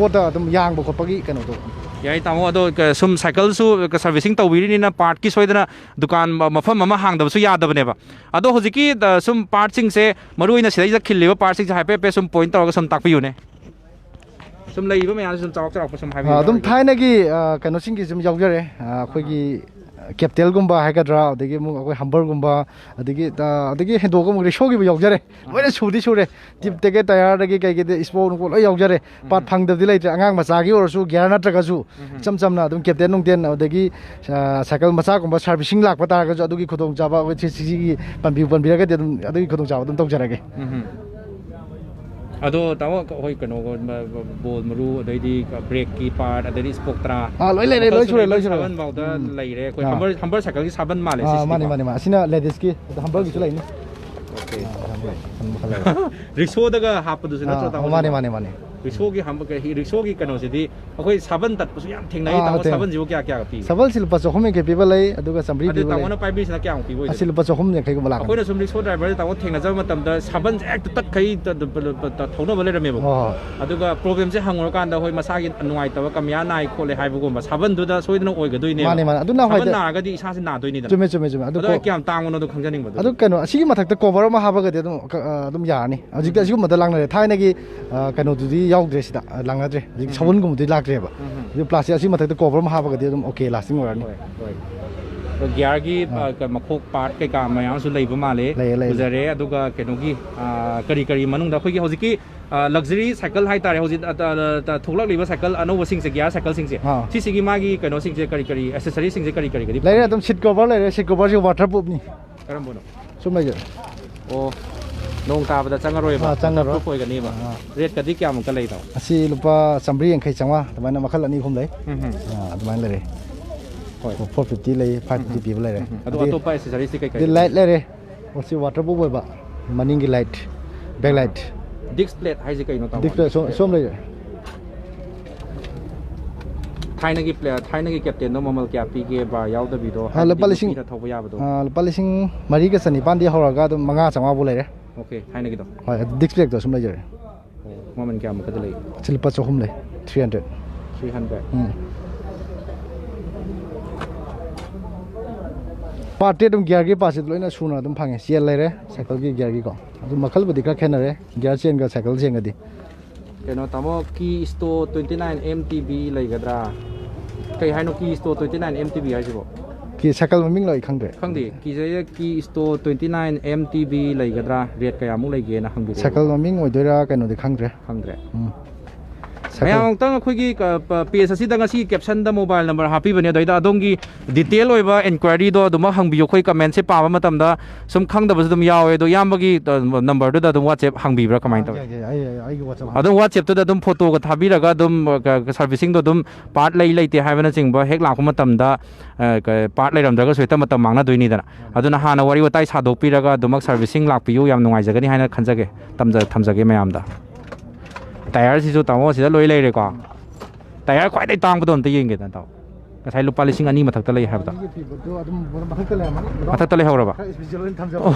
ꯄꯣꯠꯇ ꯑꯗꯨꯝ ꯌꯥꯡꯕ ꯈꯣꯠꯄꯒꯤ ꯀꯩꯅꯣꯗꯣ꯫ ꯌꯥꯏ ꯇꯥꯃꯣ, ꯑꯗꯣ ꯁꯨꯝ ꯁꯥꯏꯀꯜꯁꯨ ꯁꯥꯔꯚꯤꯁꯤꯡ ꯇꯧꯕꯤꯔꯤꯅꯤꯅ ꯄꯥꯔꯠꯀꯤ ꯁꯣꯏꯗꯅ ꯗꯨꯀꯥꯟ ꯃꯐꯝ ꯑꯃ ꯍꯥꯡꯗꯕꯁꯨ ꯌꯥꯗꯕꯅꯦꯕ꯫ ꯑꯗꯣ ꯍꯧꯖꯤꯛꯀꯤ ꯁꯨꯝ ꯄꯥꯔꯠꯁꯤꯡꯁꯦ, ꯃꯔꯨꯑꯣꯏꯅ ꯁꯤꯗꯩꯗ ꯈꯤꯜꯂꯤꯕ ꯄꯥꯔꯠꯁꯤꯡꯁꯦ ꯍꯥꯏꯐꯦꯠ ꯍꯥꯏꯐꯦꯠ ꯁꯨꯝ ꯄꯣꯏꯟ ꯇꯧꯔꯒ ꯁꯨꯝ ꯇꯥꯛꯄꯤꯌꯨꯅꯦ꯫ ꯁꯨꯝ ꯂꯩꯔꯤꯕ ꯃꯌꯥꯝꯁꯦ ꯁꯨꯝ ꯆꯥꯎꯔꯥꯛ ꯆꯥꯎꯔꯥꯛꯄ ꯁꯨꯝ ꯍꯥꯏꯕꯤꯌꯨ꯫ ꯑꯗꯨꯝ ꯊꯥꯏꯅꯒꯤ ꯀꯩꯅꯣꯁꯤꯡꯒꯤ ꯁꯨꯝ ꯌꯥꯎꯖꯔꯦ, ꯑꯩꯈꯣꯏꯒꯤ ꯀꯦꯞꯇꯦꯜꯒꯨꯝꯕ ꯍꯥꯏꯒꯗ꯭ꯔꯥ, ꯑꯗꯒꯤ ꯑꯃꯨꯛ ꯑꯩꯈꯣꯏ ꯍꯝꯕꯔꯒꯨꯝꯕ, ꯑꯗꯒꯤ ꯑꯗꯒꯤ ꯍꯦꯟꯗꯣꯛꯑꯒ ꯑꯃꯨꯛ ꯔꯤꯛꯁꯣꯒꯤꯕꯨ ꯌꯥꯎꯖꯔꯦ꯫ ꯂꯣꯏꯅ ꯁꯨꯗꯤ ꯁꯨꯔꯦ, ꯇꯤꯞꯇꯒꯤ, ꯇꯌꯥꯔꯗꯒꯤ, ꯀꯩꯀꯩꯗꯤ, ꯏꯁꯄꯣꯛ ꯅꯨꯡꯄꯣꯛ ꯂꯣꯏ ꯌꯥꯎꯖꯔꯦ꯫ ꯄꯥꯔꯠ ꯐꯪꯗꯕꯗꯤ ꯂꯩꯇ꯭ꯔꯦ, ꯑꯉꯥꯡ ꯃꯆꯥꯒꯤ ꯑꯣꯏꯔꯁꯨ, ꯒꯤꯌꯥꯔ ꯅꯠꯇ꯭ꯔꯒꯁꯨ ꯏꯆꯝ ꯆꯝꯅ ꯑꯗꯨꯝ ꯀꯦꯞꯇꯦꯟ ꯅꯨꯡꯇꯦꯟ, ꯑꯗꯒꯤ ꯁꯥꯏꯀꯜ ꯃꯆꯥꯒꯨꯝꯕ ꯁꯥꯔꯚꯤꯁꯤꯡ ꯂꯥꯛꯄ ꯇꯥꯔꯒꯁꯨ ꯑꯗꯨꯒꯤ ꯈꯨꯗꯣꯡꯆꯥꯕ ꯑꯩꯈꯣꯏ ꯁꯤ ꯁꯤꯒꯤ ꯄꯟꯕꯤꯌꯨ ꯄꯟꯕꯤꯔꯒꯗꯤ ꯑꯗꯨꯝ ꯑꯗꯨꯒꯤ ꯈꯨꯗꯣꯡꯆꯥꯕ ꯑꯗꯨꯝ ꯇꯧꯖꯔꯒꯦ꯫ ꯑꯗꯣ ꯇꯥꯃꯣ, ꯑꯩꯈꯣꯏ ꯀꯩꯅꯣ, ꯕꯣꯜ ꯃꯔꯨ, ꯑꯗꯩꯗꯤ ꯕ꯭ꯔꯦꯛꯀꯤ ꯄꯥꯔꯠ, ꯑꯗꯩꯗꯤ ꯏꯁꯄꯣꯛ ꯇꯔꯥ, ꯑꯥ, ꯂꯣꯏ ꯂꯩꯔꯦ, ꯂꯣꯏ ꯁꯨꯔꯦ, ꯂꯣꯏ ꯁꯨꯔꯦ꯫ ꯁꯥꯕꯟꯐꯥꯎꯗ ꯎꯝ꯫ ꯂꯩꯔꯦ꯫ ꯑꯩꯈꯣꯏ ꯑꯥ꯫ ꯍꯝꯕꯔ ꯍꯝꯕꯔ ꯁꯥꯏꯀꯜꯒꯤ ꯁꯥꯕꯟ ꯃꯥꯜꯂꯦ ꯑꯥ, ꯃꯥꯅꯦ, ꯁꯤꯁꯤꯗꯤꯀꯣ꯫ ꯃꯥꯅꯦ, ꯃꯥꯅꯦ꯫ ꯑꯁꯤꯅ ꯂꯦꯗꯤꯁꯀꯤ, ꯑꯗ ꯍꯝꯕꯔꯒꯤꯁꯨ ꯂꯩꯅꯤ꯫ ꯑꯣꯀꯦ꯫ ꯑꯥ, ꯍꯝꯕꯔ, ꯍꯝꯕꯔ ꯈꯜꯂꯒ꯫ ꯔꯤꯛꯁꯣꯗꯒ ꯍꯥꯞꯄꯗꯨꯁꯨ ꯅꯠꯇ꯭ꯔꯣ, ꯑꯥ, ꯇꯥꯃꯣ, ꯃꯥꯅꯦ, ꯁꯤꯕꯣ? ꯃꯥꯅꯦ, ꯃꯥꯅꯦ꯫ ꯔꯤꯛꯁꯣꯒꯤ ꯍꯝꯕ-, ꯀꯩ, ꯔꯤꯛꯁꯣꯒꯤ ꯀꯩꯅꯣꯁꯤꯗꯤ ꯑꯩꯈꯣꯏ ꯁꯥꯕꯟ ꯇꯠꯄꯁꯨ ꯌꯥꯝ ꯊꯦꯡꯅꯩ, ꯑꯥ, ꯇꯥꯃꯣ꯫ ꯊꯦꯡꯅꯩ꯫ ꯁꯥꯕꯟꯁꯤꯕꯨ ꯀꯌꯥ ꯀꯌꯥꯒ ꯄꯤꯒꯦ? ꯁꯥꯕꯟꯁꯤ ꯂꯨꯄꯥ ꯆꯍꯨꯝ ꯌꯥꯡꯈꯩ ꯄꯤꯕ ꯂꯩ, ꯑꯗꯨꯒ ꯆꯥꯝꯃꯔꯤ ꯑꯗꯨꯗꯤ ꯄꯤꯕ ꯂꯩ꯫ ꯇꯥꯃꯣꯅ ꯄꯥꯏꯕꯤꯔꯤꯁꯤꯅ ꯀꯌꯥꯃꯨꯛ ꯄꯤꯕ ꯑꯁꯤ ꯑꯣꯏꯗꯣꯏꯅꯣ? ꯂꯨꯄꯥ ꯆꯍꯨꯝ ꯌꯥꯡꯈꯩꯒꯨꯝꯕ ꯂꯥꯛꯀꯅꯤ꯫ ꯑꯩꯈꯣꯏꯅ ꯁꯨꯝ ꯔꯤꯛꯁꯣ ꯗ꯭ꯔꯥꯏꯚꯔꯁꯦ, ꯇꯥꯃꯣ, ꯊꯦꯡꯅꯖꯕ ꯃꯇꯝꯗ ꯁꯥꯕꯟꯁꯦ ꯍꯦꯛꯇ ꯇꯠꯈꯩ ꯇ-, ꯇ-, ꯇ-, ꯇ-, ꯊꯧꯅꯕ ꯂꯩꯔꯝꯃꯦꯕꯀꯣ꯫ ꯍꯣꯏ, ꯍꯣꯏ꯫ ꯑꯗꯨꯒ ꯄ꯭ꯔꯣꯕ꯭ꯂꯦꯝꯁꯦ ꯍꯪꯉꯨꯔꯀꯥꯟꯗ, ꯍꯣꯏ, ꯃꯁꯥꯒꯤ ꯅꯨꯡꯉꯥꯏꯇꯕ ꯀꯃꯤꯌꯥ ꯅꯥꯏ ꯈꯣꯠꯂꯦ ꯍꯥꯏꯕꯒꯨꯝꯕ, ꯁꯥꯕꯟꯗꯨꯗ ꯁꯣꯏꯗꯅ ꯑꯣꯏꯒꯗꯣꯏꯅꯦꯕ꯫ ꯃꯥꯅꯦ, ꯃꯥꯅꯦ꯫ ꯑꯗꯨꯅ ꯁꯥꯕꯟ ꯍꯣꯏꯗ-, ꯅꯥꯔꯒꯗꯤ ꯏꯁꯥꯁꯦ ꯅꯥꯗꯣꯏꯅꯤꯗꯅ꯫ ꯆꯨꯝꯃꯦ, ꯆꯨꯝꯃꯦ, ꯆꯨꯝꯃꯦ꯫ ꯑꯗꯨ ꯑꯗꯣ ꯀꯣ-, ꯀꯌꯥꯝ ꯇꯥꯡꯕꯅꯣꯗꯣ ꯈꯪꯖꯅꯤꯡꯕ, ꯑꯗꯨꯗꯣ꯫ ꯑꯗꯨ ꯀꯩꯅꯣ, ꯑꯁꯤꯒꯤ ꯃꯊꯛꯇ ꯀꯣꯚꯔ ꯑꯃ ꯍꯥꯞꯄꯒꯗꯤ ꯑꯗꯨꯝ ꯀ-, ꯑ, ꯑꯗꯨꯝ ꯌꯥꯔꯅꯤ꯫ ꯍꯧꯖꯤꯛꯇꯤ ꯑꯁꯤꯒꯨꯝꯕꯗ ꯂꯥꯡꯅꯔꯦ꯫ ꯊꯥꯏꯅꯒꯤ, ꯑ, ꯀꯩꯅꯣꯗꯨꯗꯤ ꯌꯥꯎꯗ꯭ꯔꯦ ꯁꯤꯗ, ꯑ, ꯂꯥꯡꯅꯗ꯭ꯔꯦ꯫ ꯍꯧꯖꯤꯛ ꯁꯥꯎꯟꯒꯨꯝꯕꯗꯤ ꯂꯥꯛꯇ꯭ꯔꯦꯕ꯫ ꯍꯧꯖꯤꯛ ꯄ꯭ꯂꯥꯁꯇꯤꯛ ꯑꯁꯤ ꯃꯊꯛꯇ ꯀꯣꯚꯔ ꯑꯃ ꯍꯥꯞꯄꯒꯗꯤ ꯑꯗꯨꯝ ꯑꯣꯀꯦ, ꯂꯥꯁꯇꯤꯡ ꯑꯣꯏꯔꯅꯤ꯫ ꯍꯣꯏ, ꯍꯣꯏ꯫ ꯑꯗꯣ ꯒꯤꯌꯥꯔꯒꯤ, ꯑꯥ꯫ ꯑ, ꯀ-, ꯃꯈꯣꯛ ꯄꯥꯔꯠ ꯀꯩꯀꯥ ꯃꯌꯥꯝꯁꯨ ꯂꯩꯕ ꯃꯥꯜꯂꯦ꯫ ꯂꯩꯌꯦ, ꯂꯩꯌꯦ, ꯂꯩꯌꯦ꯫ ꯎꯖꯔꯦ꯫ ꯑꯗꯨꯒ ꯀꯩꯅꯣꯒꯤ, ꯑ, ꯀꯔꯤ ꯀꯔꯤ ꯃꯅꯨꯡꯗ ꯑꯩꯈꯣꯏꯒꯤ ꯍꯧꯖꯤꯛꯀꯤ, ꯑ, ꯂꯛꯖꯔꯤ ꯁꯥꯏꯀꯜ ꯍꯥꯏꯇꯥꯔꯦ, ꯍꯧꯖꯤꯛ, ꯑ, ꯇ-, ꯇ-, ꯊꯣꯛꯂꯛꯂꯤꯕ ꯁꯥꯏꯀꯜ ꯑꯅꯧꯕꯁꯤꯡꯁꯦ, ꯒꯤꯌꯥꯔ ꯁꯥꯏꯀꯜꯁꯤꯡꯁꯦ, ꯑꯥ꯫ ꯁꯤꯁꯤꯒꯤ ꯃꯥꯒꯤ ꯀꯩꯅꯣꯁꯤꯡꯁꯦ, ꯀꯔꯤ ꯀꯔꯤ ꯑꯦꯁꯦꯁꯔꯤꯁꯤꯡꯁꯦ ꯀꯔꯤ ꯀꯔꯤꯒꯗꯤ ꯂꯩꯔꯦ꯫ ꯐꯪꯒꯦ? ꯑꯗꯨꯝ ꯁꯤꯠ ꯀꯣꯚꯔ ꯂꯩꯔꯦ꯫ ꯁꯤꯠ ꯀꯣꯚꯔꯁꯤ ꯋꯥꯇꯔ ꯄ꯭ꯔꯨꯐꯅꯤ꯫ ꯀꯔꯝꯕꯅꯣ? ꯁꯨꯝ ꯂꯩꯖꯔꯦ꯫ ꯑꯣ, ꯅꯣꯡ ꯇꯥꯕꯗ ꯆꯪꯉꯔꯣꯏꯕ? ꯑꯥ, ꯆꯪꯉꯔꯣꯏ꯫ Water proof ꯑꯣꯏꯒꯅꯦꯕ? ꯑꯥ꯫ ꯔꯦꯠꯀꯗꯤ ꯀꯌꯥꯃꯨꯛꯀ ꯂꯩꯅꯣ? ꯑꯁꯤ ꯂꯨꯄꯥ ꯆꯥꯝꯃꯔꯤ ꯌꯥꯡꯈꯩ, ꯆꯥꯝꯃꯉꯥ, ꯑꯗꯨꯃꯥꯏꯅ ꯃꯈꯜ ꯑꯅꯤ ꯑꯍꯨꯝ ꯂꯩ꯫ ꯎꯝ ꯍꯝ꯫ ꯑꯥ, ꯑꯗꯨꯃꯥꯏꯅ ꯂꯩꯔꯦ꯫ ꯍꯣꯏ꯫ ꯐꯣꯔ ꯐꯤꯐꯇꯤ ꯂꯩ, ꯐꯥꯏꯚ ꯐꯤꯐꯇꯤ ꯄꯤꯕ ꯂꯩꯔꯦ꯫ ꯑꯗꯣ ꯑꯇꯣꯞꯄ ꯑꯦꯁꯦꯁꯔꯤꯁꯇꯤ ꯀꯩ ꯀꯩ ꯑꯗꯩ ꯂꯥꯏꯠ ꯂꯩꯔꯦ꯫ ꯃꯁꯤ ꯋꯥꯇꯔ ꯄ꯭ꯔꯨꯐ ꯑꯣꯏꯕ, ꯃꯅꯤꯡꯒꯤ light, back light. Disc plate ꯍꯥꯏꯁꯦ ꯀꯩꯅꯣ, ꯇꯥꯃꯣ? ꯗꯤꯁꯛ ꯄ꯭ꯂꯦꯠ ꯁꯣꯝ ꯁꯣꯝ ꯂꯩꯔꯦ꯫ ꯊꯥꯏꯅꯒꯤ ꯄ꯭ꯂꯦ- ꯊꯥꯏꯅꯒꯤ ꯀꯦꯞꯇꯦꯟꯗꯣ ꯃꯃꯜ ꯀꯌꯥ ꯄꯤꯒꯦ, ꯕꯥꯔ ꯌꯥꯎꯗꯕꯤꯗꯣ? ꯑꯥ, ꯂꯨꯄꯥ ꯍꯥꯏꯕꯗꯤ ꯂꯤꯁꯤꯡ ꯅꯨꯄꯤꯅ ꯊꯧꯕ ꯌꯥꯕꯗꯣ? ꯑꯥ, ꯂꯨꯄꯥ ꯂꯤꯁꯤꯡ ꯃꯔꯤꯒ ꯆꯅꯤꯄꯥꯟꯗꯤ ꯍꯧꯔꯒ ꯑꯗꯨꯝ ꯃꯉꯥ ꯆꯥꯝꯃꯉꯥ ꯐꯥꯎ ꯂꯩꯔꯦ꯫ ꯑꯣꯀꯦ, ꯊꯥꯏꯅꯒꯤꯗꯣ? ꯍꯣꯏ, ꯑꯗꯨ ꯗꯤꯁꯛ ꯄ꯭ꯂꯦꯠꯇꯣ ꯁꯨꯝ ꯂꯩꯖꯔꯦ꯫ ꯑꯣ, ꯃꯃꯜ ꯀꯌꯥꯃꯨꯛꯀꯗꯤ ꯂꯩ? ꯁꯤ ꯂꯨꯄꯥ ꯆꯍꯨꯝ ꯂꯩ, ꯊ꯭ꯔꯤ ꯍꯟꯗ꯭ꯔꯦꯠ꯫ Three hundred. ꯎꯝ꯫ ꯄꯥꯔꯠꯇꯤ ꯑꯗꯨꯝ ꯒꯤꯌꯔꯒꯤ ꯄꯥꯔꯠꯁꯤ ꯂꯣꯏꯅ ꯁꯨꯅ ꯑꯗꯨꯝ ꯐꯪꯉꯦ꯫ ꯆꯦꯟ ꯂꯩꯔꯦ, ꯁꯥꯏꯀꯜꯒꯤ ꯒꯤꯌꯔꯒꯤꯀꯣ꯫ ꯑꯗꯨ ꯃꯈꯜꯕꯨꯗꯤ ꯈꯔ ꯈꯦꯠꯅꯔꯦ, ꯒꯤꯌꯔ ꯆꯦꯟꯒ ꯁꯥꯏꯀꯜ ꯆꯦꯟꯒꯗꯤ꯫ ꯀꯩꯅꯣ, ꯇꯥꯃꯣ, ꯀꯤ ꯏꯁꯇꯣ twenty nine M T B ꯂꯩꯒꯗ꯭ꯔꯥ? ꯀꯩ ꯍꯥꯏꯅꯣ, ꯀꯤ ꯏꯁꯇꯣ twenty nine M T B ꯍꯥꯏꯁꯤꯕꯣ? ꯀꯤ ꯁꯥꯏꯀꯜ ꯃꯃꯤꯡ ꯂꯣ ꯑꯩ ꯈꯪꯗ꯭ꯔꯦ꯫ ꯈꯪꯗꯦ, ꯀꯤꯁꯦ ꯀꯤ ꯏꯁꯇꯣ twenty nine M T B ꯂꯩꯒꯗ꯭ꯔꯥ? ꯔꯦꯠ ꯀꯌꯥꯃꯨꯛ ꯂꯩꯒꯦꯅ ꯍꯪꯕꯤꯔꯛꯑꯣ꯫ ꯁꯥꯏꯀꯜ ꯃꯃꯤꯡ ꯑꯣꯏꯗꯣꯏꯔꯥ ꯀꯩꯅꯣꯗꯤ ꯈꯪꯗ꯭ꯔꯦ꯫ ꯈꯪꯗ꯭ꯔꯦ꯫ ꯎꯝ꯫ ꯃꯌꯥꯝ ꯑꯃꯨꯛꯇꯪ ꯑꯩꯈꯣꯏꯒꯤ ꯄꯦꯖ ꯑꯁꯤꯗ ꯉꯁꯤ ꯀꯦꯞꯁꯟꯗ ꯃꯣꯕꯥꯏꯜ ꯅꯝꯕꯔ ꯍꯥꯞꯄꯤꯕꯅꯦ, ꯑꯗꯩꯗ ꯑꯗꯣꯝꯒꯤ ꯗꯤꯇꯦꯜ ꯑꯣꯏꯕ ꯏꯟꯀ꯭ꯋꯥꯏꯔꯤꯗꯣ ꯑꯗꯨꯃꯛ ꯍꯪꯕꯤꯌꯨ꯫ ꯑꯩꯈꯣꯏ ꯀꯃꯦꯟꯁꯦ ꯄꯥꯕ ꯃꯇꯝꯗ ꯁꯨꯝ ꯈꯪꯗꯕꯁꯨ ꯑꯗꯨꯝ ꯌꯥꯎꯋꯦ꯫ ꯑꯗꯣ ꯏꯌꯥꯝꯕꯒꯤ, ꯑ, ꯅꯝꯕꯔꯗꯨꯗ ꯑꯗꯨꯝ WhatsApp ꯍꯪꯕꯤꯕ꯭ꯔꯥ, ꯀꯃꯥꯏꯅ ꯇꯧꯋꯤ? ꯌꯥꯏ, ꯌꯥꯏ, ꯑꯩ, ꯑꯩ, ꯑꯩꯒꯤ WhatsApp ꯑꯗꯨꯝ WhatsApp-ꯇꯨꯗ ꯑꯗꯨꯝ ꯐꯣꯇꯣꯒ ꯊꯥꯕꯤꯔꯒ ꯑꯗꯨꯝ, ꯑ, ꯀ-, ꯀ-, ꯁꯥꯔꯚꯤꯁꯤꯡꯗꯣ ꯑꯗꯨꯝ ꯄꯥꯔꯠ ꯂꯩ ꯂꯩꯇꯦ ꯍꯥꯏꯕꯅꯆꯤꯡꯕ ꯍꯦꯛ ꯂꯥꯛꯄ ꯃꯇꯝꯗ, ꯑ, ꯀ-, ꯄꯥꯔꯠ ꯂꯩꯔꯝꯗ꯭ꯔꯒꯁꯨ ꯍꯦꯛꯇ ꯃꯇꯝ ꯃꯥꯡꯅꯗꯣꯏꯅꯤꯗꯅ꯫ ꯑꯗꯨꯅ ꯍꯥꯟꯅ ꯋꯥꯔꯤ ꯋꯥꯇꯥꯏ ꯁꯥꯗꯣꯛꯄꯤꯔꯒ ꯑꯗꯨꯃꯛ ꯁꯥꯔꯚꯤꯁꯤꯡ ꯂꯥꯛꯄꯤꯌꯨ, ꯌꯥꯝ ꯅꯨꯡꯉꯥꯏꯖꯒꯅꯤ ꯍꯥꯏꯅ ꯈꯟꯖꯒꯦ, ꯇꯝꯖ-, ꯊꯝꯖꯒꯦ ꯃꯌꯥꯝꯗ꯫ ꯇꯥꯌꯔꯁꯤꯁꯨ ꯇꯥꯃꯣ ꯁꯤꯗ ꯂꯣꯏ ꯂꯩꯔꯦꯀꯣ꯫ ꯇꯥꯌꯔ ꯈ꯭ꯋꯥꯏꯗꯒꯤ ꯇꯥꯡꯕꯗꯣ ꯑꯝꯇ ꯌꯦꯡꯒꯦꯗꯅ, ꯇꯥꯃꯣ꯫ ꯉꯁꯥꯏ ꯂꯨꯄꯥ ꯂꯤꯁꯤꯡ ꯑꯅꯤ ꯃꯊꯛꯇ ꯂꯩ ꯍꯥꯏꯕꯗꯣ꯫ ꯑꯅꯤꯒꯤ ꯐꯤꯕꯝꯗꯣ ꯑꯗꯨꯝ ꯃꯊꯛꯇ ꯂꯩꯔꯝꯃꯅꯤ꯫ ꯃꯊꯛꯇ ꯂꯩꯍꯧꯔꯕ? ꯈꯔ special ꯑꯣꯏꯅ ꯊꯝꯖꯕ꯫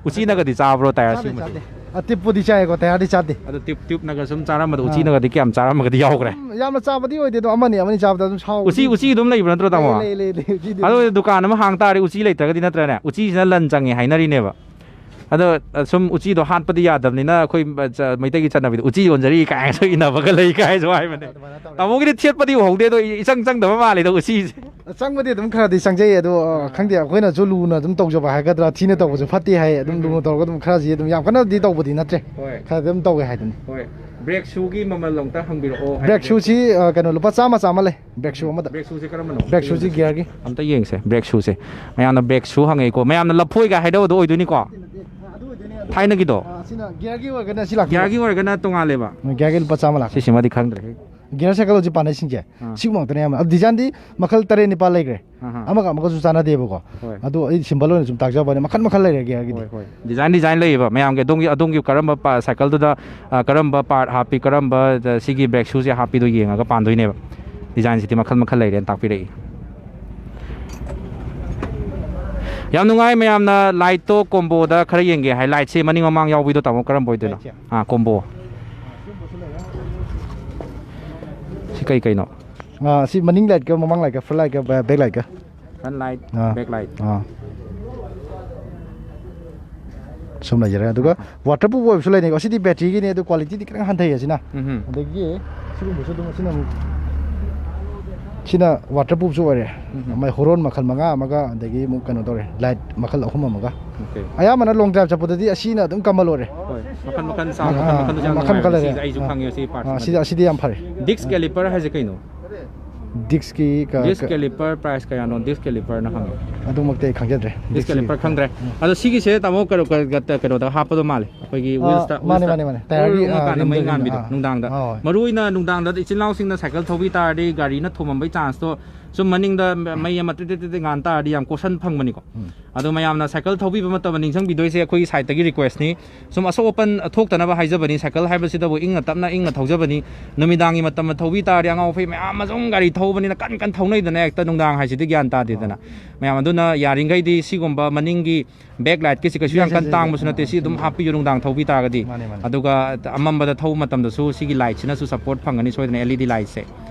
ꯎꯆꯤꯅꯒꯗꯤ ꯆꯥꯕ꯭ꯔꯣ ꯇꯥꯌꯔ ꯆꯥꯗꯦ, ꯁꯤꯒꯨꯝꯕꯁꯦ? ꯆꯥꯗꯦ꯫ ꯑꯇꯤꯞꯄꯨꯗꯤ ꯆꯥꯏꯀꯣ, ꯇꯥꯌꯔꯗꯤ ꯆꯥꯗꯦ꯫ ꯑꯗꯣ ꯇ꯭ꯌꯨꯕ, ꯇ꯭ꯌꯨꯕꯅꯒ ꯁꯨꯝ ꯆꯥꯔꯝꯕꯗꯣ, ꯑꯥ꯫ ꯎꯆꯤꯅꯒꯗꯤ ꯀꯌꯥꯝ ꯆꯥꯔꯝꯃꯒꯗꯤ ꯌꯥꯎꯈ꯭ꯔꯦ? ꯎꯝ, ꯌꯥꯝꯅ ꯆꯥꯕꯗꯤ ꯑꯣꯏꯗꯦ, ꯑꯗꯣ ꯑꯃꯅꯤ, ꯑꯃꯅꯤ ꯆꯥꯕꯗ ꯑꯗꯨꯝ ꯁꯥꯎ-, ꯎꯆꯤ, ꯎꯆꯤ ꯑꯗꯨꯝ ꯂꯩꯕ ꯅꯠꯇ꯭ꯔꯣ, ꯇꯥꯃꯣ? ꯂꯩ, ꯂꯩ, ꯂꯩ, ꯎꯆꯤꯗꯤ ꯑꯗꯣ ꯑꯗꯨꯝ꯫ ꯗꯨꯀꯥꯟ ꯑꯃ ꯍꯥꯡ ꯇꯥꯔꯗꯤ ꯎꯆꯤ ꯂꯩꯇ꯭ꯔꯒꯗꯤ ꯅꯠꯇ꯭ꯔꯅꯦ? ꯎꯆꯤꯁꯤꯅ ꯂꯟ ꯆꯪꯉꯦ ꯍꯥꯏꯅꯔꯤꯅꯦꯕ꯫ ꯑꯗꯣ, ꯑ, ꯁꯨꯝ ꯎꯆꯤꯗꯣ ꯍꯥꯠꯄꯗꯤ ꯌꯥꯗꯕꯅꯤꯅ ꯑꯩꯈꯣꯏ, ꯑ, ꯆ-, ꯃꯩꯇꯩꯒꯤ ꯆꯠꯅꯕꯤꯗ ꯎꯆꯤ ꯌꯣꯟꯖꯔꯤ ꯀꯥꯏꯅꯁꯨ ꯏꯟꯅꯕꯒ ꯂꯩ ꯀꯥꯏꯁꯨ ꯍꯥꯏꯕꯅꯦ꯫ ꯑꯗꯨꯃꯥꯏꯅ ꯇꯧꯔꯦ꯫ ꯇꯥꯃꯣꯒꯤꯗꯤ ꯊꯦꯠꯄꯗꯤ ꯎꯍꯧꯗꯦ, ꯑꯗꯣ ꯏ-, ꯏꯆꯪ ꯆꯪꯗꯕ ꯃꯥꯜꯂꯦꯗ ꯎꯆꯤꯁꯦ꯫ ꯆꯪꯕꯗꯤ ꯑꯗꯨꯝ ꯈꯔꯗꯤ ꯆꯪꯖꯩ, ꯑꯗꯣ, ꯑ, ꯑꯥ꯫ ꯈꯪꯗꯦ, ꯑꯩꯈꯣꯏꯅꯁꯨ ꯂꯨꯅ ꯑꯗꯨꯝ ꯇꯧꯖꯕ ꯍꯥꯏꯒꯗ꯭ꯔꯥ, ꯊꯤꯅ ꯇꯧꯕꯁꯨ ꯐꯠꯇꯦ ꯍꯥꯏ, ꯑꯗꯨꯝ ꯎꯝ꯫ ꯂꯨꯅ ꯇꯧꯔꯒ ꯑꯗꯨꯝ ꯈꯔꯁꯤ ꯑꯗꯨꯝ ꯌꯥꯝ ꯀꯟꯅꯗꯤ ꯇꯧꯕꯗꯤ ꯅꯠꯇ꯭ꯔꯦ꯫ ꯍꯣꯏ꯫ ꯈꯔꯗꯤ ꯑꯗꯨꯝ ꯇꯧꯋꯦ ꯍꯥꯏꯗꯨꯅꯤ꯫ ꯍꯣꯏ꯫ ꯕ꯭ꯔꯦꯛ ꯁꯨꯒꯤ ꯃꯃꯜ ꯑꯝꯇ ꯍꯪꯕꯤꯔꯛꯑꯣ ꯍꯥꯏꯕꯅꯦ꯫ ꯕ꯭ꯔꯦꯛ ꯁꯨꯁꯤ, ꯑ, ꯀꯩꯅꯣ, ꯂꯨꯄꯥ ꯆꯥꯝꯃ, ꯆꯥꯝꯃ ꯂꯩ, ꯕ꯭ꯔꯦꯛ ꯁꯨ ꯑꯃꯗ꯫ ꯕ꯭ꯔꯦꯛ ꯁꯨꯁꯦ ꯀꯔꯝꯕꯅꯣ? ꯕ꯭ꯔꯦꯛ ꯁꯨꯁꯤ ꯒꯤꯌꯔꯒꯤ꯫ ꯑꯝꯇ ꯌꯦꯡꯁꯦ, ꯕ꯭ꯔꯦꯛ ꯁꯨꯁꯦ꯫ ꯃꯌꯥꯝꯅ ꯕ꯭ꯔꯦꯛ ꯁꯨ ꯍꯪꯉꯛꯏꯀꯣ, ꯃꯌꯥꯝꯅ ꯂꯐꯣꯏꯒ ꯍꯥꯏꯅꯕꯗꯣ ꯑꯣꯏꯗꯣꯏꯅꯤꯀꯣ? ꯊꯥꯏꯅꯒꯤꯗꯣ? ꯑ, ꯁꯤꯅ ꯒꯤꯌꯔꯒꯤ ꯑꯣꯏꯔꯒꯅ ꯁꯤ ꯂꯥꯛꯇꯣꯏꯕ꯫ ꯒꯤꯌꯔꯒꯤ ꯑꯣꯏꯔꯒꯅ ꯇꯣꯉꯥꯜꯂꯦꯕ? ꯒꯤꯌꯔꯒꯤ ꯂꯨꯄꯥ ꯆꯥꯝꯃ ꯂꯥꯛꯀꯅꯤ꯫ ꯁꯤꯁꯤꯃꯗꯤ ꯈꯪꯗ꯭ꯔꯦ꯫ ꯒꯤꯌꯔ ꯁꯥꯏꯀꯜ ꯍꯧꯖꯤꯛ ꯄꯥꯟꯅꯩꯁꯤꯡꯁꯦ, ꯑꯥ꯫ ꯁꯤꯒꯨꯝꯕ ꯉꯥꯛꯇꯅꯦ ꯑꯌꯥꯝꯕ꯫ ꯑꯗꯣ ꯗꯤꯖꯥꯏꯟꯗꯤ ꯃꯈꯜ ꯇꯔꯦꯠ ꯅꯤꯄꯥꯜ ꯂꯩꯈ꯭ꯔꯦ꯫ ꯑꯍꯥ꯫ ꯑꯃꯒ ꯑꯃꯒꯁꯨ ꯆꯥꯟꯅꯗꯦꯕꯀꯣ꯫ ꯍꯣꯏ꯫ ꯑꯗꯣ ꯑꯩ ꯁꯤꯝꯕꯜ ꯑꯣꯏꯅ ꯁꯨꯝ ꯇꯥꯛꯆꯕꯅꯦ, ꯃꯈꯜ ꯃꯈꯜ ꯂꯩꯔꯦ ꯒꯤꯌꯔꯒꯤꯗꯤ꯫ ꯍꯣꯏ, ꯍꯣꯏ꯫ ꯗꯤꯖꯥꯏꯟ, ꯗꯤꯖꯥꯏꯟ ꯂꯩꯌꯦꯕ ꯃꯌꯥꯝꯒꯤ꯫ ꯑꯗꯣꯝꯒꯤ, ꯑꯗꯣꯝꯒꯤ ꯀꯔꯝꯕ ꯄꯥ-, ꯁꯥꯏꯀꯜꯗꯨꯗ, ꯑ, ꯀꯔꯝꯕ ꯄꯥꯔꯠ ꯍꯥꯞꯄꯤ, ꯀꯔꯝꯕ, ꯑ, ꯁꯤꯒꯤ ꯕ꯭ꯔꯦꯛ ꯁꯨꯁꯦ ꯍꯥꯞꯄꯤꯗꯣ ꯌꯦꯡꯉꯒ ꯄꯥꯟꯗꯣꯏꯅꯦꯕ꯫ ꯗꯤꯖꯥꯏꯟꯁꯤꯗꯤ ꯃꯈꯜ ꯃꯈꯜ ꯂꯩꯔꯦꯅ ꯇꯥꯛꯄꯤꯔꯛꯏ꯫ ꯌꯥꯝ ꯅꯨꯡꯉꯥꯏ꯫ ꯃꯌꯥꯝꯅ ꯂꯥꯏꯠꯇꯣ ꯀꯣꯝꯕꯣꯗ ꯈꯔ ꯌꯦꯡꯒꯦ ꯍꯥꯏ꯫ ꯂꯥꯏꯠꯁꯦ ꯃꯅꯤꯡ ꯃꯃꯥꯡ ꯌꯥꯎꯕꯤꯗꯣ, ꯇꯥꯃꯣ, ꯀꯔꯝꯕ ꯑꯣꯏꯗꯣꯏꯅꯣ? ꯂꯥꯏꯠꯁꯦ? ꯑꯥ, ꯀꯣꯝꯕꯣ꯫ ꯁꯤ ꯀꯩ ꯀꯩꯅꯣ? ꯑꯥ, ꯁꯤ ꯃꯅꯤꯡ ꯂꯥꯏꯠꯀ ꯃꯃꯥꯡ ꯂꯥꯏꯠꯀ, ꯐ꯭ꯔꯟ ꯂꯥꯏꯠꯀ ꯕꯦ-, ꯕꯦꯛ ꯂꯥꯏꯠꯀ꯫ ꯐ꯭ꯔꯟ ꯂꯥꯏꯠ, ꯑꯥ꯫ Back light. ꯑꯥ꯫ ꯁꯨꯝ ꯂꯩꯖꯔꯦ꯫ ꯑꯗꯨꯒ ꯋꯥꯇꯔ ꯄ꯭ꯔꯨꯐ ꯑꯣꯏꯕꯁꯨ ꯂꯩꯅꯤꯀꯣ꯫ ꯁꯤꯗꯤ ꯕꯦꯇ꯭ꯔꯤꯒꯤꯅꯤ, ꯑꯗꯨ ꯀ꯭ꯋꯥꯂꯤꯇꯤꯗꯤ ꯈꯤꯇꯪ ꯍꯟꯊꯩꯌꯦ ꯁꯤꯅ꯫ ꯎꯝ ꯍꯨꯝ꯫ ꯑꯗꯒꯤ ꯁꯤꯒꯨꯝꯕꯁꯨ ꯑꯗꯨꯝ, ꯁꯤꯅ ꯑꯃꯨꯛ, ꯁꯤꯅ ꯋꯥꯇꯔ ꯄ꯭ꯔꯨꯐꯁꯨ ꯑꯣꯏꯔꯦ꯫ ꯎꯝ ꯍꯨꯝ꯫ ꯃꯥꯏ ꯍꯣꯔꯣꯟ ꯃꯈꯜ ꯃꯉꯥ ꯑꯃꯒ, ꯑꯗꯒꯤ ꯑꯃꯨꯛ ꯀꯩꯅꯣ ꯇꯧꯔꯦ, ꯂꯥꯏꯠ ꯃꯈꯜ ꯑꯍꯨꯝ ꯑꯃꯒ꯫ ꯑꯣꯀꯦ꯫ ꯑꯌꯥꯝꯕꯅ ꯂꯣꯡ ꯗ꯭ꯔꯥꯏꯚ ꯆꯠꯄꯗꯗꯤ ꯑꯁꯤꯅ ꯑꯗꯨꯝ ꯀꯝꯃꯜ ꯑꯣꯏꯔꯦ꯫ ꯍꯣꯏ, ꯃꯈꯜ ꯃꯈꯜ ꯆꯥꯎꯅ ꯑꯥ, ꯃꯈꯜ ꯃꯈꯜꯁꯨ ꯌꯥꯝ ꯃꯈꯜ ꯃꯈꯜ ꯅꯨꯡꯉꯥꯏꯕꯅꯦ꯫ ꯂꯩꯔꯦ꯫ ꯁꯤꯁꯦ ꯑꯩꯁꯨ ꯑꯥ꯫ ꯈꯪꯉꯦ, ꯁꯤ ꯄꯥꯔꯠꯁꯦ ꯑꯥ, ꯃꯅꯨꯡꯗ꯫ ꯁꯤꯗ, ꯑꯁꯤꯗꯤ ꯌꯥꯝ ꯐꯔꯦ꯫ ꯗꯤꯁ ꯀꯦꯂꯤꯄꯔ ꯍꯥꯏꯁꯦ ꯀꯩꯅꯣ? ꯗꯤꯁꯀꯤ ꯀ-, ꯗꯤꯁ ꯀ-, ꯀꯦꯂꯤꯄꯔ ꯄ꯭ꯔꯥꯏꯁ ꯀꯌꯥꯅꯣ ꯗꯤꯁ ꯀꯦꯂꯤꯄꯔꯅ ꯍꯪꯉꯦ? ꯑꯗꯨꯃꯛꯇꯤ ꯑꯩ ꯈꯪꯖꯗ꯭ꯔꯦ꯫ ꯗꯤꯁ ꯀꯦꯂꯤꯄꯔ ꯈꯪꯗ꯭ꯔꯦ꯫ ꯑꯗꯣ ꯁꯤꯒꯤꯁꯦ ꯇꯥꯃꯣ ꯀꯩꯅꯣ, ꯀ-, ꯀ-, ꯀꯩꯅꯣꯗ ꯍꯥꯞꯄꯗꯣ ꯃꯥꯜꯂꯦ, ꯑꯩꯈꯣꯏꯒꯤ ꯑꯥ, ꯋꯤꯜꯁꯇ꯫ ꯃꯥꯅꯦ, ꯋꯤꯜꯁꯇ ꯃꯥꯅꯦ, ꯃꯥꯅꯦ꯫ ꯇꯥꯌꯔꯒꯤ, ꯎꯪꯉꯀꯥꯟꯗ ꯑꯥ, ꯃꯩ ꯔꯤꯝꯗ, ꯉꯥꯟꯕꯤꯗꯣ ꯑꯥ꯫ ꯅꯨꯡꯗꯥꯡꯗ꯫ ꯑꯥ, ꯍꯣꯏ꯫ ꯃꯔꯨ ꯑꯣꯏꯅ ꯅꯨꯡꯗꯥꯡꯗ ꯏꯆꯤꯜ ꯏꯅꯥꯎꯁꯤꯡꯅ ꯁꯥꯏꯀꯜ ꯊꯧꯕꯤ ꯇꯥꯔꯗꯤ ꯒꯥꯔꯤꯅ ꯊꯣꯝꯃꯝꯕꯩ ꯆꯥꯟꯁꯇꯣ ꯁꯨꯝ ꯃꯅꯤꯡꯗ ꯃꯩ ꯑꯃ ꯇ꯭ꯔꯤꯠ ꯇ꯭ꯔꯤꯠ ꯇ꯭ꯔꯤꯠ ꯉꯥꯟ ꯇꯥꯔꯗꯤ ꯌꯥꯝ ꯀꯣꯁꯟ ꯐꯪꯕꯅꯤꯀꯣ꯫ ꯎꯝ꯫ ꯑꯗꯣ ꯃꯌꯥꯝꯅ ꯁꯥꯏꯀꯜ ꯊꯧꯕꯤꯕ ꯃꯇꯝꯗ ꯅꯤꯡꯁꯤꯡꯕꯤꯗꯣꯏꯁꯦ ꯑꯩꯈꯣꯏꯒꯤ ꯁꯥꯏꯠꯇꯒꯤ ꯔꯤꯀ꯭ꯋꯦꯁꯅꯤ꯫ ꯁꯨꯝ ꯑꯁꯣꯛ ꯑꯄꯟ ꯊꯣꯛꯇꯅꯕ ꯍꯥꯏꯖꯕꯅꯤ꯫ ꯁꯥꯏꯀꯜ ꯍꯥꯏꯕꯁꯤꯗꯕꯨ ꯏꯪꯅ ꯇꯞꯅ ꯏꯪꯅ ꯊꯧꯖꯕꯅꯤ꯫ ꯅꯨꯃꯤꯗꯥꯡꯒꯤ ꯃꯇꯝꯗ ꯊꯧꯕꯤ ꯇꯥꯔꯗꯤ ꯑꯉꯥꯎ ꯑꯐꯩ ꯃꯌꯥꯝ ꯑꯃ ꯁꯨꯝ ꯒꯥꯔꯤ ꯊꯧꯕꯅꯤꯅ ꯀꯟ ꯀꯟ ꯊꯧꯅꯩꯗꯅ, ꯍꯦꯛꯇ ꯅꯨꯡꯗꯥꯡ ꯍꯥꯏꯁꯤꯗꯤ ꯒ꯭ꯌꯥꯟ ꯇꯥꯗꯦꯗꯅ꯫ ꯃꯌꯥꯝ ꯑꯗꯨꯅ ꯌꯥꯔꯤꯈꯩꯗꯤ ꯁꯤꯒꯨꯝꯕ ꯃꯅꯤꯡꯒꯤ ꯕꯦꯛ ꯂꯥꯏꯠꯀꯤꯁꯤ ꯀꯩꯁꯨ ꯌꯥꯝ ꯀꯟ ꯇꯥꯡꯕꯁꯨ ꯅꯠꯇꯦ, ꯁꯤ ꯑꯗꯨꯝ ꯍꯥꯞꯄꯤꯌꯨ ꯅꯨꯡꯗꯥꯡ ꯊꯧꯕꯤ ꯇꯥꯔꯒꯗꯤ꯫ ꯃꯥꯅꯦ, ꯃꯥꯅꯦ꯫ ꯑꯗꯨꯒ ꯑꯃꯝꯕꯗ ꯊꯧꯕ ꯃꯇꯝꯗꯁꯨ ꯁꯤꯒꯤ ꯂꯥꯏꯠꯁꯤꯅꯁꯨ ꯁꯞꯄꯣꯔꯠ ꯐꯪꯒꯅꯤ ꯁꯣꯏꯗꯅ, ꯑꯦꯜ ꯏ ꯗꯤ ꯂꯥꯏꯠꯁꯦ꯫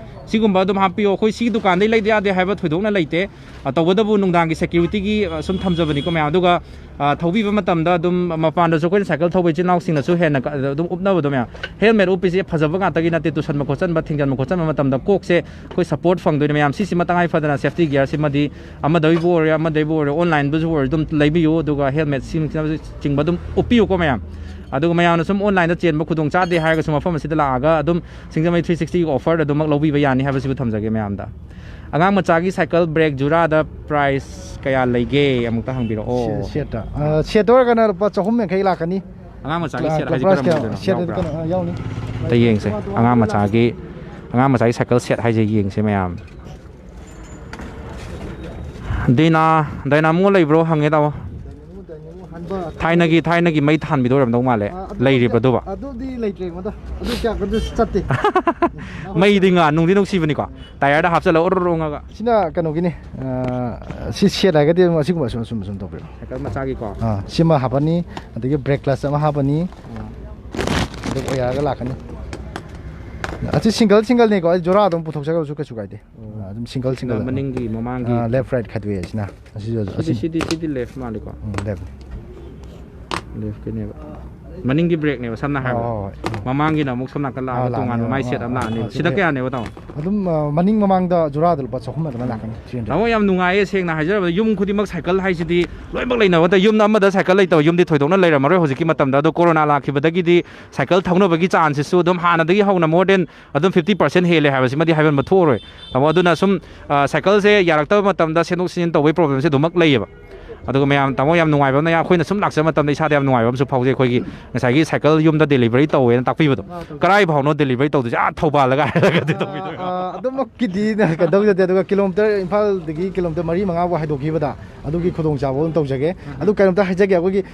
ꯁꯤꯒꯨꯝꯕ ꯑꯗꯨꯝ ꯍꯥꯞꯄꯤꯌꯣ꯫ ꯑꯩꯈꯣꯏ ꯁꯤꯒꯤ ꯗꯨꯀꯥꯟꯗꯩ ꯂꯩꯗ ꯌꯥꯗꯦ ꯍꯥꯏꯕ ꯊꯣꯏꯗꯣꯛꯅ ꯂꯩꯇꯦ꯫ ꯑ, ꯇꯧꯕꯇꯕꯨ ꯅꯨꯡꯗꯥꯡꯒꯤ ꯁꯦꯀ꯭ꯌꯨꯔꯤꯇꯤꯒꯤ, ꯑ, ꯁꯨꯝ ꯊꯝꯖꯕꯅꯤꯀꯣ ꯃꯌꯥꯝ꯫ ꯑꯗꯨꯒ, ꯑ, ꯊꯧꯕꯤꯕ ꯃꯇꯝꯗ ꯑꯗꯨꯝ ꯃꯄꯥꯟꯗꯁꯨ ꯑꯩꯈꯣꯏꯅ ꯁꯥꯏꯀꯜ ꯊꯧꯕ ꯏꯆꯤꯜ ꯏꯅꯥꯎꯁꯤꯡꯅꯁꯨ ꯍꯦꯟꯅ ꯀ-, ꯑꯗꯨꯝ ꯎꯞꯅꯕꯗꯣ ꯃꯌꯥꯝ꯫ ꯍꯦꯜꯃꯦꯠ ꯎꯞꯄꯤꯁꯦ ꯐꯖꯕ ꯉꯥꯛꯇꯒꯤ ꯅꯠꯇꯦ, ꯇꯨꯁꯟꯕ ꯈꯣꯠꯆꯟꯕ, ꯊꯤꯡꯖꯟꯕ ꯈꯣꯠꯆꯟꯕ ꯃꯇꯝꯗ ꯀꯣꯛꯁꯦ ꯑꯩꯈꯣꯏ ꯁꯞꯄꯣꯔꯠ ꯐꯪꯗꯣꯏꯅꯦ ꯃꯌꯥꯝ꯫ ꯁꯤꯁꯤꯃ ꯇꯉꯥꯏ ꯐꯗꯅ ꯁꯦꯐꯇꯤ ꯒꯤꯌꯔꯁꯤꯃꯗꯤ ꯑꯃꯗꯩꯕꯨ ꯑꯣꯏꯔꯦ, ꯑꯃꯗꯩꯕꯨ ꯑꯣꯏꯔꯦ, ꯑꯣꯟꯂꯥꯏꯟꯗꯁꯨ ꯑꯣꯏꯔꯦ ꯑꯗꯨꯝ ꯂꯩꯕꯤꯌꯨ꯫ ꯑꯗꯨꯒ ꯍꯦꯜꯃꯦꯠꯁꯤꯡꯁꯤꯅꯆꯤꯡꯕ ꯑꯗꯨꯝ ꯎꯞꯄꯤꯌꯨꯀꯣ ꯃꯌꯥꯝ꯫ ꯑꯗꯨꯒ ꯃꯌꯥꯝꯅ ꯁꯨꯝ ꯑꯣꯟꯂꯥꯏꯟꯗ ꯆꯦꯟꯕ ꯈꯨꯗꯣꯡ ꯆꯥꯗꯦ ꯍꯥꯏꯔꯒꯁꯨ ꯃꯐꯝ ꯑꯁꯤꯗ ꯂꯥꯛꯑꯒ ꯑꯗꯨꯝ ꯁꯤꯡꯖꯃꯩ ꯊ꯭ꯔꯤ ꯁꯤꯛꯁꯇꯤꯒꯤ ꯑꯣꯐꯔ ꯑꯗꯨꯃꯛ ꯂꯧꯕꯤꯕ ꯌꯥꯅꯤ ꯍꯥꯏꯕꯁꯤꯕꯨ ꯊꯝꯖꯒꯦ ꯃꯌꯥꯝꯗ꯫ ꯑꯉꯥꯡ ꯃꯆꯥꯒꯤ ꯁꯥꯏꯀꯜ ꯕ꯭ꯔꯦꯛ ꯖꯨꯔꯥꯗ ꯄ꯭ꯔꯥꯏꯁ ꯀꯌꯥ ꯂꯩꯒꯦ ꯑꯃꯨꯛꯇ ꯍꯪꯕꯤꯔꯛꯑꯣ꯫ ꯁꯦꯠꯇ꯫ ꯑ, ꯁꯦꯠꯇ ꯑꯣꯏꯔꯒꯅ ꯂꯨꯄꯥ ꯆꯍꯨꯝ ꯌꯥꯡꯈꯩ ꯂꯥꯛꯀꯅꯤ꯫ ꯑꯉꯥꯡ ꯃꯆꯥꯒꯤ ꯑ, ꯁꯦꯠ ꯍꯥꯏꯁꯦ ꯄ꯭ꯔꯥꯏꯁ ꯀꯔꯝꯕ ꯀꯌꯥ? ꯑꯣꯏꯗꯣꯏꯅꯣ? ꯁꯦꯠꯇꯗꯤ ꯌꯥꯎꯕ꯭ꯔꯥ? ꯀꯩꯅꯣ? ꯑ, ꯌꯥꯎꯅꯤ꯫ ꯑꯝꯇ ꯌꯦꯡꯁꯦ꯫ ꯑꯉꯥꯡ ꯃꯆꯥꯒꯤ ꯑꯉꯥꯡ ꯃꯆꯥꯒꯤ ꯁꯥꯏꯀꯜ ꯁꯦꯠ ꯍꯥꯏꯁꯦ ꯌꯦꯡꯁꯦ ꯃꯌꯥꯝ꯫ ꯗꯤꯅꯥ, ꯗꯥꯏꯅꯥꯃꯣ ꯂꯩꯕ꯭ꯔꯣ ꯍꯪꯉꯦ ꯇꯥꯃꯣ꯫ ꯊꯥꯏꯅꯒꯤ, ꯊꯥꯏꯅꯒꯤ ꯃꯩ ꯊꯥꯟꯕꯤꯗꯣ ꯑꯣꯏꯔꯝꯗꯧ ꯃꯥꯜꯂꯦ꯫ ꯑꯥ, ꯑꯗꯨ ꯂꯩꯔꯤꯕ꯭ꯔꯣ ꯑꯗꯨꯕꯣ? ꯑꯗꯨꯗꯤ ꯂꯩꯇ꯭ꯔꯦ ꯃꯗꯣ꯫ ꯑꯗꯨ ꯀꯌꯥ ꯀꯟꯅ ꯆꯠꯇꯦ꯫ ꯃꯩꯗꯤ ꯉꯥ-, ꯅꯨꯡꯗꯤ ꯅꯨꯡꯁꯤꯕꯅꯤꯀꯣ꯫ ꯇꯥꯌꯔꯗ ꯍꯥꯞꯆꯜꯂ ꯎꯔꯨꯔ ꯎꯪꯉꯒ꯫ ꯁꯤꯅ ꯀꯩꯅꯣꯒꯤꯅꯤ, ꯑꯥ, ꯁꯤ ꯁꯦꯠ ꯍꯥꯏꯔꯒꯗꯤ ꯑꯗꯨꯝ ꯑꯁꯤꯒꯨꯝꯕ ꯑꯁꯨꯝ, ꯑꯁꯨꯝ, ꯑꯁꯨꯝ ꯇꯧꯕꯤꯔꯣ꯫ ꯁꯥꯏꯀꯜ ꯃꯆꯥꯒꯤꯀꯣ? ꯑꯥ, ꯁꯤꯃ ꯍꯥꯞꯄꯅꯤ, ꯑꯗꯒꯤ ꯕ꯭ꯔꯦꯛ ꯀ꯭ꯂꯆ ꯑꯃ ꯍꯥꯞꯄꯅꯤ꯫ ꯑꯥ꯫ ꯑꯗꯨ ꯑꯣꯏꯔꯒ ꯂꯥꯛꯀꯅꯤ꯫ ꯑꯁꯤ ꯁꯤꯡꯒꯜ ꯁꯤꯡꯒꯜꯅꯤꯀꯣ, ꯑꯩ ꯖꯣꯔꯥ ꯑꯗꯨꯝ ꯄꯨꯊꯣꯛꯆꯈ꯭ꯔꯁꯨ ꯀꯩꯁꯨ ꯀꯥꯏꯗꯦ꯫ ꯑꯣ꯫ ꯑꯥ, ꯑꯗꯨꯝ ꯁꯤꯡꯒꯜ ꯁꯤꯡꯒꯜ꯫ ꯃꯅꯤꯡꯒꯤ, ꯃꯃꯥꯡꯒꯤ꯫ ꯑꯥ, ꯂꯦꯐ ꯔꯥꯏꯠ ꯈꯥꯏꯗꯣꯛꯑꯦ ꯁꯤꯅ꯫ ꯑꯁꯤꯁꯨ ꯁꯤꯗꯤ, ꯑꯁꯤ꯫ ꯁꯤꯗꯤ, ꯁꯤꯗꯤ ꯂꯦꯐ ꯃꯥꯜꯂꯤꯀꯣ? ꯎꯝ, ꯂꯦꯐ꯫ ꯂꯦꯐꯀꯤꯅꯦꯕ꯫ ꯃꯅꯤꯡꯒꯤ ꯕ꯭ꯔꯦꯛꯅꯦꯕ, ꯁꯝꯅ ꯍꯣꯏ, ꯍꯥꯏꯔꯕꯗ꯫ ꯍꯣꯏ, ꯍꯣꯏ꯫ ꯎꯝ꯫ ꯃꯃꯥꯡꯒꯤꯅ ꯑꯃꯨꯛ ꯁꯣꯝ ꯅꯥꯀꯟ ꯑꯥ, ꯂꯥꯛꯑꯒ ꯂꯥꯛꯑꯅꯤ꯫ ꯇꯣꯉꯥꯟꯕ ꯃꯥꯏ ꯑꯥ, ꯁꯦꯠ ꯑꯃ ꯑꯥ, ꯂꯥꯛꯑꯅꯦꯕ꯫ ꯑꯥ, ꯁꯤꯗ ꯁꯤꯗ꯫ ꯀꯌꯥꯅꯦꯕ, ꯇꯥꯃꯣ? ꯑꯗꯨꯝ, ꯑꯥ, ꯃꯅꯤꯡ ꯃꯃꯥꯡꯗ ꯖꯣꯔꯥꯗ ꯂꯨꯄꯥ ꯆꯍꯨꯝ ꯑꯗꯨꯃꯥꯏꯅ ꯂꯥꯛꯀꯅꯤ꯫ ꯇꯥꯃꯣ, ꯌꯥꯝ ꯅꯨꯡꯉꯥꯏꯌꯦ, ꯁꯦꯡꯅ ꯍꯥꯏꯖꯔꯕꯗ꯫ ꯌꯨꯝ ꯈꯨꯗꯤꯡꯃꯛ ꯁꯥꯏꯀꯜ ꯍꯥꯏꯁꯤꯗꯤ ꯂꯣꯏꯅꯃꯛ ꯂꯩꯅꯕ ꯅꯠꯇꯦ꯫ ꯌꯨꯝ ꯑꯃꯗ ꯁꯥꯏꯀꯜ ꯂꯩꯇꯕ ꯌꯨꯝꯗꯤ ꯊꯣꯏꯗꯣꯛꯅ ꯂꯩꯔꯝꯃꯔꯣꯏ ꯍꯧꯖꯤꯛꯀꯤ ꯃꯇꯝꯗ꯫ ꯑꯗꯣ ꯀꯣꯔꯣꯅꯥ ꯂꯥꯛꯈꯤꯕꯗꯒꯤꯗꯤ ꯁꯥꯏꯀꯜ ꯊꯧꯅꯕꯒꯤ ꯆꯥꯟꯁꯁꯤꯁꯨ ꯑꯗꯨꯝ ꯍꯥꯟꯅꯗꯒꯤ ꯍꯧꯅ more than ꯑꯗꯨꯝ fifty percent ꯍꯦꯜꯂꯦ ꯍꯥꯏꯕꯁꯤꯃꯗꯤ ꯍꯥꯏꯃꯟꯕ ꯊꯣꯛꯑꯔꯣꯏ꯫ ꯇꯥꯃꯣ, ꯑꯗꯨꯅ ꯁꯨꯝ, ꯑ, ꯁꯥꯏꯀꯜꯁꯦ ꯌꯥꯔꯛꯇꯕ ꯃꯇꯝꯗ ꯁꯦꯝꯗꯣꯛ ꯁꯦꯝꯖꯤꯟ ꯇꯧꯕꯒꯤ ꯄ꯭ꯔꯣꯕ꯭ꯂꯦꯝꯁꯦ ꯑꯗꯨꯃꯛ ꯂꯩꯌꯦꯕ꯫ ꯑꯗꯨꯒ ꯃꯌꯥꯝ, ꯇꯥꯃꯣ, ꯌꯥꯝ ꯅꯨꯡꯉꯥꯏꯕ ꯑꯃꯅ, ꯑꯩꯈꯣꯏꯅ ꯁꯨꯝ ꯂꯥꯛꯆꯕ ꯃꯇꯝꯗ ꯏꯁꯥꯗ ꯌꯥꯝ ꯅꯨꯡꯉꯥꯏꯕ ꯑꯃꯁꯨ ꯐꯥꯎꯖꯩ꯫ ꯑꯩꯈꯣꯏꯒꯤ ꯉꯁꯥꯏꯒꯤ ꯁꯥꯏꯀꯜ ꯌꯨꯝꯗ ꯗꯦꯂꯤꯚꯔꯤ ꯇꯧꯋꯦꯅ ꯇꯥꯛꯄꯤꯕꯗꯣ꯫ ꯑꯥ, ꯇꯧꯖꯩ꯫ ꯀꯔꯥꯏ ꯐꯥꯎꯅꯣ ꯗꯦꯂꯤꯚꯔꯤ ꯇꯧꯗꯣꯏꯁꯦ? ꯑꯥ, ꯊꯧꯕꯥꯜꯗꯒ ꯍꯥꯏꯔꯒꯗꯤ ꯇꯧꯕꯤꯗꯣꯏꯔꯣ? ꯑꯥ, ꯑꯗꯨꯃꯛꯀꯤꯗꯤ ꯀꯩꯅꯣ ꯇꯧꯖꯗꯦ꯫ ꯑꯗꯨꯒ ꯀꯤꯂꯣꯃꯤꯇꯔ, ꯏꯝꯐꯥꯜꯗꯒꯤ ꯀꯤꯂꯣꯃꯤꯇꯔ ꯃꯔꯤ ꯃꯉꯥꯐꯥꯎ ꯍꯥꯏꯗꯣꯛꯈꯤꯕꯗ ꯑꯗꯨꯒꯤ ꯎꯝ꯫ ꯈꯨꯗꯣꯡꯆꯥꯕ ꯑꯗꯨꯝ ꯇꯧꯖꯒꯦ꯫ ꯎꯝ꯫ ꯑꯗꯨ ꯀꯩꯅꯣꯝꯇ ꯍꯥꯏꯖꯒꯦ, ꯑꯩꯈꯣꯏꯒꯤ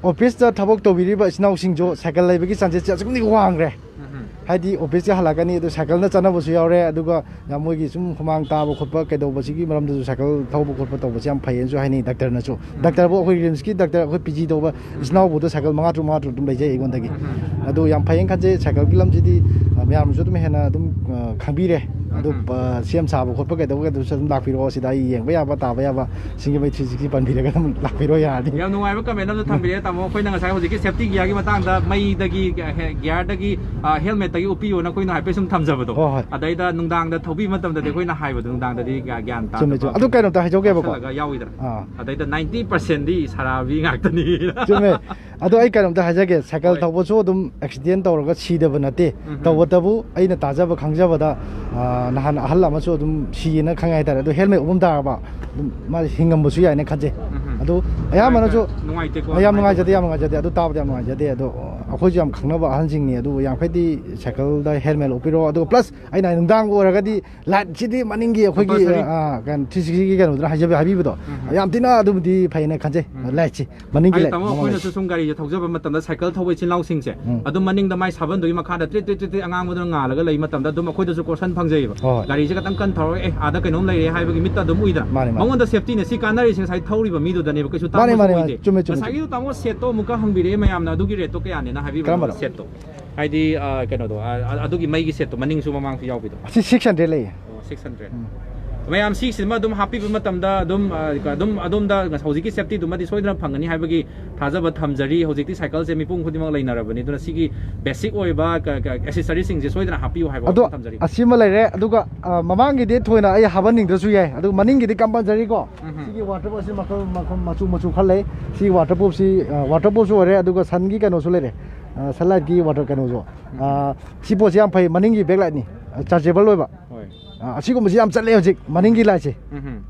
ꯑꯣꯐꯤꯁꯇ ꯊꯕꯛ ꯇꯧꯕꯤꯔꯤꯕ ꯏꯆꯤꯟ ꯏꯅꯥꯎꯁꯤꯡꯁꯨ ꯁꯥꯏꯀꯜ ꯂꯩꯕꯒꯤ ꯆꯥꯟꯁꯦꯁꯁꯦ ꯑꯁꯨꯛꯀꯤ ꯃꯇꯤꯛ ꯋꯥꯡꯈ꯭ꯔꯦ꯫ ꯎꯝ꯫ ꯍꯥꯏꯗꯤ ꯑꯣꯐꯤꯁꯀꯤ ꯍꯜꯂꯛꯀꯅꯤ, ꯑꯗꯨ ꯁꯥꯏꯀꯜꯅ ꯆꯠꯅꯕꯁꯨ ꯌꯥꯎꯔꯦ꯫ ꯑꯗꯨꯒ ꯌꯥꯝ ꯃꯣꯏꯒꯤ ꯁꯨꯝ ꯍꯨꯃꯥꯡ ꯇꯥꯕ ꯈꯣꯠꯄ ꯀꯩꯗꯧꯕꯁꯤꯒꯤ ꯃꯔꯝꯗꯁꯨ ꯁꯥꯏꯀꯜ ꯊꯧꯕ ꯈꯣꯠꯄ ꯇꯧꯕꯁꯦ ꯌꯥꯝ ꯐꯩꯌꯦꯅꯁꯨ ꯍꯥꯏꯅꯩ ꯗꯥꯛꯇꯔꯅꯁꯨ꯫ ꯎꯝ꯫ ꯗꯥꯛꯇꯔꯕꯨ ꯑꯩꯈꯣꯏ ꯔꯤꯝꯁꯀꯤ ꯗꯥꯛꯇꯔ ꯑꯩꯈꯣꯏ ꯄꯤ ꯖꯤ ꯇꯧꯕ ꯎꯝ꯫ ꯏꯆꯤꯟ ꯏꯅꯥꯎꯕꯨꯗ ꯁꯥꯏꯀꯜ ꯃꯉꯥ ꯇꯔꯨꯛ, ꯃꯉꯥ ꯇꯔꯨꯛ ꯑꯗꯨꯝ ꯂꯩꯖꯩ ꯑꯩꯉꯣꯟꯗꯒꯤ꯫ ꯎꯝ꯫ ꯑꯗꯨ ꯌꯥꯝ ꯐꯩꯌꯦꯅ ꯈꯟꯖꯩ꯫ ꯁꯥꯏꯀꯜꯒꯤ ꯂꯝꯁꯤꯗꯤ, ꯑ, ꯃꯌꯥꯝꯅꯁꯨ ꯑꯗꯨꯝ ꯍꯦꯟꯅ ꯑꯗꯨꯝ, ꯑ, ꯈꯪꯕꯤꯔꯦ꯫ ꯑꯗꯨ, ꯎꯝ꯫ ꯑ, ꯁꯦꯝ ꯁꯥꯕ ꯈꯣꯠꯄ ꯀꯩꯗꯧꯕ ꯀꯩꯗꯧꯕꯁꯨ ꯑꯗꯨꯝ ꯂꯥꯛꯄꯤꯔꯛꯑꯣ꯫ ꯁꯤꯗ ꯑꯩ ꯌꯦꯡꯕ ꯌꯥꯕ, ꯇꯥꯕ ꯌꯥꯕ, ꯁꯤꯡꯖꯃꯩ ꯊ꯭ꯔꯤ ꯁꯤꯛꯁꯇꯤ ꯄꯟꯕꯤꯔꯒ ꯑꯗꯨꯝ ꯂꯥꯛꯄꯤꯔꯣ ꯌꯥꯔꯗꯤ꯫ ꯌꯥꯝ ꯅꯨꯡꯉꯥꯏꯕ ꯀꯃꯦꯟ ꯑꯃꯁꯨ ꯊꯝꯕꯤꯔꯛꯑꯦ, ꯇꯥꯃꯣ꯫ ꯑꯩꯈꯣꯏꯅ ꯉꯁꯥꯏ ꯍꯧꯖꯤꯛꯀꯤ ꯁꯦꯐꯇꯤ ꯒꯤꯌꯥꯔꯒꯤ ꯃꯇꯥꯡꯗ, ꯃꯩꯗꯒꯤ, ꯒ-, ꯍꯦ-, ꯒꯤꯌꯥꯔꯗꯒꯤ, ꯑ, ꯍꯦꯜꯃꯦꯠꯇꯒꯤ ꯎꯞꯄꯤꯌꯣꯅ ꯑꯩꯈꯣꯏꯅ ꯍꯥꯏꯐꯦꯠ ꯁꯨꯝ ꯊꯝꯖꯕꯗꯣ꯫ ꯍꯣꯏ, ꯍꯣꯏ꯫ ꯑꯗꯩꯗ ꯅꯨꯡꯗꯥꯡꯗ ꯊꯧꯕꯤ ꯃꯇꯝꯗꯗꯤ ꯑꯩꯈꯣꯏꯅ ꯍꯥꯏꯕꯗꯣ, ꯅꯨꯡꯗꯥꯡꯗꯗꯤ ꯒ꯭ꯌꯥ-, ꯒ꯭ꯌꯥꯟ ꯆꯨꯝꯃꯦ, ꯇꯥꯗꯕ ꯆꯨꯝꯃꯦ꯫ ꯑꯗꯨ ꯀꯩꯅꯣꯝꯇ ꯍꯥꯏꯖꯧꯒꯦꯕꯀꯣ꯫ ꯌꯥꯎꯁꯜꯂꯒ ꯌꯥꯎꯋꯤꯗꯅ꯫ ꯑꯥ꯫ ꯑꯗꯩꯗ ninety percent ꯗꯤ ꯁꯥꯔꯥꯕꯤ ꯉꯥꯛꯇꯅꯤ꯫ ꯆꯨꯝꯃꯦ꯫ ꯑꯗꯣ ꯑꯩ ꯀꯩꯅꯣꯝꯇ ꯍꯥꯏꯖꯒꯦ, ꯁꯥꯏꯀꯜ ꯍꯣꯏ꯫ ꯊꯧꯕꯁꯨ ꯑꯗꯨꯝ ꯑꯦꯛꯁꯤꯗꯦꯟ ꯇꯧꯔꯒ ꯁꯤꯗꯕ ꯅꯠꯇꯦ꯫ ꯎꯝ, ꯎꯝ꯫ ꯇꯧꯕꯇꯕꯨ ꯑꯩꯅ ꯇꯥꯖꯕ ꯈꯪꯖꯕꯗ, ꯑ, ꯅꯍꯥꯟ ꯑꯍꯜ ꯑꯃꯁꯨ ꯑꯗꯨꯝ ꯁꯤꯌꯦꯅ ꯈꯪꯉꯦ ꯍꯥꯏꯇꯥꯔꯦ꯫ ꯑꯗꯣ ꯍꯦꯜꯃꯦꯠ ꯎꯞꯄꯝ ꯇꯥꯔꯕ ꯑꯗꯨꯝ ꯃꯥ ꯍꯤꯡꯉꯝꯕꯁꯨ ꯌꯥꯏꯅ ꯈꯟꯖꯩ꯫ ꯎꯝ, ꯎꯝ꯫ ꯑꯗꯨ ꯑꯌꯥꯝꯕꯅꯁꯨ ꯅꯨꯡꯉꯥꯏꯇꯦꯀꯣ ꯌꯥꯝ ꯑꯗꯨꯃꯥꯏꯅ ꯅꯨꯡꯉꯥꯏꯖꯗꯦ, ꯇꯧꯕꯗꯣ꯫ ꯌꯥꯝ ꯅꯨꯡꯉꯥꯏꯖꯗꯦ꯫ ꯑꯗꯨ ꯇꯥꯕꯗ ꯌꯥꯝ ꯅꯨꯡꯉꯥꯏꯖꯗꯦ꯫ ꯑꯗꯣ, ꯑ, ꯑꯩꯈꯣꯏꯁꯨ ꯌꯥꯝ ꯈꯪꯅꯕ ꯑꯍꯟꯁꯤꯡꯅꯤ, ꯑꯗꯨꯕꯨ ꯌꯥꯝꯈꯩꯗꯤ ꯁꯥꯏꯀꯜꯗ ꯍꯦꯜꯃꯦꯠ ꯎꯞꯄꯤꯔꯣ, ꯑꯗꯨꯒ ꯄ꯭ꯂꯁ ꯑꯩꯅ ꯅꯨꯡꯗꯥꯡ ꯑꯣꯏꯔꯒꯗꯤ ꯂꯥꯏꯠꯁꯤꯗꯤ ꯃꯅꯤꯡꯒꯤ ꯑꯩꯈꯣꯏꯒꯤ, compulsory꯫ ꯑ, ꯀꯩꯅꯣ, ꯊ꯭ꯔꯤ ꯁꯤꯛꯁꯇꯤꯒꯤ ꯀꯩꯅꯣꯗꯨꯅ ꯍꯥꯏꯖꯕ, ꯍꯥꯏꯕꯤꯕꯗꯣ, ꯎꯝ꯫ ꯌꯥꯝ ꯊꯤꯅ ꯑꯗꯨꯕꯨꯗꯤ ꯐꯩꯅ ꯈꯟꯖꯩ, ꯎꯝ꯫ ꯂꯥꯏꯠꯁꯤ ꯃꯅꯤꯡꯒꯤ ꯍꯥꯏꯗꯤ ꯂꯥꯏꯠ ꯇꯥꯃꯣ, ꯃꯃꯥꯡꯒꯤ꯫ ꯑꯩꯈꯣꯏꯅꯁꯨ ꯁꯨꯝ ꯒꯥꯔꯤꯁꯦ ꯊꯧꯖꯕ ꯃꯇꯝꯗ, ꯁꯥꯏꯀꯜ ꯊꯧꯕ ꯏꯆꯤꯜ ꯏꯅꯥꯎꯁꯤꯡꯁꯦ, ꯎꯝ꯫ ꯑꯗꯨꯝ ꯃꯅꯤꯡꯗ ꯃꯥꯏ ꯁꯥꯕꯟꯗꯨꯒꯤ ꯃꯈꯥꯗ ꯇ꯭ꯔꯤꯠ ꯇ꯭ꯔꯤꯠ ꯇ꯭ꯔꯤꯠ ꯇ꯭ꯔꯤꯠ ꯑꯉꯥꯡꯕꯗꯨꯅ ꯉꯥꯜꯂꯒ ꯂꯩ ꯃꯇꯝꯗ ꯑꯗꯨꯝ ꯑꯩꯈꯣꯏꯗꯁꯨ ꯀꯣꯔꯁꯟ ꯐꯪꯖꯩꯌꯦꯕ꯫ ꯍꯣꯏ, ꯍꯣꯏ꯫ ꯒꯥꯔꯤꯁꯦ ꯈꯤꯇꯪ ꯀꯟ ꯊꯧꯔꯒ, "ꯑꯦ, ꯑꯥꯗ ꯀꯩꯅꯣꯝ ꯂꯩꯔꯦ" ꯍꯥꯏꯕꯒꯤ ꯃꯤꯠꯇ ꯑꯗꯨꯝ ꯎꯏꯗꯅ꯫ ꯃꯥꯅꯦ, ꯃꯥꯅꯦ꯫ ꯃꯉꯣꯟꯗ ꯁꯦꯐꯇꯤꯅꯦ꯫ ꯁꯤ ꯀꯥꯟꯅꯔꯤꯁꯦ ꯉꯁꯥꯏ ꯊꯧꯔꯤꯕ ꯃꯤꯗꯨꯗꯅꯦꯕ, ꯀꯩꯁꯨ ꯃꯥꯅꯦ, ꯇꯥꯡꯕꯁꯨ ꯃꯥꯅꯦ, ꯃꯥꯅꯦ꯫ ꯑꯣꯏꯗꯦ꯫ ꯆꯨꯝꯃꯦ, ꯆꯨꯝꯃꯦ, ꯉꯁꯥꯏꯒꯤꯗꯣ ꯆꯨꯝꯃꯦ꯫ ꯇꯥꯃꯣ, ꯁꯦꯠꯇꯣ ꯑꯃꯨꯛꯀ ꯍꯪꯕꯤꯔꯛꯑꯦ ꯃꯌꯥꯝꯅ, ꯑꯗꯨꯒꯤ ꯔꯦꯠꯇꯣ ꯀꯌꯥꯅꯦꯅ ꯍꯥꯏꯕꯤꯕ꯭ꯔꯣ? ꯀꯔꯝꯕꯅꯣ? ꯁꯦꯠꯇꯣ꯫ ꯍꯥꯏꯗꯤ, ꯑ, ꯀꯩꯅꯣꯗꯣ, ꯑ, ꯑ, ꯑꯗꯨꯒꯤ ꯃꯩꯒꯤ ꯁꯦꯠꯇꯣ, ꯃꯅꯤꯡꯁꯨ ꯃꯃꯥꯡꯁꯨ ꯌꯥꯎꯕꯤꯗꯣ꯫ ꯑꯁꯤ ꯁꯤꯛꯁ ꯍꯟꯗ꯭ꯔꯦꯗ ꯂꯩꯌꯦ꯫ ꯑꯣ, ꯁꯤꯛꯁ ꯍꯟꯗ꯭ꯔꯦꯗ꯫ ꯎꯝ꯫ ꯃꯌꯥꯝ ꯁꯤꯁꯤꯃ ꯑꯗꯨꯝ ꯍꯥꯞꯄꯤꯕ ꯃꯇꯝꯗ ꯑꯗꯨꯝ, ꯑ, ꯑꯗꯨꯝ ꯑꯗꯣꯝꯗ ꯉꯁ-, ꯍꯧꯖꯤꯛꯀꯤ ꯁꯦꯐꯇꯤꯗꯨꯃꯗꯤ ꯁꯣꯏꯗꯅ ꯐꯪꯒꯅꯤ ꯍꯥꯏꯕꯒꯤ ꯊꯥꯖꯕ ꯊꯝꯖꯔꯤ꯫ ꯍꯧꯖꯤꯛꯇꯤ ꯁꯥꯏꯀꯜꯁꯦ ꯃꯤꯄꯨꯝ ꯈꯨꯗꯤꯡꯃꯛ ꯂꯩꯅꯔꯕꯅꯤ꯫ ꯑꯗꯨꯅ ꯁꯤꯒꯤ ꯕꯦꯁꯤꯛ ꯑꯣꯏꯕ ꯀ-, ꯀ-, ꯑꯦꯁꯦꯁꯔꯤꯁꯤꯡꯁꯦ ꯁꯣꯏꯗꯅ ꯍꯥꯞꯄꯤꯌꯨ ꯍꯥꯏꯕ ꯑꯗꯣ ꯋꯥꯐꯝ ꯊꯝꯖꯔꯤ꯫ ꯑꯁꯤꯃ ꯂꯩꯔꯦ, ꯑꯗꯨꯒ, ꯑ, ꯃꯃꯥꯡꯒꯤꯗꯤ ꯊꯣꯏꯅ ꯑꯩ ꯍꯥꯞꯍꯟꯅꯤꯡꯗ꯭ꯔꯁꯨ ꯌꯥꯏ, ꯑꯗꯨꯒ ꯃꯅꯤꯡꯒꯤꯗꯤ ꯀꯝꯄꯜꯁꯔꯤ ꯀꯣ꯫ ꯎꯝ꯫ ꯁꯤꯒꯤ ꯋꯥꯇꯔ ꯄ꯭ꯔꯨꯐ ꯑꯁꯤ ꯃꯈꯜ, ꯃꯈꯜ ꯃꯆꯨ ꯃꯆꯨ ꯈꯔ ꯂꯩ꯫ ꯁꯤ ꯋꯥꯇꯔ ꯄ꯭ꯔꯨꯐꯁꯤ, ꯑ, ꯋꯥꯇꯔ ꯄ꯭ꯔꯨꯐꯁꯨ ꯑꯣꯏꯔꯦ, ꯑꯗꯨꯒ ꯁꯟꯒꯤ ꯀꯩꯅꯣꯁꯨ ꯂꯩꯔꯦ, ꯑ, ꯁꯟꯂꯥꯏꯠꯀꯤ ꯋꯥꯇꯔ ꯀꯩꯅꯣꯁꯨ꯫ ꯑ, ꯁꯤ ꯄꯣꯠꯁꯤ ꯌꯥꯝ ꯐꯩ, ꯃꯅꯤꯡꯒꯤ ꯕꯦꯛ ꯂꯥꯏꯠꯅꯤ, ꯑ, ꯆꯥꯔꯖꯦꯕꯜ ꯑꯣꯏꯕ꯫ ꯍꯣꯏ꯫ ꯑ, ꯑꯁꯤꯒꯨꯝꯕꯁꯤ ꯌꯥꯝ ꯆꯠꯂꯦ ꯍꯧꯖꯤꯛ, ꯃꯅꯤꯡꯒꯤ ꯂꯥꯏꯠꯁꯦ꯫ ꯎꯝ꯫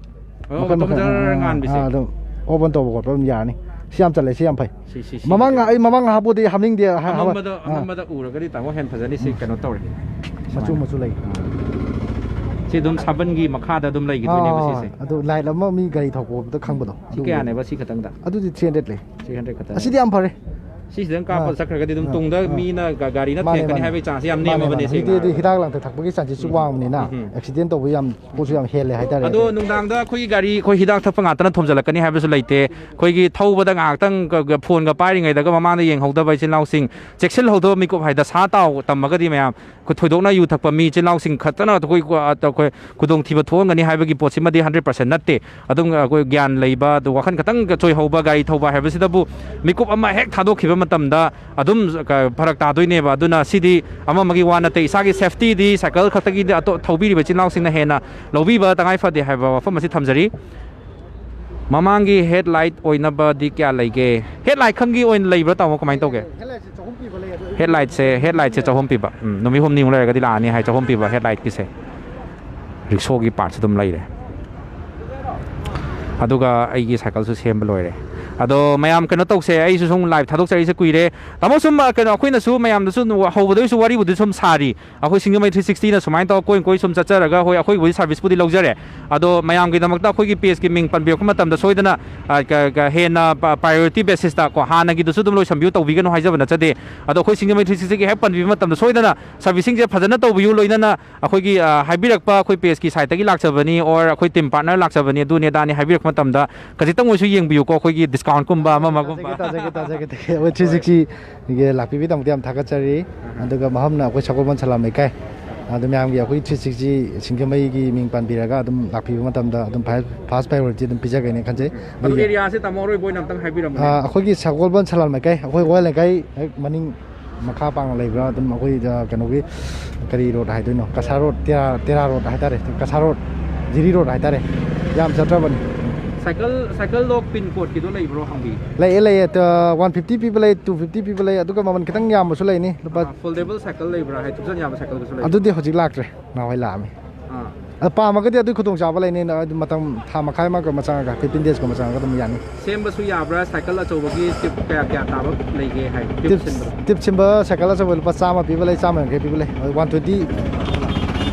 ꯑꯣ, ꯃꯈꯜ ꯑꯗꯨꯝ ꯃꯈꯜ, ꯖꯔ ꯑ, ꯉꯥꯟꯕꯤꯁꯦ꯫ ꯑ, ꯑꯗꯨꯝ ꯑꯣꯄꯟ ꯇꯧꯕ ꯈꯣꯠꯄ ꯑꯗꯨꯝ ꯌꯥꯔꯅꯤ꯫ ꯁꯤ ꯌꯥꯝ ꯆꯠꯂꯦ, ꯁꯤ ꯌꯥꯝ ꯐꯩ꯫ ꯁꯤ, ꯁꯤ, ꯁꯤ ꯃꯃꯥꯡ ꯁꯤ꯫ ꯑꯩ ꯃꯃꯥꯡ ꯍꯥꯞꯄꯨꯗꯤ ꯍꯥꯞꯅꯤꯡꯗꯦ, ꯍꯥ-, ꯍꯥꯞꯄ-, ꯑꯃꯝꯕꯗ, ꯑ꯫ ꯑꯃꯝꯕꯗ ꯎꯔꯒꯗꯤ ꯇꯥꯃꯣ ꯍꯦꯟꯅ ꯐꯖꯅꯤ꯫ ꯁꯤ ꯎꯝ꯫ ꯀꯩꯅꯣ ꯇꯧꯔꯦ꯫ ꯃꯆꯨ ꯁꯨꯃꯥꯏꯅ꯫ ꯃꯆꯨ ꯂꯩ꯫ ꯁꯤ ꯑꯗꯨꯝ ꯁꯥꯕꯟꯒꯤ ꯃꯈꯥꯗ ꯑꯗꯨꯝ ꯂꯩꯈꯤꯗꯣꯏꯅꯦꯕ ꯑꯥ, ꯁꯤꯁꯦ꯫ ꯑꯗꯨ ꯂꯥꯏꯠ ꯑꯃ ꯃꯤ ꯒꯥꯔꯤ ꯊꯧꯕꯗ ꯈꯪꯕꯗꯣ꯫ ꯁꯤ ꯑꯗꯨ ꯀꯌꯥꯅꯦꯕ ꯁꯤ ꯈꯛꯇꯪꯗ? ꯑꯗꯨꯗꯤ ꯊ꯭ꯔꯤ ꯍꯟꯗ꯭ꯔꯦꯗ ꯂꯩ꯫ ꯊ꯭ꯔꯤ ꯍꯟꯗ꯭ꯔꯦꯗ ꯈꯛꯇꯅꯦ꯫ ꯑꯁꯤꯗꯤ ꯌꯥꯝ ꯐꯔꯦ꯫ ꯁꯤꯁꯤꯗꯪ ꯀꯥꯞꯄ ꯑꯥ꯫ ꯆꯠꯈ꯭ꯔꯒꯗꯤ ꯑꯗꯨꯝ ꯑꯥ꯫ ꯇꯨꯡꯗ ꯑꯥ꯫ ꯃꯤꯅ ꯒ-, ꯒꯥꯔꯤꯅ ꯃꯥꯅꯦ, ꯊꯦꯡꯉꯛꯀꯅꯤ ꯃꯥꯅꯦ꯫ ꯍꯥꯏꯕꯒꯤ ꯆꯥꯟꯁꯁꯦ ꯌꯥꯝ ꯃꯥꯅꯦ, ꯅꯦꯝꯃꯕꯅꯦ, ꯃꯥꯅꯦ꯫ ꯁꯦꯡꯅ ꯍꯧꯖꯤꯛꯇꯤ ꯑꯗꯨ ꯍꯥꯏꯔꯕꯗ꯫ ꯍꯤꯗꯥꯛ ꯂꯥꯡꯊꯛ ꯊꯛꯄꯒꯤ ꯆꯥꯟꯁꯦꯁꯁꯨ ꯎꯝ꯫ ꯋꯥꯡꯕꯅꯤꯅ ꯎꯝ, ꯎꯝ꯫ ꯑꯦꯛꯁꯤꯗꯦꯟ ꯇꯧꯕ ꯌꯥꯝ ꯄꯣꯠꯁꯨ ꯌꯥꯝ ꯍꯦꯜꯂꯦ ꯍꯥꯏꯇꯥꯔꯦ꯫ ꯑꯗꯣ ꯅꯨꯡꯗꯥꯡꯗ ꯑꯩꯈꯣꯏꯒꯤ ꯒꯥꯔꯤ, ꯑꯩꯈꯣꯏ ꯍꯤꯗꯥꯛ ꯊꯛꯄ ꯉꯥꯛꯇꯅ ꯊꯣꯝꯖꯤꯜꯂꯛꯀꯅꯤ ꯍꯥꯏꯕꯁꯨ ꯂꯩꯇꯦ꯫ ꯑꯩꯈꯣꯏꯒꯤ ꯊꯧꯕꯗ ꯉꯥꯏꯍꯥꯛꯇꯪ ꯒ-, ꯒ-, ꯐꯣꯟꯒ ꯄꯥꯏꯔꯤꯉꯩꯗꯒ ꯃꯃꯥꯡꯗ ꯌꯦꯡꯍꯧꯗꯕ ꯏꯆꯤꯜ ꯏꯅꯥꯎꯁꯤꯡ, ꯆꯦꯛꯁꯤꯜꯍꯧꯗꯕ ꯃꯤꯀꯨꯞ ꯍꯥꯏꯗ ꯁꯥ ꯇꯥꯎ ꯇꯝꯃꯒꯗꯤ ꯃꯌꯥꯝ ꯑꯩꯈꯣꯏ ꯊꯣꯏꯗꯣꯛꯅ ꯌꯨ ꯊꯛꯄ ꯃꯤ ꯏꯆꯤꯜ ꯏꯅꯥꯎꯁꯤꯡ ꯈꯛꯇꯅ ꯑꯩꯈꯣꯏ, ꯑꯩꯈꯣꯏ ꯈꯨꯗꯣꯡꯊꯤꯕ ꯊꯣꯛꯍꯟꯒꯅꯤ ꯍꯥꯏꯕꯒꯤ ꯄꯣꯠꯁꯤꯃꯗꯤ ꯍꯟꯗ꯭ꯔꯦꯠ ꯄꯥꯔꯁꯦꯟ ꯅꯠꯇꯦ꯫ ꯑꯗꯨꯝ ꯑꯩꯈꯣꯏ ꯒ꯭ꯌꯥꯟ ꯂꯩꯕ, ꯑꯗꯨ ꯋꯥꯈꯜ ꯈꯛꯇꯪ ꯆꯣꯏꯍꯧꯕ, ꯒꯥꯔꯤ ꯊꯧꯕ ꯍꯥꯏꯕꯁꯤꯗꯕꯨ ꯃꯤꯀꯨꯞ ꯑꯃ ꯍꯦꯛ ꯊꯥꯗꯣꯛꯈꯤꯕ ꯃꯇꯝꯗ ꯑꯗꯨꯝ ꯀ-, ꯐꯔꯛ ꯇꯥꯗꯣꯏꯅꯦꯕ꯫ ꯑꯗꯨꯅ ꯁꯤꯗꯤ ꯑꯃ ꯑꯃꯒꯤ ꯋꯥ ꯅꯠꯇꯦ, ꯏꯁꯥꯒꯤ ꯁꯦꯐꯇꯤꯗꯤ ꯁꯥꯏꯀꯜ ꯈꯛꯇꯒꯤꯗꯤ ꯑꯇꯣ-, ꯊꯧꯕꯤꯔꯤꯕ ꯏꯆꯤꯜ ꯏꯅꯥꯎꯁꯤꯡꯅ ꯍꯦꯟꯅ ꯂꯧꯕꯤꯕ ꯇꯉꯥꯏ ꯐꯗꯦ ꯍꯥꯏꯕ ꯋꯥꯐꯝ ꯑꯁꯤ ꯊꯝꯖꯔꯤ꯫ ꯃꯃꯥꯡꯒꯤ ꯍꯦꯠ ꯂꯥꯏꯠ ꯑꯣꯏꯅꯕꯗꯤ ꯀꯌꯥ ꯂꯩꯒꯦ? ꯍꯦꯠ ꯂꯥꯏꯠ ꯈꯪꯒꯤ ꯑꯣꯏꯅ ꯂꯩꯕ꯭ꯔꯥ, ꯇꯥꯃꯣ? ꯀꯃꯥꯏꯅ ꯇꯧꯒꯦ? ꯍꯦꯠ ꯂꯥꯏꯠꯁꯦ ꯆꯍꯨꯝ ꯄꯤꯕ ꯂꯩ, ꯑꯗꯨ ꯍꯦꯠ ꯂꯥꯏꯠꯁꯦ, ꯍꯦꯠ ꯂꯥꯏꯠꯁꯦ ꯆꯍꯨꯝ ꯄꯤꯕ꯫ ꯎꯝ, ꯅꯨꯃꯤꯠ ꯍꯨꯝꯅꯤꯃꯨꯛ ꯂꯩꯔꯒꯗꯤ ꯂꯥꯛꯑꯅꯤ ꯍꯥꯏ, ꯆꯍꯨꯝ ꯄꯤꯕ ꯍꯦꯠ ꯂꯥꯏꯠꯀꯤꯁꯦ꯫ ꯔꯤꯛꯁꯣꯒꯤ ꯄꯥꯔꯠꯁꯨ ꯑꯗꯨꯝ ꯂꯩꯔꯦ꯫ ꯑꯗꯨꯒ ꯑꯩꯒꯤ ꯁꯥꯏꯀꯜꯁꯨ ꯁꯦꯝꯕ ꯂꯣꯏꯔꯦ꯫ ꯑꯗꯣ ꯃꯌꯥꯝ ꯀꯩꯅꯣ ꯇꯧꯁꯦ, ꯑꯩꯁꯨ ꯁꯨꯝ live ꯊꯥꯗꯣꯛꯆꯔꯛꯏꯁꯦ ꯀꯨꯏꯔꯦ꯫ ꯇꯥꯃꯣ, ꯁꯨꯝ, ꯑ, ꯀꯩꯅꯣ, ꯑꯩꯈꯣꯏꯅꯁꯨ ꯃꯌꯥꯝꯗꯁꯨ ꯍꯧꯕꯗꯩꯁꯨ ꯋꯥꯔꯤꯕꯨꯗꯤ ꯁꯨꯝ ꯁꯥꯔꯤ꯫ ꯑꯩꯈꯣꯏ ꯁꯤꯡꯖꯃꯩ three sixty ꯅ ꯁꯨꯃꯥꯏꯅ ꯇꯧꯔ ꯀꯣꯏ ꯀꯣꯏ ꯁꯨꯝ ꯆꯠꯆꯔꯒ, ꯍꯣꯏ, ꯑꯩꯈꯣꯏꯕꯨꯗꯤ service ꯄꯨꯗꯤ ꯂꯧꯖꯔꯦ꯫ ꯑꯗꯣ ꯃꯌꯥꯝꯒꯤꯗꯃꯛꯇ ꯑꯩꯈꯣꯏꯒꯤ page ꯀꯤ ꯃꯤꯡ ꯄꯟꯕꯤꯔꯛꯄ ꯃꯇꯝꯗ ꯁꯣꯏꯗꯅ, ꯑ, ꯀ-, ꯀ-, ꯍꯦꯟꯅ ꯄ-, priority basis ꯇ ꯀꯣ, ꯍꯥꯟꯅꯒꯤꯗꯨꯁꯨ ꯑꯗꯨꯝ ꯂꯣꯏꯁꯟꯕꯤꯌꯨ, ꯇꯧꯕꯤꯒꯅꯨ ꯍꯥꯏꯖꯕ ꯅꯠꯆꯗꯦ꯫ ꯑꯗꯣ ꯑꯩꯈꯣꯏ ꯁꯤꯡꯖꯃꯩ three sixty ꯒꯤ ꯍꯦꯛ ꯄꯟꯕꯤꯕ ꯃꯇꯝꯗ ꯁꯣꯏꯗꯅ servicing ꯁꯦ ꯐꯖꯅ ꯇꯧꯕꯤꯌꯨ, ꯂꯣꯏꯅꯅ ꯑꯩꯈꯣꯏꯒꯤ, ꯑ, ꯍꯥꯏꯕꯤꯔꯛꯄ ꯑꯩꯈꯣꯏ page ꯀꯤ site ꯇꯒꯤ ꯂꯥꯛꯆꯕꯅꯤ, or ꯑꯩꯈꯣꯏ team partner ꯂꯥꯛꯆꯕꯅꯤ, ꯑꯗꯨꯅꯤ ꯑꯗꯥꯅꯤ ꯍꯥꯏꯕꯤꯔꯛꯄ ꯃꯇꯝꯗ ꯈꯖꯤꯛꯇꯪ ꯑꯣꯏꯁꯨ ꯌꯦꯡꯕꯤꯌꯨꯀꯣ, ꯑꯩꯈꯣꯏꯒꯤ discount ꯀꯨꯝꯕ ꯑꯃ ꯑꯃꯒꯨꯝꯕ꯫ ꯇꯥꯖꯒꯦ, ꯇꯥꯖꯒꯦ, ꯇꯥꯖꯒꯦ, ꯇꯥꯖꯒꯦ꯫ ꯑꯩꯈꯣꯏ three sixty ꯒꯤ ꯂꯥꯛꯄꯤꯕꯒꯤꯗꯃꯛꯇ ꯌꯥꯝ ꯊꯥꯒꯠꯆꯔꯤ꯫ ꯑꯍ꯫ ꯑꯗꯨꯒ ꯃꯐꯝꯅ ꯑꯩꯈꯣꯏ ꯁꯒꯣꯜꯕꯟ ꯁꯂꯥꯝ ꯂꯩꯀꯥꯏ꯫ ꯑꯗꯨ ꯃꯌꯥꯝꯒꯤ ꯑꯩꯈꯣꯏ three sixty ꯁꯤꯡꯖꯃꯩꯒꯤ ꯃꯤꯡ ꯄꯟꯕꯤꯔꯒ ꯑꯗꯨꯝ ꯂꯥꯛꯄꯤꯕ ꯃꯇꯝꯗ ꯑꯗꯨꯝ ꯐ-, first priority ꯑꯗꯨꯝ ꯄꯤꯖꯒꯅꯤ ꯈꯟꯖꯩ꯫ ꯑꯗꯨ ꯑꯗꯨꯒꯤ area ꯁꯦ ꯇꯥꯃꯣ ꯑꯔꯣꯏꯕ ꯑꯣꯏꯅ ꯑꯝꯇꯪ ꯍꯥꯏꯕꯤꯔꯝꯃꯨꯅꯦ꯫ ꯑ, ꯑꯩꯈꯣꯏꯒꯤ ꯁꯒꯣꯜꯕꯟ ꯁꯂꯥꯝ ꯂꯩꯀꯥꯏ, ꯑꯩꯈꯣꯏ ꯋꯥꯍꯦꯡ ꯂꯩꯀꯥꯏ ꯍꯦꯛ ꯃꯅꯤꯡ ꯃꯈꯥ ꯄꯥꯡꯅ ꯂꯩꯕ꯭ꯔꯥ? ꯑꯗꯨꯝ ꯑꯩꯈꯣꯏ, ꯑ, ꯀꯩꯅꯣꯒꯤ, ꯀꯔꯤ road ꯍꯥꯏꯗꯣꯏꯅꯣ? ꯀꯁꯥ road, ꯇꯦꯔꯥ, ꯇꯦꯔꯥ road ꯍꯥꯏꯇꯥꯔꯦ꯫ ꯀꯁꯥ road, ꯖꯤꯔꯤ road ꯍꯥꯏꯇꯥꯔꯦ꯫ ꯌꯥꯝ ꯆꯠꯇ꯭ꯔꯕꯅꯤ꯫ Cycle, cycle ꯗꯣ pin code ꯀꯤꯗꯣ ꯂꯩꯕ꯭ꯔꯣ ꯍꯪꯕꯤꯒꯦ꯫ ꯂꯩꯌꯦ, ꯂꯩꯌꯦ꯫ ꯑ, one fifty ꯄꯤꯕ ꯂꯩ, two fifty ꯄꯤꯕ ꯂꯩ, ꯑꯗꯨꯒ ꯃꯃꯜ ꯈꯤꯇꯪ ꯌꯥꯝꯕꯁꯨ ꯂꯩꯅꯤ꯫ ꯂꯨꯄꯥ ꯑꯥ, foldable cycle ꯂꯩꯕ꯭ꯔꯥ? ꯍꯥꯏ, ꯊꯨꯞꯆꯟ ꯌꯥꯕ cycle ꯒꯁꯨ ꯂꯩꯕ꯭ꯔꯥ? ꯑꯗꯨꯗꯤ ꯍꯧꯖꯤꯛ ꯂꯥꯛꯇ꯭ꯔꯦ, ꯅꯍꯥꯟꯋꯥꯏ ꯂꯥꯛꯑꯝꯃꯤ꯫ ꯑꯥ꯫ ꯑ, ꯄꯥꯝꯃꯒꯗꯤ ꯑꯗꯨꯒꯤ ꯈꯨꯗꯣꯡꯆꯥꯕ ꯂꯩꯅꯤ꯫ ꯑꯗꯨ ꯃꯇꯝ ꯊꯥ ꯃꯈꯥꯏ ꯑꯃꯒ ꯃꯆꯪꯉꯒ, fifteen days ꯀꯨꯝꯕ ꯆꯪꯉꯒ ꯑꯗꯨꯝ ꯌꯥꯅꯤ꯫ ꯁꯦꯝꯕꯁꯨ ꯌꯥꯕ꯭ꯔꯥ? Cycle ꯑꯆꯧꯕꯒꯤ tip ꯀꯌꯥ ꯀꯌꯥ ꯇꯥꯕ ꯂꯩꯒꯦ ꯍꯥꯏ, tip tip ꯁꯤꯟꯕꯗ? Tip ꯁꯤꯟꯕ cycle ꯑꯆꯧꯕ ꯂꯨꯄꯥ ꯆꯥꯝꯃ ꯄꯤꯕ ꯂꯩ, ꯆꯥꯝꯃ ꯌꯥꯡꯈꯩ ꯄꯤꯕ ꯂꯩ, one twenty꯫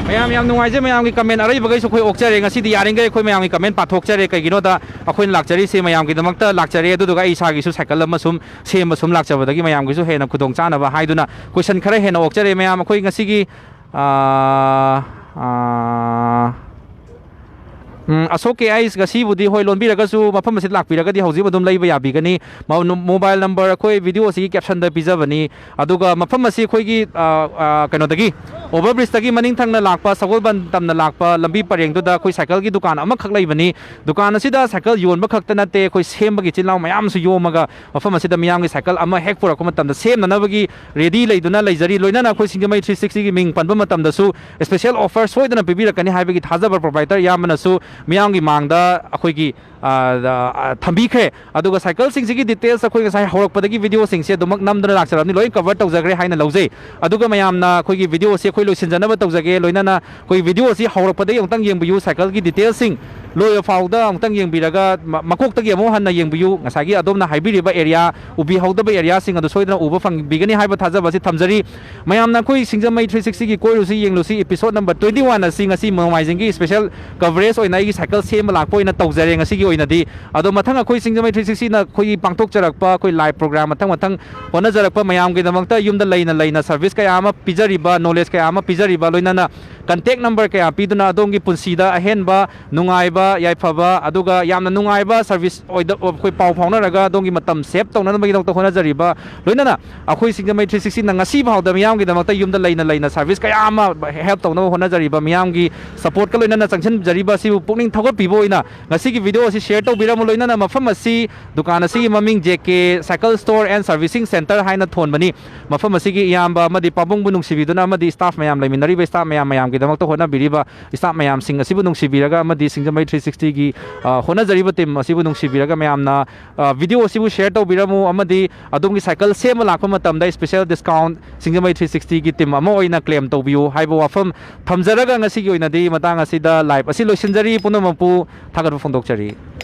ꯃꯌꯥꯝ ꯌꯥꯝ ꯅꯨꯡꯉꯥꯏꯖꯩ, ꯃꯌꯥꯝꯒꯤ comment ꯑꯔꯩꯕꯈꯩꯁꯨ ꯑꯩꯈꯣꯏ ꯑꯣꯛꯆꯔꯦ꯫ ꯉꯁꯤꯗꯤ ꯌꯥꯔꯤꯈꯩ ꯑꯩꯈꯣꯏ ꯃꯌꯥꯝꯒꯤ comment ꯄꯥꯊꯣꯛꯆꯔꯦ꯫ ꯀꯩꯒꯤꯅꯣꯗ ꯑꯩꯈꯣꯏꯅ ꯂꯥꯛꯆꯔꯤꯁꯦ ꯃꯌꯥꯝꯒꯤꯗꯃꯛꯇ ꯂꯥꯛꯆꯔꯦ, ꯑꯗꯨꯗꯨꯒ ꯑꯩ ꯏꯁꯥꯒꯤꯁꯨ cycle ꯑꯃ ꯁꯨꯝ ꯁꯦꯝꯕ ꯁꯨꯝ ꯂꯥꯛꯆꯕꯗꯒꯤ ꯃꯌꯥꯝꯒꯤꯁꯨ ꯍꯦꯟꯅ ꯈꯨꯗꯣꯡ ꯆꯥꯅꯕ ꯍꯥꯏꯗꯨꯅ question ꯈꯔ ꯍꯦꯟꯅ ꯑꯣꯛꯆꯔꯦ꯫ ꯃꯌꯥꯝ ꯑꯩꯈꯣꯏ ꯉꯁꯤꯒꯤ ꯑꯥ, ꯑꯥ, ꯎꯝ, ꯑꯁꯣꯛ ꯀꯦ ꯑꯩꯁ ꯉꯁꯤꯕꯨꯗꯤ, ꯍꯣꯏ, ꯂꯣꯟꯕꯤꯔꯒꯁꯨ ꯃꯐꯝ ꯑꯁꯤꯗ ꯂꯥꯛꯄꯤꯔꯒꯗꯤ ꯍꯧꯖꯤꯛ ꯑꯗꯨꯝ ꯂꯩꯕ ꯌꯥꯕꯤꯒꯅꯤ꯫ ꯃ-, ꯅꯨ-, mobile number ꯑꯩꯈꯣꯏ video ꯑꯁꯤꯒꯤ caption ꯗ ꯄꯤꯖꯕꯅꯤ꯫ ꯑꯗꯨꯒ ꯃꯐꯝ ꯑꯁꯤ ꯑꯩꯈꯣꯏꯒꯤ, ꯑꯥ, ꯑꯥ, ꯀꯩꯅꯣꯗꯒꯤ, over bridge ꯇꯒꯤ ꯃꯅꯤꯡ ꯊꯪꯅ ꯂꯥꯛꯄ, ꯁꯒꯣꯜꯕꯟ ꯇꯝꯅ ꯂꯥꯛꯄ ꯂꯝꯕꯤ ꯄꯔꯦꯡꯗꯨꯗ ꯑꯩꯈꯣꯏ cycle ꯒꯤ ꯗꯨꯀꯥꯟ ꯑꯃꯈꯛ ꯂꯩꯕꯅꯤ꯫ ꯗꯨꯀꯥꯟ ꯑꯁꯤꯗ cycle ꯌꯣꯟꯕ ꯈꯛꯇ ꯅꯠꯇꯦ, ꯑꯩꯈꯣꯏ ꯁꯦꯝꯕꯒꯤ ꯏꯆꯤꯜ ꯏꯅꯥꯎ ꯃꯌꯥꯝꯁꯨ ꯌꯣꯝꯃꯒ ꯃꯐꯝ ꯑꯁꯤꯗ ꯃꯤꯌꯥꯝꯒꯤ cycle ꯑꯃ ꯍꯦꯛ ꯄꯨꯔꯛꯄ ꯃꯇꯝꯗ ꯁꯦꯝꯅꯅꯕꯒꯤ ready ꯂꯩꯗꯨꯅ ꯂꯩꯖꯔꯤ꯫ ꯂꯣꯏꯅꯅ ꯑꯩꯈꯣꯏ ꯁꯤꯡꯖꯃꯩ three sixty ꯒꯤ ꯃꯤꯡ ꯄꯟꯕ ꯃꯇꯝꯗꯁꯨ special offer ꯁꯣꯏꯗꯅ ꯄꯤꯕꯤꯔꯛꯀꯅꯤ ꯍꯥꯏꯕꯒꯤ ꯊꯥꯖꯕ proprietor ꯏꯌꯥꯝꯕꯅꯁꯨ ꯃꯤꯌꯥꯝꯒꯤ ꯃꯥꯡꯗ ꯑꯩꯈꯣꯏꯒꯤ, ꯑ, ꯑ, ꯊꯝꯕꯤꯈ꯭ꯔꯦ꯫ ꯑꯗꯨꯒ cycle ꯁꯤꯡꯁꯤꯒꯤ details ꯑꯩꯈꯣꯏ ꯉꯁꯥꯏ ꯍꯧꯔꯛꯄꯗꯒꯤ video ꯁꯤꯡꯁꯦ ꯑꯗꯨꯃꯛ ꯅꯝꯗꯨꯅ ꯂꯥꯛꯆꯔꯕꯅꯤ, ꯂꯣꯏ cover ꯇꯧꯖꯈ꯭ꯔꯦ ꯍꯥꯏꯅ ꯂꯧꯖꯩ꯫ ꯑꯗꯨꯒ ꯃꯌꯥꯝꯅ ꯑꯩꯈꯣꯏꯒꯤ video ꯑꯁꯤ ꯑꯩꯈꯣꯏ ꯂꯣꯏꯁꯤꯟꯖꯅꯕ ꯇꯧꯖꯒꯦ꯫ ꯂꯣꯏꯅꯅ ꯑꯩꯈꯣꯏ video ꯑꯁꯤ ꯍꯧꯔꯛꯄꯗꯒꯤ ꯑꯃꯨꯛꯇꯪ ꯌꯦꯡꯕꯤꯌꯨ, cycle ꯒꯤ details ꯁꯤꯡ꯫ ꯂꯣꯏꯕ ꯐꯥꯎꯗ ꯑꯃꯨꯛꯇꯪ ꯌꯦꯡꯕꯤꯔꯒ ꯃ-, ꯃꯀꯣꯛꯇꯒꯤ ꯑꯃꯨꯛ ꯍꯟꯅ ꯌꯦꯡꯕꯤꯌꯨ꯫ ꯉꯁꯥꯏꯒꯤ ꯑꯗꯣꯝꯅ ꯍꯥꯏꯕꯤꯔꯤꯕ area, ꯎꯕꯤꯍꯧꯗꯕ areaꯁꯤꯡ ꯑꯗꯨ ꯁꯣꯏꯗꯅ ꯎꯕ ꯐꯪꯕꯤꯒꯅꯤ ꯍꯥꯏꯕ ꯊꯥꯖꯕ ꯑꯁꯤ ꯊꯝꯖꯔꯤ꯫ ꯃꯌꯥꯝꯅ ꯑꯩꯈꯣꯏ ꯁꯤꯡꯖꯃꯩ three sixtyꯒꯤ ꯀꯣꯏꯔꯨꯁꯤ ꯌꯦꯡꯂꯨꯁꯤ episode number twenty one ꯑꯁꯤ ꯉꯁꯤ ꯅꯣꯡꯃꯥꯏꯖꯤꯡꯒꯤ special coverage ꯑꯣꯏꯅ ꯑꯩꯒꯤ cycle ꯁꯦꯝꯕ ꯂꯥꯛꯄ ꯑꯣꯏꯅ ꯇꯧꯖꯔꯦ ꯉꯁꯤꯒꯤ ꯑꯣꯏꯅꯗꯤ꯫ ꯑꯗꯣ ꯃꯊꯪ ꯑꯩꯈꯣꯏ ꯁꯤꯡꯖꯃꯩ three sixtyꯅ ꯑꯩꯈꯣꯏꯒꯤ ꯄꯥꯡꯊꯣꯛꯆꯔꯛꯄ ꯑꯩꯈꯣꯏ live program ꯃꯊꯪ ꯃꯊꯪ ꯍꯣꯠꯅꯖꯔꯛꯄ ꯃꯌꯥꯝꯒꯤꯗꯃꯛꯇ ꯌꯨꯝꯗ ꯂꯩꯅ ꯂꯩꯅ service ꯀꯌꯥ ꯑꯃ ꯄꯤꯖꯔꯤꯕ, knowledge ꯀꯌꯥ ꯑꯃ ꯄꯤꯖꯔꯤꯕ, ꯂꯣꯏꯅꯅ contact number ꯀꯌꯥ ꯄꯤꯗꯨꯅ ꯑꯗꯣꯝꯒꯤ ꯄꯨꯟꯁꯤꯗ ꯑꯍꯦꯟꯕ ꯅꯨꯡꯉꯥꯏꯕ, ꯌꯥꯏꯐꯕ, ꯑꯗꯨꯒ ꯌꯥꯝꯅ ꯅꯨꯡꯉꯥꯏꯕ service ꯑꯣꯏꯗ-, ꯑꯩꯈꯣꯏ ꯄꯥꯎ ꯐꯥꯎꯅꯔꯒ ꯑꯗꯣꯝꯒꯤ ꯃꯇꯝ save ꯇꯧꯅꯅꯕꯒꯤꯗꯃꯛꯇ ꯍꯣꯠꯅꯖꯔꯤꯕ, ꯂꯣꯏꯅꯅ ꯑꯩꯈꯣꯏ ꯁꯤꯡꯖꯃꯩ three sixtyꯅ ꯉꯁꯤ ꯐꯥꯎꯗ ꯃꯤꯌꯥꯝꯒꯤꯗꯃꯛꯇ ꯌꯨꯝꯗ ꯂꯩꯅ ꯂꯩꯅ service ꯀꯌꯥ ꯑꯃ help ꯇꯧꯅꯕ ꯍꯣꯠꯅꯖꯔꯤꯕ ꯃꯤꯌꯥꯝꯒꯤ supportꯀ ꯂꯣꯏꯅꯅ ꯆꯪꯁꯤꯟꯖꯔꯤꯕ ꯑꯁꯤꯕꯨ ꯄꯨꯛꯅꯤꯡ ꯊꯧꯒꯠꯄꯤꯕ ꯑꯣꯏꯅ ꯉꯁꯤꯒꯤ video ꯑꯁꯤ share ꯇꯧꯕꯤꯔꯝꯃꯨ꯫ ꯂꯣꯏꯅꯅ ꯃꯐꯝ ꯑꯁꯤ, ꯗꯨꯀꯥꯟ ꯑꯁꯤꯒꯤ ꯃꯃꯤꯡ JK Cycle Store and Servicing Centre ꯍꯥꯏꯅ ꯊꯣꯟꯕꯅꯤ꯫ ꯃꯐꯝ ꯑꯁꯤꯒꯤ ꯏꯌꯥꯝꯕ ꯑꯃꯗꯤ ꯄꯥꯕꯨꯡꯕꯨ ꯅꯨꯡꯁꯤꯕꯤꯗꯨꯅ ꯑꯃꯗꯤ staff ꯃꯌꯥꯝ, ꯂꯩꯃꯤꯟꯅꯔꯤꯕ staff ꯃꯌꯥꯝ, ꯃꯌꯥꯝꯒꯤꯗꯃꯛꯇ ꯍꯣꯠꯅꯕꯤꯔꯤꯕ staff ꯃꯌꯥꯝꯁꯤꯡ ꯑꯁꯤꯕꯨ ꯅꯨꯡꯁꯤꯕꯤꯔꯒ ꯑꯃꯗꯤ ꯁꯤꯡꯖꯃꯩ three sixtyꯒꯤ, ꯑ, ꯍꯣꯠꯅꯖꯔꯤꯕ team ꯑꯁꯤꯕꯨ ꯅꯨꯡꯁꯤꯕꯤꯔꯒ ꯃꯌꯥꯝꯅ, ꯑ, video ꯑꯁꯤꯕꯨ share ꯇꯧꯕꯤꯔꯝꯃꯨ, ꯑꯃꯗꯤ ꯑꯗꯣꯝꯒꯤ cycle ꯁꯦꯝꯕ ꯂꯥꯛꯄ ꯃꯇꯝꯗ special discount ꯁꯤꯡꯖꯃꯩ three sixtyꯒꯤ team ꯑꯃ ꯑꯣꯏꯅ claim ꯇꯧꯕꯤꯌꯨ ꯍꯥꯏꯕ ꯋꯥꯐꯝ ꯊꯝꯖꯔꯒ ꯉꯁꯤꯒꯤ ꯑꯣꯏꯅꯗꯤ ꯃꯇꯥꯡ ꯑꯁꯤꯗ live ꯑꯁꯤ ꯂꯣꯏꯁꯤꯟꯖꯔꯤ꯫ ꯄꯨꯝꯅꯃꯛꯄꯨ ꯊꯥꯒꯠꯄ ꯐꯣꯡꯗꯣꯛꯆꯔꯤ꯫